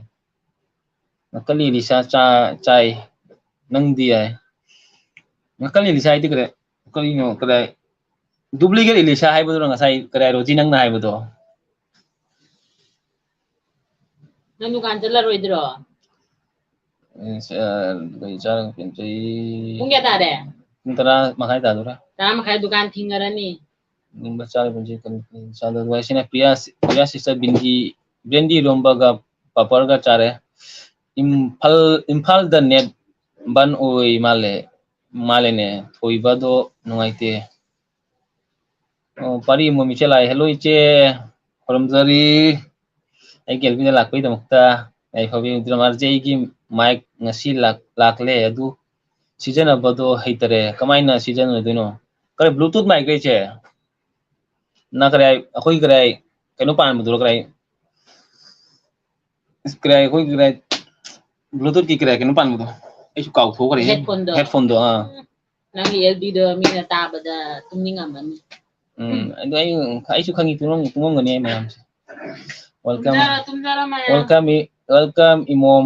ꯉꯥꯀꯜꯂꯤ ꯏꯂꯤꯁꯥ ꯆꯥ-, ꯆꯥꯏ, ꯅꯪꯗꯤ ꯌꯥꯏ꯫ ꯉꯥꯀꯜꯂꯤ ꯏꯂꯤꯁꯥ ꯍꯥꯏꯗꯤ ꯀꯗꯥꯏ, ꯀꯔꯤꯅꯣ, ꯀꯗꯥꯏ? Duplicate ꯏꯂꯤꯁꯥ ꯍꯥꯏꯕꯗꯨꯔꯣ ꯉꯁꯥꯏ, ꯀꯗꯥꯏ ꯔꯣꯖꯤ ꯅꯪꯅ ꯍꯥꯏꯕꯗꯣ? ꯅꯪ ꯗꯨꯀꯥꯟ ꯆꯠꯂꯔꯣꯏꯗ꯭ꯔꯣ? ꯑꯦ, ꯆꯥ-, ꯀꯩ ꯆꯥꯔꯒ ꯄꯦꯟꯖꯩ? ꯄꯨꯡ ꯀꯌꯥ ꯇꯥꯔꯦ? ꯄꯨꯡ ꯇꯔꯥ ꯃꯈꯥꯏ ꯇꯥꯗꯣꯔꯦ꯫ ꯇꯔꯥ ꯃꯈꯥꯏ ꯗꯨꯀꯥꯟ ꯊꯤꯡꯉꯔꯅꯤ꯫ ꯅꯤꯡꯕ ꯆꯥꯔꯒ ꯄꯦꯟꯖꯩ, ꯀꯔꯤ, ꯀꯔꯤ ꯆꯥꯗꯣꯏꯕ? ꯁꯤꯅ ꯄ꯭ꯔꯤꯌꯥ, ꯄ꯭ꯔꯤꯌꯥ ꯁꯤꯁꯇꯔ ꯕꯤꯟꯗꯤ, ꯕ꯭ꯔꯦꯟꯗꯤ ꯏꯔꯣꯝꯕꯒ ꯄꯥꯄꯔꯒ ꯆꯥꯔꯦ꯫ ꯏꯝꯐꯥꯜ, ꯏꯝꯐꯥꯜꯗ ꯅꯦꯠ ꯕꯟ ꯑꯣꯏ ꯃꯥꯜꯂꯦ, ꯃꯥꯜꯂꯦꯅꯦ꯫ ꯊꯣꯏꯕꯗꯣ ꯅꯨꯡꯉꯥꯏꯇꯦ꯫ ꯑꯣ, ꯄꯥꯔꯤ ꯑꯃꯨꯕ ꯃꯤꯆꯦꯜ ꯂꯥꯛꯑꯦ꯫ Hello, ꯏꯆꯦ꯫ ꯈꯨꯔꯨꯝꯖꯔꯤ꯫ ꯑꯩꯒꯤ ꯑꯦꯜꯕꯤꯗ ꯂꯥꯛꯄꯒꯤꯗꯃꯛꯇ꯫ ꯌꯥꯏꯐꯕꯤ ꯗ꯭ꯔꯃꯥꯔꯁꯦ ꯑꯩꯒꯤ ꯃꯥꯏꯛ ꯉꯁꯤ ꯂꯥꯛ-, ꯂꯥꯛꯂꯦ꯫ ꯑꯗꯨ ꯁꯤꯖꯤꯟꯅꯕꯗꯣ ꯍꯩꯇꯔꯦ꯫ ꯀꯃꯥꯏꯅ ꯁꯤꯖꯤꯟꯅꯗꯣꯏꯅꯣ? ꯀꯔꯤ Bluetooth ꯃꯥꯏꯛ ꯂꯩꯁꯦ? ꯅ ꯀꯔꯤ ꯍꯥꯏ-, ꯑꯩꯈꯣꯏ ꯀꯔꯤ ꯍꯥꯏ-, ꯀꯩꯅꯣ ꯄꯥꯟꯕꯗꯨꯔꯣ ꯀꯔꯤ ꯍꯥꯏ-, ꯀꯔꯤ ꯍꯥꯏ-, ꯑꯩꯈꯣꯏ ꯀꯔꯤ ꯍꯥꯏ-, Bluetooth ꯀꯤ ꯀꯔꯤ ꯍꯥꯏ-, ꯀꯩꯅꯣ ꯄꯥꯟꯕꯗꯣ? ꯑꯩꯁꯨ ꯀꯥꯎꯊꯣꯛꯈ꯭ꯔꯦ꯫ Headphone ꯗꯣ꯫ Headphone ꯗꯣ, ꯑꯥ꯫ ꯅꯪꯒꯤ ꯑꯦꯜꯕꯤꯗꯣ ꯃꯤꯅ ꯇꯥꯕꯗ ꯇꯨꯝꯅꯤꯡꯉꯝꯃꯅꯤ꯫ ꯎꯝ, ꯑꯗꯨ ꯑꯩ, ꯑꯩꯁꯨ ꯈꯪꯉꯤ, ꯇꯨꯝꯃꯝ-, ꯇꯨꯝꯃꯝꯒꯅꯤ ꯑꯩ ꯃꯌꯥꯝꯁꯦ꯫ Welcome꯫ ꯇꯨꯝꯖꯔꯣ, ꯇꯨꯝꯖꯔꯣ ꯃꯌꯥꯝ꯫ Welcome E-, Welcome, ꯏꯃꯣꯝ꯫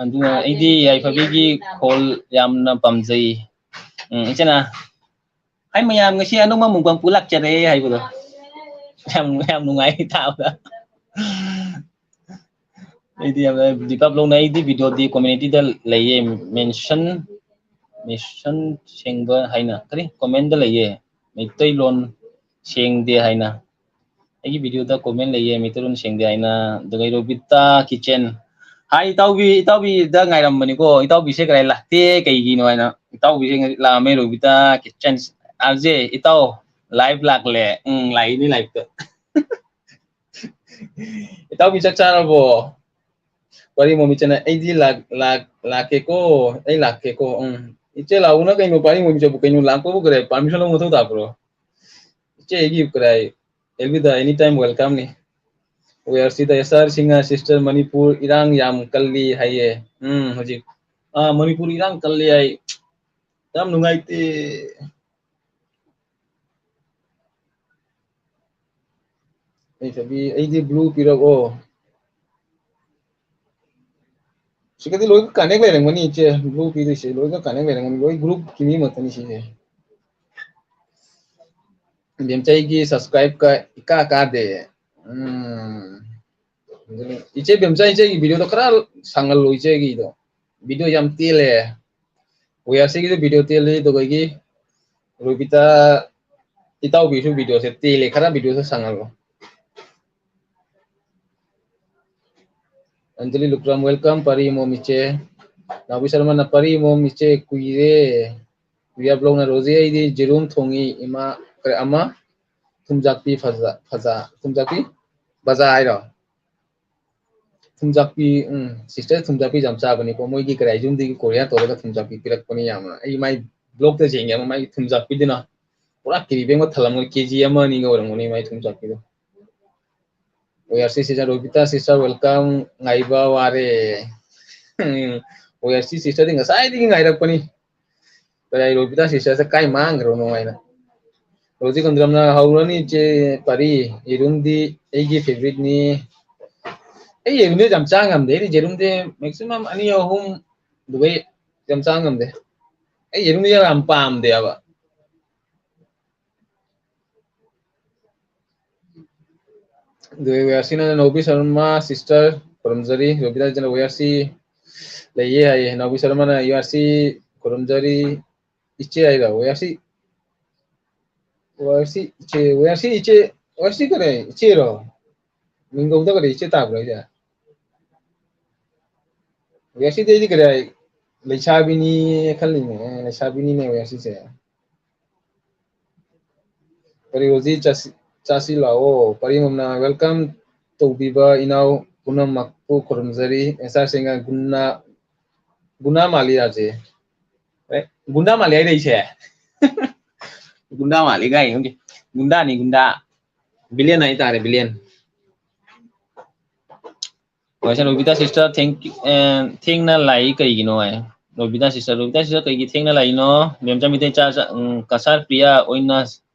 ꯑꯗꯨꯅ ꯑꯩꯗꯤ ꯌꯥꯏꯐꯕꯤꯒꯤ ꯈꯣꯜ ꯌꯥꯝꯅ ꯄꯥꯝꯖꯩ꯫ ꯎꯝ, ꯏꯆꯦꯅ, "ꯍꯥꯏ ꯃꯌꯥꯝ, ꯉꯁꯤ ꯑꯅꯧꯕ ꯃꯨꯛꯕꯥꯡ ꯄꯨ ꯂꯥꯛꯆꯔꯦ" ꯍꯥꯏꯕꯗꯣ꯫ ꯌꯥꯝ, ꯌꯥꯝ ꯅꯨꯡꯉꯥꯏ ꯇꯥꯕꯗ꯫ ꯑꯩꯗꯤ ꯌꯥꯝꯅ ꯗꯤꯄꯥꯞ ꯂꯧꯅ, ꯑꯩꯗꯤ ꯚꯤꯗꯤꯑꯣꯗꯤ ꯀꯝꯃ꯭ꯌꯨꯅꯤꯇꯤꯗ ꯂꯩꯌꯦ, ꯃꯦꯟꯁꯟ, ꯃꯦꯟꯁꯟ ꯁꯦꯡꯕ ꯍꯥꯏꯅ, ꯀꯔꯤ? ꯀꯃꯦꯟꯗ ꯂꯩꯌꯦ, ꯃꯩꯇꯩꯂꯣꯟ ꯁꯦꯡꯗꯦ ꯍꯥꯏꯅ꯫ ꯑꯩꯒꯤ ꯚꯤꯗꯤꯑꯣꯗ ꯀꯃꯦꯟ ꯂꯩꯌꯦ, ꯃꯩꯇꯩꯂꯣꯟ ꯁꯦꯡꯗꯦ ꯍꯥꯏꯅ꯫ ꯑꯗꯨꯒ ꯔꯣꯕꯤꯇꯥ ꯀꯤꯆꯟ, "ꯍꯥꯏ ꯏꯇꯥꯎꯕꯤ, ꯏꯇꯥꯎꯕꯤꯗ ꯉꯥꯏꯔꯝꯕꯅꯤꯀꯣ, ꯏꯇꯥꯎꯕꯤꯁꯦ ꯀꯗꯥꯏ ꯂꯥꯛꯇꯦ, ꯀꯩꯒꯤꯅꯣ?" ꯍꯥꯏꯅ꯫ ꯏꯇꯥꯎꯕꯤꯁꯦ ꯉꯁꯤ ꯂꯥꯛꯑꯝꯃꯦ, ꯔꯣꯕꯤꯇꯥ ꯀꯤꯆꯟ꯫ "ꯑꯥꯔꯖꯦ, ꯏꯇꯥꯎ, ꯂꯥꯏꯚ ꯂꯥꯛꯂꯦ?" ꯎꯝ, ꯂꯥꯛꯏꯅꯤ ꯂꯥꯏꯚꯇ꯫ "ꯏꯇꯥꯎꯕꯤ ꯆꯥꯛ ꯆꯥꯔꯕꯣ?" ꯄꯥꯔꯤ ꯃꯣꯃꯤꯆꯅ, "ꯑꯩꯗꯤ ꯂꯥꯛ-, ꯂꯥꯛ-, ꯂꯥꯛꯀꯦꯀꯣ, ꯑꯩ ꯂꯥꯛꯀꯦꯀꯣ꯫" ꯎꯝ꯫ ꯏꯆꯦ ꯂꯥꯛꯎꯅ ꯀꯩꯅꯣ, ꯄꯥꯔꯤ ꯃꯣꯃꯤꯆꯕꯨ ꯀꯩꯅꯣ, ꯂꯥꯛꯄꯕꯨ ꯀꯔꯤ permission ꯂꯧꯕ ꯃꯊꯧ ꯇꯥꯕ꯭ꯔꯣ? ꯏꯆꯦ ꯑꯩꯒꯤ ꯀꯔꯥꯏ, ꯑꯦꯜꯕꯤꯗ any time welcome ꯅꯤ꯫ We are see the S R Singha sister Manipur ꯏꯔꯥꯡ ꯌꯥꯝ ꯀꯜꯂꯤ ꯍꯥꯏꯌꯦ꯫ ꯎꯝ, ꯍꯧꯖꯤꯛ, ꯑꯥ, ꯃꯅꯤꯄꯨꯔ ꯏꯔꯥꯡ ꯀꯜꯂꯤ ꯍꯥꯏ꯫ ꯌꯥꯝ ꯅꯨꯡꯉꯥꯏꯇꯦ꯫ ꯑꯩ ꯆꯕꯤ, ꯑꯩꯗꯤ blue ꯄꯤꯔꯛꯑꯣ꯫ ꯁꯤꯒꯗꯤ ꯂꯣꯏ connect ꯂꯩꯔꯝꯒꯅꯤ ꯏꯆꯦ, blue ꯄꯤꯗꯣꯏꯁꯦ ꯂꯣꯏꯅ connect ꯂꯩꯔꯝꯒꯅꯤ, ꯂꯣꯏ group ꯀꯤ ꯃꯤ ꯉꯥꯛꯇꯅꯤ ꯁꯤꯁꯦ꯫ ꯕꯦꯝꯆꯩꯒꯤ subscribe ꯀ ꯏꯀꯥ ꯀꯥꯗꯦ꯫ ꯎꯝ꯫ ꯑꯗꯨꯅꯤ, ꯏꯆꯦ ꯕꯦꯝꯆꯥ, ꯏꯆꯦꯒꯤ video ꯗꯣ ꯈꯔ ꯁꯥꯡꯍꯜꯂꯣ, ꯏꯆꯦꯒꯤꯗꯣ꯫ Video ꯌꯥꯝ ꯇꯦꯜꯂꯦ꯫ ꯋꯦꯌꯥꯔꯁꯤꯒꯤꯁꯨ video ꯇꯦꯜꯂꯤ, ꯑꯗꯨꯗꯒꯤ ꯔꯣꯕꯤꯇꯥ ꯏꯇꯥꯎꯕꯤꯁꯨ video ꯁꯦ ꯇꯦꯜꯂꯦ, ꯈꯔ video ꯁꯦ ꯁꯥꯡꯍꯜꯂꯣ꯫ ꯑꯟꯖꯂꯤ ꯂꯨꯀ꯭ꯔꯥꯝ, welcome, ꯄꯥꯔꯤ ꯏꯃꯣꯝ ꯏꯆꯦ꯫ ꯅꯥꯎꯕꯤ ꯁꯔꯃꯅ, "ꯄꯥꯔꯤ ꯏꯃꯣꯝ ꯏꯆꯦ, ꯀꯨꯏꯔꯦ꯫ ꯀꯨꯏꯔꯦ ꯕ꯭ꯂꯣꯛꯅ ꯔꯣꯖꯤ, ꯑꯩꯗꯤ ꯌꯦꯔꯨꯝ ꯊꯣꯡꯉꯤ, ꯏꯃꯥ, ꯀꯔꯤ, ꯑꯃ, ꯊꯨꯝꯖꯥꯛꯄꯤ ꯐꯖ, ꯐꯖ, ꯊꯨꯝꯖꯥꯛꯄꯤ ꯕꯖꯥ ꯍꯥꯏꯔꯣ?" ꯊꯨꯝꯖꯥꯛꯄꯤ, ꯎꯝ, sister ꯊꯨꯝꯖꯥꯛꯄꯤ ꯌꯥꯝ ꯆꯥꯕꯅꯤꯀꯣ꯫ ꯃꯣꯏꯒꯤ ꯀꯔꯥꯏ ꯌꯨꯝꯗꯒꯤ ꯀꯣꯔꯤꯌꯥ ꯇꯧꯔꯒ ꯊꯨꯝꯖꯥꯛꯄꯤ ꯄꯤꯔꯛꯄꯅꯤ ꯌꯥꯝꯅ꯫ ꯑꯩ ꯃꯥꯏ ꯕ꯭ꯂꯣꯛꯇ ꯌꯦꯡꯉꯦꯕ, ꯃꯥꯒꯤ ꯊꯨꯝꯖꯥꯛꯄꯤꯗꯨꯅ ꯄꯨꯔꯥ carry bag ꯑꯃ ꯊꯜꯂꯝꯒꯅꯤ, KG ꯑꯃ ꯑꯅꯤꯒ ꯑꯣꯏꯔꯝꯒꯅꯤ ꯃꯥꯏ ꯊꯨꯝꯖꯥꯛꯄꯤꯗꯣ꯫ ꯋꯦꯌꯥꯔꯁꯤ sister, ꯔꯣꯕꯤꯇꯥ sister, welcome꯫ ꯉꯥꯏꯕ ꯋꯥꯔꯦ꯫ ꯎꯝ, ꯋꯦꯌꯥꯔꯁꯤ sister ꯗꯤ ꯉꯁꯥꯏꯗꯒꯤ ꯉꯥꯏꯔꯛꯄꯅꯤ꯫ ꯀꯗꯥꯏ ꯔꯣꯕꯤꯇꯥ sister ꯁꯦ ꯀꯥꯏ ꯃꯥꯡꯈ꯭ꯔꯕꯅꯣ ꯍꯥꯏꯅ꯫ ꯔꯣꯖꯤ ꯀꯟꯗ꯭ꯔꯝꯅ, "ꯍꯧꯔꯅꯤ ꯏꯆꯦ ꯄꯥꯔꯤ, ꯌꯦꯔꯨꯝꯗꯤ ꯑꯩꯒꯤ favourite ꯅꯤ꯫ ꯑꯩ ꯌꯦꯔꯨꯝꯗꯤ ꯌꯥꯝ ꯆꯥ ꯉꯝꯗꯦ꯫ ꯑꯩꯗꯤ ꯌꯦꯔꯨꯝꯗꯤ maximum ꯑꯅꯤ ꯑꯍꯨꯝ ꯑꯗꯨꯒ ꯌꯥꯝ ꯆꯥ ꯉꯝꯗꯦ꯫ ꯑꯩ ꯌꯦꯔꯨꯝꯗꯤ ꯌꯥꯝ ꯄꯥꯝꯗꯦꯕ꯫ ꯑꯗꯨꯒ ꯋꯦꯌꯥꯔꯁꯤꯅ ꯅꯣꯕꯤ ꯁꯔꯃ sister ꯈꯨꯔꯨꯝꯖꯔꯤ꯫ ꯔꯣꯕꯤꯅꯥꯁꯤꯅ ꯋꯦꯌꯥꯔꯁꯤ ꯂꯩꯌꯦ ꯍꯥꯏꯌꯦ꯫ ꯅꯣꯕꯤ ꯁꯔꯃꯅ ꯋꯦꯌꯥꯔꯁꯤ ꯈꯨꯔꯨꯝꯖꯔꯤ꯫ ꯏꯆꯦ ꯍꯥꯏꯔꯣ? ꯋꯦꯌꯥꯔꯁꯤ, ꯋꯦꯌꯥꯔꯁꯤ ꯏꯆꯦ, ꯋꯦꯌꯥꯔꯁꯤ ꯏꯆꯦ, ꯋꯦꯌꯥꯔꯁꯤ ꯀꯔꯤ ꯏꯆꯦꯔꯣ? ꯃꯤꯡꯒꯧꯗ ꯀꯔꯤ ꯏꯆꯦ ꯇꯥꯕ꯭ꯔꯣ ꯍꯥꯏꯁꯦ? ꯋꯦꯌꯥꯔꯁꯤꯗꯤ ꯑꯩꯗꯤ ꯀꯔꯤ ꯍꯥꯏ? ꯂꯩꯁꯥꯕꯤꯅꯤ ꯈꯜꯂꯤꯅꯦ꯫ ꯑꯦ, ꯂꯩꯁꯥꯕꯤꯅꯤꯅꯦ ꯋꯦꯌꯥꯔꯁꯤꯁꯦ꯫ ꯄꯔꯤ ꯍꯧꯖꯤꯛ ꯆꯥꯁꯤ, ꯆꯥꯁꯤ ꯂꯥꯛꯑꯣ꯫ ꯄꯔꯤꯃꯝꯅ welcome ꯇꯧꯕꯤꯕ ꯏꯅꯥꯎ ꯄꯨꯝꯅꯃꯛꯄꯨ ꯈꯨꯔꯨꯝꯖꯔꯤ꯫ ꯑꯦꯁꯥꯔꯁꯤꯡꯅ ꯒꯨꯅꯥ, ꯒꯨꯅꯥ ꯃꯥꯜꯂꯤ ꯍꯥꯏꯁꯦ꯫ ꯑꯦ, ꯒꯨꯟꯗꯥ ꯃꯥꯜꯂꯤ ꯍꯥꯏꯔꯛꯏꯁꯦ꯫ ꯒꯨꯟꯗꯥ ꯃꯥꯜꯂꯤ ꯀꯥꯏ ꯈꯪꯗꯦ꯫ ꯒꯨꯟꯗꯥꯅꯤ, ꯒꯨꯟꯗꯥ꯫ Villain ꯍꯥꯏꯇꯥꯔꯦ, villain꯫ ꯀꯣꯏꯁꯟ, ꯔꯣꯕꯤꯇꯥ sister ꯊꯦꯡ-, ꯑꯦ, ꯊꯦꯡꯅ ꯂꯥꯛꯏ ꯀꯩꯒꯤꯅꯣ ꯍꯥꯏ꯫ ꯔꯣꯕꯤꯇꯥ sister, ꯔꯣꯕꯤꯇꯥ sister ꯀꯩꯒꯤ ꯊꯦꯡꯅ ꯂꯥꯛꯏꯅꯣ? ꯃꯦꯝꯆꯥ ꯃꯤꯇꯩ ꯆꯥ, ꯆꯥ, ꯎꯝ, ꯀꯁꯥꯔ ꯄ꯭ꯔꯤꯌꯥ ꯑꯣꯏꯅ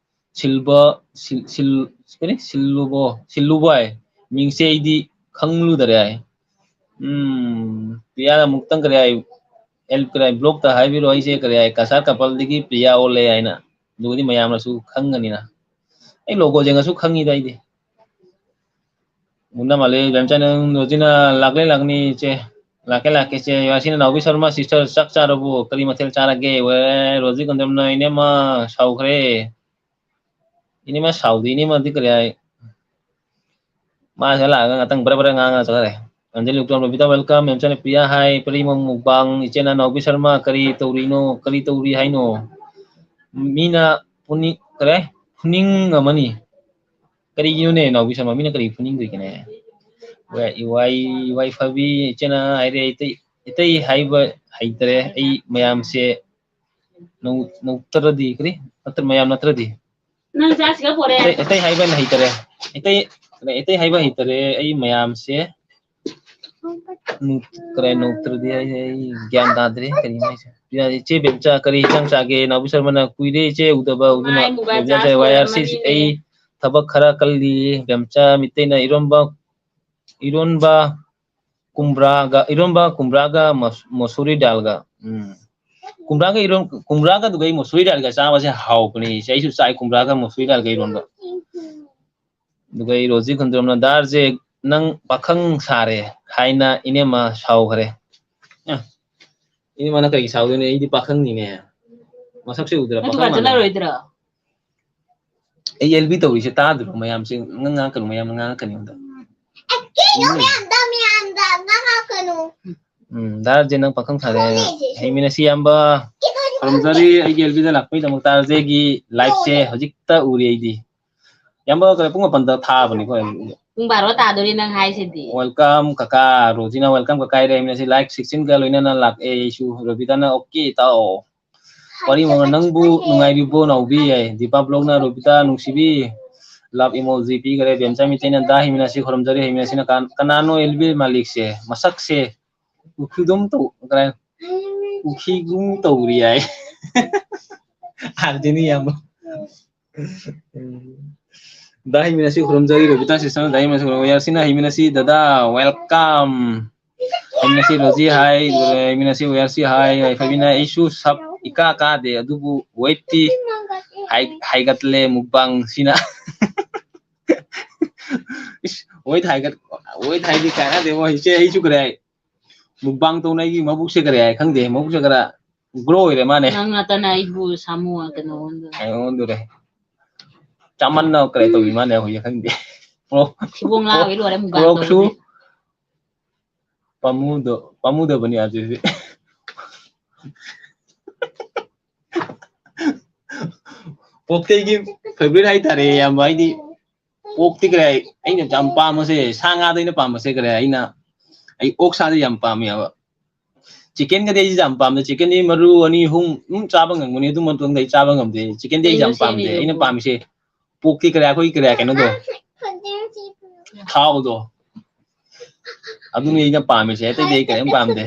ꯁꯤꯜꯕ, ꯁꯤꯜ-, ꯁꯤꯜ-, ꯀꯔꯤ? ꯁꯤꯜꯂꯨꯕꯣ? ꯁꯤꯜꯂꯨꯕꯣ ꯍꯥꯏ꯫ ꯃꯤꯡꯁꯦ ꯑꯩꯗꯤ ꯈꯪꯂꯨꯗꯔꯦ ꯍꯥꯏ꯫ ꯎꯝ, ꯄ꯭ꯔꯤꯌꯥꯅ ꯑꯃꯨꯛꯇꯪ ꯀꯔꯤ ꯍꯥꯏ? ꯑꯦꯜ ꯀꯔꯤ ꯍꯥꯏ? Block ꯇ ꯍꯥꯏꯕꯤꯔꯣ, ꯑꯩꯁꯦ ꯀꯔꯤ ꯍꯥꯏ? ꯀꯁꯥꯔ couple ꯗꯒꯤ ꯄ꯭ꯔꯤꯌꯥ ꯑꯣꯜꯂꯦ ꯍꯥꯏꯅ꯫ ꯑꯗꯨꯒꯗꯤ ꯃꯌꯥꯝꯅꯁꯨ ꯈꯪꯒꯅꯤꯅ꯫ ꯑꯩ logo ꯌꯦꯡꯉꯁꯨ ꯈꯪꯉꯤꯗ ꯑꯩꯗꯤ꯫ ꯒꯨꯟꯗꯥ ꯃꯥꯜꯂꯤ, ꯕꯦꯝꯆꯥꯅ ꯔꯣꯖꯤꯅ ꯂꯥꯛꯂꯦ ꯂꯥꯛꯅꯤ ꯏꯆꯦ꯫ ꯂꯥꯛꯀꯦ ꯂꯥꯛꯀꯦ ꯏꯆꯦ꯫ ꯌꯥꯁꯤꯅ ꯅꯥꯎꯕꯤ ꯁꯔꯃ sister ꯆꯥꯛ ꯆꯥꯔꯕꯣ? ꯀꯔꯤ ꯃꯊꯦꯜ ꯆꯥꯔꯒꯦ? ꯋꯦ, ꯔꯣꯖꯤ ꯀꯟꯗꯝꯅ ꯏꯅꯦꯃ ꯁꯥꯎꯈ꯭ꯔꯦ꯫ ꯏꯅꯦꯃ ꯁꯥꯎꯗꯦ, ꯏꯅꯦꯃꯗꯤ ꯀꯔꯤ ꯍꯥꯏ? ꯃꯥ ꯁꯤꯗ ꯂꯥꯛꯑꯒ ꯉꯥꯛꯇꯪ ꯕ꯭ꯔ ꯕ꯭ꯔ ꯉꯥꯡꯉ ꯆꯠꯈ꯭ꯔꯦ꯫ ꯑꯟꯖꯂꯤ ꯎꯇꯝ, ꯔꯣꯕꯤꯇꯥ welcome, ꯃꯦꯝꯆꯥꯅ ꯄ꯭ꯔꯤꯌꯥ ꯍꯥꯏ, ꯄꯔꯤꯃꯝ ꯃꯨꯛꯕꯥꯡ, ꯏꯆꯦꯅ ꯅꯥꯎꯕꯤ ꯁꯔꯃ ꯀꯔꯤ ꯇꯧꯔꯤꯅꯣ? ꯀꯔꯤ ꯇꯧꯔꯤ ꯍꯥꯏꯅꯣ? ꯃꯤꯅ ꯄꯨꯅꯤꯡ-, ꯀꯔꯤ? ꯐꯨꯅꯤꯡ ꯑꯃꯅꯤ꯫ ꯀꯔꯤꯒꯤꯅꯣꯅꯦ ꯅꯥꯎꯕꯤ ꯁꯔꯃ? ꯃꯤꯅ ꯀꯔꯤ ꯐꯨꯅꯤꯡꯗꯣꯏꯒꯦꯅꯦ? ꯋꯥꯏ, ꯋꯥꯏ, ꯋꯥꯏ ꯐꯕꯤ ꯏꯆꯦꯅ ꯍꯥꯏꯔꯦ, ꯑꯇꯩ, ꯑꯇꯩ ꯍꯥꯏꯕ ꯍꯩꯇꯔꯦ ꯑꯩ ꯃꯌꯥꯝꯁꯦ꯫ ꯅꯧ-, ꯅꯧꯇ꯭ꯔꯗꯤ, ꯀꯔꯤ? ꯅꯠꯇ꯭ꯔ-, ꯃꯌꯥꯝ ꯅꯠꯇ꯭ꯔꯗꯤ? ꯅꯪ ꯆꯥꯁꯤꯒ ꯄꯣꯔꯦ꯫ ꯑꯇꯩ, ꯑꯇꯩ ꯍꯥꯏꯕ ꯍꯩꯇꯔꯦ꯫ ꯑꯇꯩ, ꯑꯇꯩ ꯍꯥꯏꯕ ꯍꯩꯇꯔꯦ ꯑꯩ ꯃꯌꯥꯝꯁꯦ꯫ ꯅꯨ-, ꯀꯔꯤ ꯅꯧꯇ꯭ꯔꯗꯤ ꯍꯥꯏꯁꯦ ꯑꯩ ꯒ꯭ꯌꯥꯟ ꯇꯥꯗ꯭ꯔꯦ꯫ ꯀꯔꯤꯅꯣ ꯍꯥꯏꯁꯦ? ꯏꯆꯦ ꯕꯦꯝꯆꯥ, ꯀꯔꯤ ꯏꯟꯁꯥꯡ ꯆꯥꯒꯦ? ꯅꯥꯎꯕꯤ ꯁꯔꯃꯅ ꯀꯨꯏꯔꯦ ꯏꯆꯦ ꯎꯗꯕ꯫ ꯃꯥꯏ ꯃꯨꯒꯥ ꯆꯥ ꯕꯦꯝꯆꯥ ꯋꯥꯏ ꯑꯥꯔ ꯁꯤ ꯂꯣꯏꯔꯝꯃꯅꯤꯅꯦ꯫ ꯑꯩ ꯊꯕꯛ ꯈꯔ ꯀꯜꯂꯤ꯫ ꯕꯦꯝꯆꯥ ꯃꯤꯇꯩꯅ ꯏꯔꯣꯝꯕ ꯏꯔꯣꯟꯕ ꯀꯨꯝꯕ꯭ꯔꯥꯒ, ꯏꯔꯣꯟꯕ ꯀꯨꯝꯕ꯭ꯔꯥꯒ ꯃꯁ-, ꯃꯁꯨꯔꯤ ꯗꯥꯜꯒ꯫ ꯎꯝ꯫ ꯀꯨꯝꯕ꯭ꯔꯥꯒ ꯏꯔꯣꯟ-, ꯀꯨꯝꯕ꯭ꯔꯥꯒ ꯑꯗꯨꯒ ꯑꯩ ꯃꯁꯨꯔꯤ ꯗꯥꯜꯒ ꯆꯥꯕꯁꯦ ꯍꯥꯎꯕꯅꯦ꯫ ꯑꯩꯁꯨ ꯆꯥꯏ ꯀꯨꯝꯕ꯭ꯔꯥꯒ ꯃꯁꯨꯔꯤ ꯗꯥꯜꯒ ꯏꯔꯣꯟꯕ꯫ ꯑꯗꯨꯒ ꯑꯩ ꯔꯣꯖꯤ ꯈꯨꯟꯗ꯭ꯔꯣꯝꯅ, "ꯗꯥꯔꯁꯦ ꯅꯪ ꯄꯥꯈꯪ ꯁꯥꯔꯦ" ꯍꯥꯏꯅ ꯏꯅꯦꯝꯃ ꯁꯥꯎꯈ꯭ꯔꯦ꯫ ꯑ, ꯏꯅꯦꯝꯃꯅ ꯀꯔꯤ ꯁꯥꯎꯗꯣꯏꯅꯣ? ꯑꯩꯗꯤ ꯄꯥꯈꯪꯅꯤꯅꯦ꯫ ꯃꯁꯛꯁꯦ ꯎꯗ꯭ꯔꯥ? ꯅꯪ ꯄꯥꯈꯪ ꯗꯨꯀꯥꯟ ꯃꯥꯟꯕ꯭ꯔꯥ? ꯆꯠꯂꯔꯣꯏꯗ꯭ꯔꯣ? ꯑꯩ ꯑꯦꯜ ꯕꯤ ꯇꯧꯔꯤꯁꯦ ꯇꯥꯗ꯭ꯔꯣ? ꯃꯌꯥꯝꯁꯦ ꯉꯥꯡ-, ꯉꯥꯡꯉꯛꯀꯅꯨ, ꯃꯌꯥꯝꯅ ꯉꯥꯡꯉꯛꯀꯅꯤ ꯑꯩꯉꯣꯟꯗ꯫ ꯀꯩꯅꯣ ꯃꯌꯥꯝꯗ, ꯃꯌꯥꯝꯗ ꯉꯥꯡꯉꯛꯀꯅꯨ꯫ ꯎꯝ, ꯗꯥꯔꯁꯦ ꯅꯪ ꯄꯥꯈꯪ ꯁꯥꯔꯦ꯫ ꯍꯩꯃꯤꯟꯅꯁꯤ ꯏꯌꯥꯝꯕ꯫ ꯈꯨꯔꯨꯝꯖꯔꯤ, ꯑꯩꯒꯤ ꯑꯦꯜ ꯕꯤꯗ ꯂꯥꯛꯄꯒꯤꯗꯃꯛꯇ ꯗꯥꯔꯁꯦꯒꯤ ꯂꯥꯏꯛꯁꯦ ꯍꯧꯖꯤꯛꯇ ꯎꯔꯤ ꯑꯩꯗꯤ꯫ ꯏꯌꯥꯝꯕ, ꯀꯩꯅꯣ, ꯄꯨꯡ ꯃꯥꯄꯟꯗ ꯊꯥꯕꯅꯤꯀꯣ ꯑꯦꯜ ꯕꯤꯗ꯫ ꯄꯨꯡ ꯕꯥꯔꯣ ꯇꯥꯗꯣꯔꯤ ꯅꯪ ꯍꯥꯏꯁꯤꯗꯤ꯫ Welcome ꯀꯀꯥ, ꯔꯣꯖꯤꯅ welcome ꯀꯀꯥ ꯍꯥꯏꯔꯦ, ꯍꯩꯃꯤꯟꯅꯁꯤ ꯂꯥꯏꯛ ꯁꯤꯛꯁꯇꯤꯟꯒ ꯂꯣꯏꯅꯅ ꯂꯥꯛꯑꯦ ꯑꯩꯁꯨ꯫ ꯔꯣꯕꯤꯇꯥꯅ okay ꯏꯇꯥꯎ꯫ ꯋꯥꯔꯤ ꯃꯉꯥ, ꯅꯪꯕꯨ ꯅꯨꯡꯉꯥꯏꯔꯤꯕꯣ ꯅꯥꯎꯕꯤ? ꯍꯥꯏ꯫ ꯗꯤꯄꯥ ꯕ꯭ꯂꯣꯛꯅ ꯔꯣꯕꯤꯇꯥ ꯅꯨꯡꯁꯤꯕꯤ love emoji ꯄꯤꯈꯔꯦ꯫ ꯕꯦꯝꯆꯥ ꯃꯤꯇꯩꯅ ꯗꯥ ꯍꯩꯃꯤꯟꯅꯁꯤ ꯈꯨꯔꯨꯝꯖꯔꯤ꯫ ꯍꯩꯃꯤꯟꯅꯁꯤꯅ ꯀꯥꯟ-, ꯀꯅꯥꯅꯣ ꯑꯦꯜ ꯕꯤ ꯃꯥꯂꯤꯛꯁꯦ? ꯃꯁꯛꯁꯦ ꯎꯈꯤꯒꯨꯝ ꯇꯧ-, ꯀꯗꯥꯏ? ꯎꯈꯤꯒꯨꯝ ꯇꯧꯔꯤ ꯍꯥꯏ꯫ ꯑꯥꯔꯖꯦꯅꯤ ꯌꯥꯝꯕ꯫ ꯗꯥ ꯍꯩꯃꯤꯟꯅꯁꯤ ꯈꯨꯔꯨꯝꯖꯔꯤ, ꯔꯣꯕꯤꯇꯥ sister, ꯗꯥ ꯍꯩꯃꯤꯟꯅꯁꯤ ꯈꯨꯔꯨꯝꯖꯔꯤ꯫ ꯌꯥꯔꯁꯤꯅ ꯍꯩꯃꯤꯟꯅꯁꯤ ꯗꯗꯥ, welcome꯫ ꯍꯩꯃꯤꯟꯅꯁꯤ ꯔꯣꯖꯤ ꯍꯥꯏ, ꯍꯩꯃꯤꯟꯅꯁꯤ ꯋꯦꯌꯥꯔꯁꯤ ꯍꯥꯏ, ꯌꯥꯏꯐꯕꯤꯅ ꯑꯩꯁꯨ ꯁꯞ ꯏꯀꯥ ꯀꯥꯗꯦ, ꯑꯗꯨꯕꯨ ꯋꯦꯠꯇꯤ ꯍꯥꯏ-, ꯍꯥꯏꯒꯠꯂꯦ ꯃꯨꯛꯕꯥꯡꯁꯤꯅ꯫ ꯏꯁ, ꯋꯦꯠ ꯍꯥꯏꯒꯠ-, ꯋꯦꯠ ꯍꯥꯏꯗꯤ ꯀꯥꯟꯅꯗꯦ ꯃꯣꯏꯁꯦ, ꯑꯩꯁꯨ ꯀꯔꯤ ꯍꯥꯏ? ꯃꯨꯛꯕꯥꯡ ꯇꯧꯅ ꯑꯩꯒꯤ ꯃꯕꯨꯛꯁꯦ ꯀꯔꯤ ꯍꯥꯏ ꯈꯪꯗꯦ, ꯃꯕꯨꯛꯁꯦ ꯈꯔ ꯒ꯭ꯔꯣ ꯑꯣꯏꯔꯦ ꯃꯥꯅꯦ꯫ ꯅꯪ ꯅꯠꯇꯅ ꯑꯩꯕꯨ ꯁꯥꯃꯨ ꯀꯩꯅꯣ ꯑꯣꯟꯗꯣꯔꯦ꯫ ꯑꯩ ꯑꯣꯟꯗꯣꯔꯦ꯫ ꯆꯥꯃꯟꯅ ꯀꯔꯤ ꯇꯧꯕꯤ ꯃꯥꯅꯦ ꯍꯧꯖꯤꯛ ꯈꯪꯗꯦ꯫ ꯄ꯭ꯔꯣ-, ꯊꯤꯕꯣꯡ ꯂꯥꯎꯒꯩ ꯂꯣꯏꯔꯦ ꯃꯨꯛꯕꯥꯡ ꯄ꯭ꯔꯣꯛꯁꯨ ꯇꯧꯕꯗꯤ꯫ ꯄꯥꯝꯃꯨꯗ-, ꯄꯥꯝꯃꯨꯗꯕꯅꯤ ꯑꯗꯨꯗꯤ꯫ ꯄꯣꯛꯇꯩꯒꯤ favourite ꯍꯥꯏꯇꯥꯔꯦ ꯏꯌꯥꯝꯕ, ꯍꯥꯏꯗꯤ ꯄꯣꯛꯇꯤ ꯀꯔꯤ ꯍꯥꯏ, ꯑꯩꯅ ꯌꯥꯝ ꯄꯥꯝꯕꯁꯦ, ꯁꯥ ꯉꯥꯗ ꯑꯩꯅ ꯄꯥꯝꯕꯁꯦ ꯀꯔꯤ ꯍꯥꯏ, ꯑꯩꯅ, ꯑꯩ ꯑꯣꯛ ꯁꯥꯗꯤ ꯌꯥꯝ ꯄꯥꯝꯃꯦꯕ꯫ ꯆꯤꯛꯀꯟꯒꯗꯤ ꯑꯩꯁꯦ ꯌꯥꯝ ꯄꯥꯝꯗꯦ, ꯆꯤꯛꯀꯟꯗꯤ ꯃꯔꯨ ꯑꯅꯤ ꯑꯍꯨꯝ ꯑꯗꯨꯝ ꯆꯥꯕ ꯉꯝꯒꯅꯤ, ꯑꯗꯨ ꯃꯇꯨꯡꯗ ꯑꯩ ꯆꯥꯕ ꯉꯝꯗꯦ꯫ ꯆꯤꯛꯀꯟꯗꯤ ꯑꯩ ꯌꯥꯝ ꯀꯩꯅꯣ ꯄꯥꯝꯗꯦ, ꯁꯦꯝꯃꯤꯗꯨꯕꯨ? ꯑꯩꯅ ꯄꯥꯝꯃꯤꯁꯦ ꯄꯣꯛꯇꯤ ꯀꯔꯤ, ꯑꯩꯈꯣꯏ ꯀꯔꯤ ꯀꯩꯅꯣꯗꯣ, ꯊꯥꯎꯗꯣ, ꯑꯗꯨꯅꯤ ꯑꯩꯅ ꯄꯥꯝꯃꯤꯁꯦ, ꯑꯇꯩꯗꯤ ꯑꯩ ꯀꯔꯤꯝ ꯄꯥꯝꯗꯦ꯫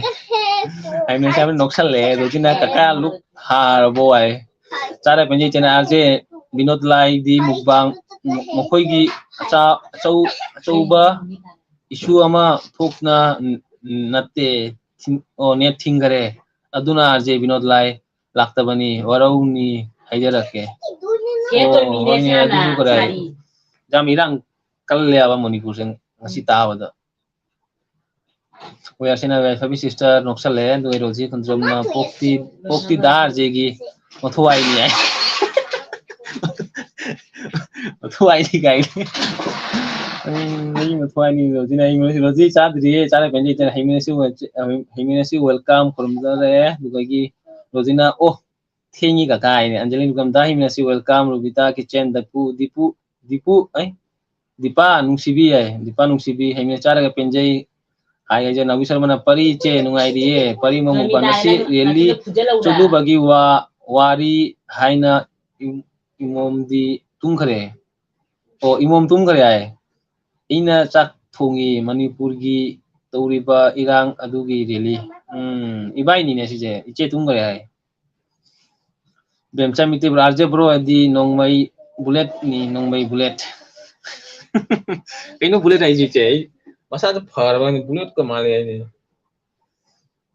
ꯍꯥꯏꯕꯅꯤ ꯁꯥꯏꯕ ꯅꯣꯛꯁꯜꯂꯛꯑꯦ, ꯔꯣꯖꯤꯅ "ꯀꯀꯥ ꯂꯨꯛ ꯍꯥꯔꯕꯣ?" ꯍꯥꯏ꯫ ꯆꯥꯔ ꯄꯦꯟꯖꯩ ꯆꯦꯅꯦꯜꯁꯦ ꯕꯤꯅꯣꯗ ꯂꯥꯏꯗꯤ ꯃꯨꯛꯕꯥꯡ, ꯃ-, ꯃꯈꯣꯏꯒꯤ ꯑꯆꯥ-, ꯑꯆꯧ-, ꯑꯆꯧꯕ issue ꯑꯃ ꯊꯣꯛꯅ ꯅꯠꯇꯦ꯫ ꯑꯣ, net ꯊꯤꯡꯈꯔꯦ꯫ ꯑꯗꯨꯅ RJ ꯕꯤꯅꯣꯗ ꯂꯥꯏ ꯂꯥꯛꯇꯕꯅꯤ, ꯋꯥꯔꯧꯅꯤ ꯍꯥꯏꯖꯔꯛꯀꯦ꯫ ꯑꯣ, ꯍꯣꯏꯅꯦ, ꯑꯗꯨꯁꯨ ꯈꯔ ꯌꯥꯝ ꯏꯔꯥꯡ ꯀꯜꯂꯦ ꯍꯥꯏꯕ ꯃꯅꯤꯄꯨꯔꯁꯦ ꯉꯁꯤ ꯇꯥꯕꯗ꯫ ꯋꯦꯌꯥꯔꯁꯤꯅ ꯋꯦꯌꯥꯔꯐꯕꯤ sister ꯅꯣꯛꯁꯜꯂꯦ, ꯑꯗꯨꯒ ꯔꯣꯖꯤ ꯈꯨꯟꯗ꯭ꯔꯝꯅ ꯄꯣꯛꯇꯤ, ꯄꯣꯛꯇꯤ ꯗꯥ RJ ꯒꯤ ꯃꯊ꯭ꯋꯥꯏꯅꯤ ꯍꯥꯏ꯫ ꯃꯊ꯭ꯋꯥꯏꯅꯤ ꯀꯥꯏꯅ꯫ ꯎꯝ, ꯃꯤ ꯃꯊ꯭ꯋꯥꯏꯅꯤ ꯔꯣꯖꯤꯅ꯫ ꯑꯩ ꯉꯁꯤ ꯔꯣꯖꯤ ꯆꯥꯗ꯭ꯔꯤꯌꯦ, ꯆꯥꯔ ꯀꯩꯅꯣ ꯂꯩꯇꯅ ꯍꯩꯃꯤꯟꯅꯁꯤ, ꯍꯩꯃꯤꯟꯅꯁꯤ welcome ꯈꯨꯔꯨꯝꯖꯔꯦ꯫ ꯑꯗꯨꯗꯒꯤ ꯔꯣꯖꯤꯅ, ꯑꯣ, ꯊꯦꯡꯉꯤ ꯀꯀꯥ ꯍꯥꯏꯅꯦ꯫ ꯑꯟꯖꯂꯤ ꯅꯤꯔꯨꯄꯝ ꯗꯥ ꯍꯩꯃꯤꯟꯅꯁꯤ welcome, ꯔꯣꯕꯤꯇꯥ kitchen, ꯗꯄꯨ, ꯗꯤꯄꯨ, ꯗꯤꯄꯨ, ꯑꯩ, ꯗꯤꯄꯥ ꯅꯨꯡꯁꯤꯕꯤ ꯍꯥꯏ꯫ ꯗꯤꯄꯥ ꯅꯨꯡꯁꯤꯕꯤ, ꯍꯩꯃꯤꯟꯅ ꯆꯥꯔꯒ ꯄꯦꯟꯖꯩ꯫ ꯍꯥꯏ ꯍꯥꯏꯖ ꯅꯥꯎꯕꯤ ꯁꯔꯃꯅ ꯄꯔꯤ ꯏꯆꯦ ꯅꯨꯡꯉꯥꯏꯔꯤꯌꯦ꯫ ꯄꯔꯤ ꯃꯃꯨꯛ ꯉꯁꯤ rally ꯆꯠꯂꯨꯕꯒꯤ ꯋꯥ-, ꯋꯥꯔꯤ ꯍꯥꯏꯅ ꯏꯝ-, ꯏꯃꯣꯝꯗꯤ ꯇꯨꯝꯈ꯭ꯔꯦ꯫ ꯑꯣ, ꯏꯃꯣꯝ ꯇꯨꯝꯈ꯭ꯔꯦ ꯍꯥꯏ꯫ ꯑꯩꯅ ꯆꯥꯛ ꯊꯣꯡꯉꯤ ꯃꯅꯤꯄꯨꯔꯒꯤ ꯇꯧꯔꯤꯕ ꯏꯔꯥꯡ ꯑꯗꯨꯒꯤ rally꯫ ꯎꯝ, ꯏꯕꯥꯏꯅꯤꯅꯦ ꯁꯤꯁꯦ꯫ ꯏꯆꯦ ꯇꯨꯝꯈ꯭ꯔꯦ ꯍꯥꯏ꯫ ꯕꯦꯝꯆꯥ ꯃꯤꯇꯤ ꯕ꯭ꯔꯣ, RJ ꯕ꯭ꯔꯣ ꯍꯥꯏꯗꯤ ꯅꯣꯡꯃꯩ ꯕꯨꯂꯦꯠꯅꯤ, ꯅꯣꯡꯃꯩ ꯕꯨꯂꯦꯠ꯫ ꯀꯩꯅꯣ ꯕꯨꯂꯦꯠ ꯍꯥꯏꯁꯤ ꯏꯆꯦ? ꯑꯩ ꯃꯁꯥꯗ ꯐꯔꯕꯅꯤ, ꯕꯨꯂꯦꯠꯀ ꯃꯥꯜꯂꯦ ꯍꯥꯏꯅꯤ꯫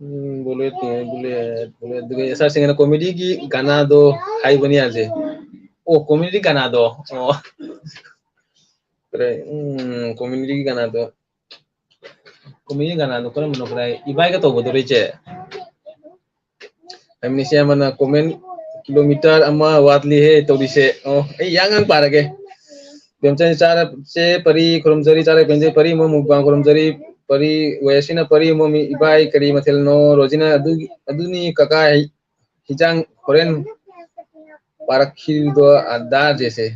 ꯎꯝ, ꯕꯨꯂꯦꯠ, ꯕꯨꯂꯦꯠ, ꯕꯨꯂꯦꯠ꯫ ꯑꯗꯨꯒ ꯁꯥꯔ ꯁꯤꯡꯒꯅ comedy ꯒꯤ ꯒꯥꯅꯥꯗꯣ ꯍꯥꯏꯕꯅꯤ ꯍꯥꯏꯁꯦ꯫ ꯑꯣ, comedy ꯒꯤ ꯒꯥꯅꯥꯗꯣ꯫ ꯑꯣ꯫ ꯀꯔꯤ, ꯎꯝ, comedy ꯒꯤ ꯒꯥꯅꯥꯗꯣ꯫ Comedy ꯒꯤ ꯒꯥꯅꯥꯗꯣ ꯀꯔꯝꯕꯅꯣ ꯀꯗꯥꯏ? ꯏꯕꯥꯏꯒ ꯇꯧꯕꯗꯨꯔꯣ ꯏꯆꯦ? ꯍꯥꯏꯃꯤꯟꯅꯁꯤ ꯑꯃꯅ comment, "Kilometer ꯑꯃ ꯋꯥꯠꯂꯤꯍꯦ ꯇꯧꯔꯤꯁꯦ"꯫ ꯑꯣ, ꯑꯩ ꯌꯥꯡ ꯌꯥꯡ ꯄꯥꯔꯒꯦ꯫ ꯕꯦꯝꯆꯟ ꯆꯥꯔ ꯆꯦ ꯄꯔꯤ ꯈꯨꯔꯨꯝꯖꯔꯤ, ꯆꯥꯔ ꯄꯦꯟꯖꯩ ꯄꯔꯤ ꯑꯃ ꯃꯨꯛꯕꯥꯡ ꯈꯨꯔꯨꯝꯖꯔꯤ꯫ ꯄꯔꯤ ꯋꯦꯁꯤꯅ ꯄꯔꯤ ꯑꯃ ꯃꯤ ꯏꯕꯥꯏ ꯀꯔꯤ ꯃꯊꯦꯜꯅꯣ? ꯔꯣꯖꯤꯅ ꯑꯗꯨꯒꯤ, ꯑꯗꯨꯅꯤ ꯀꯀꯥ, ꯍꯤꯟꯖꯥꯡ ꯍꯣꯔꯦꯟ ꯄꯥꯔꯛꯈꯤꯗꯣ ꯗꯥ ꯖꯦꯁꯦ꯫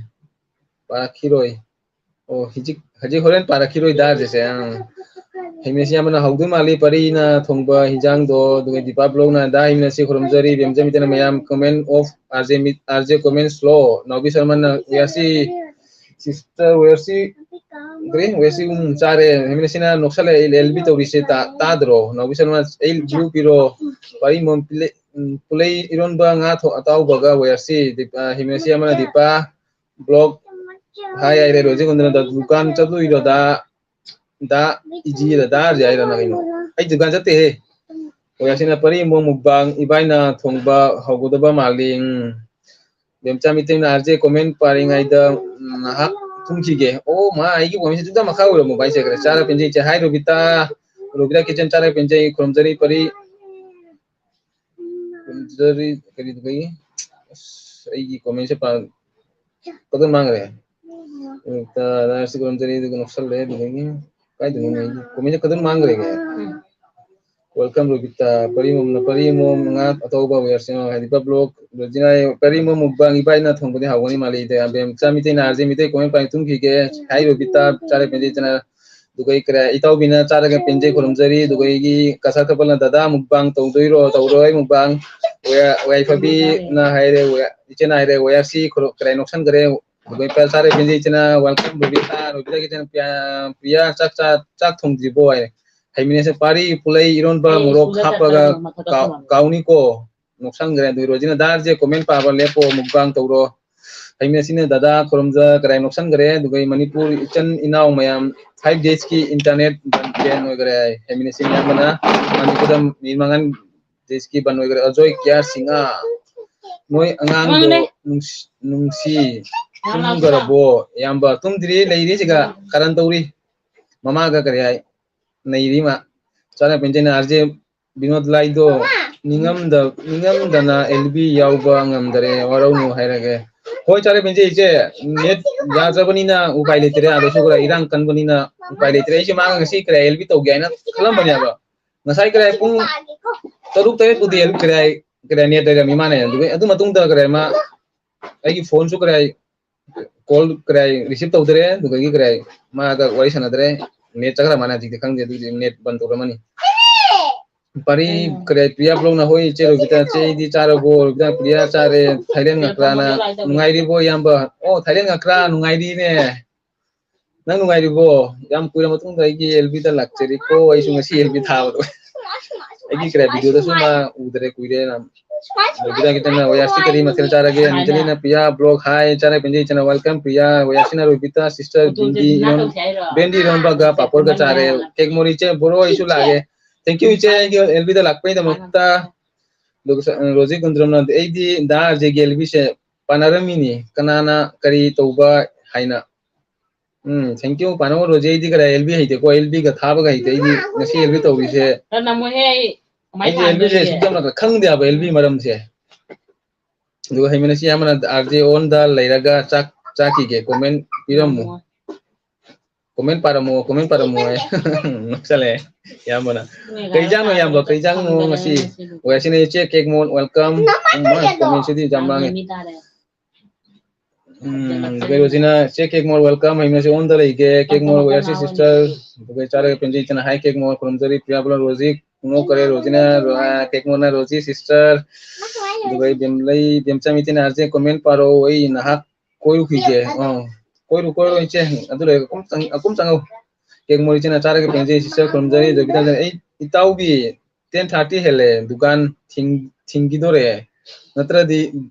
ꯄꯥꯔꯛꯈꯤꯔꯣꯏ꯫ ꯑꯣ, ꯍꯧꯖꯤꯛ, ꯍꯧꯖꯤꯛ ꯍꯣꯔꯦꯟ ꯄꯥꯔꯛꯈꯤꯔꯣꯏ ꯗꯥ ꯖꯦꯁꯦ꯫ ꯑꯪ꯫ ꯍꯩꯃꯦꯁꯤ ꯑꯃꯅ ꯍꯧꯗꯣꯏ ꯃꯥꯜꯂꯤ ꯄꯔꯤꯅ ꯊꯣꯡꯕ ꯍꯤꯟꯖꯥꯡꯗꯣ, ꯑꯗꯨꯒ ꯗꯤꯄꯥ ꯕ꯭ꯂꯣꯛꯅ ꯗꯥ ꯍꯩꯃꯦꯁꯤ ꯈꯨꯔꯨꯝꯖꯔꯤ, ꯕꯦꯝꯖ ꯃꯤꯇꯅ ꯃꯌꯥꯝ comment off, RJ ꯃꯤꯠ, RJ comment slow, ꯅꯥꯎꯕꯤ ꯁꯔꯃꯟꯅ ꯋꯦꯌꯥꯔꯁꯤ, sister ꯋꯦꯌꯥꯔꯁꯤ, ꯀꯔꯤ? ꯋꯦꯌꯥꯔꯁꯤ ꯎꯝ ꯆꯥꯔꯦ, ꯍꯩꯃꯦꯁꯤꯅ ꯅꯣꯛꯁꯜꯂꯦ, ꯑꯩ LB ꯇꯧꯔꯤꯁꯦ ꯇꯥ-, ꯇꯥꯗ꯭ꯔꯣ? ꯅꯥꯎꯕꯤ ꯁꯔꯃꯟ ꯑꯩ blue ꯄꯤꯔꯣ, ꯄꯔꯤ ꯃꯣꯝ ꯄꯤꯂꯦ-, ꯎꯝ, ꯄꯨꯂꯩ ꯏꯔꯣꯟꯕ ꯉꯥ ꯊꯣ-, ꯑꯇꯥꯎꯕꯒ ꯋꯦꯌꯥꯔꯁꯤ, ꯗꯤꯄꯥ, ꯍꯩꯃꯦꯁꯤ ꯑꯃꯅ ꯗꯤꯄꯥ, ꯕ꯭ꯂꯣꯛ ꯍꯥꯏ ꯍꯥꯏꯔꯦ, ꯔꯣꯖꯤ ꯀꯨꯟꯗꯅ ꯗꯨꯀꯥꯟ ꯆꯠꯂꯨꯏꯔꯣꯗ? ꯗꯥ ꯏꯖꯤ ꯗꯥ ꯗꯥ ꯔꯖꯦ ꯍꯥꯏꯔꯅ ꯀꯩꯅꯣ? ꯑꯩ ꯗꯨꯀꯥꯟ ꯆꯠꯇꯦꯍꯦ꯫ ꯑꯣꯌꯥꯁꯤꯅ ꯄꯔꯤ ꯃꯣ ꯃꯨꯛꯕꯥꯡ ꯏꯕꯥꯏꯅ ꯊꯣꯡꯕ ꯍꯧꯒꯗꯕ ꯃꯥꯜꯂꯤ꯫ ꯎꯝ꯫ ꯕꯦꯝꯆꯥ ꯃꯤꯇꯩꯅ ꯑꯥꯔꯖꯦ ꯀꯣꯃꯦꯟ ꯄꯥꯔꯤꯉꯩꯗ ꯉꯥꯏꯍꯥꯛ ꯊꯨꯝꯈꯤꯒꯦ꯫ ꯑꯣ ꯃꯥ, ꯑꯩꯒꯤ ꯀꯣꯃꯦꯟꯁꯦ ꯑꯗꯨꯗ ꯃꯈꯥ ꯑꯣꯏꯔꯝꯃꯣ ꯚꯥꯏꯁꯦ꯫ ꯈꯔ ꯆꯥꯔ ꯄꯦꯟꯖꯩ ꯏꯆꯦ꯫ ꯍꯥꯏ ꯔꯣꯕꯤꯇꯥ, ꯔꯣꯕꯤꯇꯥ ꯀꯤꯆꯟ ꯆꯥꯔ ꯄꯦꯟꯖꯩ꯫ ꯈꯨꯔꯨꯝꯖꯔꯤ ꯄꯔꯤ꯫ ꯈꯨꯔꯨꯝꯖꯔꯤ ꯀꯔꯤ ꯀꯔꯤ? ꯑꯁ, ꯑꯩꯒꯤ ꯀꯣꯃꯦꯟꯁꯦ ꯄꯥ-, ꯀꯗꯣꯝ ꯃꯥꯡꯈ꯭ꯔꯦ? ꯔꯣꯕꯤꯇꯥ ꯂꯥꯏꯔꯤꯛꯁꯦ ꯈꯨꯔꯨꯝꯖꯔꯤ ꯑꯗꯨꯒ ꯅꯣꯛꯁꯜꯂꯦ ꯑꯗꯨꯗꯒꯤ ꯀꯥꯏꯗꯅꯣ ꯑꯩꯒꯤ ꯀꯣꯃꯦꯟꯁꯦ ꯀꯗꯣꯝ ꯃꯥꯡꯈ꯭ꯔꯦꯒꯦ? Welcome ꯔꯣꯕꯤꯇꯥ꯫ ꯄꯔꯤꯃꯣꯝꯅ ꯄꯔꯤꯃꯣꯝ ꯉꯥ ꯑꯇꯧꯕ ꯋꯦꯌꯔꯁꯤꯡ ꯍꯥꯏꯗꯤ ꯄꯕ꯭ꯂꯣꯛ ꯔꯣꯖꯤꯅꯥ ꯄꯔꯤꯃꯣꯝ ꯃꯨꯛꯕꯥꯡ ꯏꯕꯥꯏꯅ ꯊꯣꯡꯕꯗꯤ ꯍꯥꯎꯒꯅꯤ ꯃꯥꯜꯂꯤꯗ꯫ ꯕꯦꯝꯆꯥ ꯃꯤꯇꯩ ꯅꯥꯔꯁꯦ ꯃꯤꯇꯩ ꯀꯣꯃꯦꯟ ꯄꯥꯏ ꯇꯨꯝꯈꯤꯒꯦ꯫ ꯍꯥꯏ ꯔꯣꯕꯤꯇꯥ ꯆꯥꯔꯦ ꯄꯦꯟꯖꯩ ꯆꯅ꯫ ꯑꯗꯨꯒ ꯑꯩ ꯀꯔꯤ ꯏꯇꯥꯎꯕꯤꯅ ꯆꯥꯔꯒ ꯄꯦꯟꯖꯩ ꯈꯨꯔꯨꯝꯖꯔꯤ꯫ ꯑꯗꯨꯒ ꯑꯩꯒꯤ ꯀꯁꯥ ꯀꯄꯜꯅ ꯗꯗꯥ ꯃꯨꯛꯕꯥꯡ ꯇꯧꯗꯣꯏꯔꯣ ꯇꯧꯔꯣꯏ ꯃꯨꯛꯕꯥꯡ? ꯋꯥꯏꯐꯕꯤꯅ ꯍꯥꯏꯔꯦ, ꯏꯆꯦꯅ ꯍꯥꯏꯔꯦ ꯋꯦꯌꯔꯁꯤ ꯀꯔꯤ ꯅꯣꯛꯁꯟꯈ꯭ꯔꯦ꯫ ꯑꯗꯨꯒ ꯏꯄꯥ ꯆꯥꯔꯦ ꯄꯦꯟꯖꯩ ꯏꯆꯦꯅ꯫ Welcome ꯔꯣꯕꯤꯇꯥ꯫ ꯔꯣꯕꯤꯇꯥꯒꯤ ꯏꯆꯦꯅ ꯄ꯭ꯔꯤꯌꯥ, ꯄ꯭ꯔꯤꯌꯥ ꯆꯥꯛ ꯆꯥ-, ꯆꯥꯛ ꯊꯣꯡꯗ꯭ꯔꯤꯕꯣ ꯍꯥꯏꯔꯦ꯫ ꯍꯩꯃꯤꯟꯅꯁꯦ ꯄꯥꯔꯤ ꯄꯨꯂꯩ ꯏꯔꯣꯟꯕ ꯃꯣꯔꯣꯛ ꯍꯥꯞꯄꯒ ꯀꯥꯎ-, ꯀꯥꯎꯅꯤꯀꯣ꯫ ꯅꯣꯛꯁꯟꯈ꯭ꯔꯦ꯫ ꯑꯗꯨꯒꯤ ꯔꯣꯖꯤꯅ ꯗꯥꯔꯁꯦ ꯀꯣꯃꯦꯟ ꯄꯥꯕ ꯂꯦꯞꯄꯣ ꯃꯨꯛꯕꯥꯡ ꯇꯧꯔꯣ꯫ ꯍꯩꯃꯤꯟꯅꯁꯤꯅ ꯗꯗꯥ ꯈꯨꯔꯨꯝꯖ ꯀꯔꯥꯏ ꯅꯣꯛꯁꯟꯈ꯭ꯔꯦ꯫ ꯑꯗꯨꯒ ꯃꯅꯤꯄꯨꯔ ꯏꯆꯟ ꯏꯅꯥꯎ ꯃꯌꯥꯝ five days ꯀꯤ internet ban ꯑꯣꯏꯈ꯭ꯔꯦ ꯍꯥꯏ꯫ ꯍꯩꯃꯤꯟꯅꯁꯤ ꯑꯌꯥꯝꯕꯅ ꯃꯅꯤꯄꯨꯔꯗ ꯃꯤ ꯃꯉꯥ ꯗꯦꯁꯀꯤ ꯕꯟ ꯑꯣꯏꯈ꯭ꯔꯦ꯫ ꯑꯖꯣꯏ ꯀꯤꯌꯥꯔ ꯁꯤꯡꯍ, ꯅꯣꯏ ꯑꯉꯥꯡꯗꯣ ꯅꯨꯡꯁꯤ-, ꯅꯨꯡꯁꯤ ꯇꯨꯝꯈ꯭ꯔꯕꯣ? ꯏꯌꯥꯝꯕ ꯇꯨꯝꯗ꯭ꯔꯤ, ꯂꯩꯔꯤ ꯁꯤꯒ ꯀꯔꯟ ꯇꯧꯔꯤ꯫ ꯃꯃꯥꯒ ꯀꯔꯤ ꯍꯥꯏ? ꯅꯩꯔꯤ ꯃꯥ꯫ ꯆꯥꯅ ꯄꯦꯟꯖꯩꯅ ꯑꯥꯔꯖꯦ ꯕꯤꯅꯣꯗ ꯂꯥꯏꯗꯣ ꯅꯤꯡꯉꯝꯗ-, ꯅꯤꯡꯉꯝꯗꯅ ꯑꯦꯜ ꯕꯤ ꯌꯥꯎꯕ ꯉꯝꯗꯔꯦ, ꯋꯥꯔꯧꯅꯨ ꯍꯥꯏꯔꯒꯦ꯫ ꯍꯣꯏ, ꯆꯥꯅ ꯄꯦꯟꯖꯩ ꯏꯆꯦ, net ꯌꯥꯗ꯭ꯔꯕꯅꯤꯅ ꯎꯄꯥꯏ ꯂꯩꯇ꯭ꯔꯦ, ꯑꯥꯗꯁꯨ ꯈꯔ ꯏꯔꯥꯡ ꯀꯟꯕꯅꯤꯅ ꯎꯄꯥꯏ ꯂꯩꯇ꯭ꯔꯦ꯫ ꯑꯩꯁꯦ ꯃꯥꯒ ꯉꯁꯤ ꯀꯔꯤ ꯑꯦꯜ ꯕꯤ ꯇꯧꯒꯦ ꯍꯥꯏꯅ ꯈꯜꯂꯝꯕꯅꯦꯕ꯫ ꯉꯁꯥꯏ ꯀꯔꯤ ꯄꯨꯡ ꯇꯔꯨꯛ ꯇꯔꯦꯠ ꯄꯨꯗꯤ ꯀꯔꯤ, ꯀꯔꯤ net ꯂꯩꯔꯝꯃꯤ ꯃꯥꯅ꯫ ꯑꯗꯨꯒ ꯑꯗꯨ ꯃꯇꯨꯡꯗ ꯀꯔꯤ ꯃꯥ ꯑꯩꯒꯤ phoneꯁꯨ ꯀꯔꯤ call ꯀꯔꯤ receive ꯇꯧꯗ꯭ꯔꯦ꯫ ꯑꯗꯨꯗꯒꯤ ꯀꯔꯤ ꯃꯥꯒ ꯋꯥꯔꯤ ꯁꯥꯟꯅꯗ꯭ꯔꯦ꯫ Net ꯆꯠꯈ꯭ꯔ ꯃꯥꯅ ꯍꯧꯖꯤꯛꯇꯤ ꯈꯪꯗꯦ꯫ ꯑꯗꯨꯗꯤ net ꯕꯟ ꯇꯧꯔꯝꯃꯅꯤ꯫ ꯄꯥꯔꯤ ꯀꯔꯤ ꯄ꯭ꯔꯤꯌꯥ ꯕ꯭ꯂꯣꯛꯅ ꯍꯣꯏ ꯏꯆꯦ ꯔꯣꯕꯤꯇꯥ, ꯏꯆꯦ ꯑꯩꯗꯤ ꯆꯥꯔꯕꯣ? ꯔꯣꯕꯤꯇꯥ ꯄ꯭ꯔꯤꯌꯥ ꯆꯥꯔꯦ꯫ ꯊꯥꯏꯂꯦꯟ ꯉꯀ꯭ꯔꯥꯅ ꯅꯨꯡꯉꯥꯏꯔꯤꯕꯣ ꯏꯌꯥꯝꯕ? ꯑꯣ, ꯊꯥꯏꯂꯦꯟ ꯉꯀ꯭ꯔꯥ ꯅꯨꯡꯉꯥꯏꯔꯤꯅꯦ꯫ ꯅꯪ ꯅꯨꯡꯉꯥꯏꯔꯤꯕꯣ? ꯌꯥꯝ ꯀꯨꯏꯔ ꯃꯇꯨꯡꯗ ꯑꯩꯒꯤ ꯑꯦꯜ ꯕꯤꯗ ꯂꯥꯛꯆꯔꯤꯀꯣ꯫ ꯑꯩꯁꯨ ꯉꯁꯤ ꯑꯦꯜ ꯕꯤ ꯊꯥꯕꯗꯣ꯫ ꯑꯩꯒꯤ ꯀꯔꯤ videoꯗꯁꯨ ꯃꯥ ꯎꯗꯔꯦ ꯀꯨꯏꯔꯦ꯫ ꯔꯣꯕꯤꯇꯥ ꯀꯤꯇꯟꯅ, "ꯋꯥꯌꯥꯁꯤ ꯀꯔꯤ ꯃꯊꯦꯜ ꯆꯥꯔꯒꯦ?" ꯑꯅꯤꯇꯅꯤꯅ, "ꯄ꯭ꯔꯤꯌꯥ ꯕ꯭ꯂꯣꯒ ꯍꯥꯏ, ꯆꯥꯔꯦ ꯄꯦꯟꯖꯩ ꯏꯆꯟꯅ welcome." ꯄ꯭ꯔꯤꯌꯥ, ꯋꯥꯌꯥꯁꯤꯅ ꯔꯣꯕꯤꯇꯥ, sister, ꯕꯤꯟꯗꯤ ꯏꯔꯣꯝ-, ꯕꯦꯟꯗꯤ ꯏꯔꯣꯝꯕꯒ ꯄꯥꯄꯣꯔꯒ ꯆꯥꯔꯦ꯫ ꯀꯦꯛ ꯃꯣꯔꯤ ꯏꯆꯦ, ꯕꯣꯔꯣ ꯑꯩꯁꯨ ꯂꯥꯛꯑꯦ꯫ Thank you ꯏꯆꯦ, ꯑꯩꯒꯤ ꯑꯦꯜꯕꯤꯗ ꯂꯥꯛꯄꯒꯤꯗꯃꯛꯇ꯫ ꯑꯗꯨꯒ ꯁ-, ꯔꯣꯖꯤ ꯀꯨꯟꯗ꯭ꯔꯝꯅ, "ꯑꯩꯗꯤ ꯗꯥ ꯑꯥꯔꯖꯦꯒꯤ ꯑꯦꯜꯕꯤꯁꯦ ꯄꯥꯟꯅꯔꯝꯃꯤꯅꯤ, ꯀꯅꯥꯅ ꯀꯔꯤ ꯇꯧꯕ ꯍꯥꯏꯅ?" ꯎꯝ, thank you, ꯄꯥꯟꯅꯧ ꯔꯣꯖꯤ꯫ ꯑꯩꯗꯤ ꯀꯗꯥꯏ ꯑꯦꯜꯕꯤꯒ ꯍꯩꯇꯦꯀꯣ, ꯑꯦꯜꯕꯤꯒ ꯊꯥꯕꯒ ꯍꯩꯇꯦ꯫ ꯑꯩꯗꯤ ꯉꯁꯤ ꯑꯦꯜꯕꯤ ꯇꯧꯔꯤꯁꯦ, ꯅꯝꯃꯣꯍꯦ, ꯑꯩ ꯀꯃꯥꯏꯅ ꯑꯩꯗꯤ ꯑꯦꯜꯕꯤꯁꯦ ꯊꯥꯗꯣꯏꯒꯦ? ꯁꯨꯡꯆꯝ ꯈꯪꯗꯦ ꯍꯥꯏꯕ, ꯑꯦꯜꯕꯤ ꯃꯔꯝꯁꯦ꯫ ꯑꯗꯨꯒ ꯍꯩꯃꯅꯁꯤ ꯌꯥꯝꯕꯅ, "ꯑꯥꯔꯖꯦ ꯑꯣꯟꯗ ꯂꯩꯔꯒ ꯆꯥꯛ ꯆꯥꯈꯤꯒꯦ, comment ꯄꯤꯔꯝꯃꯨ꯫ ꯎꯝ꯫ Comment ꯄꯥꯔꯝꯃꯨ, comment ꯄꯥꯔꯝꯃꯨ" ꯍꯥꯏ꯫ ꯅꯣꯛꯁꯜꯂꯛꯑꯦ ꯏꯌꯥꯝꯕꯅ꯫ ꯀꯩ ꯏꯟꯖꯥꯡꯅꯣ ꯏꯌꯥꯝꯕ? ꯀꯩ ꯏꯟꯖꯥꯡꯅꯣ ꯉꯁꯤ? ꯉꯁꯤꯗꯤ꯫ ꯋꯦꯁꯤꯅꯦ ꯏꯆꯦ, cake ꯃꯣꯟ, welcome꯫ ꯎꯝ, ꯃꯥ commentꯁꯤꯗꯤ ꯌꯥꯝ ꯂꯥꯡꯉꯦ꯫ ꯃꯤ ꯇꯥꯔꯦ꯫ ꯎꯝ, ꯀꯩꯅꯣꯁꯤꯅ, "ꯆꯦ ꯀꯦꯛ ꯃꯣꯔ welcome, ꯍꯩꯃꯅꯁꯤ ꯑꯣꯟꯗ ꯂꯩꯒꯦ, ꯀꯦꯛ ꯃꯣꯔ ꯋꯦꯌꯔꯁꯤ sister?" ꯑꯗꯨꯒ ꯆꯥꯔꯒ ꯄꯦꯟꯖꯩ ꯏꯆꯟꯅ ꯍꯥꯏ, "ꯀꯦꯛ ꯃꯣꯔ ꯈꯨꯔꯨꯝꯖꯔꯤ, ꯄ꯭ꯔꯤꯌꯥ ꯕ꯭ꯂꯣꯟ ꯔꯣꯖꯤ ꯅꯣꯛꯈꯔꯦ, ꯔꯣꯖꯤꯅ, ꯔꯣ-, ꯑ, ꯀꯦꯛ ꯃꯣꯔꯅ ꯔꯣꯖꯤ sister"꯫ ꯑꯗꯨꯒ ꯑꯩ ꯕꯦꯝꯂꯩ, ꯕꯦꯝꯆꯥ ꯃꯤꯇꯤꯅ, "ꯑꯥꯔꯖꯦ comment ꯄꯥꯔꯛꯑꯣ, ꯑꯩ ꯅꯍꯥꯛ ꯀꯣꯏꯔꯨꯈꯤꯒꯦ"꯫ ꯑ, ꯀꯣꯏꯔꯨ, ꯀꯣꯏꯔꯨ ꯏꯆꯦ, ꯑꯗꯨ ꯂꯩꯔꯒ ꯀꯨꯝ ꯆꯪ-, ꯑ, ꯀꯨꯝ ꯆꯪꯉꯧ꯫ "ꯀꯦꯛ ꯃꯣꯔ ꯏꯆꯟꯅ ꯆꯥꯔꯒ ꯄꯦꯟꯖꯩ sister ꯈꯨꯔꯨꯝꯖꯔꯤ"꯫ ꯑꯗꯨꯒ ꯈꯤꯇꯪ ꯂꯩꯔꯒ, "ꯑꯩ ꯏꯇꯥꯎꯒꯤ ten thirty ꯍꯦꯜꯂꯦ, ꯗꯨꯀꯥꯟ ꯊꯤꯡ-, ꯊꯤꯡꯈꯤꯗꯣꯔꯦ, ꯅꯠꯇ꯭ꯔꯗꯤ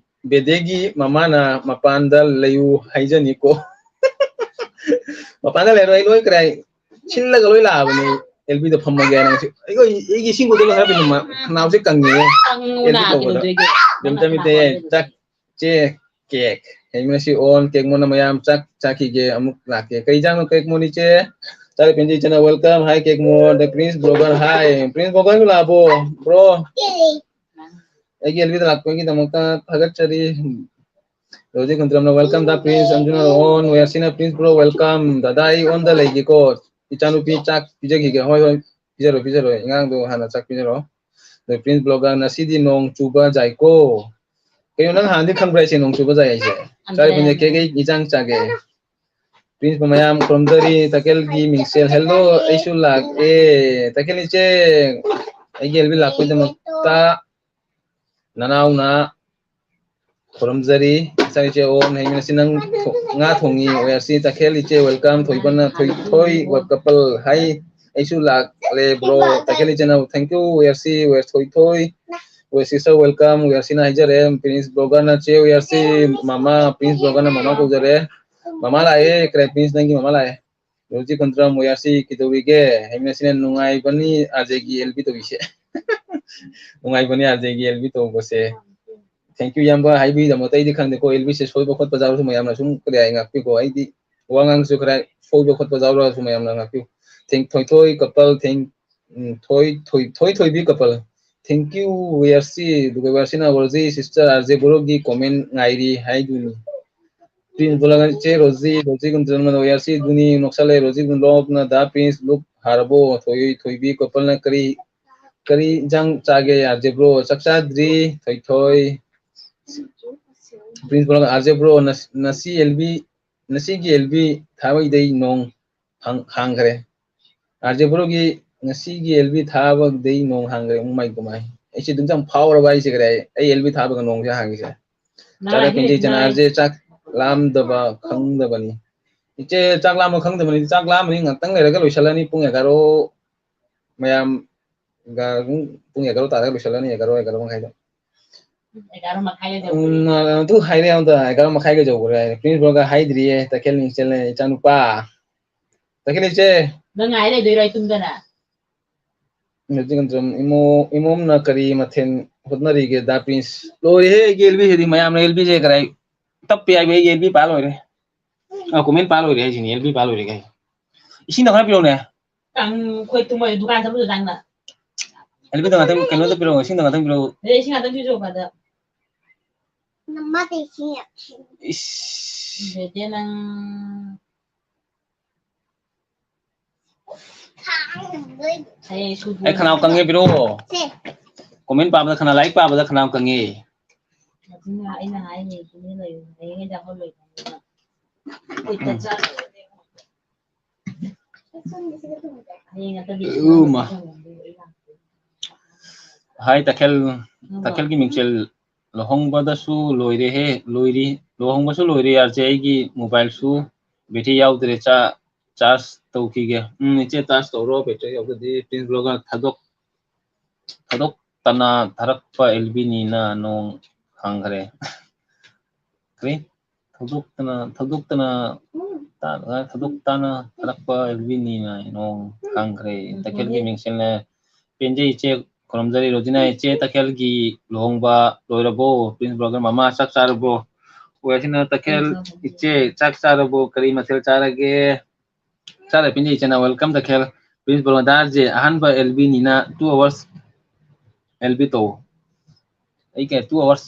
ꯕꯦꯗꯦꯒꯤ ꯃꯃꯥꯅ ꯃꯄꯥꯟꯗ ꯂꯩꯌꯨ ꯍꯥꯏꯖꯅꯤꯀꯣ"꯫ ꯃꯄꯥꯟꯗ ꯂꯩꯔꯣꯏ, ꯑꯩ ꯂꯣꯏ ꯀꯔꯥꯏ ꯁꯤꯜꯂꯒ ꯂꯣꯏ ꯂꯥꯛꯑꯕꯅꯦ꯫ ꯑꯦꯜꯕꯤꯗ ꯐꯝꯃꯒꯦ ꯍꯥꯏꯅ ꯉꯁꯤ꯫ ꯑꯩꯈꯣꯏ, ꯑꯩꯒꯤ ꯏꯁꯤꯡ ꯕꯣꯇꯜ ꯍꯥꯏꯕ ꯅꯨꯃ-, ꯈꯅꯥꯎꯁꯦ ꯀꯪꯉꯦ꯫ ꯀꯪꯉꯨ ꯑꯦꯜꯕꯤ ꯅꯥ ꯀꯧꯕꯗ꯫ ꯑꯗꯨꯗꯒꯤ ꯕꯦꯝꯇ ꯃꯤꯇꯩ ꯈꯅꯥꯎ ꯆꯥꯛ ꯆꯦ ꯀꯦꯛ꯫ ꯍꯩꯃꯅꯁꯤ ꯑꯣꯟ, ꯀꯦꯛ ꯃꯣꯟꯅ ꯃꯌꯥꯝ ꯆꯥꯛ ꯆꯥꯈꯤꯒꯦ, ꯑꯃꯨꯛ ꯂꯥꯛꯀꯦ꯫ ꯀꯩ ꯏꯟꯖꯥꯡꯅꯣ ꯀꯦꯛ ꯃꯣꯟ ꯏꯆꯦ? ꯆꯥꯔꯦ ꯄꯦꯟꯖꯩ ꯏꯆꯟꯅ welcome꯫ ꯍꯥꯏ ꯀꯦꯛ ꯃꯣꯟ, the Prince Blogger꯫ ꯍꯥꯏ, Prince Bloggerꯁꯨ ꯂꯥꯛꯑꯕꯣ, bro? ꯑꯩꯒꯤ ꯑꯦꯜꯕꯤꯗ ꯂꯥꯛꯄꯒꯤꯗꯃꯛꯇ ꯊꯥꯒꯠꯆꯔꯤ꯫ ꯔꯣꯖꯤ ꯈꯨꯟꯗ꯭ꯔꯝꯅ welcome, the Prince꯫ ꯑꯟꯖꯨꯅ ꯑꯣꯟ, ꯋꯦꯌꯔꯁꯤꯅ Prince Bro welcome꯫ ꯗꯥꯗꯥ, ꯑꯩ ꯑꯣꯟꯗ ꯂꯩꯒꯦꯀꯣ꯫ ꯏꯆꯥꯅꯨꯄꯤ ꯆꯥꯛ ꯄꯤꯖꯈꯤꯒꯦ꯫ ꯍꯣꯏ, ꯍꯣꯏ, ꯄꯤꯖꯔꯣ, ꯄꯤꯖꯔꯣ꯫ ꯑꯉꯥꯡꯗꯣ ꯍꯥꯟꯅ ꯆꯥꯛ ꯄꯤꯖꯔꯣ꯫ ꯑꯗꯩ Prince Blogger, ꯉꯁꯤꯗꯤ ꯅꯣꯡ ꯆꯨꯕ ꯖꯥꯏꯀꯣ꯫ ꯀꯩꯅꯣ, ꯅꯪ ꯍꯥꯟꯅꯗꯤ ꯈꯪꯕ꯭ꯔꯥ ꯑꯩꯁꯦ ꯅꯣꯡ ꯆꯨꯕ ꯖꯥꯏ ꯍꯥꯏꯁꯦ? ꯆꯥꯔꯦ ꯄꯦꯟꯖꯩ ꯀꯦꯛ, ꯑꯩ ꯏꯟꯖꯥꯡ ꯆꯥꯒꯦ꯫ Prince ꯃꯌꯥꯝ ꯈꯨꯔꯨꯝꯖꯔꯤ, ꯇꯈꯦꯜꯒꯤ ꯃꯤꯡꯁꯦꯜ꯫ Hello, ꯑꯩꯁꯨ ꯂꯥꯛꯑꯦ꯫ ꯇꯈꯦꯜ ꯏꯆꯦ, ꯑꯩꯒꯤ ꯑꯦꯜꯕꯤ ꯂꯥꯛꯄꯒꯤꯗꯃꯛꯇ ꯅꯅꯥꯎꯅ ꯈꯨꯔꯨꯝꯖꯔꯤ꯫ ꯏꯆꯥ ꯏꯆꯦ ꯑꯣ, ꯍꯌꯦꯡ ꯉꯁꯤ ꯅꯪ ꯊꯣ-, ꯉꯥ ꯊꯣꯡꯉꯤ꯫ ꯋꯦꯌꯔꯁꯤ ꯇꯈꯦꯜ ꯏꯆꯦ welcome꯫ ꯊꯣꯏꯕꯅ ꯊꯣꯏꯊꯣꯏ ꯋꯥ couple ꯍꯥꯏ꯫ ꯑꯩꯁꯨ ꯂꯥꯛꯂꯦ bro꯫ ꯇꯈꯦꯜ ꯏꯆꯦꯅ thank you꯫ ꯋꯦꯌꯔꯁꯤ ꯋꯦꯌꯔ ꯊꯣꯏꯊꯣꯏ꯫ We sister, welcome. ꯋꯤ ꯑꯥꯔ ꯁꯤꯅ ꯍꯥꯏꯖꯔꯦ, ꯄ꯭ꯔꯤꯟꯁ ꯕ꯭ꯂꯣꯒꯔꯅ ꯆꯦ ꯋꯤ ꯑꯥꯔ ꯁꯤ, ꯃꯃꯥ, ꯄ꯭ꯔꯤꯟꯁ ꯕ꯭ꯂꯣꯒꯔꯅ ꯃꯃꯥ ꯀꯧꯖꯔꯦ꯫ ꯃꯃꯥ ꯂꯥꯛꯑꯦ, ꯀꯔꯦ, ꯄ꯭ꯔꯤꯟꯁ, ꯅꯪꯒꯤ ꯃꯃꯥ ꯂꯥꯛꯑꯦ꯫ ꯔꯣꯖꯤ ꯀꯨꯟꯗ꯭ꯔꯝ, ꯋꯤ ꯑꯥꯔ ꯁꯤ ꯀꯩꯗꯧꯔꯤꯒꯦ? ꯍꯥꯏꯃꯤꯟꯅꯁꯤꯅ ꯅꯨꯡꯉꯥꯏꯕꯅꯤ ꯑꯥꯔꯖꯦꯒꯤ ꯑꯦꯜ ꯕꯤ ꯇꯧꯕꯤꯁꯦ꯫ ꯅꯨꯡꯉꯥꯏꯕꯅꯤ ꯑꯥꯔꯖꯦꯒꯤ ꯑꯦꯜ ꯕꯤ ꯇꯧꯕꯁꯦ꯫ Thank you, ꯏꯌꯥꯝꯕ꯫ ꯍꯥꯏꯕꯤꯗꯃꯛꯇ ꯑꯩꯗꯤ ꯈꯪꯗꯦꯀꯣ, ꯑꯦꯜ ꯕꯤꯁꯦ ꯁꯣꯏꯕ ꯈꯣꯠꯄ ꯌꯥꯎꯔꯁꯨ ꯃꯌꯥꯝꯅ ꯁꯨꯝ ꯀꯔꯤ ꯍꯥꯏ ꯉꯥꯛꯄꯤꯀꯣ꯫ ꯑꯩꯗꯤ ꯋꯥ ꯉꯥꯡꯁꯨ ꯈꯔ ꯁꯣꯏꯕ ꯈꯣꯠꯄ ꯌꯥꯎꯔꯁꯨ ꯃꯌꯥꯝꯅ ꯉꯥꯛꯄꯤꯌꯨ꯫ Thank, ꯊꯣꯏꯊꯣꯏ ꯀꯄꯜ, thank, ꯎꯝ, ꯊꯣꯏ, ꯊꯣꯏ, ꯊꯣꯏ ꯊꯣꯏꯕꯤ ꯀꯄꯜ꯫ Thank you, ꯋꯤ ꯑꯥꯔ ꯁꯤ꯫ ꯑꯗꯨꯒ ꯋꯤ ꯑꯥꯔ ꯁꯤꯅ ꯔꯣꯖꯤ sister ꯑꯥꯔ ꯖꯦ ꯕ꯭ꯔꯣꯒꯤ comment ꯉꯥꯏꯔꯤ ꯍꯥꯏꯗꯨꯅꯤ꯫ ꯄ꯭ꯔꯤꯟꯁ ꯕ꯭ꯂꯣꯒꯔ ꯆꯦ ꯔꯣꯖꯤ, ꯔꯣꯖꯤ ꯀꯨꯟꯗ꯭ꯔꯝꯅ ꯋꯤ ꯑꯥꯔ ꯁꯤ ꯑꯗꯨꯅꯤ ꯅꯣꯛꯁꯜꯂꯦ꯫ ꯔꯣꯖꯤ ꯕ꯭ꯂꯣꯒꯅ ꯗꯥ ꯄ꯭ꯔꯤꯟꯁ ꯂꯨꯛ ꯍꯥꯔꯕꯣ? ꯊꯣꯏ, ꯊꯣꯏꯕꯤ ꯀꯄꯜꯅ ꯀꯔꯤ, ꯀꯔꯤ ꯏꯟꯖꯥꯡ ꯆꯥꯒꯦ ꯑꯥꯔ ꯖꯦ ꯕ꯭ꯔꯣ? ꯆꯥꯛ ꯆꯥꯗ꯭ꯔꯤ꯫ Thoithoi. Prince Blogger R J bro, ꯅꯁ-, ꯅꯁꯤ ꯑꯦꯜ ꯕꯤ, ꯅꯁꯤꯒꯤ ꯑꯦꯜ ꯕꯤ ꯊꯥꯕꯩꯗꯩ ꯅꯣꯡ ꯍꯥꯡ-, ꯍꯥꯡꯈ꯭ꯔꯦ꯫ ꯑꯥꯔ ꯖꯦ ꯕ꯭ꯔꯣꯒꯤ ꯉꯁꯤꯒꯤ ꯑꯦꯜ ꯕꯤ ꯊꯥꯕꯗꯩ ꯅꯣꯡ ꯍꯥꯡꯈ꯭ꯔꯦ꯫ ꯎꯃꯥꯏ ꯀꯃꯥꯏ꯫ ꯑꯩꯁꯦ ꯑꯗꯨꯝ ꯌꯥꯝ ꯐꯥꯎꯔꯕ ꯍꯥꯏꯁꯦ ꯀꯔꯤ ꯍꯥꯏ-, ꯑꯩ ꯑꯦꯜ ꯕꯤ ꯊꯥꯕꯒ ꯅꯣꯡꯁꯦ ꯍꯥꯡꯉꯤꯁꯦ꯫ ꯆꯥꯔ ꯄꯦꯟꯖꯩ ꯏꯆꯟ, ꯅꯥꯏ꯫ ꯑꯥꯔ ꯖꯦ ꯆꯥꯛ ꯂꯥꯝꯗꯕ ꯈꯪꯗꯕꯅꯤ꯫ ꯏꯆꯦ ꯆꯥꯛ ꯂꯥꯝꯕ ꯈꯪꯗꯕꯅꯤ꯫ ꯆꯥꯛ ꯂꯥꯝꯕꯅꯤ ꯉꯥꯛꯇꯪ ꯂꯩꯔꯒ ꯂꯣꯏꯁꯤꯜꯂꯅꯤ ꯄꯨꯡ ꯑꯦꯒꯥꯔꯣ ꯃꯌꯥꯝ ꯒ-, ꯄꯨꯡ ꯑꯦꯒꯥꯔꯣ ꯇꯥꯔꯒ ꯂꯣꯏꯁꯤꯜꯂꯅꯤ, ꯑꯦꯒꯥꯔꯣ, ꯑꯦꯒꯥꯔꯣ ꯃꯈꯥꯏꯗ꯫ ꯑꯦꯒꯥꯔꯣ ꯃꯈꯥꯏꯗ ꯌꯧꯔꯦ꯫ ꯎꯝ, ꯑꯗꯨ ꯍꯥꯏꯔꯦ ꯑꯝꯇ, ꯑꯦꯒꯥꯔꯣ ꯃꯈꯥꯏꯒ ꯌꯧꯈ꯭ꯔꯦ ꯍꯥꯏꯔꯦ꯫ ꯄ꯭ꯔꯤꯟꯁ ꯕ꯭ꯔꯣꯒ ꯍꯥꯏꯗ꯭ꯔꯤꯌꯦ, ꯇꯈꯦꯜ ꯅꯤꯡꯁꯦꯜꯅꯦ, ꯏꯆꯥꯅꯨꯄꯥ꯫ ꯇꯈꯦꯜ ꯏꯆꯦ꯫ ꯅꯪ ꯉꯥꯏ ꯂꯩꯗꯣꯏꯔꯣ ꯑꯩ ꯇꯨꯝꯗꯅ? ꯍꯧꯖꯤꯛ ꯑꯗꯨꯝ ꯏꯃꯣ-, ꯏꯃꯣꯝꯅ ꯀꯔꯤ ꯃꯊꯦꯜ ꯍꯣꯠꯅꯔꯤꯒꯦ, ꯗꯥ ꯄ꯭ꯔꯤꯟꯁ? ꯂꯣꯏꯔꯦꯍꯦ, ꯑꯩꯒꯤ ꯑꯦꯜ ꯕꯤꯁꯤꯗꯤ ꯃꯌꯥꯝꯅ ꯑꯦꯜ ꯕꯤꯁꯦ ꯀꯔꯥꯏ ꯇꯞꯄꯦ ꯍꯥꯏꯕ, ꯑꯩꯒꯤ ꯑꯦꯜ ꯕꯤ ꯄꯥ ꯂꯣꯏꯔꯦ꯫ ꯑ, comment ꯄꯥ ꯂꯣꯏꯔꯦ ꯍꯥꯏꯁꯤꯅꯤ, ꯑꯦꯜ ꯕꯤ ꯄꯥ ꯂꯣꯏꯔꯦ ꯀꯥꯏ꯫ ꯏꯁꯤꯡꯗꯣ ꯈꯔ ꯄꯤꯔꯛꯎꯅꯦ꯫ ꯀꯥꯡ ꯑꯩꯈꯣꯏ ꯇꯨꯝꯃꯣꯏ, ꯗꯨꯀꯥꯟ ꯆꯠꯂꯨꯁꯦ ꯅꯪꯅ꯫ ꯑꯦꯜ ꯕꯤꯗꯣ ꯉꯥꯛꯇꯪ, ꯀꯩꯅꯣꯗꯣ ꯄꯤꯔꯛꯑꯣ, ꯏꯁꯤꯡꯗꯣ ꯉꯥꯛꯇꯪ ꯄꯤꯔꯛꯑꯣ꯫ ꯑꯦ, ꯏꯁꯤꯡ ꯉꯥꯛꯇꯪ ꯄꯤꯖꯧ ꯀꯥꯗ꯫ ꯅꯃꯥꯗ ꯏꯁꯤꯡ ꯌꯥꯝ ꯁꯦꯝꯃꯦ꯫ ꯏꯁ꯫ ꯕꯦꯇꯦ ꯅꯪ꯫ ꯊꯥꯡ ꯂꯣꯏ꯫ ꯑꯩ ꯁꯨ-, ꯑꯩ ꯈꯅꯥꯎ ꯀꯪꯉꯦ, ꯄꯤꯔꯛꯑꯣ꯫ ꯁꯦ꯫ Comment ꯄꯥꯕꯗ ꯈꯅꯥꯎ, ꯂꯥꯏꯔꯤꯛ ꯄꯥꯕꯗ ꯈꯅꯥꯎ ꯀꯪꯉꯦ꯫ ꯑꯗꯨꯅ ꯑꯩꯅ ꯍꯥꯏꯅꯦ, ꯇꯨꯃꯤꯟ ꯂꯩꯌꯨ꯫ ꯍꯌꯦꯡ ꯑꯩ ꯆꯥꯛ ꯂꯣꯏꯕꯅꯤꯅ꯫ ꯎꯝ꯫ ꯎꯃ꯫ ꯍꯥꯏ ꯇꯈꯦꯜ, ꯇꯈꯦꯜꯒꯤ ꯃꯤꯡꯁꯦꯜ ꯂꯨꯍꯣꯡꯕꯗꯁꯨ ꯂꯣꯏꯔꯦꯍꯦ, ꯂꯣꯏꯔꯤ, ꯂꯨꯍꯣꯡꯕꯁꯨ ꯂꯣꯏꯔꯦ ꯌꯥꯔꯁꯦ, ꯑꯩꯒꯤ mobileꯁꯨ battery ꯌꯥꯎꯗ꯭ꯔꯦ, ꯆꯥ-, charge ꯇꯧꯈꯤꯒꯦ꯫ ꯎꯝ, ꯏꯆꯦ charge ꯇꯧꯔꯣ, battery ꯌꯥꯎꯗ꯭ꯔꯗꯤ ꯄ꯭ꯔꯤꯟꯁ ꯕ꯭ꯂꯣꯒꯔ ꯊꯥꯗꯣꯛ-, ꯊꯥꯗꯣꯛ-, ꯇꯅ ꯊꯥꯔꯛꯄ ꯑꯦꯜꯕꯤꯅꯤꯅ ꯅꯣꯡ ꯈꯪꯈ꯭ꯔꯦ꯫ ꯀꯔꯤ? ꯊꯧꯗꯣꯛꯇꯅ, ꯊꯧꯗꯣꯛꯇꯅ, ꯇꯥ-, ꯊꯧꯗꯣꯛ ꯇꯥꯅ ꯊꯥꯔꯛꯄ ꯑꯦꯜꯕꯤꯅꯤꯅ ꯅꯣꯡ ꯈꯪꯈ꯭ꯔꯦ꯫ ꯇꯈꯦꯜꯒꯤ ꯃꯤꯡꯁꯦꯜꯅ ꯄꯦꯟꯖꯩ ꯏꯆꯦ, ꯈꯨꯔꯨꯝꯖꯔꯤ꯫ ꯔꯣꯖꯤꯅꯥ, ꯏꯆꯦ ꯇꯈꯦꯜꯒꯤ ꯂꯨꯍꯣꯡꯕ ꯂꯣꯏꯔꯕꯣ? ꯄ꯭ꯔꯤꯟꯁ ꯕ꯭ꯂꯣꯒꯔ ꯃꯃꯥ ꯆꯥꯛ ꯆꯥꯔꯕꯣ? ꯋꯦꯜꯁꯤꯅ ꯇꯈꯦꯜ ꯏꯆꯦ ꯆꯥꯛ ꯆꯥꯔꯕꯣ? ꯀꯔꯤ ꯃꯊꯦꯜ ꯆꯥꯔꯒꯦ? ꯆꯥꯔꯦ, ꯄꯦꯟꯖꯩ ꯏꯆꯦꯅ꯫ Welcome ꯇꯈꯦꯜ꯫ ꯄ꯭ꯔꯤꯟꯁ ꯕ꯭ꯂꯣꯒꯔꯁꯦ ꯑꯍꯥꯟꯕ ꯑꯦꯜꯕꯤꯅꯤꯅ two hours ꯑꯦꯜꯕꯤ ꯇꯧ꯫ ꯑꯩ ꯀꯩ two hours,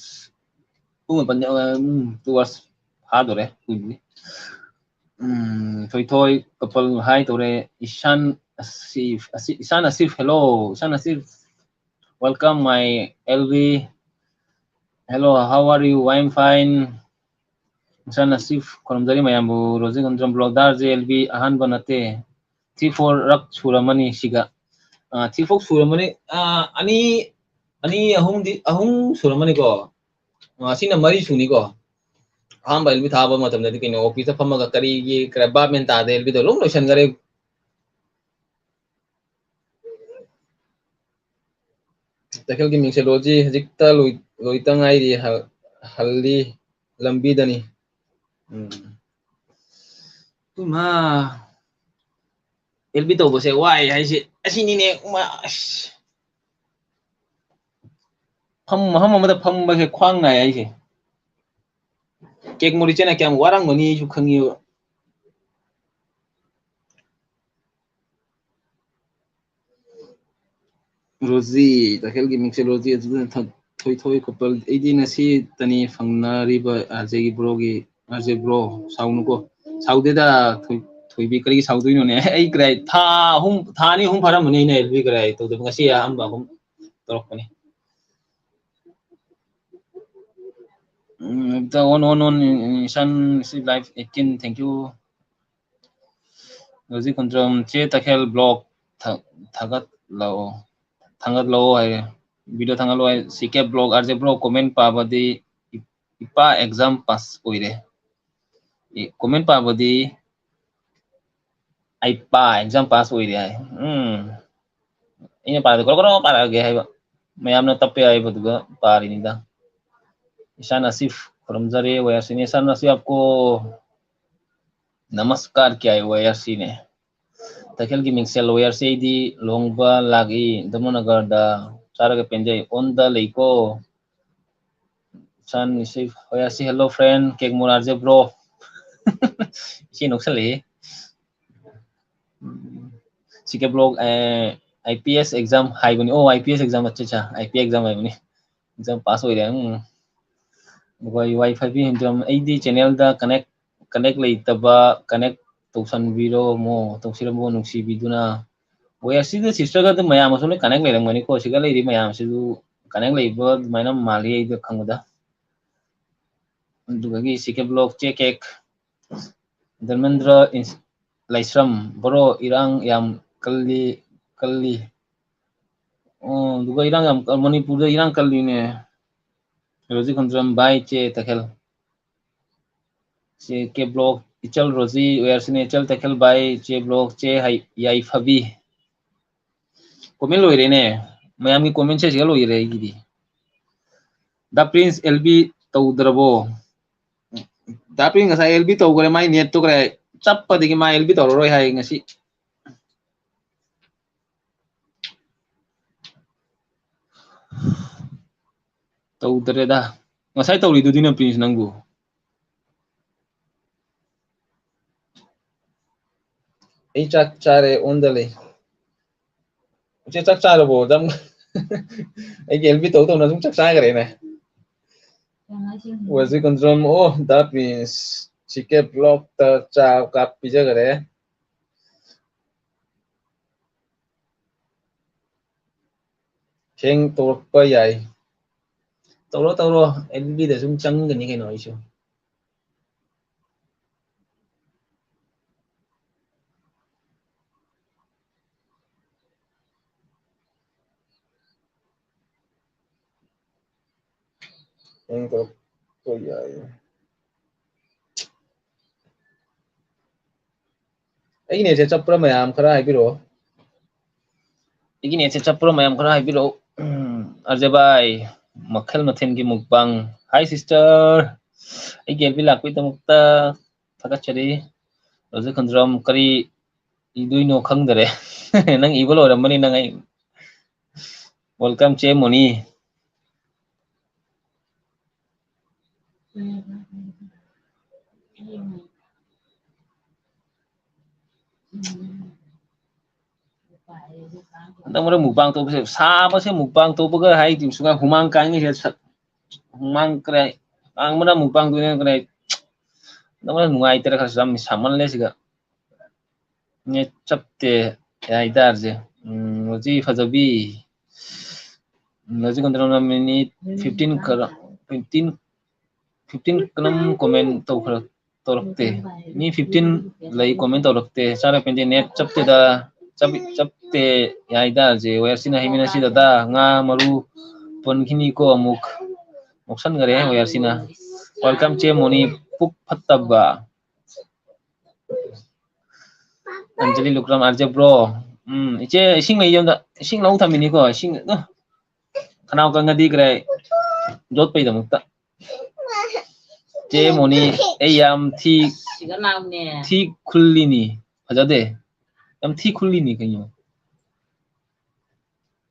ꯄꯨꯡ ꯃꯥꯄꯟ, ꯎꯝ, two hours ꯐꯥꯗꯣꯔꯦ, ꯀꯨꯏꯗ꯭ꯔꯤ꯫ ꯎꯝ, ꯊꯣꯏꯊꯣꯏ ꯀꯄꯜ ꯍꯥꯏ ꯇꯧꯔꯦ꯫ ꯏꯁꯥꯟ ꯑꯁꯤꯐ, ꯑꯁꯤ-, ꯏꯁꯥꯟ ꯑꯁꯤꯐ, hello, Ishan Asif, welcome my L V. Hello, how are you? I'm fine. Ishan ꯑꯁꯤꯐ, ꯈꯨꯔꯨꯝꯖꯔꯤ ꯃꯌꯥꯝꯕꯨ꯫ ꯔꯣꯖꯤ ꯀꯨꯟꯗ꯭ꯔꯝ ꯕ꯭ꯂꯣꯒꯔꯁꯦ ꯑꯦꯜꯕꯤ ꯑꯍꯥꯟꯕ ꯅꯠꯇꯦ, three four ꯔꯛ ꯁꯨꯔꯝꯃꯅꯤ ꯁꯤꯒ꯫ ꯑꯥ, three four ꯁꯨꯔꯝꯃꯅꯤ꯫ ꯑꯥ, ꯑꯅꯤ, ꯑꯅꯤ, ꯑꯍꯨꯝꯗꯤ, ꯑꯍꯨꯝ ꯁꯨꯔꯝꯃꯅꯤꯀꯣ꯫ ꯑꯥ, ꯁꯤꯅ ꯃꯔꯤ ꯁꯨꯅꯤꯀꯣ꯫ ꯑꯍꯥꯟꯕ ꯑꯦꯜꯕꯤ ꯊꯥꯕ ꯃꯇꯝꯗꯗꯤ ꯀꯩꯅꯣ, ꯑꯣꯐꯤꯁꯇ ꯐꯝꯃꯒ ꯀꯔꯤꯒꯤ ꯀꯔ-, ꯚꯥꯞ ꯃꯦꯟ ꯇꯥꯗꯦ, ꯑꯦꯜꯕꯤꯗꯣ ꯂꯣꯏ ꯂꯣꯏꯁꯟꯈꯔꯦ꯫ ꯇꯈꯦꯜꯒꯤ ꯃꯤꯡꯁꯦꯜ ꯔꯣꯖꯤ ꯍꯧꯖꯤꯛꯇ ꯂꯣꯏ-, ꯂꯣꯏꯇ ꯉꯥꯏꯔꯤ, ꯍꯜ-, ꯍꯜꯂꯤ ꯂꯝꯕꯤꯗꯅꯤ꯫ ꯎꯝ꯫ ꯏꯃꯥ, ꯑꯦꯜꯕꯤ ꯇꯧꯕꯁꯦ ꯋꯥꯏ ꯍꯥꯏꯁꯦ ꯑꯁꯤꯅꯤꯅꯦ꯫ ꯏꯃꯥ, ꯑꯁ꯫ ꯐꯝ-, ꯃꯐꯝ ꯑꯃꯗ ꯐꯝꯕꯁꯦ ꯈ꯭ꯋꯥꯡ ꯅꯥꯏ ꯍꯥꯏꯁꯦ꯫ ꯀꯦꯛ ꯃꯣꯔꯤꯆꯦꯅ ꯀꯌꯥꯝ ꯋꯥꯔꯝꯒꯅꯤ ꯑꯩꯁꯨ ꯈꯪꯉꯦꯕ꯫ ꯔꯣꯖꯤ, ꯇꯈꯦꯜꯒꯤ ꯃꯤꯡꯁꯦꯜ ꯔꯣꯖꯤ, ꯑꯗꯨꯗ ꯊ-, ꯊꯣꯏꯊꯣꯏ ꯀꯣꯄꯜ, ꯑꯩꯗꯤ ꯉꯁꯤꯇꯅꯤ ꯐꯪꯅꯔꯤꯕ ꯑꯥꯔꯖꯦꯒꯤ ꯕ꯭ꯔꯣꯒꯤ, ꯑꯥꯔꯖꯦ ꯕ꯭ꯔꯣ, ꯁꯥꯎꯅꯨꯀꯣ꯫ ꯁꯥꯎꯗꯦꯗ, ꯊꯣꯏ-, ꯊꯣꯏꯕꯤ, ꯀꯔꯤꯒꯤ ꯁꯥꯎꯗꯣꯏꯅꯣꯅꯦ? ꯑꯩ ꯀꯗꯥꯏ ꯊꯥ ꯑꯍꯨꯝ, ꯊꯥ ꯑꯅꯤ ꯑꯍꯨꯝ ꯐꯥꯔꯝꯃꯅꯤ ꯑꯩꯅ ꯑꯦꯜꯕꯤ ꯀꯗꯥꯏ ꯇꯧꯗꯕ, ꯉꯁꯤ ꯑꯍꯥꯟꯕ ꯑꯍꯨꯝ ꯇꯧꯔꯛꯄꯅꯤ꯫ ꯎꯝ, the one, one, one, Ishan ꯁꯤ live eighteen, thank you. ꯍꯧꯖꯤꯛ ꯀꯨꯟꯗ꯭ꯔꯝ ꯆꯦ ꯇꯈꯦꯜ ꯕ꯭ꯂꯣꯛ ꯊꯥ-, ꯊꯥꯒꯠꯂꯛꯑꯣ, ꯊꯥꯒꯠꯂꯛꯑꯣ ꯍꯥꯏꯔꯦ꯫ ꯚꯤꯗꯤꯑꯣ ꯊꯥꯒꯠꯂꯛꯑꯣ ꯍꯥꯏꯔꯦ꯫ C K vlog, R J vlog, comment ꯄꯥꯕꯗꯤ ꯏ-, ꯏꯄꯥ ꯑꯦꯛꯖꯥꯝ ꯄꯥꯁ ꯑꯣꯏꯔꯦ꯫ ꯏ-, ꯀꯣꯃꯦꯟ ꯄꯥꯕꯗꯤ ꯑꯩ ꯄꯥ ꯑꯦꯛꯖꯥꯝ ꯄꯥꯁ ꯑꯣꯏꯔꯦ ꯍꯥꯏ꯫ ꯎꯝ꯫ ꯑꯩꯅ ꯄꯥꯕꯗꯤ ꯀꯣꯔꯣ ꯀꯣꯔꯣ ꯄꯥꯔꯛꯑꯒꯦ ꯍꯥꯏꯕ꯫ ꯃꯌꯥꯝꯅ ꯇꯞꯄꯦ ꯍꯥꯏꯕꯗꯨꯒ ꯄꯥꯔꯤꯅꯤꯗ꯫ ꯏꯁꯥꯟ ꯑꯁꯤꯐ ꯈꯨꯔꯨꯝꯖꯔꯤ, ꯋꯥꯏ ꯑꯥꯔ ꯁꯤꯅꯦ꯫ ꯏꯁꯥꯟ ꯑꯁꯤꯐ, आपको नमस्कार क्या है, ꯋꯥꯏ ꯑꯥꯔ ꯁꯤꯅꯦ꯫ ꯇꯈꯦꯜꯒꯤ ꯃꯤꯡꯁꯦꯜ, ꯋꯥꯏ ꯑꯥꯔ ꯁꯤ ꯑꯩꯗꯤ ꯂꯨꯍꯣꯡꯕ ꯂꯥꯛꯏ ꯙꯔꯃꯅꯒꯔꯗ, ꯆꯥꯔꯒ ꯄꯦꯟꯖꯩ, ꯑꯣꯟꯗ ꯂꯩꯀꯣ꯫ Ishan Asif, Y R C, hello friend, ꯀꯦꯛ ꯃꯣꯔꯥꯔꯁꯦ bro꯫ ꯏꯆꯦ ꯅꯣꯛꯁꯜꯂꯛꯏ꯫ ꯁꯤ K block, I P S exam ꯍꯥꯏꯕꯅꯤ꯫ ꯑꯣ, ꯑꯥꯏ ꯄꯤ ꯑꯦꯁ exam, ꯑꯠꯆꯥ, ꯑꯠꯆꯥ, ꯑꯥꯏ ꯄꯤ ꯑꯦꯁ exam ꯍꯥꯏꯕꯅꯤ꯫ Exam pass ꯑꯣꯏꯔꯦ꯫ ꯎꯝ꯫ ꯑꯗꯨꯒ ꯋꯥꯏ ꯐꯥꯏꯕꯤ ꯍꯦꯟꯗ꯭ꯔꯝ, ꯑꯩꯗꯤ channelꯗ connect, connect ꯂꯩꯇꯕ, connect ꯇꯧꯁꯟꯕꯤꯔꯣꯃꯣ, ꯇꯧꯁꯤꯔꯝꯃꯣ ꯅꯨꯡꯁꯤꯕꯤꯗꯨꯅ꯫ ꯋꯥꯏ ꯑꯥꯔ ꯁꯤꯗ sisterꯒ ꯑꯗꯨꯝ ꯃꯌꯥꯝ ꯑꯁꯨꯝ ꯂꯣꯏ connect ꯂꯩꯔꯝꯒꯅꯤꯀꯣ, ꯁꯤꯒ ꯂꯩꯔꯤ ꯃꯌꯥꯝꯁꯤꯁꯨ connect ꯂꯩꯕ ꯑꯗꯨꯃꯥꯏꯅ ꯃꯥꯜꯂꯤ ꯑꯩꯗ ꯈꯪꯕꯗ꯫ ꯑꯗꯨꯗꯒꯤ ꯁꯤ ꯀꯦ ꯕ꯭ꯂꯣꯛ, ꯆꯦ ꯀꯦꯛ, ꯙꯔꯃꯦꯟꯗ꯭ꯔ ꯏꯟꯁ-, ꯂꯥꯏꯁ꯭ꯔꯝ, bro, ꯏꯔꯥꯡ ꯌꯥꯝ ꯀꯜꯂꯤ, ꯀꯜꯂꯤ꯫ ꯑꯣ, ꯑꯗꯨꯒ ꯏꯔꯥꯡ ꯌꯥꯝ ꯀ-, ꯃꯅꯤꯄꯨꯔꯗ ꯏꯔꯥꯡ ꯀꯜꯂꯤꯅꯦ꯫ ꯔꯣꯖꯤ ꯈꯣꯟꯗ꯭ꯔꯝ, bye, ꯆꯦ ꯇꯈꯦꯜ꯫ ꯆꯦ ꯀꯦ ꯕ꯭ꯂꯣꯛ, ꯏꯆꯜ ꯔꯣꯖꯤ, ꯋꯥꯏ ꯑꯥꯔ ꯁꯤꯅꯦ, ꯏꯆꯜ ꯇꯈꯦꯜ, bye, ꯆꯦ ꯕ꯭ꯂꯣꯛ, ꯆꯦ ꯍꯩ-, ꯌꯥꯏꯐꯕꯤ꯫ Comment ꯂꯣꯏꯔꯦꯅꯦ꯫ ꯃꯌꯥꯝꯒꯤ commentꯁꯦ ꯁꯤꯒ ꯂꯣꯏꯔꯦ ꯑꯩꯒꯤꯗꯤ꯫ ꯗꯥ ꯄ꯭ꯔꯤꯟꯁ, ꯑꯦꯜ ꯕꯤ ꯇꯧꯗ꯭ꯔꯕꯣ? ꯗꯥ ꯄ꯭ꯔꯤꯟꯁ ꯉꯁꯥꯏ ꯑꯦꯜ ꯕꯤ ꯇꯧꯈ꯭ꯔꯦ, ꯃꯥꯏ netꯇꯣ ꯈꯔ ꯆꯞꯄꯗꯒꯤ ꯃꯥ ꯑꯦꯜ ꯕꯤ ꯇꯧꯔꯔꯣꯏ ꯍꯥꯏ ꯉꯁꯤ꯫ ꯇꯧꯗ꯭ꯔꯦꯗ꯫ ꯉꯁꯥꯏ ꯇꯧꯔꯤꯗꯨꯗꯤ ꯅꯪ ꯄ꯭ꯔꯤꯟꯁ ꯅꯪꯕꯨ꯫ ꯑꯩ ꯆꯥꯛ ꯆꯥꯔꯦ, ꯑꯣꯟꯗ ꯂꯩ꯫ ꯏꯆꯦ, ꯆꯥꯛ ꯆꯥꯔꯕꯣ? ꯗꯝ-, ꯑꯩꯒꯤ ꯑꯦꯜ ꯕꯤ ꯇꯧ ꯇꯧꯅ ꯑꯗꯨꯝ ꯆꯥꯛ ꯆꯥꯈ꯭ꯔꯦꯅꯦ꯫ ꯋꯥꯖꯤ ꯀꯟꯇ꯭ꯔꯣꯜ, ꯑꯣ, ꯗꯥ ꯄ꯭ꯔꯤꯟꯁ, ꯁꯤ ꯀꯦ ꯕ꯭ꯂꯣꯛꯇ ꯆꯥ ꯀꯥꯞ ꯄꯤꯖꯈꯔꯦ꯫ ꯍꯦꯡ ꯇꯧꯔꯛꯄ ꯌꯥꯏ꯫ ꯇꯧꯔꯣ, ꯇꯧꯔꯣ, ꯑꯦꯜ ꯕꯤꯗ ꯁꯨꯝ ꯆꯪꯒꯅꯤ ꯀꯩꯅꯣ ꯑꯩꯁꯨ꯫ ꯍꯦꯡ ꯇꯧꯔꯛꯄ ꯌꯥꯏ꯫ ꯑꯩꯒꯤ netꯁꯦ ꯆꯠꯄ꯭ꯔꯥ ꯃꯌꯥꯝ ꯈꯔ ꯍꯥꯏꯕꯤꯔꯛꯑꯣ꯫ ꯑꯩꯒꯤ netꯁꯦ ꯆꯠꯄ꯭ꯔꯥ ꯃꯌꯥꯝ ꯈꯔ ꯍꯥꯏꯕꯤꯔꯛꯑꯣ꯫ ꯎꯝ꯫ ꯑꯔꯖꯦ ꯚꯥꯏ, ꯃꯈꯜ ꯃꯊꯦꯜꯒꯤ ꯃꯨꯛꯕꯥꯡ꯫ Hi sister, ꯑꯩꯒꯤ L P ꯂꯥꯛꯄꯒꯤꯗꯃꯛꯇ ꯊꯥꯒꯠꯆꯔꯤ꯫ ꯔꯣꯖꯤ ꯈꯨꯟꯗ꯭ꯔꯝ, ꯀꯔꯤ ꯏꯗꯣꯏꯅꯣ ꯈꯪꯗꯔꯦ꯫ ꯅꯪ ꯏꯕ ꯂꯣꯏꯔꯝꯃꯅꯤ ꯅꯪ ꯑꯩ꯫ Welcome ꯆꯦ ꯃꯣꯅꯤ꯫ ꯍꯟꯗꯛ ꯃꯔꯛ ꯃꯨꯛꯕꯥꯡ ꯇꯧꯕꯁꯦ, ꯁꯥꯕꯁꯦ ꯃꯨꯛꯕꯥꯡ ꯇꯧꯕꯒ ꯍꯥꯏꯗꯤ ꯁꯨꯃꯥꯏ ꯍꯨꯃꯥꯡ ꯀꯥꯡꯉꯤꯁꯦ ꯁꯠ-, ꯍꯨꯃꯥꯡ ꯀꯔꯥꯏ ꯀꯥꯡꯕꯅ ꯃꯨꯛꯕꯥꯡ ꯇꯧꯅ ꯀꯔꯥꯏ꯫ ꯍꯟꯗꯛ ꯃꯔꯛ ꯅꯨꯡꯉꯥꯏꯇꯔꯦ, ꯈꯔ ꯌꯥꯝ ꯁꯥꯃꯜꯂꯦ ꯁꯤꯒ꯫ ꯅꯦꯠ ꯆꯞꯇꯦ ꯍꯥꯏꯇꯥꯔꯁꯦ꯫ ꯎꯝ, ꯍꯧꯖꯤꯛ ꯐꯖꯕꯤ꯫ ꯎꯝ, ꯍꯧꯖꯤꯛ ꯀꯣꯟꯇ꯭ꯔꯣꯜ ꯃꯤꯅꯤꯠ fifteen ꯈꯔ, fifteen, fifteen ꯀꯅꯝ comment ꯇꯧꯈ꯭ꯔ-, ꯇꯧꯔꯛꯇꯦ꯫ ꯃꯤ fifteen ꯂꯩ comment ꯇꯧꯔꯛꯇꯦ꯫ ꯆꯥꯔ ꯄꯦꯟꯗꯦ, ꯅꯦꯠ ꯆꯞꯇꯦꯗ, ꯆꯞ-, ꯆꯞꯇꯦ ꯍꯥꯏꯇꯥꯔꯁꯦ꯫ ꯋꯥꯌꯔꯁꯤꯅ ꯍꯩꯃꯤꯟꯅꯁꯤꯗ ꯉꯥ ꯃꯔꯨ ꯄꯟꯈꯤꯅꯤꯀꯣ ꯑꯃꯨꯛ꯫ ꯃꯣꯛꯁꯟꯈꯔꯦ ꯋꯥꯌꯔꯁꯤꯅ꯫ Welcome ꯆꯦ ꯃꯣꯅꯤ ꯄꯨꯛ ꯐꯠꯇꯕ꯫ ꯑꯟꯖꯂꯤ ꯂꯨꯀ꯭ꯔꯥꯝ ꯑꯥꯔꯖꯦ ꯕ꯭ꯔꯣ꯫ ꯎꯝ, ꯏꯆꯦ ꯏꯁꯤꯡ ꯂꯩ ꯌꯣꯟꯗ, ꯏꯁꯤꯡ ꯂꯧ ꯊꯝꯃꯤꯅꯤꯀꯣ, ꯏꯁꯤꯡ, ꯑ, ꯈꯅꯥꯎ ꯀꯪꯉꯗꯤ ꯀꯔꯥꯏ ꯌꯣꯠꯄꯩꯗꯃꯛꯇ꯫ ꯆꯦ ꯃꯣꯅꯤ, ꯑꯩ ꯌꯥꯝ ꯊꯤ, ꯁꯤꯒ ꯂꯥꯎꯅꯦ꯫ ꯊꯤ ꯈꯨꯜꯂꯤꯅꯤ, ꯐꯖꯗꯦ, ꯌꯥꯝ ꯊꯤ ꯈꯨꯜꯂꯤꯅꯤ ꯀꯩꯅꯣ꯫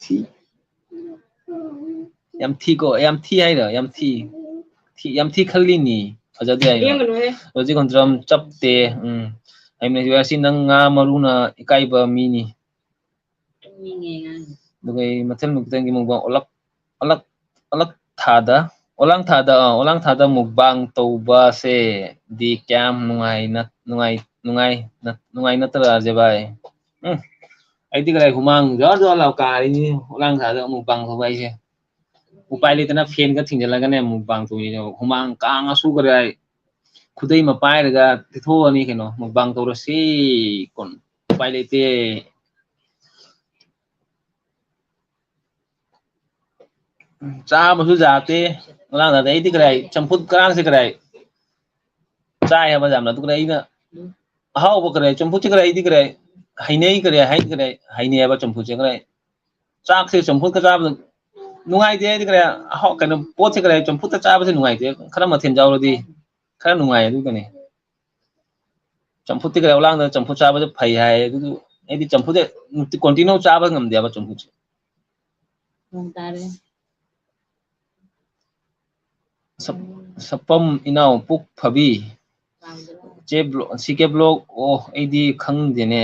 ꯊꯤ꯫ ꯌꯥꯝ ꯊꯤꯀꯣ, ꯌꯥꯝ ꯊꯤ ꯍꯥꯏꯔꯣ? ꯌꯥꯝ ꯊꯤ꯫ ꯊꯤ, ꯌꯥꯝ ꯊꯤ ꯈꯜꯂꯤꯅꯤ꯫ ꯐꯖꯗꯦ ꯍꯥꯏꯔꯣ? ꯌꯦꯡꯒꯅꯨꯍꯦ꯫ ꯍꯧꯖꯤꯛ ꯈꯣꯟꯇ꯭ꯔꯝ ꯆꯞꯇꯦ꯫ ꯎꯝ꯫ ꯍꯥꯏꯕꯅꯤ, ꯁꯤ ꯅꯪ ꯉꯥ ꯃꯔꯨꯅ ꯏꯀꯥꯏꯕ ꯃꯤꯅꯤ꯫ ꯇꯨꯝꯅꯤꯡꯉꯦ ꯑꯉꯥꯡꯁꯦ꯫ ꯑꯗꯨꯒ ꯑꯩ ꯃꯊꯪ ꯃꯊꯪꯒꯤ ꯃꯨꯛꯕꯥꯡ ꯑꯣꯂꯛ, ꯑꯣꯂꯛ, ꯑꯣꯂꯛ ꯊꯥꯗ, ꯑꯣꯂꯥꯡ ꯊꯥꯗ, ꯑ, ꯑꯣꯂꯥꯡ ꯊꯥꯗ ꯃꯨꯛꯕꯥꯡ ꯇꯧꯕꯁꯦ ꯗꯤ ꯀꯌꯥꯝ ꯅꯨꯡꯉꯥꯏꯅ-, ꯅꯨꯡꯉꯥꯏ-, ꯅꯨꯡꯉꯥꯏ-, ꯅꯨꯡꯉꯥꯏ ꯅꯠꯇ꯭ꯔꯥ, ꯑꯥꯔꯖꯦ ꯚꯥꯏ? ꯎꯝ꯫ ꯑꯩꯗꯤ ꯀꯗꯥꯏ ꯍꯨꯃꯥꯡ ꯖꯣꯔ ꯖꯣꯔ ꯂꯥꯎ ꯀꯥꯔꯤꯅꯤ, ꯑꯣꯂꯥꯡ ꯊꯥꯗ ꯃꯨꯛꯕꯥꯡ ꯇꯧꯕ ꯍꯥꯏꯁꯦ꯫ ꯎꯄꯥꯏ ꯂꯩꯇꯅ ꯐꯦꯟꯒ ꯊꯤꯡꯖꯤꯜꯂꯒꯅꯦ ꯃꯨꯛꯕꯥꯡ ꯇꯧꯔꯤꯅꯦ꯫ ꯍꯨꯃꯥꯡ ꯀꯥꯡ ꯑꯁꯨ ꯀꯗꯥꯏ ꯈꯨꯗꯩ ꯑꯃ ꯄꯥꯏꯔꯒ ꯊꯤꯊꯣꯛꯑꯅꯤ ꯀꯩꯅꯣ, ꯃꯨꯛꯕꯥꯡ ꯇꯧꯔꯁꯤ ꯀꯣꯟ꯫ ꯎꯄꯥꯏ ꯂꯩꯇꯦ꯫ ꯆꯥꯕꯁꯨ ꯌꯥꯗꯦ꯫ ꯉꯔꯥꯡ ꯅꯍꯥꯟꯗꯤ ꯑꯩꯗꯤ ꯀꯗꯥꯏ ꯆꯝꯐꯨꯠ ꯀꯔꯥꯡꯁꯦ ꯀꯗꯥꯏ ꯆꯥꯏ ꯍꯥꯏꯕ ꯌꯥꯝꯅ, ꯑꯗꯨ ꯀꯗꯥꯏ ꯑꯩꯅ ꯑꯍꯥꯎꯕ ꯀꯗꯥꯏ ꯆꯝꯐꯨꯠꯁꯦ ꯀꯗꯥꯏ ꯑꯩꯗꯤ ꯀꯗꯥꯏ ꯍꯩꯅꯩ ꯀꯗꯥꯏ ꯍꯥꯏ ꯀꯗꯥꯏ ꯍꯩꯅꯩ ꯍꯥꯏꯕ ꯆꯝꯐꯨꯠꯁꯦ ꯀꯗꯥꯏ ꯆꯥꯛꯁꯦ ꯆꯝꯐꯨꯠꯀ ꯆꯥꯕꯗ ꯅꯨꯡꯉꯥꯏꯇꯦ ꯍꯥꯏꯗꯤ ꯀꯔꯤ, ꯑꯍꯥꯎ-, ꯀꯩꯅꯣ, ꯄꯣꯠꯁꯦ ꯀꯔꯤ, ꯆꯝꯐꯨꯠꯇ ꯆꯥꯕꯁꯦ ꯅꯨꯡꯉꯥꯏꯇꯦ, ꯈꯔ ꯃꯊꯦꯜ ꯌꯥꯎꯔꯗꯤ ꯈꯔ ꯅꯨꯡꯉꯥꯏ꯫ ꯑꯗꯨꯒꯅꯦ, ꯆꯝꯐꯨꯠꯇꯤ ꯀꯔꯤ, ꯑꯣꯂꯥꯡꯗ ꯆꯝꯐꯨꯠ ꯆꯥꯕꯗ ꯐꯩ ꯍꯥꯏ꯫ ꯑꯗꯨ ꯑꯩꯗꯤ ꯆꯝꯐꯨꯠꯁꯦ ꯅꯨꯡꯇꯤ continue ꯆꯥꯕ ꯉꯝꯗꯦꯕ ꯆꯝꯐꯨꯠꯁꯦ꯫ ꯅꯣꯡ ꯇꯥꯔꯦ꯫ ꯁꯞ-, ꯁꯄꯝ ꯏꯅꯥꯎ ꯄꯨꯛ ꯐꯕꯤ꯫ ꯆꯦ ꯕ꯭ꯂꯣ-, ꯁꯤ ꯀꯦ ꯕ꯭ꯂꯣꯛ, ꯑꯣ, ꯑꯩꯗꯤ ꯈꯪꯗꯦꯅꯦ꯫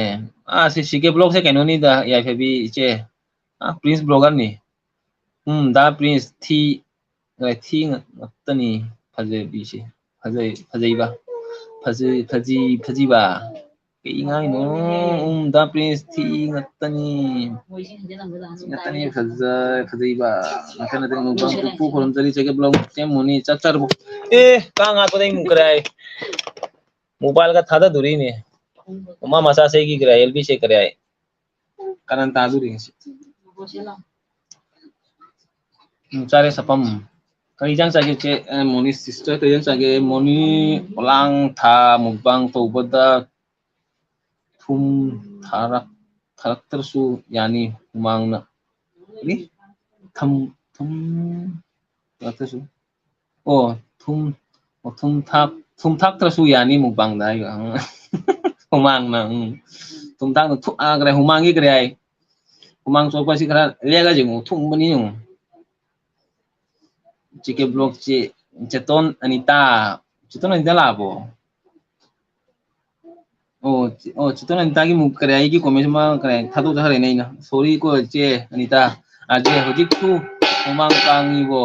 ꯑꯥ, ꯁꯤ ꯁꯤ ꯀꯦ ꯕ꯭ꯂꯣꯛꯁꯦ ꯀꯩꯅꯣꯅꯤꯗ, ꯌꯥꯏꯐꯕꯤ ꯏꯆꯦ꯫ ꯑꯥ, ꯄ꯭ꯔꯤꯟꯁ ꯕ꯭ꯂꯣꯒꯔꯅꯤ꯫ ꯎꯝ, ꯗꯥ ꯄ꯭ꯔꯤꯟꯁ ꯊꯤ, ꯑ, ꯊꯤ ꯉꯥꯛꯇꯅꯤ ꯐꯖꯕꯤꯁꯦ꯫ ꯐꯖꯩ, ꯐꯖꯩꯕ꯫ ꯐꯖꯩ, ꯐꯖꯤ-, ꯐꯖꯤꯕ꯫ ꯀꯩ ꯉꯥꯡꯉꯤꯅꯣ? ꯎꯝ, ꯗꯥ ꯄ꯭ꯔꯤꯟꯁ ꯊꯤ ꯉꯥꯛꯇꯅꯤ꯫ ꯊꯤ ꯉꯥꯛꯇꯅꯤ, ꯐꯖ-, ꯐꯖꯩꯕ꯫ ꯉꯥꯛꯇ ꯅꯠꯇꯦ, ꯃꯨꯛꯕꯥꯡ ꯄꯨꯄꯨ ꯈꯨꯔꯨꯝꯖꯔꯤ, ꯆꯒꯦ ꯕ꯭ꯂꯣꯛ ꯁꯦꯝꯃꯨꯅꯤ꯫ ꯆꯥꯛ ꯆꯥꯔꯕꯣ? ꯑꯦ, ꯀꯥꯡ ꯍꯥꯠꯄꯗ ꯑꯩ ꯃꯨꯛꯈ꯭ꯔꯦ ꯍꯥꯏ꯫ ꯃꯣꯕꯥꯏꯜꯒ ꯊꯥꯗꯗꯣꯔꯤꯅꯦ꯫ ꯃꯃꯥ ꯃꯆꯥ ꯁꯦꯒꯤ ꯈꯔ, ꯑꯦꯜ ꯕꯤ ꯁꯦ ꯈꯔ ꯍꯥꯏ꯫ ꯀꯅꯥꯅ ꯇꯥꯗꯣꯔꯤ ꯉꯁꯤ? ꯎꯝ, ꯆꯥꯔꯦ ꯁꯄꯝ꯫ ꯀꯔꯤ ꯏꯟꯖꯥꯡ ꯆꯥꯒꯦ ꯆꯦ? ꯑ, ꯃꯣꯅꯤ sister ꯀꯔꯤ ꯏꯟꯖꯥꯡ ꯆꯥꯒꯦ? ꯃꯣꯅꯤ ꯄꯣꯂꯥꯡ ꯊꯥ ꯃꯨꯛꯕꯥꯡ ꯇꯧꯕꯗ ꯊꯨꯝ ꯊꯥꯔꯛ-, ꯊꯥꯔꯛꯇ꯭ꯔꯁꯨ ꯌꯥꯅꯤ ꯍꯨꯃꯥꯡꯅ꯫ ꯀꯔꯤ? ꯊꯝ-, ꯊꯨꯝ ꯊꯥꯔꯛꯇ꯭ꯔꯁꯨ? ꯑꯣ, ꯊꯨꯝ, ꯑꯣ, ꯊꯨꯝ ꯊꯥꯛ-, ꯊꯨꯝ ꯊꯥꯛꯇ꯭ꯔꯁꯨ ꯌꯥꯅꯤ ꯃꯨꯛꯕꯥꯡꯗ ꯍꯥꯏꯕ꯫ ꯍꯨꯃꯥꯡꯅ, ꯎꯝ꯫ ꯊꯨꯝ ꯊꯥꯛꯅ ꯊꯨ-, ꯑꯥ, ꯀꯔꯤ, ꯍꯨꯃꯥꯡꯒꯤ ꯀꯔꯤ ꯍꯥꯏ? ꯍꯨꯃꯥꯡ ꯆꯣꯠꯄꯁꯤ ꯈꯔ ꯂꯦꯛꯑꯁꯤ ꯑꯃꯨꯛ ꯊꯨꯝꯕꯅꯤ ꯑꯃꯨꯛ꯫ ꯖꯤ ꯀꯦ ꯕ꯭ꯂꯣꯛꯁꯤ ꯆꯦꯇꯣꯟ ꯑꯅꯤꯇꯥ, ꯆꯦꯇꯣꯟ ꯑꯅꯤꯇꯥ ꯂꯥꯛꯑꯕꯣ? ꯑꯣ, ꯆꯦ-, ꯑꯣ, ꯆꯦꯇꯣꯟ ꯑꯅꯤꯇꯥꯒꯤ ꯑꯃꯨꯛ ꯀꯔꯤ ꯑꯩꯒꯤ comment ꯑꯃ ꯀꯔꯤ ꯊꯥꯗꯣꯛꯆꯈ꯭ꯔꯦꯅꯦ ꯑꯩꯅ꯫ Sorry ꯀꯣ ꯏꯆꯦ ꯑꯅꯤꯇꯥ꯫ ꯑꯥꯔꯖꯦ ꯍꯧꯖꯤꯛꯁꯨ ꯍꯨꯃꯥꯡ ꯀꯥꯡꯉꯤꯕꯣ?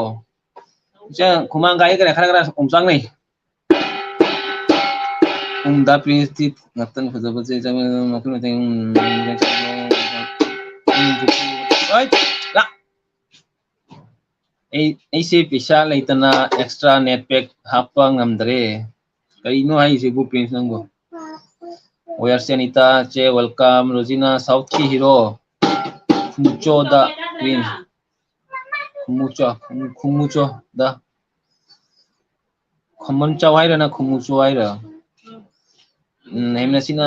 ꯏꯆꯦ, ꯍꯨꯃꯥꯡ ꯀꯥꯡꯉꯤ ꯀꯔꯤ ꯈꯔ ꯈꯔ ꯑꯣꯝꯆꯥꯛꯅꯩ꯫ ꯎꯝ, ꯗꯥ ꯄ꯭ꯔꯤꯟꯁꯇꯤ ꯉꯥꯛꯇꯪ ꯐꯖꯕꯁꯦ ꯆꯪꯉꯦ, ꯃꯈꯜ ꯃꯊꯦꯜ, ꯎꯝ, ꯎꯝ, ꯎꯝ, ꯂꯥ-, ꯑꯩ, ꯑꯩꯁꯦ ꯄꯩꯁꯥ ꯂꯩꯇꯅ extra net pack ꯍꯥꯞꯄ ꯉꯝꯗ꯭ꯔꯦ꯫ ꯀꯔꯤꯅꯣ ꯍꯥꯏꯁꯤꯕꯨ, ꯄ꯭ꯔꯤꯟꯁ ꯅꯪꯕꯨ? ꯋꯦꯌꯔꯁ ꯑꯅꯤꯇꯥ, ꯆꯦ, welcome꯫ ꯔꯣꯖꯤꯅꯥ, ꯁꯥꯎꯠꯀꯤ ꯍꯤꯔꯣ ꯈꯨꯃꯨꯆꯣꯗ ꯄ꯭ꯔꯤꯟꯁ꯫ ꯈꯨꯃꯨꯆꯣ, ꯈꯨꯃꯨꯆꯣꯗ꯫ ꯈꯝꯕꯟ ꯆꯥꯎ ꯍꯥꯏꯔ ꯅꯪ ꯈꯨꯃꯨ ꯆꯥꯎ ꯍꯥꯏꯔ? ꯎꯝ, ꯍꯦꯝꯅꯁꯤꯅ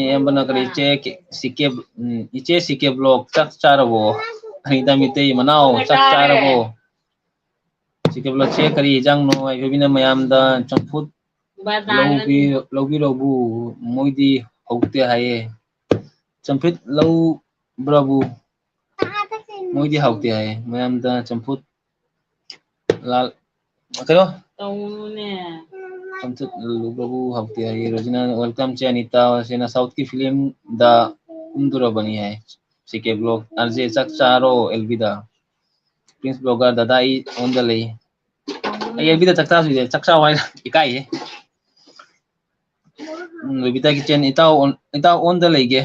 ꯑꯌꯥꯝꯕꯅ ꯀꯔꯤ, ꯏꯆꯦ ꯀꯦ-, ꯁꯤ ꯀꯦ, ꯎꯝ, ꯏꯆꯦ ꯁꯤ ꯀꯦ ꯕ꯭ꯂꯣꯛ ꯆꯥꯛ ꯆꯥꯔꯕꯣ? ꯑꯅꯤꯇꯥ ꯃꯤꯇꯩ ꯃꯅꯥꯎ, ꯆꯥꯛ ꯆꯥꯔꯕꯣ? ꯁꯤ ꯀꯦꯕ꯭ꯂꯣꯛꯁꯦ ꯀꯔꯤ ꯍꯤꯟꯖꯥꯡꯅꯣ ꯍꯥꯏꯕꯤꯅ ꯃꯌꯥꯝꯗ ꯆꯝꯐꯨꯠ ꯂꯧꯕꯤ-, ꯂꯧꯕꯤꯔꯧꯕꯨ, ꯃꯣꯏꯗꯤ ꯍꯧꯇꯦ ꯍꯥꯏꯌꯦ꯫ ꯆꯝꯐꯨꯠ ꯂꯧꯕ꯭ꯔꯕꯨ, ꯃꯣꯏꯗꯤ ꯍꯧꯇꯦ ꯍꯥꯏꯌꯦ꯫ ꯃꯌꯥꯝꯗ ꯆꯝꯐꯨꯠ ꯂꯥꯜ-, ꯀꯩꯅꯣ? ꯆꯝꯐꯨꯠ ꯂꯧꯕꯕꯨ ꯍꯧꯇꯦ ꯍꯥꯏꯌꯦ꯫ ꯔꯣꯖꯤꯅꯥ, welcome ꯆꯦ ꯑꯅꯤꯇꯥ꯫ ꯁꯤꯅ ꯁꯥꯎꯠꯀꯤ ꯐꯤꯂꯝꯗ ꯀꯨꯝꯗꯣꯔꯕꯅꯤ ꯍꯥꯏ꯫ ꯁꯤ ꯀꯦꯕ꯭ꯂꯣꯛ, ꯑꯥꯔ ꯖꯦ ꯆꯥꯛ ꯆꯥꯔꯣ ꯑꯦꯜ ꯕꯤꯗ꯫ ꯄ꯭ꯔꯤꯟꯁ ꯕ꯭ꯂꯣꯒꯔ ꯗꯗꯥ ꯑꯩ ꯑꯣꯟꯗ ꯂꯩ꯫ ꯑꯩ ꯑꯦꯜ ꯕꯤꯗ ꯆꯥꯛ ꯆꯥꯁꯨ ꯌꯥꯏ, ꯆꯥꯛ ꯆꯥꯎ ꯍꯥꯏꯅ ꯏꯀꯥꯏꯌꯦ꯫ ꯎꯝ, ꯔꯣꯕꯤꯇꯥ ꯀꯤꯆꯟ, ꯏꯇꯥꯎ ꯑꯣꯟ-, ꯏꯇꯥꯎ ꯑꯣꯟꯗ ꯂꯩꯒꯦ꯫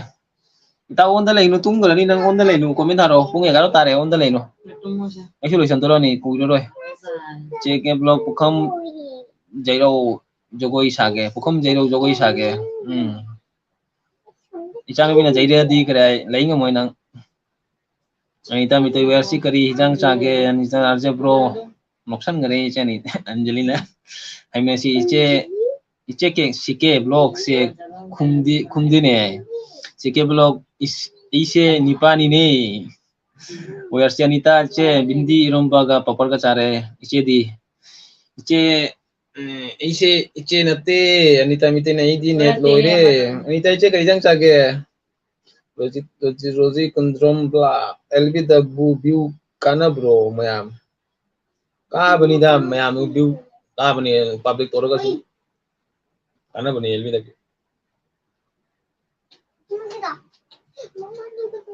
ꯏꯇꯥꯎ ꯑꯣꯟꯗ ꯂꯩꯅꯨ, ꯇꯨꯝꯈ꯭ꯔꯅꯤ ꯅꯪ, ꯑꯣꯟꯗ ꯂꯩꯅꯨ, ꯀꯣꯃꯦꯟ ꯊꯥꯔꯛꯑꯣ꯫ ꯄꯨꯡ ꯑꯦꯒꯥꯔꯣ ꯇꯥꯔꯦ, ꯑꯣꯟꯗ ꯂꯩꯅꯨ꯫ ꯑꯩꯁꯨ ꯂꯣꯏꯁꯟꯗꯣꯔꯅꯤ, ꯀꯨꯏꯔꯔꯣꯏ꯫ ꯆꯦ ꯀꯦꯕ꯭ꯂꯣꯛ ꯄꯨꯈꯝ ꯌꯩꯔꯧ ꯖꯒꯣꯏ ꯁꯥꯒꯦ, ꯄꯨꯈꯝ ꯌꯩꯔꯧ ꯖꯒꯣꯏ ꯁꯥꯒꯦ꯫ ꯎꯝ꯫ ꯏꯆꯥꯅꯨꯄꯤꯅ ꯌꯩꯔꯛꯑꯗꯤ ꯀꯔꯥꯏ ꯂꯩ ꯉꯝꯃꯣꯏ ꯅꯪ꯫ ꯑꯅꯤꯇꯥ ꯃꯤꯇꯩ ꯋꯦꯌꯔꯁꯤ ꯀꯔꯤ ꯍꯤꯟꯖꯥꯡ ꯆꯥꯒꯦ? Anita R J bro. ꯅꯣꯛꯁꯟꯈꯔꯦ ꯏꯆꯦ ꯑꯅꯤ-, ꯑꯟꯖꯂꯤꯅ꯫ ꯍꯩꯃꯦꯁꯤ ꯏꯆꯦ, ꯏꯆꯦ ꯀꯦ, ꯁꯤ ꯀꯦ ꯕ꯭ꯂꯣꯛꯁꯦ ꯈꯨꯝꯗꯤ, ꯈꯨꯝꯗꯤꯅꯦ꯫ ꯁꯤ ꯀꯦ ꯕ꯭ꯂꯣꯛ ꯏꯁ-, ꯏꯆꯦ ꯅꯤꯄꯥꯅꯤꯅꯦ꯫ ꯋꯦꯌꯔꯁꯤ ꯑꯅꯤꯇꯥ ꯏꯆꯦ ꯕꯤꯟꯗꯤ ꯏꯔꯣꯝꯕꯒ ꯄꯥꯄꯔꯒ ꯆꯥꯔꯦ꯫ ꯏꯆꯦꯗꯤ? ꯏꯆꯦ, ꯑꯦ, ꯑꯩꯁꯦ ꯏꯆꯦ ꯅꯠꯇꯦ꯫ ꯑꯅꯤꯇꯥ ꯃꯤꯇꯩꯅ ꯑꯩꯗꯤ ꯅꯦꯠ ꯂꯣꯏꯔꯦ꯫ ꯑꯅꯤꯇꯥ ꯏꯆꯦ ꯀꯔꯤ ꯍꯤꯟꯖꯥꯡ ꯆꯥꯒꯦ? ꯔꯣꯖꯤ, ꯔꯣꯖꯤ, ꯔꯣꯖꯤ ꯀꯨꯟꯗ꯭ꯔꯣꯝ ꯕ꯭ꯂꯥ, ꯑꯦꯜ ꯕꯤ ꯗꯕꯨ ꯚ꯭ꯌꯨ ꯀꯥꯟꯅꯕ꯭ꯔꯣ ꯃꯌꯥꯝ? ꯀꯥꯕꯅꯤꯗ ꯃꯌꯥꯝ ꯚ꯭ꯌꯨ ꯀꯥꯕꯅꯤ, ꯄꯕ꯭ꯂꯤꯛ ꯇꯧꯔꯒꯁꯨ ꯀꯥꯟꯅꯕꯅꯤ ꯑꯦꯜ ꯕꯤ ꯗꯕꯨ꯫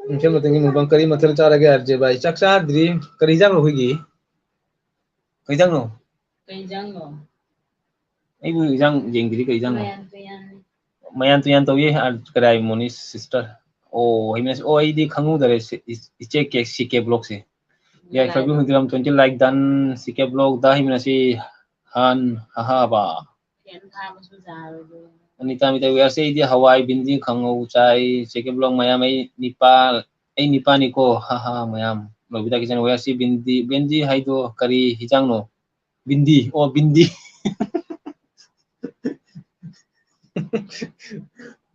ꯃꯊꯪ ꯃꯊꯪꯒꯤ ꯃꯨꯛꯕꯥꯡ ꯀꯔꯤ ꯃꯊꯦꯜ ꯆꯥꯔꯒꯦ ꯑꯥꯔ ꯖꯦ ꯚꯥꯏ? ꯆꯥꯛ ꯆꯥꯗ꯭ꯔꯤ꯫ ꯀꯔꯤ ꯍꯤꯟꯖꯥꯡꯅꯣ ꯑꯩꯈꯣꯏꯒꯤ? ꯀꯩ ꯍꯤꯟꯖꯥꯡꯅꯣ? ꯀꯩ ꯍꯤꯟꯖꯥꯡꯅꯣ? ꯑꯩꯕꯨ ꯏꯟꯖꯥꯡ ꯌꯦꯡꯗ꯭ꯔꯤ, ꯀꯩ ꯏꯟꯖꯥꯡꯅꯣ? ꯃꯌꯥꯟ ꯇꯨꯌꯥꯟ꯫ ꯃꯌꯥꯟ ꯇꯨꯌꯥꯟ ꯇꯧꯏ, ꯑ, ꯀꯗꯥꯏ ꯃꯣꯅꯤꯁ ꯁꯤꯁꯇꯔ? ꯑꯣ, ꯍꯩꯃꯦꯁ-, ꯑꯣ, ꯑꯩꯗꯤ ꯈꯪꯍꯧꯗꯔꯦ, ꯁꯤ-, ꯏ-, ꯏꯆꯦ ꯀꯦ, ꯁꯤ ꯀꯦ ꯕ꯭ꯂꯣꯛꯁꯦ꯫ ꯌꯥꯏꯐꯕꯤ ꯍꯨꯟꯗ꯭ꯔꯝ, twenty like done, ꯁꯤ ꯀꯦ ꯕ꯭ꯂꯣꯛ, ꯗ ꯍꯩꯃꯦꯁꯤ ꯍꯥꯟ, ꯍꯥꯍꯥꯕ꯫ ꯐꯦꯟ ꯊꯥꯕꯁꯨ ꯌꯥꯔꯣꯏꯗꯣꯏꯅꯤ꯫ ꯑꯅꯤꯇꯥ ꯃꯤꯇꯩ ꯋꯦꯌꯔꯁꯦ ꯑꯩꯗꯤ ꯍꯋꯥꯏ, ꯕꯤꯟꯗꯤ, ꯈꯥꯉꯧ ꯆꯥꯏ, ꯁꯤ ꯀꯦ ꯕ꯭ꯂꯣꯛ ꯃꯌꯥꯝ, ꯑꯩ ꯅꯤꯄꯥ-, ꯑꯩ ꯅꯤꯄꯥꯅꯤꯀꯣ, ꯍꯥꯍꯥ, ꯃꯌꯥꯝ꯫ ꯂꯣꯕꯤꯇꯥ ꯀꯤꯆꯟ ꯋꯦꯌꯔꯁꯤ ꯕꯤꯟꯗꯤ, ꯕꯤꯟꯗꯤ ꯍꯥꯏꯗꯣ ꯀꯔꯤ ꯍꯤꯟꯖꯥꯡꯅꯣ? ꯕꯤꯟꯗꯤ, ꯑꯣ, ꯕꯤꯟꯗꯤ꯫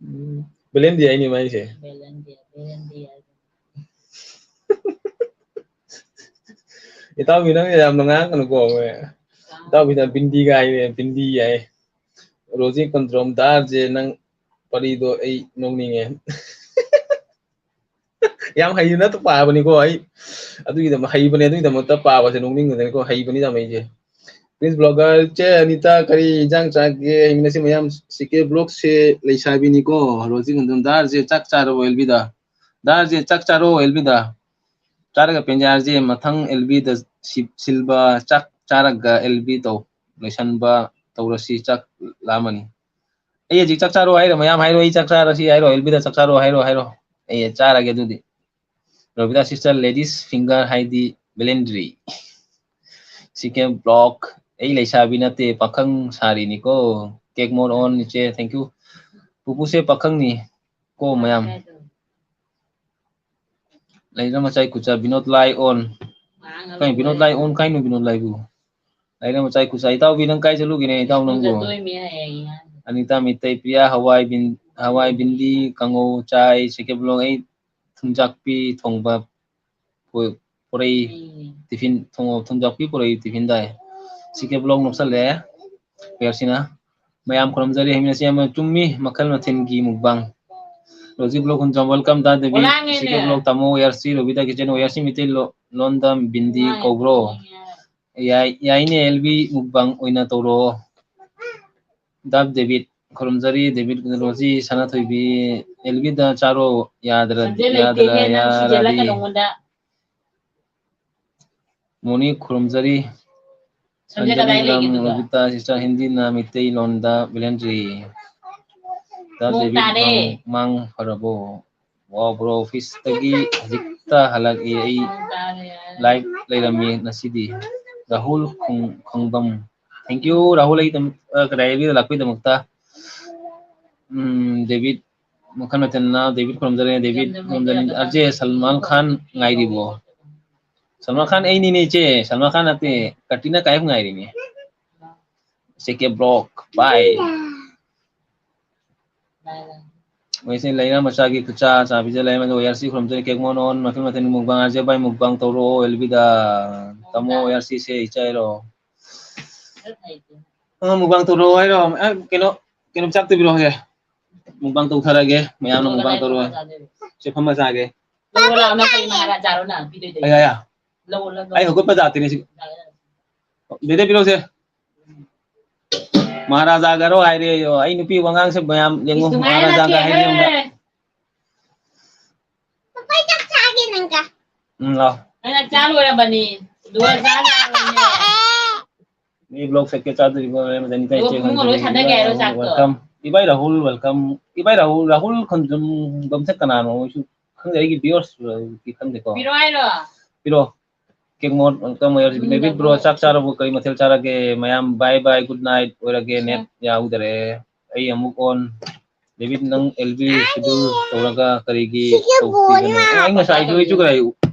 ꯎꯝ, ꯕꯦꯂꯦꯟꯗꯤ ꯍꯥꯏꯅꯤ ꯃꯥꯏꯁꯦ꯫ ꯕꯦꯂꯦꯟꯗꯤ, ꯕꯦꯂꯦꯟꯗꯤ ꯍꯥꯏ꯫ ꯏꯇꯥꯎꯕꯤ, ꯅꯪ ꯌꯥꯝꯅ ꯉꯥꯡꯒꯅꯨꯀꯣ꯫ ꯏꯇꯥꯎꯕꯤꯅ ꯕꯤꯟꯗꯤꯒ ꯍꯥꯏꯌꯦ, ꯕꯤꯟꯗꯤ ꯍꯥꯏꯌꯦ꯫ ꯔꯣꯖꯤ ꯀꯟꯗ꯭ꯔꯣꯝ ꯗꯥꯔꯁꯦ, ꯅꯪ ꯄꯔꯤꯗꯣ ꯑꯩ ꯅꯣꯛꯅꯤꯡꯉꯦ꯫ ꯌꯥꯝ ꯍꯩꯅ ꯄꯥꯕꯅꯤꯀꯣ ꯑꯩ꯫ ꯑꯗꯨꯒꯤꯗꯃꯛ ꯍꯩꯕꯅꯦ, ꯑꯗꯨꯒꯤꯗꯃꯛꯇ ꯄꯥꯕꯁꯦ ꯅꯣꯛꯅꯤꯡꯕꯅꯤꯀꯣ, ꯍꯩꯕꯅꯤ ꯌꯥꯝ ꯑꯩꯁꯦ꯫ Prince Vlogger, ꯆꯦ ꯑꯅꯤꯇꯥ, ꯀꯔꯤ ꯏꯟꯖꯥꯡ ꯆꯥꯒꯦ? ꯍꯤꯡꯅꯁꯤ ꯃꯌꯥꯝ꯫ ꯁꯤ ꯀꯦ Vlogs ꯁꯦ ꯂꯩꯁꯥꯕꯤꯅꯤꯀꯣ꯫ ꯔꯣꯖꯤ ꯀꯟꯗ꯭ꯔꯣꯝ ꯗꯥꯔꯁꯦ, ꯆꯥꯛ ꯆꯥꯔꯕꯣ ꯑꯦꯜꯕꯤꯗ? ꯗꯥꯔꯁꯦ, ꯆꯥꯛ ꯆꯥꯔꯣ ꯑꯦꯜꯕꯤꯗ꯫ ꯆꯥꯔꯒ ꯄꯦꯟꯖꯔꯁꯦ꯫ ꯃꯊꯪ ꯑꯦꯜꯕꯤꯗ ꯁꯤ-, ꯁꯤꯜꯕ ꯆꯥꯛ ꯆꯥꯔꯒ ꯑꯦꯜꯕꯤ ꯇꯧ꯫ ꯂꯣꯏꯁꯟꯕ ꯇꯧꯔꯁꯤ, ꯆꯥꯛ ꯂꯥꯝꯃꯅꯤ꯫ ꯑꯩ ꯍꯧꯖꯤꯛ ꯆꯥꯛ ꯆꯥꯔꯣ ꯍꯥꯏꯔꯣ? ꯃꯌꯥꯝ ꯍꯥꯏꯔꯣ, ꯑꯩ ꯆꯥꯛ ꯆꯥꯔꯁꯤ ꯍꯥꯏꯔꯣ? ꯑꯦꯜꯕꯤꯗ ꯆꯥꯛ ꯆꯥꯔꯣ ꯍꯥꯏꯔꯣ? ꯍꯥꯏꯔꯣ꯫ ꯑꯩ ꯆꯥꯔꯒꯦ ꯑꯗꯨꯗꯤ꯫ ꯔꯣꯕꯤꯇꯥ sister, ladies finger ꯍꯥꯏꯗꯤ ꯕꯦꯂꯦꯟꯗ꯭ꯔꯤ꯫ ꯁꯤ ꯀꯦ Vlog, ꯑꯩ ꯂꯩꯁꯥꯕꯤ ꯅꯠꯇꯦ, ꯄꯥꯈꯪ ꯁꯥꯔꯤꯅꯤꯀꯣ꯫ Cake more on, ꯏꯆꯦ, thank you꯫ ꯄꯨꯄꯨꯁꯦ ꯄꯥꯈꯪꯅꯤ ꯀꯣ ꯃꯌꯥꯝ꯫ ꯂꯩꯔ ꯃꯆꯥꯏ ꯀꯨꯆꯥ, ꯕꯤꯅꯣꯗ ꯂꯥꯏ ꯑꯣꯟ꯫ ꯀꯩ ꯕꯤꯅꯣꯗ ꯂꯥꯏ ꯑꯣꯟ ꯀꯥꯏꯅꯣ, ꯕꯤꯅꯣꯗ ꯂꯥꯏꯕꯨ? ꯂꯩꯔ ꯃꯆꯥꯏ ꯀꯨꯆꯥ, ꯏꯇꯥꯎꯕꯤ ꯅꯪ ꯀꯥꯏ ꯆꯠꯂꯨꯒꯦꯅꯦ ꯏꯇꯥꯎ ꯅꯪꯕꯨ? ꯑꯅꯤꯇꯥ ꯃꯤꯇꯩ, ꯄ꯭ꯔꯤꯌꯥ ꯍꯋꯥꯏ ꯕꯤꯟ-, ꯍꯋꯥꯏ ꯕꯤꯟꯗꯤ ꯀꯥꯡꯉꯧ ꯆꯥꯏ꯫ ꯁꯤ ꯀꯦ Vlog, ꯑꯩ ꯊꯨꯝꯖꯥꯛꯄꯤ ꯊꯣꯡꯕ ꯄꯨ-, ꯄꯨꯔꯩ ꯇꯤꯐꯤꯟ ꯊꯣꯡ-, ꯊꯨꯝꯖꯥꯛꯄꯤ ꯄꯨꯔꯩ ꯇꯤꯐꯤꯟ ꯇꯥꯏ꯫ ꯁꯤ ꯀꯦ Vlog ꯅꯣꯛꯁꯜꯂꯦ꯫ ꯄꯤꯌꯔꯁꯤꯅ ꯃꯌꯥꯝ ꯈꯨꯔꯨꯝꯖꯔꯤ꯫ ꯍꯩꯃꯤꯟꯅꯁꯤ ꯌꯥꯝꯅ ꯆꯨꯝꯃꯤ꯫ ꯃꯈꯜ ꯃꯊꯦꯜꯒꯤ mukbang꯫ ꯔꯣꯖꯤ Vlog ꯈꯨꯟꯖꯥꯝ, welcome ꯗꯥ ꯗꯦꯕꯤ꯫ ꯁꯤ ꯀꯦ Vlog ꯇꯥꯃꯣ ꯌꯥꯔꯁꯤ, ꯔꯣꯕꯤꯇꯥ ꯀꯤꯆꯟ, ꯌꯥꯔꯁꯤ ꯃꯤꯇꯩ ꯂꯣ-, ꯂꯣꯟꯗ ꯕꯤꯟꯗꯤ ꯀꯧꯕ꯭ꯔꯣ? ꯌꯥꯏ-, ꯌꯥꯏꯅꯦ, ꯑꯦꯜꯕꯤ mukbang ꯑꯣꯏꯅ ꯇꯧꯔꯣ꯫ ꯗꯥ ꯗꯦꯕꯤꯠ ꯈꯨꯔꯨꯝꯖꯔꯤ, ꯗꯦꯕꯤꯠ ꯔꯣꯖꯤ ꯁꯅꯥꯊꯣꯏꯕꯤ, ꯑꯦꯜꯕꯤꯗ ꯆꯥꯔꯣ, ꯌꯥꯗ꯭ꯔ-, ꯌꯥꯗ꯭ꯔ-, ꯌꯥꯗ꯭ꯔꯗꯤ꯫ ꯃꯣꯅꯤ ꯈꯨꯔꯨꯝꯖꯔꯤ꯫ ꯁꯟꯖꯦ ꯀꯗꯥꯏ ꯂꯩꯒꯦ ꯑꯗꯨꯒ? ꯔꯣꯕꯤꯇꯥ sister, ꯍꯤꯟꯗꯤꯅ ꯃꯤꯇꯩꯂꯣꯟꯗ ꯕꯦꯂꯦꯟꯗ꯭ꯔꯤ꯫ ꯗꯥ ꯅꯣꯡ ꯗꯦꯕꯤꯠ ꯇꯥꯔꯦ꯫ ꯃꯥꯡ, ꯃꯥꯡ ꯐꯔꯕꯣ? Wow bro, office ꯇꯒꯤ ꯍꯧꯖꯤꯛꯇ ꯍꯜꯂꯛꯏ ꯑꯩ꯫ ꯅꯣꯡ ꯇꯥꯔꯦ ꯍꯥꯏꯔꯦ꯫ Live ꯂꯩꯔꯝꯃꯤ ꯉꯁꯤꯗꯤ꯫ ꯔꯥꯍꯨꯜ ꯈꯣꯡ-, ꯈꯣꯡꯕꯝ꯫ Thank you, ꯔꯥꯍꯨꯜ, ꯑꯩꯒꯤꯗꯃꯛ, ꯑ, ꯀꯗꯥꯏ, live ꯂꯥꯛꯄꯒꯤꯗꯃꯛꯇ꯫ ꯎꯝ, ꯗꯦꯕꯤꯠ, ꯃꯈꯜ ꯃꯊꯦꯜꯅ ꯗꯦꯕꯤꯠ ꯈꯨꯔꯨꯝꯖꯔꯦ, ꯗꯦꯕꯤꯠ ꯈꯨꯔꯨꯝꯖꯔꯦ꯫ ꯑꯔꯖꯦ ꯁꯜꯃꯥꯟ ꯈꯥꯟ ꯉꯥꯏꯔꯤꯕꯣ? ꯁꯜꯃꯥꯟ ꯈꯥꯟ ꯑꯩꯅꯤꯅꯦ ꯏꯆꯦ, ꯁꯜꯃꯥꯟ ꯈꯥꯟ ꯅꯠꯇꯦ, ꯀꯇ꯭ꯔꯤꯅꯥ ꯀꯥꯏꯐ ꯉꯥꯏꯔꯤꯅꯦ꯫ ꯁꯤ ꯀꯦ Vlog, bye꯫ ꯃꯣꯏꯁꯦ ꯂꯩꯅꯥ ꯃꯆꯥꯒꯤ ꯈꯨꯠꯁꯥ ꯆꯥꯕꯤꯁꯦ ꯂꯩꯔꯝꯃꯦ꯫ ꯑꯗꯣ ꯑꯣ ꯑꯥꯔ ꯁꯤ ꯈꯨꯔꯨꯝꯖꯔꯤ꯫ ꯀꯦꯛ ꯃꯣꯟ ꯑꯣꯟ ꯃꯈꯜ ꯃꯊꯦꯜꯒꯤ ꯃꯨꯛꯕꯥꯡ ꯑꯥꯔ ꯖꯦ ꯚꯥꯏ ꯃꯨꯛꯕꯥꯡ ꯇꯧꯔꯛꯑꯣ ꯑꯦꯜꯕꯤꯗ꯫ ꯇꯥꯃꯣ ꯑꯣ ꯑꯥꯔ ꯁꯤꯁꯦ ꯏꯆꯥꯏꯔꯣ꯫ ꯑ, ꯃꯨꯛꯕꯥꯡ ꯇꯧꯔꯛꯑꯣ ꯍꯥꯏꯔꯣ? ꯑ, ꯀꯩꯅꯣ, ꯀꯩꯅꯣ ꯆꯥꯛ ꯇꯨꯕꯤꯔꯛꯑꯣ ꯍꯦ꯫ ꯃꯨꯛꯕꯥꯡ ꯇꯧꯊꯔꯒꯦ꯫ ꯃꯌꯥꯝꯅ ꯃꯨꯛꯕꯥꯡ ꯇꯧꯔꯛꯑꯣ꯫ ꯁꯦ ꯐꯝꯃ ꯆꯥꯒꯦ꯫ ꯂꯧꯕ ꯂꯥꯛꯑꯣ, ꯅꯪ ꯀꯔꯤ ꯃꯍꯥꯔꯥꯖꯥꯔꯣ ꯅꯪ ꯄꯤꯗꯣꯏꯗꯣ? ꯑꯌꯥ, ꯑꯌꯥ꯫ ꯂꯧ, ꯂꯧ, ꯑꯩ ꯍꯧꯒꯠꯄ ꯖꯥꯠꯇꯤꯅꯦ ꯁꯤ꯫ ꯌꯥꯔꯦ, ꯌꯥꯔꯦ꯫ ꯕꯦꯗꯦ ꯄꯤꯔꯛꯎꯁꯦ꯫ ꯃꯍꯥꯔꯥꯖꯥꯒꯔꯣ ꯍꯥꯏꯔꯦ ꯑꯌꯣ꯫ ꯑꯩ ꯅꯨꯄꯤ ꯋꯥꯉꯥꯡꯁꯦ ꯃꯌꯥꯝ ꯌꯦꯡꯉꯨ꯫ ꯏꯁ, ꯅꯨꯡꯉꯥꯏꯔꯦ ꯃꯍꯥꯔꯥꯖꯥꯒ ꯅꯠꯇꯦ, ꯍꯥꯏꯔꯦ ꯌꯦꯡꯉꯨ꯫ ꯄꯄꯥ, ꯆꯥꯛ ꯆꯥꯒꯦ ꯅꯪꯒ꯫ ꯎꯝ, ꯂꯥꯎ꯫ ꯑꯩꯅ ꯆꯥ ꯂꯣꯏꯔꯕꯅꯤ꯫ ꯑꯗꯨꯒ ꯆꯥ ꯂꯣꯏꯔꯕꯅꯦ꯫ ꯃꯤ ꯕ꯭ꯂꯣꯛ ꯁꯦꯠꯀꯦ ꯆꯥꯗꯣꯔꯤꯕ ꯃꯌꯥꯝ ꯃꯆꯥꯅꯤ ꯏꯆꯥ ꯑꯗꯨꯒ ꯏꯆꯦ ꯄꯨꯡ ꯂꯣꯏ ꯊꯥꯗꯒꯦ ꯍꯥꯏꯔꯣ ꯆꯥꯛꯇꯣ? Welcome꯫ ꯏꯕꯥꯏ ꯔꯥꯍꯨꯜ welcome꯫ ꯏꯕꯥꯏ ꯔꯥꯍꯨꯜ, ꯔꯥꯍꯨꯜ ꯈꯣꯟꯗ꯭ꯔꯨꯝꯕꯝꯁꯦ ꯀꯅꯥꯅꯣ? ꯑꯩꯁꯨ ꯈꯪꯗꯦ, ꯑꯩꯒꯤ viewers ꯗꯤ ꯈꯪꯗꯦꯀꯣ꯫ ꯄꯤꯔꯣ ꯍꯥꯏꯔꯣ? ꯄꯤꯔꯣ꯫ ꯀꯦꯛ ꯃꯣꯠ welcome ꯑꯣꯏꯔꯁꯤ꯫ ꯎꯝ, ꯗꯦꯕꯤꯠ ꯕ꯭ꯔꯣ, ꯌꯥꯝ ꯆꯥꯛ ꯆꯥꯔꯕꯣ? ꯀꯔꯤ ꯃꯊꯦꯜ ꯆꯥꯔꯒꯦ? ꯃꯌꯥꯝ bye bye, good night ꯑꯣꯏꯔꯒꯦ꯫ ꯁꯦ꯫ Net ꯌꯥꯍꯧꯗꯔꯦ꯫ ꯑꯩ ꯑꯃꯨꯛ on꯫ ꯗꯦꯕꯤꯠ, ꯅꯪ ꯑꯦꯜ ꯕꯤ schedule ꯇꯧꯔꯒ ꯀꯔꯤꯒꯤ ꯁꯤꯒꯤ ꯇꯧꯈꯤꯕꯅꯣ? ꯕꯣꯜꯅ ꯑꯩ ꯉꯁꯥꯏꯁꯨ ꯑꯩꯁꯨ ꯀꯔꯤ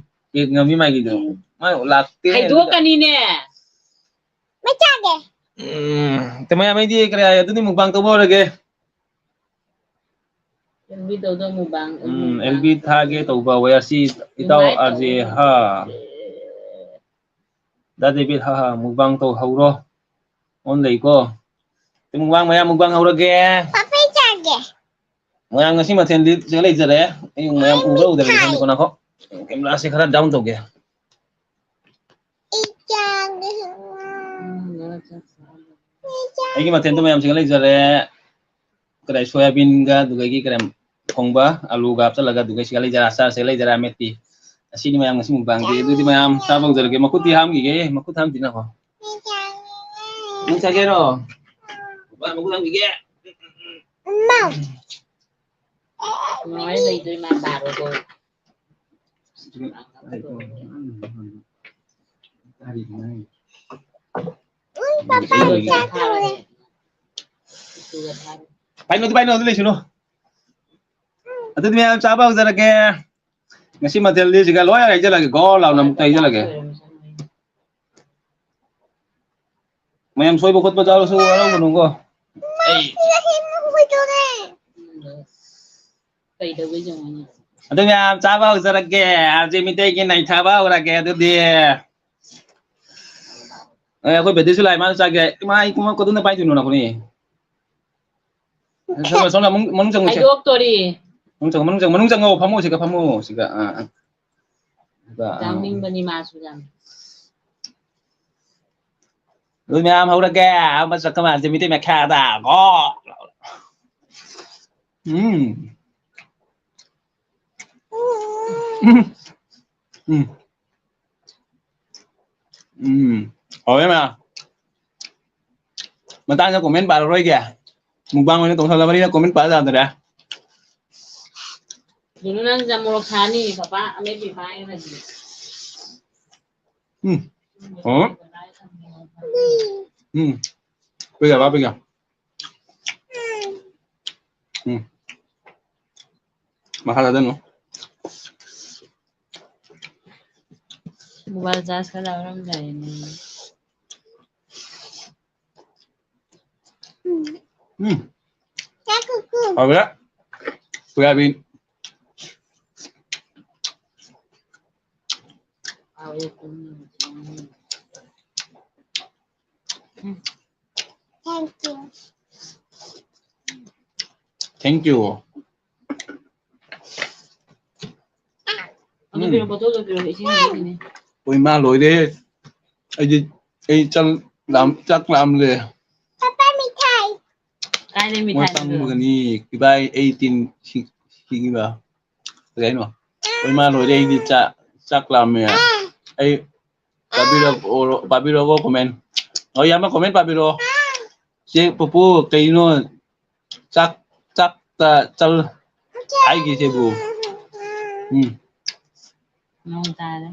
ꯀꯦꯛ ꯉꯝꯃꯤ ꯃꯥꯏꯒꯤꯗꯣ꯫ ꯃꯥ ꯂꯥꯛꯇꯦ꯫ ꯍꯩꯗꯣꯛꯀꯅꯤꯅꯦ꯫ ꯃꯆꯥꯗꯦ꯫ ꯎꯝ, ꯇꯃꯥꯏ ꯑꯃꯩꯗꯤ ꯀꯔꯤ ꯍꯥꯏ? ꯑꯗꯨꯗꯤ ꯃꯨꯛꯕꯥꯡ ꯇꯧꯕ ꯍꯧꯔꯒꯦ꯫ ꯑꯦꯜ ꯕꯤ ꯇꯧꯗꯧ ꯃꯨꯛꯕꯥꯡ, ꯎꯝ, ꯃꯨꯛꯕꯥꯡ ꯑꯦꯜ ꯕꯤ ꯊꯥꯒꯦ ꯇꯧꯕ ꯋꯦꯌꯔꯁꯤ ꯏꯇꯥꯎ invite ꯑꯥꯔ ꯖꯦ ꯇꯧꯋꯦ꯫ ꯍꯥ꯫ ꯗꯥ ꯗꯦꯕꯤꯠ, ꯍꯥ, ꯍꯥ, ꯃꯨꯛꯕꯥꯡ ꯇꯧꯍꯧꯔꯣ꯫ On ꯂꯩꯀꯣ꯫ ꯃꯨꯛꯕꯥꯡ, ꯃꯌꯥꯝ ꯃꯨꯛꯕꯥꯡ ꯍꯧꯔꯒꯦ꯫ ꯄꯥꯄꯩ ꯆꯥꯒꯦ꯫ ꯃꯌꯥꯝ ꯉꯁꯤ ꯃꯊꯦꯜꯗꯤ ꯁꯤꯗ ꯂꯩꯖꯔꯦ꯫ ꯑꯩ ꯃꯌꯥꯝ ꯎꯕ꯭ꯔꯥ ꯎꯗꯕ꯭ꯔꯗꯤ ꯈꯪꯗꯦꯀꯣ, ꯅꯈꯣ꯫ ꯀꯦꯃꯦꯔꯥꯁꯦ ꯈꯔ down ꯇꯧꯒꯦ꯫ ꯑꯩ ꯆꯥꯒꯦ꯫ ꯑꯩꯒꯤ ꯃꯊꯦꯜꯗꯣ ꯃꯌꯥꯝꯁꯤꯒ ꯂꯩꯖꯔꯦ꯫ ꯀꯗꯥꯏ ꯁꯣꯌꯥꯕꯤꯟꯒ ꯑꯗꯨꯗꯒꯤ ꯀꯔꯤ ꯊꯣꯡꯕ, ꯑꯂꯨꯒ ꯍꯥꯞꯆꯤꯜꯂꯒ ꯑꯗꯨꯒ ꯁꯤꯒ ꯂꯩꯖꯔꯦ, ꯑꯆꯥꯔꯁꯤꯒ ꯂꯩꯖꯔꯦ, ꯑꯃꯦꯠꯄꯤ꯫ ꯑꯁꯤꯅꯤ ꯃꯌꯥꯝ ꯉꯁꯤ ꯃꯨꯛꯕꯥꯡꯒꯤ꯫ ꯑꯗꯨꯗꯤ ꯃꯌꯥꯝ ꯆꯥꯕ ꯍꯧꯖꯔꯒꯦ꯫ ꯃꯈꯨꯠꯇꯤ ꯍꯥꯝꯈꯤꯒꯦ, ꯃꯈꯨꯠ ꯍꯥꯝꯗ꯭ꯔꯤꯅꯀꯣ꯫ ꯅꯪ ꯆꯥꯒꯦꯔꯣ? ꯕꯥ, ꯃꯈꯨꯠ ꯍꯥꯝꯈꯤꯒꯦ꯫ ꯅꯨꯡꯉꯥꯏ ꯂꯩꯗꯣꯏ ꯃꯥ ꯕꯥꯔꯣꯗꯣ꯫ ꯎꯝ, ꯄꯥꯄꯥ, ꯆꯥꯛ ꯊꯣꯡꯉꯦ꯫ ꯄꯥꯏꯅꯣ, ꯑꯗꯨ ꯄꯥꯏꯅꯣ, ꯑꯗꯨ ꯂꯩꯁꯅꯨ꯫ ꯑꯗꯨꯗꯤ ꯃꯌꯥꯝ ꯆꯥꯕ ꯍꯧꯖꯔꯒꯦ꯫ ꯉꯁꯤ ꯃꯊꯦꯜꯗꯤ ꯁꯤꯒ ꯂꯣꯏ ꯍꯥꯏꯖꯜꯂꯒꯦ꯫ ꯒꯣ ꯂꯥꯎꯅ ꯑꯃꯨꯛꯇ ꯍꯩꯖꯜꯂꯒꯦ꯫ ꯃꯌꯥꯝ ꯁꯣꯏꯕ ꯈꯣꯠꯄ ꯌꯥꯎꯔꯁꯨ ꯋꯥꯔꯧꯒꯅꯨꯀꯣ꯫ ꯑꯩ ꯀꯩꯗꯧꯕꯩ ꯆꯪꯉꯛꯏꯅꯣ? ꯑꯗꯨ ꯃꯌꯥꯝ ꯆꯥꯕ ꯍꯧꯖꯔꯒꯦ꯫ ꯍꯧꯖꯤꯛ ꯃꯤꯇꯩꯒꯤ ꯅꯩꯊꯕ ꯍꯧꯔꯒꯦ꯫ ꯑꯗꯨꯗꯤ ꯑꯦ, ꯑꯩꯈꯣꯏ ꯕꯦꯗꯤꯁꯨ ꯂꯥꯛꯑꯦ, ꯃꯥꯁꯨ ꯆꯥꯒꯦ꯫ ꯏꯃꯥ, ꯑꯩ ꯀꯃꯥꯏ-, ꯀꯗꯣꯝꯗ ꯄꯥꯏꯗꯣꯏꯅꯣ ꯅꯈꯣꯏꯅꯤ? ꯁꯣꯝꯗ, ꯁꯣꯝꯗ ꯃꯅꯨꯡ, ꯃꯅꯨꯡ ꯆꯪꯉꯨꯁꯦ꯫ ꯍꯥꯏꯗꯣꯛꯇꯣꯔꯤ꯫ ꯃꯅꯨꯡ ꯆꯪꯉꯣ, ꯃꯅꯨꯡ ꯆꯪꯉꯣ, ꯃꯅꯨꯡ ꯆꯪꯉꯣ, ꯐꯝꯃꯣ ꯁꯤꯒ, ꯐꯝꯃꯣ ꯁꯤꯒ꯫ ꯑꯥ, ꯑꯥ꯫ ꯁꯤꯒ, ꯑꯥ꯫ ꯆꯥꯅꯤꯡꯕꯅꯤ ꯃꯥꯁꯨ ꯌꯥꯝ꯫ ꯑꯗꯨ ꯃꯌꯥꯝ ꯍꯧꯔꯒꯦ꯫ ꯑꯃ ꯆꯠꯈ ꯃꯥꯟꯁꯦ ꯃꯤꯇꯩ ꯃꯈꯥꯗ꯫ ꯒꯣ! ꯎꯝ꯫ ꯎꯝ꯫ ꯎꯝ꯫ ꯎꯝ꯫ ꯍꯥꯎꯋꯦ ꯃꯌꯥꯝ꯫ ꯃꯇꯥꯡꯗ comment ꯄꯥꯔꯔꯣꯏꯒꯦ꯫ Mukbang ꯑꯣꯏꯅ ꯇꯧꯁꯜꯂꯕꯅꯤꯅ comment ꯄꯥ ꯌꯥꯗ꯭ꯔꯦ꯫ ꯀꯩꯅꯣ ꯅꯪ ꯖꯥ ꯃꯣꯔꯣꯛ ꯁꯥꯅꯤ, ꯄꯄꯥ ꯑꯃꯦꯠꯄꯤ ꯄꯥꯏꯔꯒꯗꯤ꯫ ꯎꯝ꯫ ꯑꯣ꯫ ꯎꯝ꯫ ꯄꯤꯒꯦ, ꯄꯥ ꯄꯤꯒꯦ꯫ ꯎꯝ꯫ ꯃꯈꯥ ꯊꯥꯗꯅꯨ꯫ Mobile charge ꯈꯔ ꯌꯥꯎꯔꯝꯗꯥꯏꯅꯦ꯫ ꯎꯝ꯫ ꯍꯥꯎꯔꯦ꯫ Soya bean. Thank you. Thank you. ꯑꯗꯨ ꯄꯤꯔꯣ, ꯕꯣꯇꯜꯗꯣ ꯄꯤꯔꯣ, ꯏꯁꯤꯡ ꯍꯩꯖꯤꯜꯂꯤꯅꯦ꯫ ꯍꯣꯏ, ꯃꯥ ꯂꯣꯏꯔꯦ꯫ ꯑꯩꯗꯤ, ꯑꯩ ꯆꯥꯛ ꯂꯥꯝ-, ꯆꯥꯛ ꯂꯥꯝꯂꯦ꯫ ꯄꯥꯄꯥ, ꯃꯤꯊꯥꯏ꯫ ꯀꯥꯏꯗꯩ ꯃꯣꯏ ꯃꯤꯊꯥꯏꯅꯣ? ꯄꯪꯕꯒꯅꯤ꯫ ꯏꯕꯥꯏ, ꯑꯩ ꯇꯤꯟ ꯁꯤ-, ꯁꯤꯈꯤꯕ꯫ ꯀꯩ ꯍꯥꯏꯅꯣ? ꯍꯣꯏ, ꯃꯥ ꯂꯣꯏꯔꯦ꯫ ꯑꯩꯗꯤ ꯆꯥꯛ, ꯆꯥꯛ ꯂꯥꯝꯃꯦ꯫ ꯑꯩ ꯄꯥꯕꯤꯔꯛꯑꯣ, ꯄꯥꯕꯤꯔꯛꯑꯣ comment꯫ ꯍꯣꯏ, ꯌꯥꯝꯅ comment ꯄꯥꯕꯤꯔꯛꯑꯣ꯫ ꯆꯦ ꯄꯨꯄꯨ, ꯀꯩꯅꯣ? ꯆꯥꯛ, ꯆꯥꯛꯇ ꯆꯜ ꯍꯥꯏꯒꯤꯁꯤꯕꯨ꯫ ꯎꯝ꯫ ꯅꯣꯡ ꯇꯥꯔꯦ꯫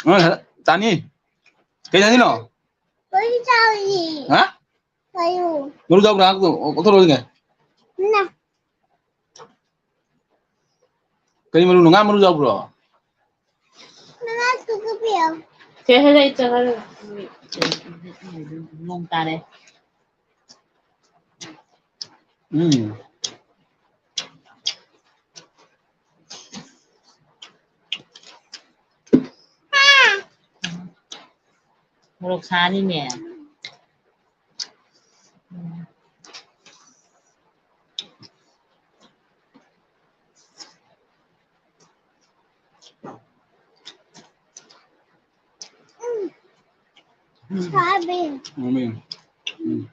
ꯑ, ꯇꯥꯅꯤ꯫ ꯀꯩ ꯆꯥꯅꯤꯡꯉꯤꯅꯣ? ꯀꯔꯤ ꯆꯥꯔꯤ? ꯍꯥ? ꯀꯔꯤ? ꯃꯔꯨ ꯆꯥꯎꯕ꯭ꯔꯥ? ꯑꯣ, ꯑꯣꯟꯊꯣꯔꯛꯑꯣ ꯑꯗꯨꯗꯤ꯫ ꯅ꯫ ꯀꯔꯤ ꯃꯔꯨꯅꯣ? ꯉꯥ ꯃꯔꯨ ꯌꯥꯎꯕ꯭ꯔꯣ? ꯃꯃꯥ, ꯁꯤ ꯀꯨꯞꯄꯤꯌꯣ꯫ ꯁꯦ, ꯁꯦ, ꯁꯦ, ꯆꯠꯂꯣ꯫ ꯅꯣꯡ ꯇꯥꯔꯦ꯫ ꯎꯝ꯫ ꯃꯣꯔꯣꯛ ꯁꯥꯅꯤꯅꯦ꯫ ꯎꯝ꯫ ꯎꯝ꯫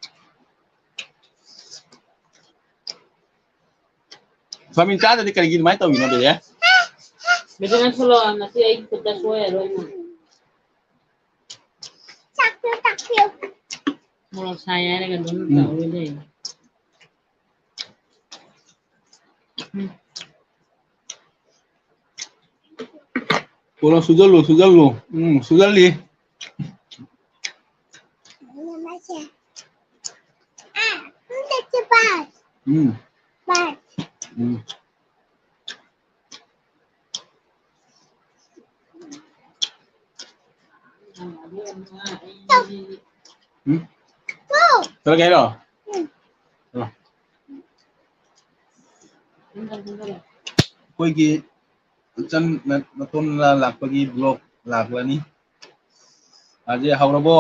ꯁꯣꯌꯥꯕꯤꯟ ꯆꯥꯗ꯭ꯔꯗꯤ ꯀꯔꯤꯒꯤ ꯑꯗꯨꯃꯥꯏꯅ ꯇꯧꯔꯤꯅꯣ ꯑꯗꯨꯗꯤ? ꯕꯦꯕꯤ, ꯅꯪ ꯊꯣꯛꯂꯛꯑꯣ, ꯉꯁꯤ ꯑꯩ ꯈꯨꯠꯇ ꯁꯣꯏꯔꯔꯣꯏ ꯅꯪ꯫ ꯆꯥꯛꯁꯨ ꯇꯥꯛꯄꯤꯌꯨ꯫ ꯃꯣꯔꯣꯛ ꯁꯥꯏ ꯍꯥꯏꯔꯒ ꯑꯗꯨꯝ ꯎꯝ꯫ ꯇꯧꯔ ꯂꯩ꯫ ꯎꯝ꯫ ꯀꯣꯟꯅ ꯁꯨꯖꯜꯂꯨ, ꯁꯨꯖꯜꯂꯨ꯫ ꯎꯝ, ꯁꯨꯖꯜꯂꯤ꯫ ꯎꯝ꯫ ꯎꯝ꯫ ꯎꯝ? ꯆꯠꯂꯒꯦ ꯍꯥꯏꯔꯣ? ꯎꯝ꯫ ꯆꯠꯂꯣ꯫ ꯑꯩꯈꯣꯏꯒꯤ ꯏꯆꯟ ꯅ-, ꯅꯇꯣꯝꯅ ꯂꯥꯛꯄꯒꯤ vlog ꯂꯥꯛꯂꯅꯤ꯫ ꯑꯁꯤ ꯍꯧꯔꯕꯣ?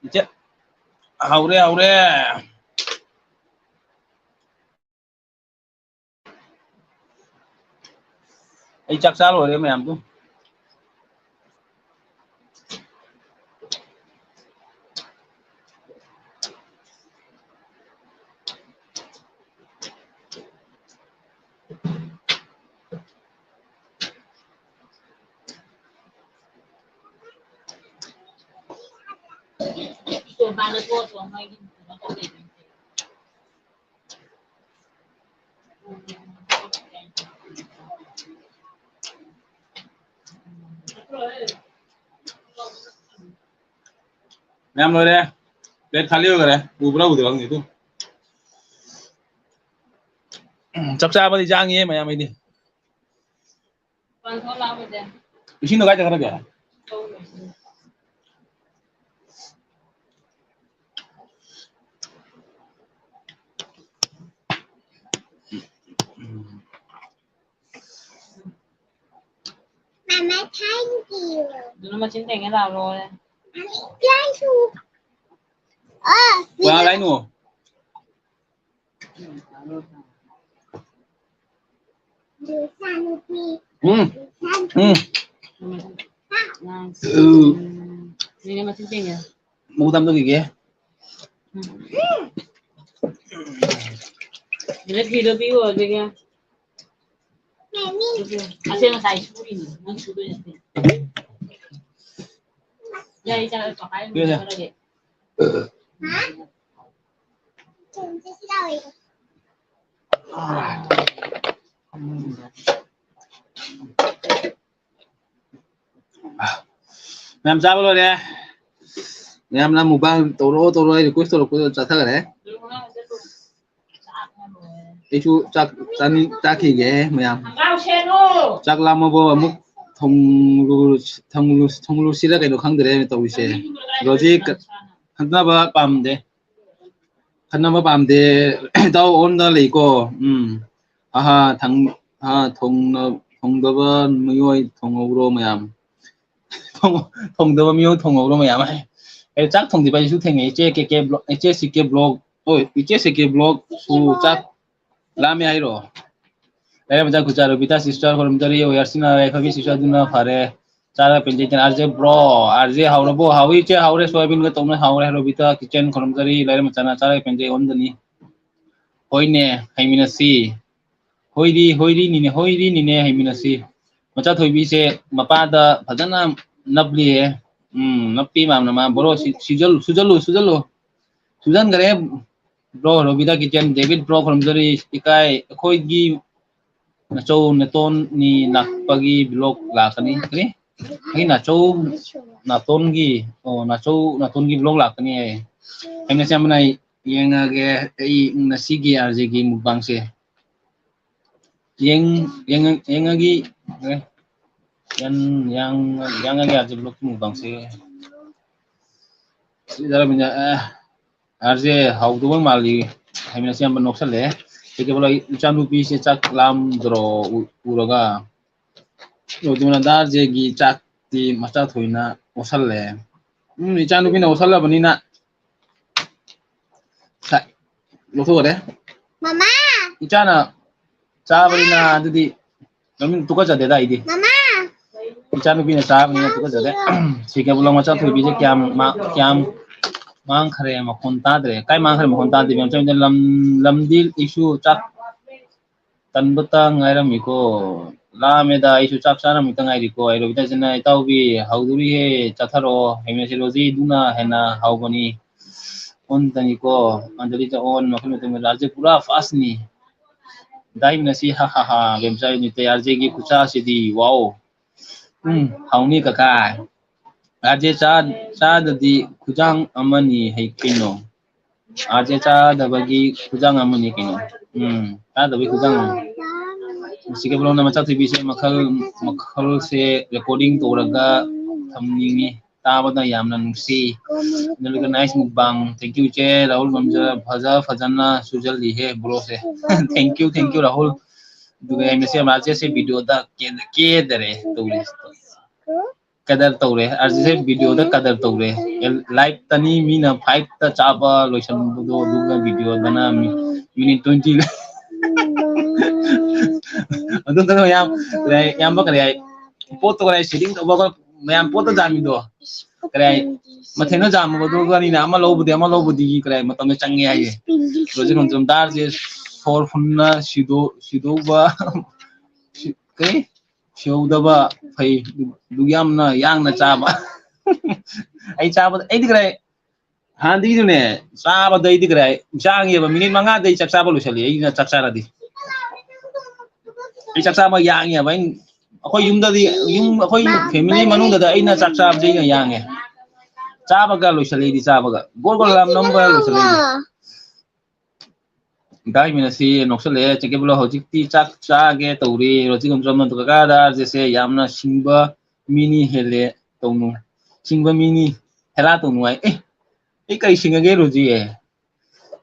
ꯏꯆꯦ, ꯍꯧꯔꯦ, ꯍꯧꯔꯦ꯫ ꯑꯩ ꯆꯥꯛ ꯆꯥ ꯂꯣꯏꯔꯦ ꯃꯌꯥꯝꯗꯨ꯫ ꯃꯌꯥꯝ ꯂꯣꯏꯔꯦ꯫ Plate ꯈꯥꯂꯤ ꯑꯣꯏꯈꯔꯦ꯫ ꯎꯕ꯭ꯔꯥ ꯎꯗ꯭ꯔꯥ ꯈꯪꯗꯦ ꯑꯗꯨ꯫ ꯆꯥꯛ ꯆꯥꯕꯗꯤ ꯆꯥꯡꯉꯤꯍꯦ ꯃꯌꯥꯝ ꯑꯩꯗꯤ꯫ ꯏꯁꯤꯡꯗꯣ ꯀꯥꯏ ꯆꯠꯈ꯭ꯔꯒꯦ? Mama, thank you. ꯑꯗꯨꯅ ꯃꯆꯤꯟ ꯊꯦꯡꯉꯦ ꯂꯥꯛꯂꯣ꯫ ꯀꯅꯥ ꯂꯥꯏꯅꯣ? ꯎꯝ꯫ ꯎꯝ꯫ ꯎꯝ꯫ ꯃꯨꯛ ꯇꯝꯗꯧꯈꯤꯒꯦ꯫ ꯐꯤꯗꯣ ꯄꯤꯌꯣ ꯑꯗꯨꯒ꯫ ꯑꯁꯦ ꯉꯁꯥꯏ ꯁꯨꯔꯤꯅꯤ, ꯅꯪ ꯁꯨꯗꯣꯏ ꯅꯠꯇꯦ꯫ ꯌꯥꯏ, ꯆꯠꯂꯣ, ꯄꯄꯥ ꯌꯨꯝꯗ ꯄꯤꯌꯨ, ꯆꯠꯂꯣ꯫ ꯆꯠꯂꯒꯦ꯫ ꯃꯌꯥꯝ ꯆꯥꯕ ꯂꯣꯏꯔꯦ꯫ ꯃꯌꯥꯝꯅ mukbang ꯇꯧꯔꯛꯑꯣ, ꯇꯧꯔꯛꯑꯣ, ꯑꯩ request ꯇꯧꯔꯛꯄꯗꯣ ꯆꯠꯊꯈ꯭ꯔꯦ꯫ ꯑꯩꯁꯨ ꯆꯥꯛ ꯆꯥꯅꯤꯡ-, ꯆꯥꯈꯤꯒꯦ ꯃꯌꯥꯝ꯫ ꯆꯥꯛ ꯂꯥꯝꯃꯕꯣ? ꯑꯃꯨꯛ ꯊꯣꯡꯂꯨ-, ꯊꯣꯡꯂꯨ-, ꯊꯣꯡꯂꯨꯁꯤꯔ ꯀꯩꯅꯣ ꯈꯪꯗ꯭ꯔꯦ ꯇꯧꯔꯤꯁꯦ꯫ ꯔꯣꯖꯤ ꯈꯠꯅꯕ ꯄꯥꯝꯗꯦ꯫ ꯈꯠꯅꯕ ꯄꯥꯝꯗꯦ꯫ ꯏꯇꯥꯎ ꯑꯣꯟꯗ ꯂꯩꯀꯣ꯫ ꯎꯝ꯫ ꯑꯍꯥ, ꯊꯪ-, ꯑꯍꯥ, ꯊꯣꯡꯅ-, ꯊꯣꯡꯗꯕ ꯃꯤꯑꯣꯏ ꯊꯣꯡꯍꯧꯔꯣ ꯃꯌꯥꯝ꯫ ꯊꯣꯡ-, ꯊꯣꯡꯗꯕ ꯃꯤꯑꯣꯏ ꯊꯣꯡꯍꯧꯔꯣ ꯃꯌꯥꯝ ꯍꯥꯏ꯫ ꯑꯩ ꯆꯥꯛ ꯊꯣꯡꯗ꯭ꯔꯤꯕ ꯑꯩꯁꯨ ꯊꯦꯡꯅꯩ꯫ ꯏꯆꯦ ꯀꯦ ꯀꯦ vlog, ꯏꯆꯦ ꯁꯤ ꯀꯦ vlog, ꯑꯣꯏ, ꯏꯆꯦ ꯁꯤ ꯀꯦ vlog ꯁꯨ ꯆꯥꯛ ꯂꯥꯝꯃꯦ ꯍꯥꯏꯔꯣ? ꯂꯩꯔꯝꯕꯗ ꯈꯨꯆꯥ ꯔꯣꯕꯤꯇꯥ sister ꯈꯨꯔꯨꯝꯖꯔꯤ, ꯑꯣꯌꯥꯔꯁꯤꯅ ꯌꯥꯏꯐꯕꯤ sister ꯑꯗꯨꯅ ꯐꯔꯦ꯫ ꯆꯥꯔ ꯄꯦꯟꯖꯩ ꯇꯅ R J bro, R J ꯍꯥꯎꯔꯕꯣ? ꯍꯥꯎꯏ ꯏꯆꯦ, ꯍꯥꯎꯔꯦ, ꯁꯣꯌꯥꯕꯤꯟꯒ ꯇꯧꯅ ꯍꯥꯎꯔꯦ꯫ ꯔꯣꯕꯤꯇꯥ kitchen ꯈꯨꯔꯨꯝꯖꯔꯤ, ꯂꯩꯔꯝꯕ ꯆꯅꯥ ꯆꯥꯔ ꯄꯦꯟꯖꯩ ꯑꯣꯟꯗꯅꯤ꯫ ꯍꯣꯏꯅꯦ, ꯍꯩꯃꯤꯟꯅꯁꯤ꯫ ꯍꯣꯏꯗꯤ, ꯍꯣꯏꯗꯤꯅꯤꯅꯦ, ꯍꯣꯏꯗꯤꯅꯤꯅꯦ, ꯍꯩꯃꯤꯟꯅꯁꯤ꯫ ꯃꯆꯥ ꯊꯣꯏꯕꯤꯁꯦ ꯃꯄꯥꯗ ꯐꯖꯅ ꯅꯞꯂꯤꯌꯦ꯫ ꯎꯝ, ꯅꯞꯄꯤ ꯃꯌꯥꯝꯅ ꯃꯥ꯫ Bro, ꯁꯤ-, ꯁꯤꯖꯜꯂꯨ, ꯁꯨꯖꯜꯂꯨ, ꯁꯨꯖꯜꯂꯨ꯫ ꯁꯨꯖꯟꯈꯔꯦ꯫ Bro, ꯔꯣꯕꯤꯗꯥ kitchen, David bro ꯈꯨꯔꯨꯝꯖꯔꯤ꯫ ꯏꯀꯥꯏ, ꯑꯩꯈꯣꯏꯒꯤ ꯅꯆꯧ ꯅꯇꯣꯟꯅꯤ ꯂꯥꯛꯄꯒꯤ vlog ꯂꯥꯛꯀꯅꯤ꯫ ꯀꯔꯤ? ꯑꯩ ꯅꯆꯧ ꯅꯥꯇꯣꯟꯒꯤ, ꯑꯣ, ꯅꯆꯧ ꯅꯥꯇꯣꯟꯒꯤ vlog ꯂꯥꯛꯀꯅꯤ ꯍꯥꯏꯌꯦ꯫ ꯑꯩ ꯉꯁꯤ ꯑꯃꯅ ꯌꯦꯡꯉꯒꯦ, ꯑꯩ ꯉꯁꯤꯒꯤ ꯑꯥꯔ ꯖꯦꯒꯤ mukbangꯁꯦ꯫ ꯌꯦꯡ-, ꯌꯦꯡꯉ-, ꯌꯦꯡꯉꯒꯤ-, ꯑꯦ, ꯌꯥꯡ-, ꯌꯥꯡ-, ꯌꯥꯡꯉꯒꯦ ꯑꯥꯔ ꯖꯦ vlogꯀꯤ mukbangꯁꯦ꯫ ꯁꯤꯗ ꯔꯕꯤꯟꯗ꯭ꯔ, ꯑꯦ, ꯑꯥꯔ ꯖꯦ ꯍꯥꯎꯗꯧꯕ ꯃꯥꯜꯂꯤ꯫ ꯍꯥꯏꯃꯤꯟꯅꯁꯤ ꯌꯥꯝꯅ ꯅꯣꯛꯁꯜꯂꯦ꯫ ꯀꯩꯗꯧꯕ ꯂꯩ? ꯏꯆꯥꯅꯨꯄꯤꯁꯦ ꯆꯥꯛ ꯂꯥꯝꯗ꯭ꯔꯣ ꯎ-, ꯎꯔꯒ? ꯔꯣꯗꯤꯃꯣꯅꯥ ꯗꯥ ꯑꯥꯔ ꯖꯦꯒꯤ ꯆꯥꯛꯇꯤ ꯃꯆꯥ ꯊꯣꯏꯅ ꯑꯣꯠꯁꯜꯂꯦ꯫ ꯎꯝ, ꯏꯆꯥꯅꯨꯄꯤꯅ ꯑꯣꯠꯁꯜꯂꯕꯅꯤꯅ ꯁ-, ꯂꯧꯊꯣꯛꯈ꯭ꯔꯦ꯫ ꯃꯃꯥ! ꯏꯆꯥꯅ ꯆꯥꯕꯅꯤꯅ ꯑꯗꯨꯗꯤ ꯃꯃꯤꯡ ꯇꯨꯀꯠꯆꯗꯦꯗ ꯑꯩꯗꯤ꯫ ꯃꯃꯥ! ꯏꯆꯥꯅꯨꯄꯤꯅ ꯆꯥꯕꯅꯤꯅ ꯇꯨꯀꯠꯆꯗꯦ꯫ ꯁꯤ ꯀꯩꯕꯨꯜ ꯂꯝꯖꯥꯎ ꯊꯣꯏꯕꯤꯁꯦ ꯀꯌꯥꯝ ꯃꯥ-, ꯀꯌꯥꯝ ꯃꯥꯡꯈ꯭ꯔꯦ? ꯃꯈꯣꯟ ꯇꯥꯗ꯭ꯔꯦ꯫ ꯀꯥꯏ ꯃꯥꯡꯈ꯭ꯔꯦ? ꯃꯈꯣꯟ ꯇꯥꯗꯦ, ꯃꯦꯝ꯫ ꯆꯠꯃꯤꯟꯅ ꯂꯝ-, ꯂꯝꯗꯤ ꯑꯩꯁꯨ ꯆꯥꯛ ꯇꯟꯕꯇ ꯉꯥꯏꯔꯝꯃꯤꯀꯣ꯫ ꯂꯥꯝꯃꯦꯗ, ꯑꯩꯁꯨ ꯆꯥꯛ ꯆꯥꯔꯝꯃꯤꯇ ꯉꯥꯏꯔꯤꯀꯣ꯫ ꯑꯩ ꯔꯣꯕꯤꯇꯥꯁꯤꯅ, "ꯏꯇꯥꯎꯕꯤ, ꯍꯧꯗꯣꯔꯤꯍꯦ, ꯆꯥꯊꯔꯛꯑꯣ꯫" ꯍꯩꯃꯦꯁꯤ ꯔꯣꯖꯤꯗꯨꯅ ꯍꯦꯟꯅ ꯍꯥꯎꯕꯅꯤ꯫ ꯑꯣꯟꯗꯅꯤꯀꯣ꯫ ꯑꯟꯖꯂꯤꯗ ꯑꯣꯟ, ꯃꯈꯜ ꯃꯊꯦꯜ ꯔꯥꯖꯦ ꯄꯨꯔꯥ ꯐꯥꯁꯅꯤ꯫ ꯗꯥꯏꯃꯤꯅꯁꯤ, ꯍꯥ, ꯍꯥ, ꯍꯥ, ꯕꯦꯝꯆꯥ ꯅꯤꯇ ꯌꯥꯔꯖꯦꯒꯤ ꯈꯨꯆꯥꯁꯤꯗꯤ, ꯋꯥꯎ꯫ ꯎꯝ, ꯍꯥꯎꯅꯤ ꯀꯀꯥ꯫ ꯔꯥꯖꯦ ꯆꯥ-, ꯆꯥꯗꯗꯤ ꯈꯨꯖꯥꯡ ꯑꯃꯅꯤ ꯍꯩ ꯀꯩꯅꯣ꯫ ꯔꯥꯖꯦ ꯆꯥꯗꯕꯒꯤ ꯈꯨꯖꯥꯡ ꯑꯃꯅꯤ ꯀꯩꯅꯣ꯫ ꯎꯝ, ꯆꯥꯗꯕꯒꯤ ꯈꯨꯖꯥꯡ ꯑꯃꯅꯤ꯫ ꯁꯤ ꯀꯩꯕꯨꯜ ꯂꯝꯖꯥꯎ ꯃꯆꯥ ꯊꯣꯏꯕꯤꯁꯦ ꯃꯈꯜ, ꯃꯈꯜꯁꯦ recording ꯇꯧꯔꯒ ꯊꯝꯅꯤꯡꯉꯤ꯫ ꯇꯥꯕꯗ ꯌꯥꯝꯅ ꯅꯨꯡꯁꯤ꯫ ꯑꯗꯨꯒ nice mukbang꯫ Thank you, ꯏꯆꯦ ꯔꯥꯍꯨꯜ ꯃꯝꯖ꯫ ꯐꯖ ꯐꯖꯅ ꯁꯨꯖꯜꯂꯤꯍꯦ ꯕ꯭ꯔꯣꯁꯦ꯫ Thank you, thank you, Rahul. ꯑꯗꯨꯒ ꯑꯩ ꯃꯁꯤ ꯔꯥꯖꯦꯁꯦ videoꯗ ꯀꯦ-, ꯀꯦꯗꯔꯦ ꯇꯧꯔꯤꯁꯦ꯫ ꯀꯗꯔ ꯇꯧꯔꯦ꯫ ꯑꯥꯔꯖꯦꯁꯦ videoꯗ ꯀꯗꯔ ꯇꯧꯔꯦ꯫ Liveꯇꯅꯤ ꯃꯤꯅ fiveꯇ ꯆꯥꯕ ꯂꯣꯏꯁꯟꯕꯗꯣ, ꯑꯗꯨꯒ videoꯗꯅ ꯃꯤ-, minute twenty꯫ ꯑꯗꯨꯝꯇꯪ ꯃꯌꯥꯝ, ꯀꯔꯤ ꯍꯥꯏ, ꯏꯌꯥꯝꯕ ꯀꯔꯤ ꯍꯥꯏ, ꯄꯣꯠꯇꯣ ꯀꯔꯤ ꯍꯥꯏ, setting ꯇꯧꯕ ꯑꯩꯈꯣꯏ ꯃꯌꯥꯝ ꯄꯣꯠꯇ ꯆꯥꯃꯤꯗꯣ꯫ ꯀꯔꯤ ꯍꯥꯏ, ꯃꯊꯦꯜꯅ ꯌꯥꯝꯃꯕꯗꯨꯒꯅꯤꯅ ꯑꯃ ꯂꯧꯕꯗꯤ ꯑꯃ ꯂꯧꯕꯗꯤ ꯀꯔꯤ ꯍꯥꯏ, ꯃꯇꯝꯗꯣ ꯆꯪꯉꯦ ꯍꯥꯏꯌꯦ꯫ ꯍꯧꯖꯤꯛ ꯈꯣꯡꯖꯣꯝ ꯗꯥꯔꯁꯦ ꯁꯣꯔ ꯐꯨꯟꯅ ꯁꯤꯗꯣ-, ꯁꯤꯗꯧꯕ, ꯁꯤ-, ꯀꯔꯤ? ꯁꯤꯍꯧꯗꯕ ꯐꯩ꯫ ꯑꯗꯨ ꯌꯥꯝꯅ ꯌꯥꯡꯅ ꯆꯥꯕ꯫ ꯑꯩ ꯆꯥꯕꯗ, ꯑꯩꯗꯤ ꯀꯔꯤ ꯍꯥꯏ, ꯍꯥꯟꯅꯗꯒꯤꯁꯨꯅꯦ, ꯆꯥꯕꯗ ꯑꯩꯗꯤ ꯀꯔꯤ ꯍꯥꯏ, ꯌꯥꯡꯉꯦꯕ꯫ Minute ꯃꯉꯥꯗ ꯑꯩ ꯆꯥꯛ ꯆꯥꯕ ꯂꯣꯏꯁꯜꯂꯤ, ꯑꯩꯅ ꯆꯥꯛ ꯆꯥꯔꯗꯤ꯫ ꯑꯩ ꯆꯥꯛ ꯆꯥꯕ ꯌꯥꯡꯉꯦꯕ꯫ ꯑꯩ, ꯑꯩꯈꯣꯏ ꯌꯨꯝꯗꯗꯤ, ꯌꯨꯝ, ꯑꯩꯈꯣꯏ family ꯃꯅꯨꯡꯗꯗ ꯑꯩꯅ ꯆꯥꯛ ꯆꯥꯕꯁꯦ ꯑꯩꯅ ꯌꯥꯡꯉꯦ꯫ ꯆꯥꯕꯒ ꯂꯣꯏꯁꯜꯂꯦ ꯑꯩꯗꯤ, ꯆꯥꯕꯒ꯫ ꯒꯣꯜ ꯒꯣꯜ ꯂꯥꯝ ꯅꯝꯕꯒ ꯂꯣꯏꯁꯜꯂꯦ ꯑꯩꯗꯤ꯫ ꯗꯥꯏꯃꯤꯅꯁꯤ ꯅꯣꯛꯁꯜꯂꯛꯑꯦ꯫ ꯆꯦ ꯀꯦꯕꯨꯂꯥ ꯍꯧꯖꯤꯛꯇꯤ ꯆꯥꯛ ꯆꯥꯒꯦ ꯇꯧꯔꯤ꯫ ꯔꯣꯖꯤ ꯈꯣꯡꯖꯣꯝ ꯑꯗꯨ ꯀꯀꯥꯗ ꯑꯥꯔꯖꯦꯁꯦ ꯌꯥꯝꯅ ꯁꯤꯡꯕ ꯃꯤꯅꯤ ꯍꯦꯜꯂꯦ ꯇꯧꯅꯨ꯫ ꯁꯤꯡꯕ ꯃꯤꯅꯤ ꯍꯦꯔꯥ ꯇꯧꯅꯨ ꯍꯥꯏ꯫ ꯑꯦ, ꯑꯩ ꯀꯔꯤ ꯁꯤꯡꯉꯒꯦ ꯔꯣꯖꯤ?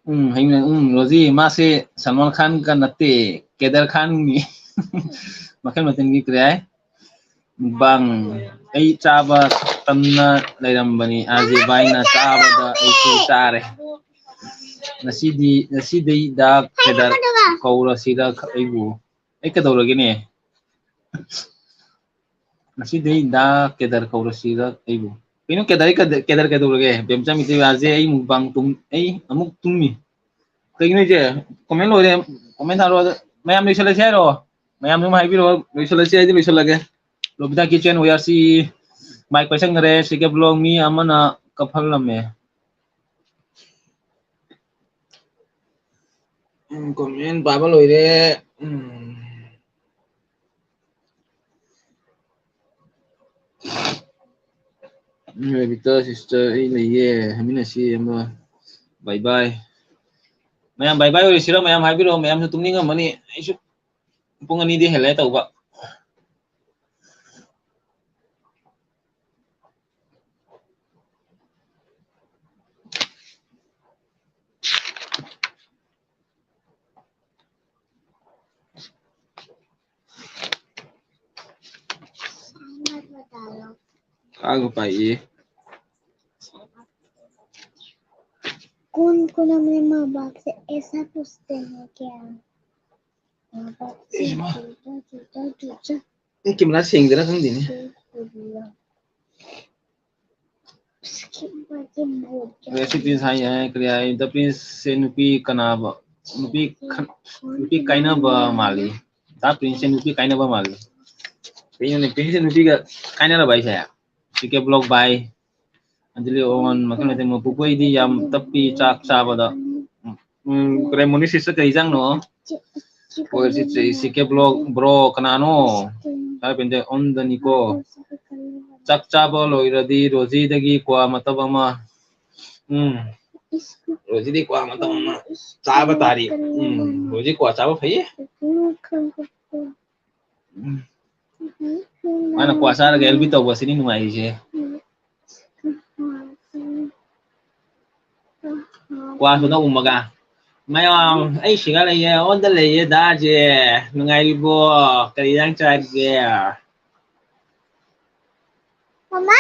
ꯎꯝ, ꯍꯌꯦꯡ, ꯎꯝ, ꯔꯣꯖꯤ, ꯃꯥꯁꯦ ꯁꯜꯃꯥꯟ ꯈꯥꯟꯒ ꯅꯠꯇꯦ, ꯀꯦꯗꯔ ꯈꯥꯟꯅꯤ꯫ ꯃꯈꯜ ꯃꯊꯦꯜꯒꯤ ꯀꯔꯤ ꯍꯥꯏ? Mukbang꯫ ꯑꯩ ꯆꯥꯕ ꯇꯝꯅ ꯂꯩꯔꯝꯕꯅꯤ꯫ ꯑꯥꯔ ꯖꯦ ꯚꯥꯏꯅ ꯆꯥꯕꯗ ꯑꯩꯁꯨ ꯆꯥꯔꯦ꯫ ꯉꯁꯤꯗꯤ, ꯉꯁꯤꯗꯩ ꯗꯥ ꯀꯦꯗꯔ ꯀꯧꯔꯁꯤꯔ ꯑꯩꯕꯨ? ꯑꯩ ꯀꯩꯗꯧꯔꯒꯦꯅꯦ? ꯉꯁꯤꯗꯩ ꯗꯥ ꯀꯦꯗꯔ ꯀꯧꯔꯁꯤꯔ ꯑꯩꯕꯨ? ꯀꯩꯅꯣ ꯀꯦꯗꯔ, ꯀꯦꯗꯔ, ꯀꯦꯗꯔ ꯀꯩꯗꯧꯔꯒꯦ? ꯕꯦꯝꯆꯥ ꯃꯤꯇꯩ, ꯑꯥꯔ ꯖꯦ ꯑꯩ ꯃꯨꯛꯕꯥꯡ ꯇꯨꯝ-, ꯑꯩ ꯑꯃꯨꯛ ꯇꯨꯝꯃꯤ꯫ ꯀꯩꯒꯤꯅꯣ ꯍꯥꯏꯁꯦ? ꯀꯣꯃꯦꯟ ꯂꯣꯏꯔꯦ꯫ ꯀꯣꯃꯦꯟ ꯊꯥꯔꯣ꯫ ꯃꯌꯥꯝ ꯂꯣꯏꯁꯜꯂꯁꯤ ꯍꯥꯏꯔꯣ? ꯃꯌꯥꯝ ꯑꯗꯨꯝ ꯍꯥꯏꯕꯤꯔꯛꯑꯣ꯫ ꯂꯣꯏꯁꯜꯂꯁꯤ ꯍꯥꯏꯗꯤ ꯂꯣꯏꯁꯜꯂꯒꯦ꯫ ꯂꯣꯕꯤꯇꯥ ꯀꯤꯆꯟ, ꯋꯤ ꯑꯥꯔ ꯁꯤ, ꯃꯥꯏꯛ ꯄꯥꯏꯁꯟꯈ꯭ꯔꯦ꯫ ꯁꯤ ꯀꯦ ꯕ꯭ꯂꯣꯛ, ꯃꯤ ꯑꯃꯅ ꯀꯞꯍꯜꯂꯝꯃꯦ꯫ ꯎꯝ, ꯀꯣꯃꯦꯟ ꯄꯥꯕ ꯂꯣꯏꯔꯦ꯫ ꯎꯝ꯫ ꯎꯝ, ꯔꯦꯕꯤꯀꯥ ꯁꯤꯁꯇꯔ, ꯑꯩ ꯂꯩꯌꯦ, ꯍꯥꯏꯃꯤꯟꯅꯁꯤ ꯑꯃ꯫ ꯕꯥꯏ ꯕꯥꯏ꯫ ꯃꯌꯥꯝ ꯕꯥꯏ ꯕꯥꯏ ꯑꯣꯏꯔꯁꯤꯔꯣ? ꯃꯌꯥꯝ ꯍꯥꯏꯕꯤꯔꯛꯑꯣ, ꯃꯌꯥꯝꯁꯨ ꯇꯨꯝꯅꯤꯡꯉꯝꯃꯅꯤ꯫ ꯑꯩꯁꯨ ꯄꯨꯡ ꯑꯅꯤꯗꯤ ꯍꯦꯜꯂꯦ ꯇꯧꯕ꯫ कहाँ को पाइए? कौन कौन अपने माँ बाप से ऐसा पूछते हैं क्या? माँ बाप से ए, माँ। जूता, जूता, जूता। ꯑꯦ, ꯀꯦꯃꯦꯔꯥ ꯁꯦꯡꯗꯦꯔꯥ ꯈꯪꯗꯦꯅꯦ꯫ ꯔꯦꯁꯤꯄꯤ ꯍꯥꯏ, ꯍꯥꯏ, ꯀꯔꯤ ꯍꯥꯏ? ꯗ ꯄ꯭ꯔꯤꯟꯁꯁꯦ ꯅꯨꯄꯤ ꯀꯅꯥꯕ, ꯅꯨꯄꯤ ꯈꯟ-, ꯅꯨꯄꯤ ꯀꯥꯏꯅꯕ ꯃꯥꯜꯂꯤ꯫ ꯗ ꯄ꯭ꯔꯤꯟꯁꯁꯦ ꯅꯨꯄꯤ ꯀꯥꯏꯅꯕ ꯃꯥꯜꯂꯤ꯫ ꯀꯩꯅꯣꯅꯦ, ꯄ꯭ꯔꯤꯟꯁꯁꯦ ꯅꯨꯄꯤꯒ ꯀꯥꯏꯅꯔꯕ ꯍꯥꯏꯁꯦ? ꯁꯤ ꯀꯦ ꯕ꯭ꯂꯣꯛ ꯕꯥꯏ ꯑꯟꯖꯂꯤ ꯑꯣꯟ ꯃꯈꯜ ꯃꯊꯦꯜ꯫ ꯃꯄꯨꯄꯨ ꯑꯩꯗꯤ ꯌꯥꯝ ꯇꯞꯄꯤ ꯆꯥꯛ ꯆꯥꯕꯗ꯫ ꯎꯝ, ꯀꯔꯤ ꯃꯣꯅꯤ ꯁꯤꯁꯇꯔ ꯀꯔꯤ ꯏꯟꯖꯥꯡꯅꯣ? ꯍꯣꯏ, ꯁꯤ, ꯁꯤ, ꯁꯤ ꯀꯦ ꯕ꯭ꯂꯣꯛ ꯕ꯭ꯔꯣ ꯀꯅꯥꯅꯣ? ꯁꯥꯔ ꯄꯦꯟꯖꯩ ꯑꯣꯟ ꯗ ꯅꯤꯀꯣ꯫ ꯆꯥꯛ ꯆꯥꯕ ꯂꯣꯏꯔꯗꯤ ꯔꯣꯖꯤꯗꯒꯤ ꯀ꯭ꯋꯥ ꯃꯇꯞ ꯑꯃ꯫ ꯎꯝ꯫ ꯔꯣꯖꯤꯗꯤ ꯀ꯭ꯋꯥ ꯃꯇꯞ ꯑꯃ ꯆꯥꯕ ꯇꯥꯔꯤ꯫ ꯎꯝ, ꯔꯣꯖꯤ ꯀ꯭ꯋꯥ ꯆꯥꯕ ꯐꯩꯌꯦ꯫ ꯎꯝ꯫ ꯃꯥꯅ ꯀ꯭ꯋꯥ ꯆꯥꯔꯒ ꯑꯦꯜ ꯕꯤ ꯇꯧꯕꯁꯤꯅꯤ ꯅꯨꯡꯉꯥꯏꯔꯤꯁꯦ꯫ ꯀ꯭ꯋꯥꯁꯨ ꯑꯗꯨꯝ ꯎꯝꯃꯒ꯫ ꯃꯌꯥꯝ, ꯑꯩ ꯁꯤꯒ ꯂꯩꯌꯦ, ꯑꯣꯟꯗ ꯂꯩꯌꯦ, ꯗꯥꯁꯦ꯫ ꯅꯨꯡꯉꯥꯏꯔꯤꯕꯣ? ꯀꯔꯤ ꯏꯟꯖꯥꯡ ꯆꯥꯔꯤꯒꯦ? ꯃꯃꯥ!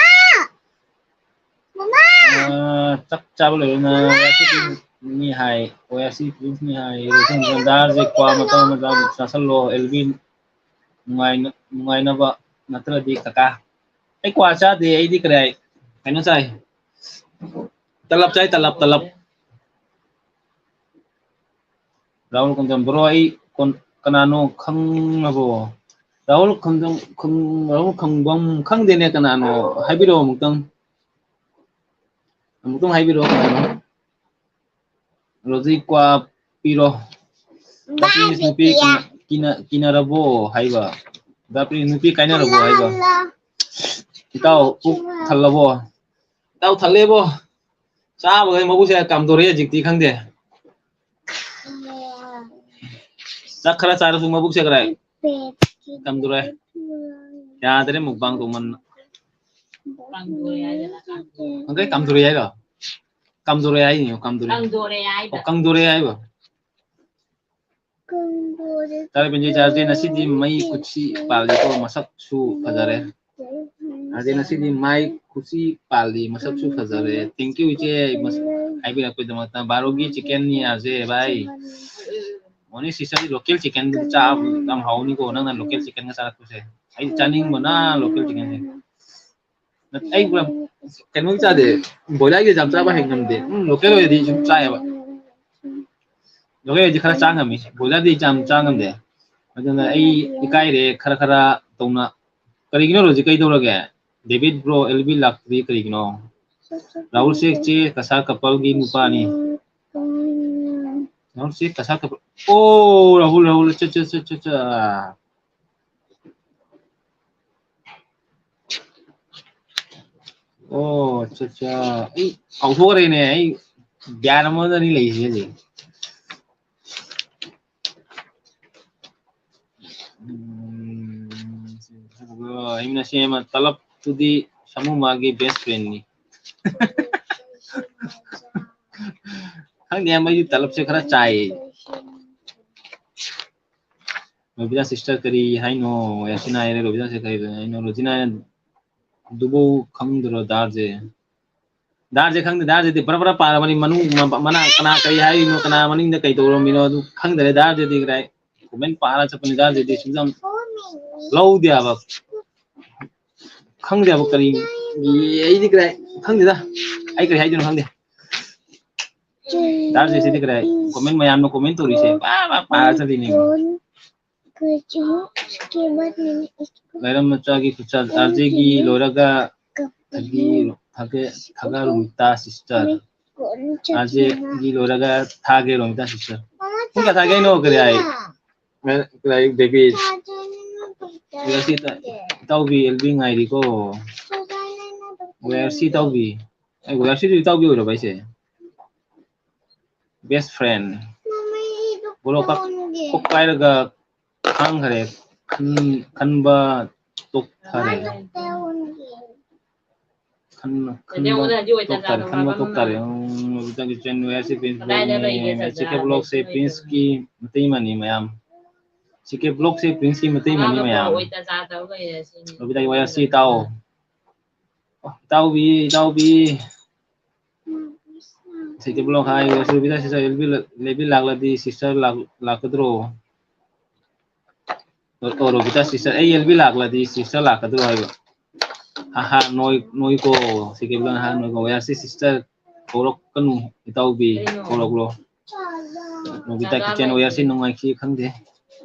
ꯑ, ꯆꯥꯛ ꯆꯥꯕ ꯂꯣꯏꯔꯅ ꯋꯥꯌꯥꯁꯤ ꯄ꯭ꯔꯤꯟꯁꯅꯤ ꯍꯥꯏ, ꯋꯥꯌꯥꯁꯤ ꯄ꯭ꯔꯤꯟꯁꯅꯤ ꯍꯥꯏ, ꯔꯣꯁꯟ ꯗꯥꯔꯁꯦ ꯀ꯭ꯋꯥ ꯃꯇꯝ ꯑꯃ ꯆꯥꯕ ꯆꯥꯁꯜꯂꯣ, ꯑꯦꯜꯕꯤꯟ ꯅꯨꯡꯉꯥꯏꯅ-, ꯅꯨꯡꯉꯥꯏꯅꯕ ꯅꯠꯇ꯭ꯔꯗꯤ ꯀꯀꯥ꯫ ꯑꯩ ꯀ꯭ꯋꯥ ꯆꯥꯗꯦ, ꯑꯩꯗꯤ ꯀꯔꯤ ꯍꯥꯏ? ꯀꯩꯅꯣ ꯆꯥꯏ꯫ ꯇꯂꯞ ꯆꯥꯏ, ꯇꯂꯞ, ꯇꯂꯞ꯫ ꯔꯥꯍꯨꯜ ꯈꯣꯡꯖꯣꯝ, ꯕ꯭ꯔꯣ, ꯑꯩ ꯀꯣꯟ-, ꯀꯅꯥꯅꯣ ꯈꯪꯉꯕꯣ? ꯔꯥꯍꯨꯜ ꯈꯣꯡꯖꯣꯝ, ꯈꯣꯡ-, ꯔꯥꯍꯨꯜ ꯈꯣꯡꯖꯣꯝ ꯈꯪꯗꯦꯅꯦ, ꯀꯅꯥꯅꯣ? ꯍꯥꯏꯕꯤꯔꯛꯑꯣ ꯑꯃꯨꯛꯇꯪ꯫ ꯑꯃꯨꯛꯇꯪ ꯍꯥꯏꯕꯤꯔꯛꯑꯣ, ꯀꯅꯥꯅꯣ? ꯔꯣꯖꯤ ꯀ꯭ꯋꯥ ꯄꯤꯔꯣ꯫ ꯗꯥ ꯄ꯭ꯔꯤꯟꯁ ꯅꯨꯄꯤ ꯀꯤꯅ-, ꯀꯤꯅ-, ꯀꯤꯅꯔꯕꯣ ꯍꯥꯏꯕ? ꯗꯥ ꯄ꯭ꯔꯤꯟꯁ ꯅꯨꯄꯤ ꯀꯥꯏꯅꯔꯕꯣ ꯍꯥꯏꯕ? ꯏꯇꯥꯎ ꯄꯨꯛ ꯊꯜꯂꯕꯣ? ꯏꯇꯥꯎ ꯊꯜꯂꯦꯕꯣ꯫ ꯆꯥꯕꯈꯩ ꯃꯕꯨꯛꯁꯦ ꯀꯝꯗꯧꯔꯦ ꯍꯧꯖꯤꯛꯇꯤ ꯈꯪꯗꯦ꯫ ꯆꯥꯛ ꯈꯔ ꯆꯥꯔꯁꯨ ꯃꯕꯨꯛꯁꯦ ꯈꯔ ꯀꯝꯗꯧꯔꯦ꯫ ꯌꯥꯗ꯭ꯔꯦ ꯃꯨꯛꯕꯥꯡ ꯇꯧꯃꯟꯅ꯫ ꯈꯪꯗꯦ, ꯀꯝꯗꯧꯔꯦ ꯍꯥꯏꯔꯣ? ꯀꯝꯗꯧꯔꯦ ꯍꯥꯏꯅꯤ, ꯀꯝꯗꯧꯔꯦ꯫ ꯀꯪꯗꯣꯔꯦ ꯍꯥꯏꯕ꯫ ꯑꯣ, ꯀꯪꯗꯣꯔꯦ ꯍꯥꯏꯕ꯫ ꯇꯥꯔꯦ ꯄꯦꯟꯖꯩ ꯆꯥꯔꯁꯦ ꯉꯁꯤꯗꯤ ꯃꯩ ꯀꯨꯠꯁꯤ ꯄꯥꯜꯂꯤꯀꯣ, ꯃꯁꯛꯁꯨ ꯐꯖꯔꯦ꯫ ꯑꯗꯩ ꯉꯁꯤꯗꯤ ꯃꯥꯏ ꯀꯨꯠꯁꯤ ꯄꯥꯜꯂꯤ, ꯃꯁꯛꯁꯨ ꯐꯖꯔꯦ꯫ Thank you ꯏꯆꯦ, ꯃꯁ-, ꯍꯥꯏꯕꯤꯔꯛꯄꯒꯤꯗꯃꯛꯇ꯫ ꯕꯥꯔꯣꯒꯤ chickenꯅꯤ ꯑꯥꯔꯖꯦ ꯚꯥꯏ꯫ ꯃꯣꯅꯤ sisterꯗꯤ local chickenꯗꯨꯗꯤ ꯆꯥꯕ ꯌꯥꯝ ꯍꯥꯎꯅꯤꯀꯣ, ꯅꯪꯅ local chickenꯒ ꯆꯥꯔꯛꯄꯁꯦ꯫ ꯑꯩ ꯆꯥꯅꯤꯡꯕꯅ local chickenꯁꯦ꯫ ꯅꯠ-, ꯑꯩ ꯄꯨꯔꯥ ꯀꯩꯅꯣꯗꯤ ꯆꯥꯗꯦ, ꯕꯣꯏꯂꯔꯒꯤ ꯌꯥꯝ ꯆꯥꯕ ꯍꯩ ꯉꯝꯗꯦ꯫ ꯎꯝ, local ꯑꯣꯏꯔꯗꯤ ꯁꯨꯝ ꯆꯥꯏꯌꯦꯕ꯫ Local ꯑꯣꯏꯔꯗꯤ ꯈꯔ ꯆꯥ ꯉꯝꯃꯤ, ꯕꯣꯏꯂꯔꯗꯤ ꯌꯥꯝ ꯆꯥ ꯉꯝꯗꯦ꯫ ꯑꯗꯨꯅ ꯑꯩ ꯏꯀꯥꯏꯔꯦ, ꯈꯔ ꯈꯔ ꯇꯧꯅ꯫ ꯀꯔꯤꯒꯤꯅꯣ ꯔꯣꯖꯤ, ꯀꯩꯗꯧꯔꯒꯦ? ꯗꯦꯕꯤꯠ ꯕ꯭ꯔꯣ, ꯑꯦꯜꯕꯤ ꯂꯥꯛꯇ꯭ꯔꯤ ꯀꯔꯤꯒꯤꯅꯣ? ꯔꯥꯍꯨꯜ ꯁꯦꯈ ꯆꯦ ꯀꯁꯥ coupleꯒꯤ ꯅꯨꯄꯥꯅꯤ꯫ ꯔꯥꯍꯨꯜ ꯁꯦꯈ ꯀꯁꯥ couple꯫ ꯑꯣ, ꯔꯥꯍꯨꯜ, ꯔꯥꯍꯨꯜ, ꯑꯆꯥ, ꯑꯆꯥ, ꯑꯆꯥ, ꯑꯆꯥ꯫ ꯑꯣ, ꯑꯠꯆꯥ, ꯑꯠꯆꯥ꯫ ꯑꯩ ꯀꯥꯎꯊꯣꯛꯈ꯭ꯔꯦꯅꯦ꯫ ꯑꯩ ꯒ꯭ꯌꯥꯟ ꯑꯃꯗꯅꯤ ꯂꯩꯔꯤꯁꯦ ꯍꯧꯖꯤꯛ꯫ ꯎꯝ, ꯑꯩꯅ ꯁꯦꯝꯕ ꯇꯂꯞꯇꯨꯗꯤ ꯁꯥꯃꯨ ꯃꯥꯒꯤ best friendꯅꯤ꯫ ꯈꯪꯗꯦ, ꯃꯩꯗꯤ ꯇꯂꯞꯁꯦ ꯈꯔ ꯆꯥꯏꯌꯦ꯫ ꯔꯣꯕꯤꯅꯥ sister ꯀꯔꯤ ꯍꯥꯏꯅꯣ? ꯌꯥꯁꯤꯟ ꯍꯥꯏꯔꯦ, ꯔꯣꯕꯤꯅꯥ sister ꯀꯔꯤ ꯍꯥꯏꯅꯣ? ꯔꯣꯖꯤꯅꯥ ꯑꯗꯨꯕꯨ ꯈꯪꯗ꯭ꯔꯣ ꯗꯥꯔꯁꯦ? ꯗꯥꯔꯁꯦ ꯈꯪꯗꯦ, ꯗꯥꯔꯁꯤꯗꯤ ꯕꯔ ꯕꯔ ꯄꯥꯔꯕꯅꯤ, ꯃꯅꯨꯡ ꯃ-, ꯃꯅꯥ ꯀꯅꯥ ꯀꯔꯤ ꯍꯥꯏꯔꯤꯅꯣ, ꯀꯅꯥ ꯃꯅꯤꯡꯗ ꯀꯩ ꯇꯧꯔꯝꯃꯤꯅꯣ ꯑꯗꯨ ꯈꯪꯗꯔꯦ꯫ ꯗꯥꯔꯁꯤꯗꯤ ꯀꯗꯥꯏ comment ꯄꯥꯔ ꯆꯠꯄꯅꯤ, ꯗꯥꯔꯁꯤꯗꯤ ꯁꯨꯡꯖꯝ ꯂꯧꯗꯦꯕ꯫ ꯈꯪꯗꯦꯕ ꯀꯔꯤ, ꯑꯩꯗꯤ ꯀꯗꯥꯏ ꯈꯪꯗꯦꯗ, ꯑꯩ ꯀꯔꯤ ꯍꯥꯏꯗꯣꯏꯅꯣ ꯈꯪꯗꯦ꯫ ꯗꯥꯔꯁꯤꯗꯤ ꯀꯗꯥꯏ comment ꯃꯌꯥꯝꯅ comment ꯇꯧꯔꯤꯁꯦ ꯄꯥ ꯄꯥ ꯄꯥꯔ ꯆꯠꯂꯤꯅꯦ꯫ ꯂꯩꯔꯝ ꯃꯆꯥꯒꯤ ꯈꯨꯠꯆꯥ, ꯑꯥꯔꯖꯦꯒꯤ ꯂꯣꯏꯔꯒ ꯊꯥꯒꯤ, ꯊꯥꯒꯦ, ꯊꯥꯒ ꯔꯣꯃꯤꯇꯥ sister꯫ ꯑꯥꯔꯖꯦꯒꯤ ꯂꯣꯏꯔꯒ ꯊꯥꯒꯦ ꯔꯣꯃꯤꯇꯥ sister꯫ ꯄꯨꯡ ꯀꯌꯥ ꯊꯥꯒꯦ ꯍꯥꯏꯅꯣ? ꯀꯔꯤ ꯍꯥꯏ? ꯀꯔꯤ ꯍꯥꯏ, ꯗꯦꯕꯤꯠ? ꯋꯦꯌꯔꯁꯤ ꯏꯇꯥꯎꯕꯤ ꯑꯦꯜꯕꯤ ꯉꯥꯏꯔꯤꯀꯣ꯫ ꯋꯦꯌꯔꯁꯤ ꯏꯇꯥꯎꯕꯤ꯫ ꯑꯩ ꯋꯦꯌꯔꯁꯤꯗꯤ ꯏꯇꯥꯎꯕꯤ ꯑꯣꯏꯔꯕ ꯑꯩꯁꯦ? Best friend꯫ ꯕꯣꯔꯣ ꯀꯛ-, ꯀꯣꯛ ꯄꯥꯏꯔꯒ ꯈꯥꯡꯈꯔꯦ꯫ ꯈꯟ-, ꯈꯟꯕ ꯇꯣꯛꯈꯔꯦ꯫ ꯈꯟꯕ, ꯈꯟꯕ ꯇꯣꯛꯇꯥꯔꯦ, ꯈꯟꯕ ꯇꯣꯛꯇꯥꯔꯦ꯫ ꯎꯝ, ꯍꯧꯖꯤꯛꯀꯥꯟꯒꯤ trend ꯋꯦꯌꯔꯁꯤ ꯄ꯭ꯔꯤꯟꯁ ꯕ꯭ꯂꯣꯛꯅꯤ꯫ ꯁꯤ ꯀꯦ ꯕ꯭ꯂꯣꯛꯁꯦ ꯄ꯭ꯔꯤꯟꯁꯀꯤ ꯃꯇꯩ ꯃꯅꯤ ꯃꯌꯥꯝ꯫ ꯁꯤ ꯀꯦ ꯕ꯭ꯂꯣꯛꯁꯦ ꯄ꯭ꯔꯤꯟꯁꯀꯤ ꯃꯇꯩ ꯃꯅꯤ ꯃꯌꯥꯝ꯫ ꯔꯣꯕꯤꯇꯥꯒꯤ ꯋꯦꯌꯔꯁꯤ ꯇꯥꯎ꯫ ꯏꯇꯥꯎꯕꯤ, ꯏꯇꯥꯎꯕꯤ꯫ ꯁꯤ ꯀꯦ ꯕ꯭ꯂꯣꯛ ꯍꯥꯏ, ꯔꯣꯕꯤꯇꯥ sister, ꯑꯦꯜꯕꯤ ꯂ-, ꯑꯦꯜꯕꯤ ꯂꯥꯛꯂꯗꯤ sister ꯂꯥꯛ-, ꯂꯥꯛꯀꯗ꯭ꯔꯣ? ꯑꯣ, ꯔꯣꯕꯤꯇꯥ sister, ꯑꯩ ꯑꯦꯜꯕꯤ ꯂꯥꯛꯂꯗꯤ sister ꯂꯥꯛꯀꯗ꯭ꯔꯣ ꯍꯥꯏꯕ? ꯍꯥ, ꯍꯥ, ꯅꯣꯏ, ꯅꯣꯏꯀꯣ, ꯁꯤ ꯀꯦ ꯕ꯭ꯂꯣꯛꯅ ꯍꯥ, ꯅꯣꯏꯀꯣ, ꯋꯦꯌꯔꯁꯤ sister ꯀꯧꯔꯛꯀꯅꯨ, ꯏꯇꯥꯎꯕꯤ, ꯀꯧꯔꯛꯂꯣ꯫ ꯔꯣꯕꯤꯇꯥ kitchen ꯋꯦꯌꯔꯁꯤ ꯅꯨꯡꯉꯥꯏꯈꯤ, ꯈꯪꯗꯦ꯫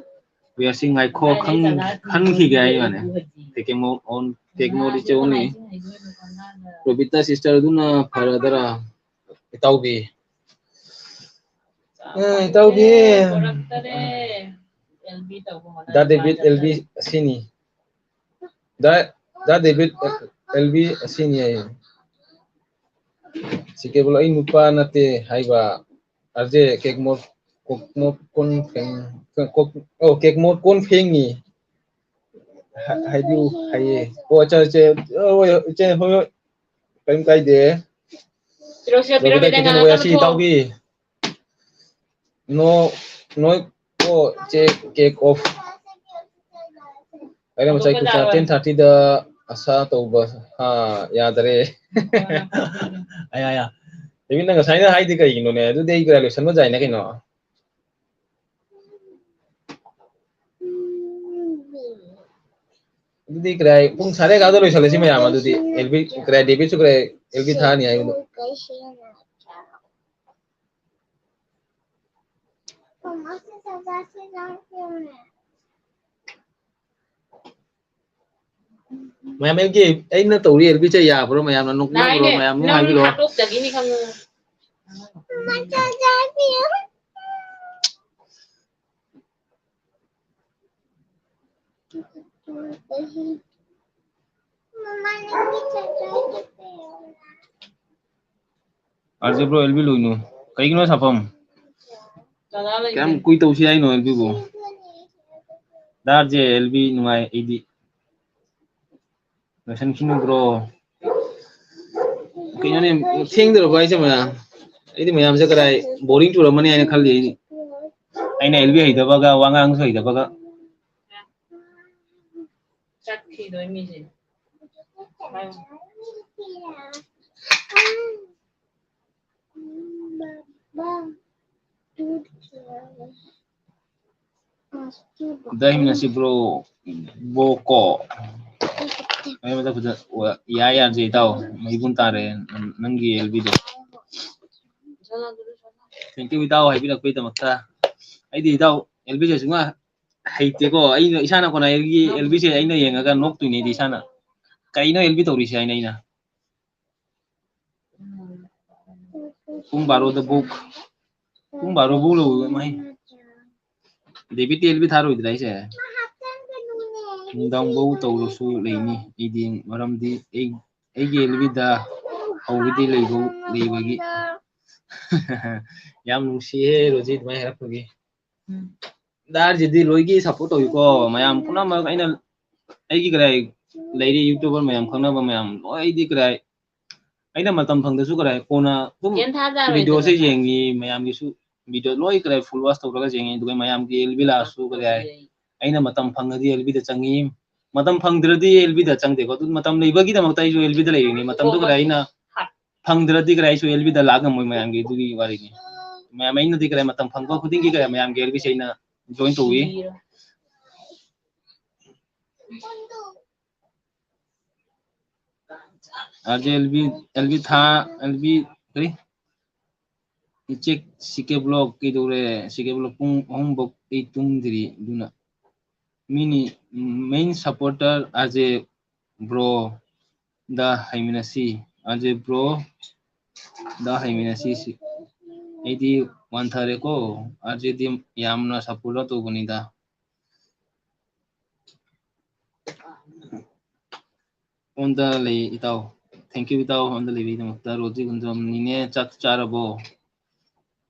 ꯋꯦꯌꯔꯁꯤ ꯉꯥꯏꯈꯣ, ꯈꯪ-, ꯈꯟꯈꯤꯒꯦ ꯍꯥꯏꯕꯅꯦ꯫ Take a mode on, take mode is only꯫ Robita sister ꯑꯗꯨꯅ ꯐꯔꯗ꯭ꯔꯥ? ꯏꯇꯥꯎꯕꯤ꯫ ꯑ, ꯏꯇꯥꯎꯕꯤ꯫ ꯗꯥ ꯗꯦꯕꯤꯠ ꯑꯦꯜꯕꯤ ꯑꯁꯤꯅꯤ꯫ ꯗꯥ, ꯗꯥ ꯗꯦꯕꯤꯠ ꯑꯦꯜꯕꯤ ꯑꯁꯤꯅꯤ ꯍꯥꯏꯌꯦ꯫ ꯁꯤ ꯀꯦ ꯕ꯭ꯂꯣꯛ ꯑꯩ ꯅꯨꯄꯥ ꯅꯠꯇꯦ ꯍꯥꯏꯕ꯫ ꯑꯥꯔꯖꯦ ꯀꯦꯛꯃꯣꯠ, ꯀꯣꯛꯃꯣꯠ ꯀꯣꯟ ꯐꯦꯡ-, ꯀꯣꯛ-, ꯑꯣ, ꯀꯦꯛꯃꯣꯠ ꯀꯣꯟ ꯐꯦꯡꯉꯤ꯫ ꯍꯥ-, ꯍꯥꯏꯕꯤꯌꯨ, ꯍꯥꯏꯌꯦ꯫ ꯑꯣ, ꯑꯠꯆꯥ, ꯏꯆꯦ, ꯑꯣ, ꯍꯣꯏ, ꯏꯆꯦ, ꯍꯣꯏ, ꯍꯣꯏ, ꯀꯔꯤꯝ ꯀꯥꯏꯗꯦ꯫ ꯔꯣꯕꯤꯇꯥ kitchen ꯋꯦꯌꯔꯁꯤ ꯏꯇꯥꯎꯕꯤ꯫ ꯅꯣ, ꯅꯣꯏ, ꯑꯣ, ꯏꯆꯦ, cake off꯫ ꯑꯩꯅ ꯉꯁꯥꯏ ꯀꯨꯟꯊ꯭ꯔꯥ, ten thirty ꯗ ꯑꯁꯥ ꯇꯧꯕ ꯍꯥ ꯌꯥꯗꯔꯦ꯫ ꯑꯌꯥ, ꯑꯌꯥ꯫ ꯏꯃꯤꯠꯅ ꯉꯁꯥꯏꯅ ꯍꯥꯏꯗꯤ ꯀꯩꯒꯤꯅꯣꯅꯦ? ꯑꯗꯨꯗꯤ ꯑꯩ ꯀꯔꯥꯏ ꯂꯣꯏꯁꯟꯕ ꯌꯥꯏꯅ ꯀꯩꯅꯣ? ꯑꯗꯨꯗꯤ ꯀꯔꯥꯏ ꯄꯨꯡ ꯁꯥꯔꯦ ꯑꯦꯒꯥꯔꯣꯗ ꯂꯣꯏꯁꯜꯂꯁꯤ ꯃꯌꯥꯝ꯫ ꯑꯗꯨꯗꯤ ꯑꯦꯜꯕꯤ ꯀꯔꯥꯏ ꯗꯦꯕꯤꯠꯁꯨ ꯀꯔꯥꯏ ꯑꯦꯜꯕꯤ ꯊꯥꯅꯤ ꯍꯥꯏꯕꯗꯣ꯫ ꯃꯌꯥꯝ ꯑꯦꯜꯒꯤ ꯑꯩꯅ ꯇꯧꯔꯤ ꯑꯦꯜꯕꯤꯁꯦ ꯌꯥꯕ꯭ꯔꯣ? ꯃꯌꯥꯝꯅ ꯅꯣꯛꯅꯤꯡꯕ꯭ꯔꯣ? ꯅꯥꯏꯅꯦ, ꯃꯌꯥꯝ ꯑꯗꯨꯝ ꯅꯪ ꯍꯥꯏꯕꯤꯔꯛꯑꯣ꯫ ꯍꯥꯠꯇꯣꯛꯇꯒꯤꯅꯤ ꯈꯪꯉꯦ꯫ ꯑꯥꯔꯖꯦ ꯕ꯭ꯔꯣ, ꯑꯦꯜꯕꯤ ꯂꯣꯏꯅꯨ꯫ ꯀꯩꯒꯤꯅꯣ ꯁꯥꯐꯝ? ꯀꯅꯥ ꯂꯩꯒꯦ? ꯀꯌꯥꯝ ꯀꯨꯏ ꯇꯧꯁꯤ ꯍꯥꯏꯅꯣ ꯑꯦꯜꯕꯤꯕꯨ? ꯗꯥ ꯑꯥꯔꯖꯦ, ꯑꯦꯜꯕꯤ ꯅꯨꯡꯉꯥꯏ ꯑꯩꯗꯤ꯫ ꯂꯣꯏꯁꯟꯈꯤꯅꯨ ꯕ꯭ꯔꯣ꯫ ꯀꯩꯅꯣꯅꯦ, ꯊꯦꯡꯗ꯭ꯔꯕꯣ ꯍꯥꯏꯁꯦ ꯃꯌꯥꯝ? ꯑꯩꯗꯤ ꯃꯌꯥꯝꯁꯦ ꯀꯗꯥꯏ ꯕꯣꯔꯤꯡ ꯆꯨꯔꯝꯃꯅꯤ ꯍꯥꯏꯅ ꯈꯜꯂꯤ ꯑꯩꯗꯤ꯫ ꯑꯩꯅ ꯑꯦꯜꯕꯤ ꯍꯩꯇꯕꯒ, ꯋꯥꯉꯥꯡꯁꯨ ꯍꯩꯇꯕꯒ꯫ ꯆꯠꯈꯤꯗꯣꯏ ꯃꯤꯁꯦ꯫ ꯑꯝꯇ ꯍꯤꯡꯅꯁꯤ ꯕ꯭ꯔꯣ꯫ ꯕꯣꯀꯣ꯫ ꯑꯩ ꯃꯊꯛ ꯐꯖ-, ꯑꯣ, ꯌꯥꯏ, ꯌꯥꯗ꯭ꯔꯦ ꯏꯇꯥꯎ꯫ ꯃꯩꯕꯨꯟ ꯇꯥꯔꯦ ꯅꯪꯒꯤ ꯑꯦꯜꯕꯤꯗꯣ꯫ Thank you ꯏꯇꯥꯎ ꯍꯥꯏꯕꯤꯔꯛꯄꯒꯤꯗꯃꯛꯇ꯫ ꯑꯩꯗꯤ ꯏꯇꯥꯎ ꯑꯦꯜꯕꯤꯁꯦ ꯁꯨꯡꯍꯩ ꯍꯩꯇꯦꯀꯣ꯫ ꯑꯩꯅ ꯏꯁꯥꯅ ꯈꯣꯟꯅꯥꯏꯒꯤ ꯑꯦꯜꯕꯤꯁꯦ ꯑꯩꯅ ꯌꯦꯡꯉꯒ ꯅꯣꯛꯇꯣꯏꯅꯦ ꯑꯩꯗꯤ ꯏꯁꯥꯅ꯫ ꯀꯩꯅꯣ ꯑꯦꯜꯕꯤ ꯇꯧꯔꯤꯁꯦ ꯍꯥꯏꯅ ꯑꯩꯅ꯫ ꯄꯨꯡ ꯕꯥꯔꯣꯗ ꯕꯨꯛ꯫ ꯄꯨꯡ ꯕꯥꯔꯣ ꯕꯨꯛ ꯂꯧꯕ ꯃꯥꯏ꯫ ꯗꯦꯕꯤꯠꯇꯤ ꯑꯦꯜꯕꯤ ꯊꯥꯔꯣꯏꯗ꯭ꯔꯥ ꯑꯩꯁꯦ? ꯅꯨꯡꯗꯥꯡꯐꯧ ꯇꯧꯔꯁꯨ ꯂꯩꯅꯤ꯫ ꯑꯩꯗꯤ ꯃꯔꯝꯗꯤ ꯑꯩ, ꯑꯩꯒꯤ ꯑꯦꯜꯕꯤꯗ ꯍꯧꯕꯗꯤ ꯂꯩꯕ, ꯂꯩꯕꯒꯤ꯫ ꯌꯥꯝ ꯅꯨꯡꯁꯤꯍꯦ ꯔꯣꯖꯤ ꯑꯗꯨꯃꯥꯏꯅ ꯍꯥꯏꯔꯛꯄꯒꯤ꯫ ꯎꯝ꯫ ꯗꯥ ꯑꯥꯔꯖꯦꯗꯤ ꯂꯣꯏꯒꯤ support ꯇꯧꯏꯀꯣ ꯃꯌꯥꯝ ꯄꯨꯝꯅꯃꯛ꯫ ꯑꯩꯅ, ꯑꯩꯒꯤ ꯀꯗꯥꯏ ꯂꯩꯔꯤ YouTuber ꯃꯌꯥꯝ ꯈꯪꯅꯕ ꯃꯌꯥꯝ ꯂꯣꯏꯗꯤ ꯀꯗꯥꯏ ꯑꯩꯅ ꯃꯇꯝ ꯐꯪꯗꯁꯨ ꯀꯗꯥꯏ ꯀꯣꯟꯅ ꯑꯗꯨꯝ ꯀꯩꯝ ꯊꯥꯖꯔꯣꯏꯗꯕ꯫ Videoꯁꯦ ꯌꯦꯡꯉꯤ ꯃꯌꯥꯝꯒꯤꯁꯨ video ꯂꯣꯏ ꯀꯗꯥꯏ full watch ꯇꯧꯔꯒ ꯌꯦꯡꯉꯤ ꯑꯗꯨꯒ ꯃꯌꯥꯝꯒꯤ ꯑꯦꯜꯕꯤ ꯂꯥꯛꯑꯁꯨ ꯀꯗꯥꯏ ꯑꯩꯅ ꯃꯇꯝ ꯐꯪꯉꯗꯤ ꯑꯦꯜꯕꯤꯗ ꯆꯪꯉꯤ꯫ ꯃꯇꯝ ꯐꯪꯗ꯭ꯔꯗꯤ ꯑꯦꯜ ꯕꯤꯗ ꯆꯪꯗꯦꯀꯣ꯫ ꯑꯗꯨ ꯃꯇꯝ ꯂꯩꯕꯒꯤꯗꯃꯛꯇ ꯑꯩꯁꯨ ꯑꯦꯜ ꯕꯤꯗ ꯂꯩꯔꯤꯅꯤ꯫ ꯃꯇꯝꯗꯨ ꯈꯔ ꯑꯩꯅ ꯐꯪꯗ꯭ꯔꯗꯤ ꯈꯔ ꯑꯩꯁꯨ ꯑꯦꯜ ꯕꯤꯗ ꯂꯥꯛ ꯉꯝꯃꯣꯏ ꯃꯌꯥꯝꯒꯤ꯫ ꯑꯗꯨꯒꯤ ꯋꯥꯔꯤꯅꯤ꯫ ꯃꯌꯥꯝ ꯑꯩꯅꯗꯤ ꯈꯔ ꯃꯇꯝ ꯐꯪꯕ ꯈꯨꯗꯤꯡꯒꯤ ꯈꯔ ꯃꯌꯥꯝꯒꯤ ꯑꯦꯜ ꯕꯤꯁꯦ ꯑꯩꯅ ꯖꯣꯏꯟ ꯇꯧꯏ꯫ R J L B, L B ꯊꯥ, ꯑꯦꯜ ꯕꯤ ꯀꯔꯤ? ꯏꯆꯦ ꯁꯤ ꯀꯦ ꯕ꯭ꯂꯣꯛ ꯀꯩꯗꯧꯔꯦ? ꯁꯤ ꯀꯦ ꯕ꯭ꯂꯣꯛ ꯄꯨꯡ ꯑꯍꯨꯝ ꯐꯥꯎ ꯑꯩ ꯇꯨꯝꯗ꯭ꯔꯤ꯫ ꯑꯗꯨꯅ ꯃꯤꯅꯤ, ꯃꯦꯟ ꯁꯞꯄꯣꯔꯇꯔ ꯑꯥꯔ ꯖꯦ ꯕ꯭ꯔꯣ ꯗ ꯍꯩꯃꯤꯟꯅꯁꯤ꯫ ꯑꯥꯔ ꯖꯦ ꯕ꯭ꯔꯣ ꯗ ꯍꯩꯃꯤꯟꯅꯁꯤ꯫ ꯁꯤ-, ꯑꯩꯗꯤ ꯋꯥꯟꯊꯔꯦꯀꯣ꯫ ꯑꯥꯔ ꯖꯦꯗꯤ ꯌꯥꯝꯅ ꯁꯞꯄꯣꯔꯠ ꯇꯧꯕꯅꯤꯗ꯫ ꯑꯣꯟꯗ ꯂꯩ ꯏꯇꯥꯎ꯫ Thank you ꯏꯇꯥꯎ, ꯑꯣꯟꯗ ꯂꯩꯕꯒꯤꯗꯃꯛꯇ꯫ ꯔꯣꯖꯤ ꯒꯨꯟꯖꯝ, ꯅꯤꯅꯦ ꯆꯥꯛ ꯆꯥꯔꯕꯣ?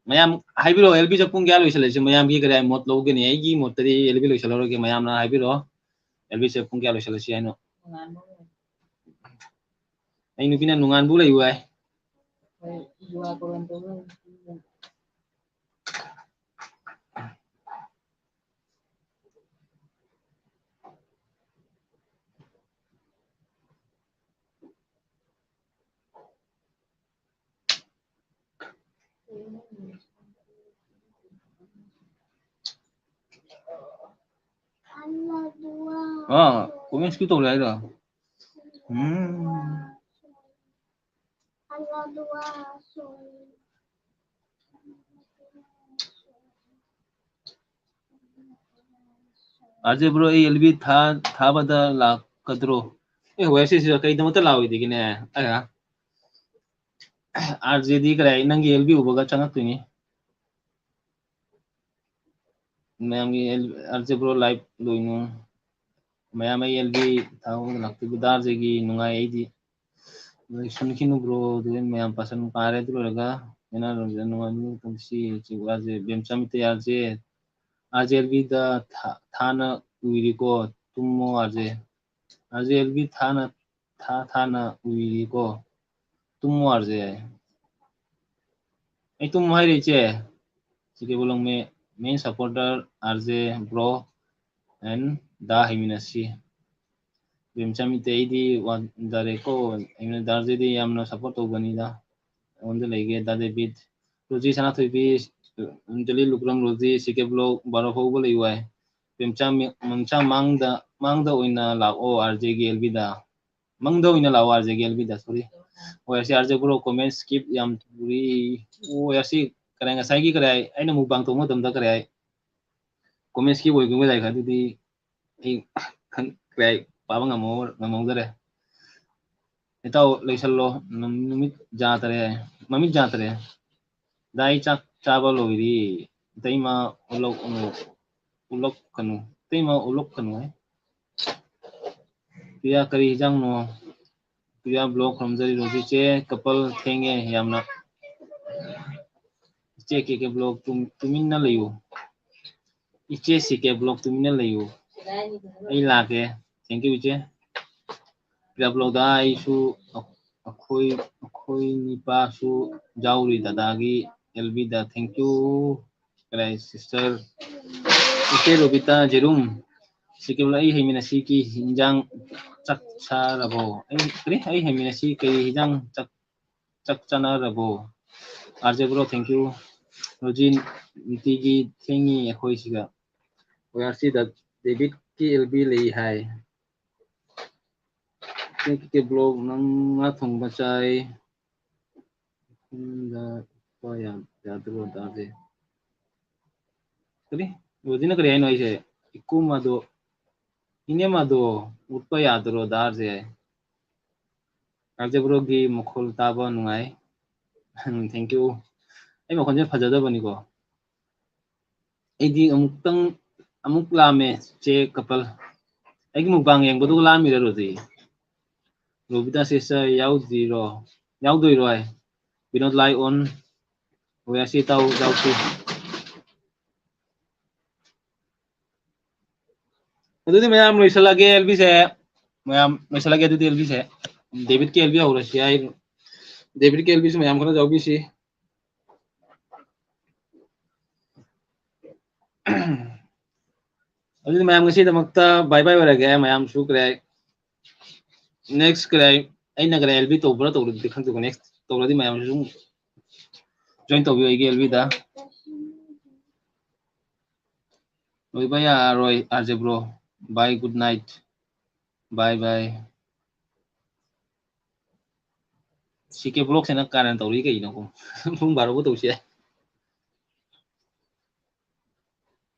ꯃꯌꯥꯝ ꯍꯥꯏꯕꯤꯔꯛꯑꯣ, ꯑꯦꯜ ꯕꯤꯁꯦ ꯄꯨꯡ ꯀꯌꯥ ꯂꯣꯏꯁꯤꯜꯂꯁꯤ? ꯃꯌꯥꯝꯒꯤ ꯀꯔꯤ ꯃꯣꯠ ꯂꯧꯒꯅꯤ? ꯑꯩꯒꯤ ꯃꯣꯠꯇꯗꯤ ꯑꯦꯜ ꯕꯤ ꯂꯣꯏꯁꯤꯜꯂꯔꯣꯏꯒꯦ, ꯃꯌꯥꯝꯅ ꯍꯥꯏꯕꯤꯔꯛꯑꯣ꯫ ꯑꯦꯜ ꯕꯤꯁꯦ ꯄꯨꯡ ꯀꯌꯥ ꯂꯣꯏꯁꯤꯜꯂꯁꯤ ꯍꯥꯏꯅꯣ? ꯑꯩ ꯅꯨꯄꯤꯅ ꯅꯣꯡꯉꯥꯟꯕꯨ ꯂꯩꯌꯨ ꯍꯥꯏ꯫ ꯑꯥ, comments ꯀꯤ ꯇꯧꯔꯦ ꯍꯥꯏꯔꯣ? ꯎꯝ꯫ ꯑꯥꯔ ꯖꯦ ꯕ꯭ꯔꯣ, ꯑꯩ ꯑꯦꯜ ꯕꯤ ꯊꯥ-, ꯊꯥꯕꯗ ꯂꯥꯛꯀꯗ꯭ꯔꯣ? ꯑꯦ, ꯍꯣꯏ, ꯁꯤꯁꯤꯗ ꯀꯩꯗꯃꯛꯇ ꯂꯥꯛꯑꯣꯏꯗꯒꯦꯅꯦ? ꯑꯌꯥ꯫ ꯑꯥꯔ ꯖꯦꯗꯤ ꯀꯗꯥꯏ, ꯅꯪꯒꯤ ꯑꯦꯜ ꯕꯤ ꯎꯕꯒ ꯆꯪꯉꯛꯇꯣꯏꯅꯤ꯫ ꯃꯌꯥꯝꯒꯤ L-, R J bro live ꯂꯣꯏꯅꯨ꯫ ꯃꯌꯥꯝ ꯑꯩ ꯑꯦꯜ ꯕꯤ ꯊꯥꯕ ꯂꯥꯛꯇꯣꯏꯕ ꯗꯥꯔꯖꯦꯒꯤ ꯅꯨꯡꯉꯥꯏ ꯑꯩꯗꯤ꯫ ꯂꯣꯏꯁꯤꯟꯈꯤꯅꯨ ꯕ꯭ꯔꯣ, ꯑꯗꯨ ꯃꯌꯥꯝ ꯄꯥꯁꯟ ꯄꯥꯔꯦ꯫ ꯑꯗꯨ ꯂꯣꯏꯔꯒ ꯍꯦꯟꯅ ꯅꯨꯡꯉꯥꯏꯕ ꯄꯨꯟꯁꯤ ꯆꯤꯋꯥꯁꯦ ꯕꯦꯝꯆꯥ Meitei R J, R J L ꯕꯤꯗ ꯊꯥ-, ꯊꯥꯅ ꯎꯏꯔꯤꯀꯣ, ꯇꯨꯝꯃꯣ R J. R J L B ꯊꯥꯅ, ꯊꯥ-, ꯊꯥꯅ ꯎꯏꯔꯤꯀꯣ, ꯇꯨꯝꯃꯣ ꯑꯥꯔ ꯖꯦ꯫ ꯑꯩ ꯇꯨꯝꯃꯣ ꯍꯥꯏꯔꯦ ꯏꯆꯦ꯫ ꯁꯤ Keibul Lamjao main supporter R J bro and ꯗꯥ ꯍꯩꯃꯤꯟꯅꯁꯤ꯫ ꯄꯦꯝꯆꯥ ꯃꯤꯇꯩ, ꯑꯩꯗꯤ ꯋꯥꯟꯗꯔꯦꯀꯣ꯫ ꯑꯩꯅ ꯗꯥꯔꯖꯦꯗꯤ ꯌꯥꯝꯅ ꯁꯞꯄꯣꯔꯠ ꯇꯧꯕꯅꯤꯗ꯫ ꯑꯩꯉꯣꯟꯗ ꯂꯩꯒꯦ ꯗꯥ ꯗꯦꯕꯤꯠ꯫ ꯔꯣꯖꯤ ꯁꯅꯥꯊꯣꯏꯕꯤ, ꯑꯟꯖꯂꯤ ꯂꯨꯀ꯭ꯔꯝ, ꯔꯣꯖꯤ ꯁꯤ ꯀꯦ ꯕ꯭ꯂꯣꯛ ꯕꯥꯔꯣ ꯐꯥꯎꯕ ꯂꯩꯌꯨ ꯍꯥꯏ꯫ ꯄꯦꯝꯆꯥ ꯃꯤ-, ꯃꯦꯝꯆꯥ ꯃꯥꯡꯗ, ꯃꯥꯡꯗ ꯑꯣꯏꯅ ꯂꯥꯛꯑꯣ ꯑꯥꯔ ꯖꯦꯒꯤ ꯑꯦꯜ ꯕꯤꯗ꯫ ꯃꯪꯗ ꯑꯣꯏꯅ ꯂꯥꯛꯑꯣ ꯑꯥꯔ ꯖꯦꯒꯤ ꯑꯦꯜ ꯕꯤꯗ, ꯁꯣꯔꯤ꯫ ꯑꯣ R C R J bro, comment skip ꯌꯥꯝ ꯊꯨꯔꯤ꯫ ꯑꯣ ꯑꯥꯔ ꯁꯤ ꯀꯔꯥꯏ, ꯉꯁꯥꯏꯒꯤ ꯀꯔꯥꯏ, ꯑꯩꯅ ꯃꯨꯛꯕꯥꯡ ꯇꯧꯕ ꯃꯇꯝꯗ ꯀꯔꯥꯏ, ꯀꯣꯃꯦꯟ ꯁ꯭ꯀꯤꯞ ꯑꯣꯏꯒꯨꯝꯕ ꯂꯩꯈ꯭ꯔꯦ꯫ ꯑꯗꯨꯗꯤ ꯑꯩ ꯈꯪ-, ꯀꯔꯥꯏ ꯄꯥꯕ ꯉꯝꯍꯧ-, ꯉꯝꯍꯧꯗꯔꯦ꯫ ꯏꯇꯥꯎ ꯂꯩꯁꯜꯂꯣ, ꯅꯨ-, ꯅꯨꯃꯤꯠ ꯖꯥꯇꯔꯦ, ꯃꯃꯤꯠ ꯖꯥꯇꯔꯦ꯫ ꯗꯥꯏ ꯆꯥꯛ ꯆꯥꯕ ꯂꯣꯏꯔꯤ꯫ ꯏꯇꯩꯃ ꯎꯂꯣꯛ-, ꯎꯂꯣꯛꯀꯅꯨ꯫ ꯏꯇꯩꯃ ꯎꯂꯣꯛꯀꯅꯨ ꯍꯥꯏ꯫ ꯄ꯭ꯔꯤꯌꯥ, ꯀꯔꯤ ꯍꯤꯟꯖꯥꯡꯅꯣ? ꯄ꯭ꯔꯤꯌꯥ ꯕ꯭ꯂꯣꯛ ꯈꯨꯔꯨꯝꯖꯔꯤ꯫ ꯔꯣꯖꯤ ꯆꯦ, ꯀꯄꯜ ꯊꯦꯡꯉꯦ ꯌꯥꯝꯅ꯫ ꯏꯆꯦ ꯀꯦ ꯀꯦ ꯕ꯭ꯂꯣꯛ ꯇꯨꯝ-, ꯇꯨꯃꯤꯟꯅ ꯂꯩꯌꯨ꯫ ꯏꯆꯦ ꯁꯤ ꯀꯦ ꯕ꯭ꯂꯣꯛ ꯇꯨꯃꯤꯟꯅ ꯂꯩꯌꯨ꯫ ꯑꯩ ꯂꯥꯛꯀꯦ꯫ Thank you, ꯏꯆꯦ꯫ ꯄ꯭ꯔꯤꯌꯥ ꯕ꯭ꯂꯣꯛꯗ ꯑꯩꯁꯨ, ꯑꯩꯈꯣꯏ, ꯑꯩꯈꯣꯏ ꯅꯤꯄꯥꯁꯨ ꯌꯥꯎꯔꯤ ꯗꯗꯥꯒꯤ ꯑꯦꯜ ꯕꯤꯗ꯫ Thank you꯫ ꯀꯔꯥꯏ ꯁꯤꯁꯇꯔ? ꯏꯆꯦ ꯔꯣꯕꯤꯇꯥ ꯖꯦꯔꯨꯝ꯫ ꯁꯤ ꯀꯦ ꯕ꯭ꯂꯣꯛ, ꯑꯩ ꯍꯩꯃꯤꯟꯅꯁꯤꯒꯤ ꯍꯤꯟꯖꯥꯡ ꯆꯥꯛ ꯆꯥꯔꯕꯣ? ꯑꯩ, ꯀꯔꯤ? ꯑꯩ ꯍꯩꯃꯤꯟꯅꯁꯤ ꯀꯔꯤ ꯍꯤꯟꯖꯥꯡ ꯆꯥꯛ ꯆꯥꯛ ꯆꯥꯅꯔꯕꯣ? R J bro, thank you꯫ ꯔꯣꯖꯤꯟ, ꯅꯨꯡꯇꯤꯒꯤ ꯊꯦꯡꯉꯤ ꯑꯩꯈꯣꯏ ꯁꯤꯗ꯫ ꯑꯣ ꯑꯥꯔ ꯁꯤꯗ ꯗꯦꯕꯤꯠꯀꯤ ꯑꯦꯜ ꯕꯤ ꯂꯩ ꯍꯥꯏ꯫ ꯀꯦ ꯀꯦ ꯕ꯭ꯂꯣꯛ, ꯅꯪ ꯉꯥ ꯊꯣꯡꯕ ꯆꯥꯏ꯫ ꯌꯨꯝꯗ ꯎꯠꯄ ꯌꯥ-, ꯌꯥꯗ꯭ꯔꯣ ꯗꯥ ꯖꯦ? ꯀꯔꯤ? ꯔꯣꯖꯤꯅ ꯀꯔꯤ ꯍꯥꯏꯅꯣ ꯑꯩꯁꯦ? ꯏꯀꯨꯝ ꯑꯗꯣ, ꯏꯅꯦꯝ ꯑꯗꯣ ꯎꯠꯄ ꯌꯥꯗ꯭ꯔꯣ ꯗꯥ ꯖꯦ? ꯑꯥꯔ ꯖꯦ ꯕ꯭ꯔꯣꯒꯤ ꯃꯈꯣꯜ ꯇꯥꯕ ꯅꯨꯡꯉꯥꯏ꯫ Thank you꯫ ꯑꯩ ꯃꯈꯣꯟꯁꯦ ꯐꯖꯗꯕꯅꯤꯀꯣ꯫ ꯑꯩꯗꯤ ꯑꯃꯨꯛꯇꯪ, ꯑꯃꯨꯛ ꯂꯥꯝꯃꯦ, ꯆꯦ ꯀꯄꯜ꯫ ꯑꯩꯒꯤ ꯃꯨꯛꯕꯥꯡ ꯌꯦꯡꯕꯗꯨꯒ ꯂꯥꯝꯃꯤꯔ, ꯔꯣꯖꯤ? ꯔꯣꯕꯤꯇꯥ ꯁꯤꯁꯇꯔ ꯌꯥꯎꯗ꯭ꯔꯤꯔꯣ? ꯌꯥꯎꯗꯣꯏꯔꯣ ꯍꯥꯏ꯫ ꯕꯤꯅꯣꯗ ꯂꯥꯏ ꯑꯣꯟ꯫ ꯑꯣ, ꯌꯥꯁꯤ ꯇꯥꯎ, ꯌꯥꯎꯁꯤ꯫ ꯑꯗꯨꯗꯤ ꯃꯌꯥꯝ ꯂꯣꯏꯁꯤꯜꯂꯒꯦ ꯑꯦꯜ ꯕꯤꯁꯦ꯫ ꯃꯌꯥꯝ ꯂꯣꯏꯁꯤꯜꯂꯒꯦ ꯑꯗꯨꯗꯤ ꯑꯦꯜ ꯕꯤꯁꯦ꯫ ꯗꯦꯕꯤꯠꯀꯤ ꯑꯦꯜ ꯕꯤ ꯍꯧꯔꯁꯤ ꯍꯥꯏ꯫ ꯗꯦꯕꯤꯠꯀꯤ ꯑꯦꯜ ꯕꯤꯁꯨ ꯃꯌꯥꯝ ꯈꯔ ꯌꯥꯎꯕꯤꯁꯤ꯫ ꯑꯗꯨꯗꯤ ꯃꯌꯥꯝ ꯉꯁꯤꯗꯃꯛꯇ bye bye ꯑꯣꯏꯔꯒꯦ꯫ ꯃꯌꯥꯝꯁꯨ ꯀꯔꯤ ꯍꯥꯏ, Next ꯀꯔꯤ, ꯑꯩꯅ ꯀꯔꯤ, ꯑꯦꯜ ꯕꯤ ꯇꯧꯕ꯭ꯔꯥ ꯇꯧꯔꯗꯤ ꯈꯪꯗꯦꯀꯣ꯫ Next ꯇꯧꯔꯗꯤ ꯃꯌꯥꯝꯁꯨ ꯁꯨꯝ join ꯇꯧꯕꯤꯌꯨ ꯑꯩꯒꯤ ꯑꯦꯜ ꯕꯤꯗ꯫ ꯂꯣꯏꯕ ꯌꯥꯔꯣꯏ, R J bro. Bye, good night. Bye bye. ꯁꯤ ꯀꯦ vlogs ꯁꯤꯅ ꯀꯥꯔꯟ ꯇꯧꯔꯤ ꯀꯩꯒꯤꯅꯣ? ꯄꯨꯡ ꯕꯥꯔꯣꯕꯨ ꯇꯧꯁꯤ ꯌꯥꯏ꯫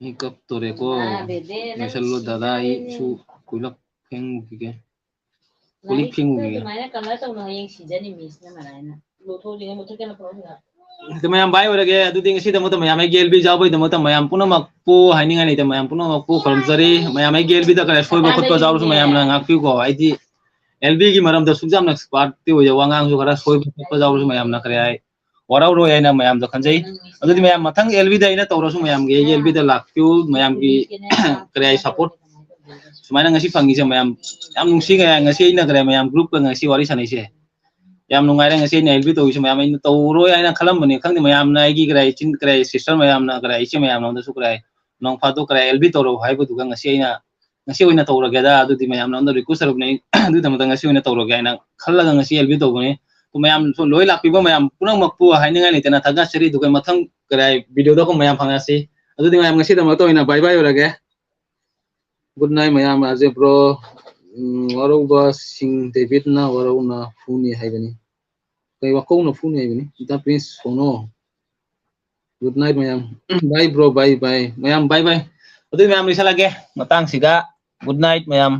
ꯑꯩ ꯀꯞꯇꯣꯔꯦꯀꯣ꯫ ꯂꯣꯏꯁꯜꯂꯣ ꯗꯥꯗꯥ, ꯑꯩꯁꯨ ꯀꯣꯏꯂꯛ ꯐꯦꯡꯉꯨꯈꯤꯒꯦ꯫ ꯀꯣꯜꯂꯤꯛ ꯐꯦꯡꯉꯨꯈꯤꯒꯦ꯫ ꯑꯗꯨꯃꯥꯏꯅ colour ꯇꯧꯅꯣ, ꯍꯌꯦꯡ ꯁꯤꯖꯅꯤ ꯃꯤꯁꯅ ꯃꯔꯥꯏꯅ꯫ ꯂꯧꯊꯣꯛꯑꯗꯤ ꯃꯨꯊꯠꯀꯦꯅ ꯄꯨꯔꯛꯑꯣ꯫ ꯑꯗꯨ ꯃꯌꯥꯝ bye ꯑꯣꯏꯔꯒꯦ꯫ ꯑꯗꯨꯗꯤ ꯉꯁꯤꯗꯃꯛꯇ ꯃꯌꯥꯝ ꯑꯩꯒꯤ ꯑꯦꯜ ꯕꯤ ꯌꯥꯎꯕꯩꯗꯃꯛꯇ ꯃꯌꯥꯝ ꯄꯨꯝꯅꯃꯛꯄꯨ ꯍꯥꯏꯅꯤꯡꯉꯥꯏ ꯂꯩꯇꯦ꯫ ꯃꯌꯥꯝ ꯄꯨꯝꯅꯃꯛꯄꯨ ꯈꯨꯔꯨꯝꯖꯔꯤ꯫ ꯃꯌꯥꯝ ꯑꯩꯒꯤ ꯑꯦꯜ ꯕꯤꯗ ꯈꯔ ꯁꯣꯏꯕ ꯈꯣꯠꯄ ꯌꯥꯎꯔꯁꯨ ꯃꯌꯥꯝꯅ ꯉꯥꯛꯄꯤꯌꯨꯀꯣ꯫ ꯑꯩꯗꯤ ꯑꯦꯜ ꯕꯤꯒꯤ ꯃꯔꯝꯗ ꯁꯨꯛ ꯌꯥꯝꯅ expert ꯇꯤ ꯑꯣꯏꯗꯦ꯫ ꯋꯥꯉꯥꯡꯁꯨ ꯈꯔ ꯁꯣꯏꯕ ꯈꯣꯠꯄ ꯌꯥꯎꯔꯁꯨ ꯃꯌꯥꯝꯅ ꯈꯔ ꯍꯥꯏ꯫ ꯋꯥꯔꯧꯔꯣꯏ ꯍꯥꯏꯅ ꯃꯌꯥꯝꯗ ꯈꯟꯖꯩ꯫ ꯑꯗꯨꯗꯤ ꯃꯌꯥꯝ ꯃꯊꯪ ꯑꯦꯜ ꯕꯤꯗ ꯑꯩꯅ ꯇꯧꯔꯁꯨ ꯃꯌꯥꯝꯒꯤ ꯑꯩꯒꯤ ꯑꯦꯜ ꯕꯤꯗ ꯂꯥꯛꯄꯤꯌꯨ꯫ ꯃꯌꯥꯝꯒꯤ ꯀꯔꯤ ꯍꯥꯏ support ꯁꯨꯃꯥꯏꯅ ꯉꯁꯤ ꯐꯪꯉꯤꯁꯦ ꯃꯌꯥꯝ ꯌꯥꯝ ꯅꯨꯡꯁꯤ꯫ ꯀꯔꯤ ꯍꯥꯏ ꯉꯁꯤ ꯑꯩꯅ ꯀꯔꯤ ꯍꯥꯏ ꯃꯌꯥꯝ group ꯀ ꯉꯁꯤ ꯋꯥꯔꯤ ꯁꯥꯟꯅꯩꯁꯦ ꯌꯥꯝ ꯅꯨꯡꯉꯥꯏꯔꯦ꯫ ꯉꯁꯤ ꯑꯩꯅ ꯑꯦꯜ ꯕꯤ ꯇꯧꯔꯤꯁꯦ ꯃꯌꯥꯝ ꯑꯩꯅ ꯇꯧꯔꯣꯏ ꯍꯥꯏꯅ ꯈꯜꯂꯝꯕꯅꯤ꯫ ꯈꯪꯗꯦ ꯃꯌꯥꯝꯅ ꯑꯩꯒꯤ ꯀꯔꯤ ꯍꯥꯏ ꯏꯆꯤꯟ ꯀꯔꯤ ꯍꯥꯏ sister ꯃꯌꯥꯝꯅ ꯀꯔꯤ ꯍꯥꯏ ꯏꯆꯦ ꯃꯌꯥꯝꯅ ꯑꯩꯉꯣꯟꯗꯁꯨ ꯀꯔꯤ ꯍꯥꯏ ꯅꯣꯡ ꯐꯥꯗꯣꯛ ꯀꯔꯤ ꯍꯥꯏ ꯑꯦꯜ ꯕꯤ ꯇꯧꯔꯛꯑꯣ ꯍꯥꯏꯕꯗꯨꯒ ꯉꯁꯤ ꯑꯩꯅ ꯉꯁꯤ ꯑꯣꯏꯅ ꯇꯧꯔꯒꯦꯗ꯫ ꯑꯗꯨꯗꯤ ꯃꯌꯥꯝꯅ ꯑꯩꯉꯣꯟꯗ request ꯇꯧꯔꯛꯄꯅꯦ꯫ ꯑꯗꯨꯒꯤꯗꯃꯛꯇ ꯉꯁꯤ ꯑꯣꯏꯅ ꯇꯧꯔꯒꯦ ꯍꯥꯏꯅ ꯈꯜꯂꯒ ꯉꯁꯤ ꯑꯦꯜ ꯕꯤ ꯇꯧꯕꯅꯤ꯫ ꯑꯗꯨ ꯃꯌꯥꯝ ꯂꯣꯏ ꯂꯥꯛꯄꯤꯕ ꯃꯌꯥꯝ ꯄꯨꯝꯅꯃꯛꯄꯨ ꯍꯥꯏꯅꯤꯡꯉꯥꯏ ꯂꯩꯇꯅ ꯊꯥꯒꯠꯆꯔꯤ꯫ ꯑꯗꯨꯒ ꯃꯊꯪ ꯀꯔꯤ ꯍꯥꯏ video ꯗ ꯑꯩꯈꯣꯏ ꯃꯌꯥꯝ ꯐꯪꯅꯁꯤ꯫ ꯑꯗꯨꯗꯤ ꯃꯌꯥꯝ ꯉꯁꯤꯗꯃꯛꯇ ꯑꯣꯏꯅ bye bye ꯑꯣꯏꯔꯒꯦ꯫ Good night ꯃꯌꯥꯝ꯫ ꯑꯥꯔ ꯖꯦ bro, ꯎꯝ, ꯋꯥꯔꯧꯕ ꯁꯤꯡ ꯗꯦꯕꯤꯠꯅ ꯋꯥꯔꯧꯅ ꯐꯨꯅꯤ ꯍꯥꯏꯕꯅꯤ꯫ ꯀꯩ ꯋꯥꯀꯧꯅ ꯐꯨꯅꯤ ꯍꯥꯏꯕꯅꯤ? ꯏꯇꯥ ꯄ꯭ꯔꯤꯟꯁ ꯁꯣꯅꯣ꯫ Good night ꯃꯌꯥꯝ꯫ Bye bro, bye bye꯫ ꯃꯌꯥꯝ bye bye꯫ ꯑꯗꯨꯗꯤ ꯃꯌꯥꯝ ꯂꯣꯏꯁꯜꯂꯒꯦ ꯃꯇꯥꯡꯁꯤꯗ꯫ Good night ꯃꯌꯥꯝ꯫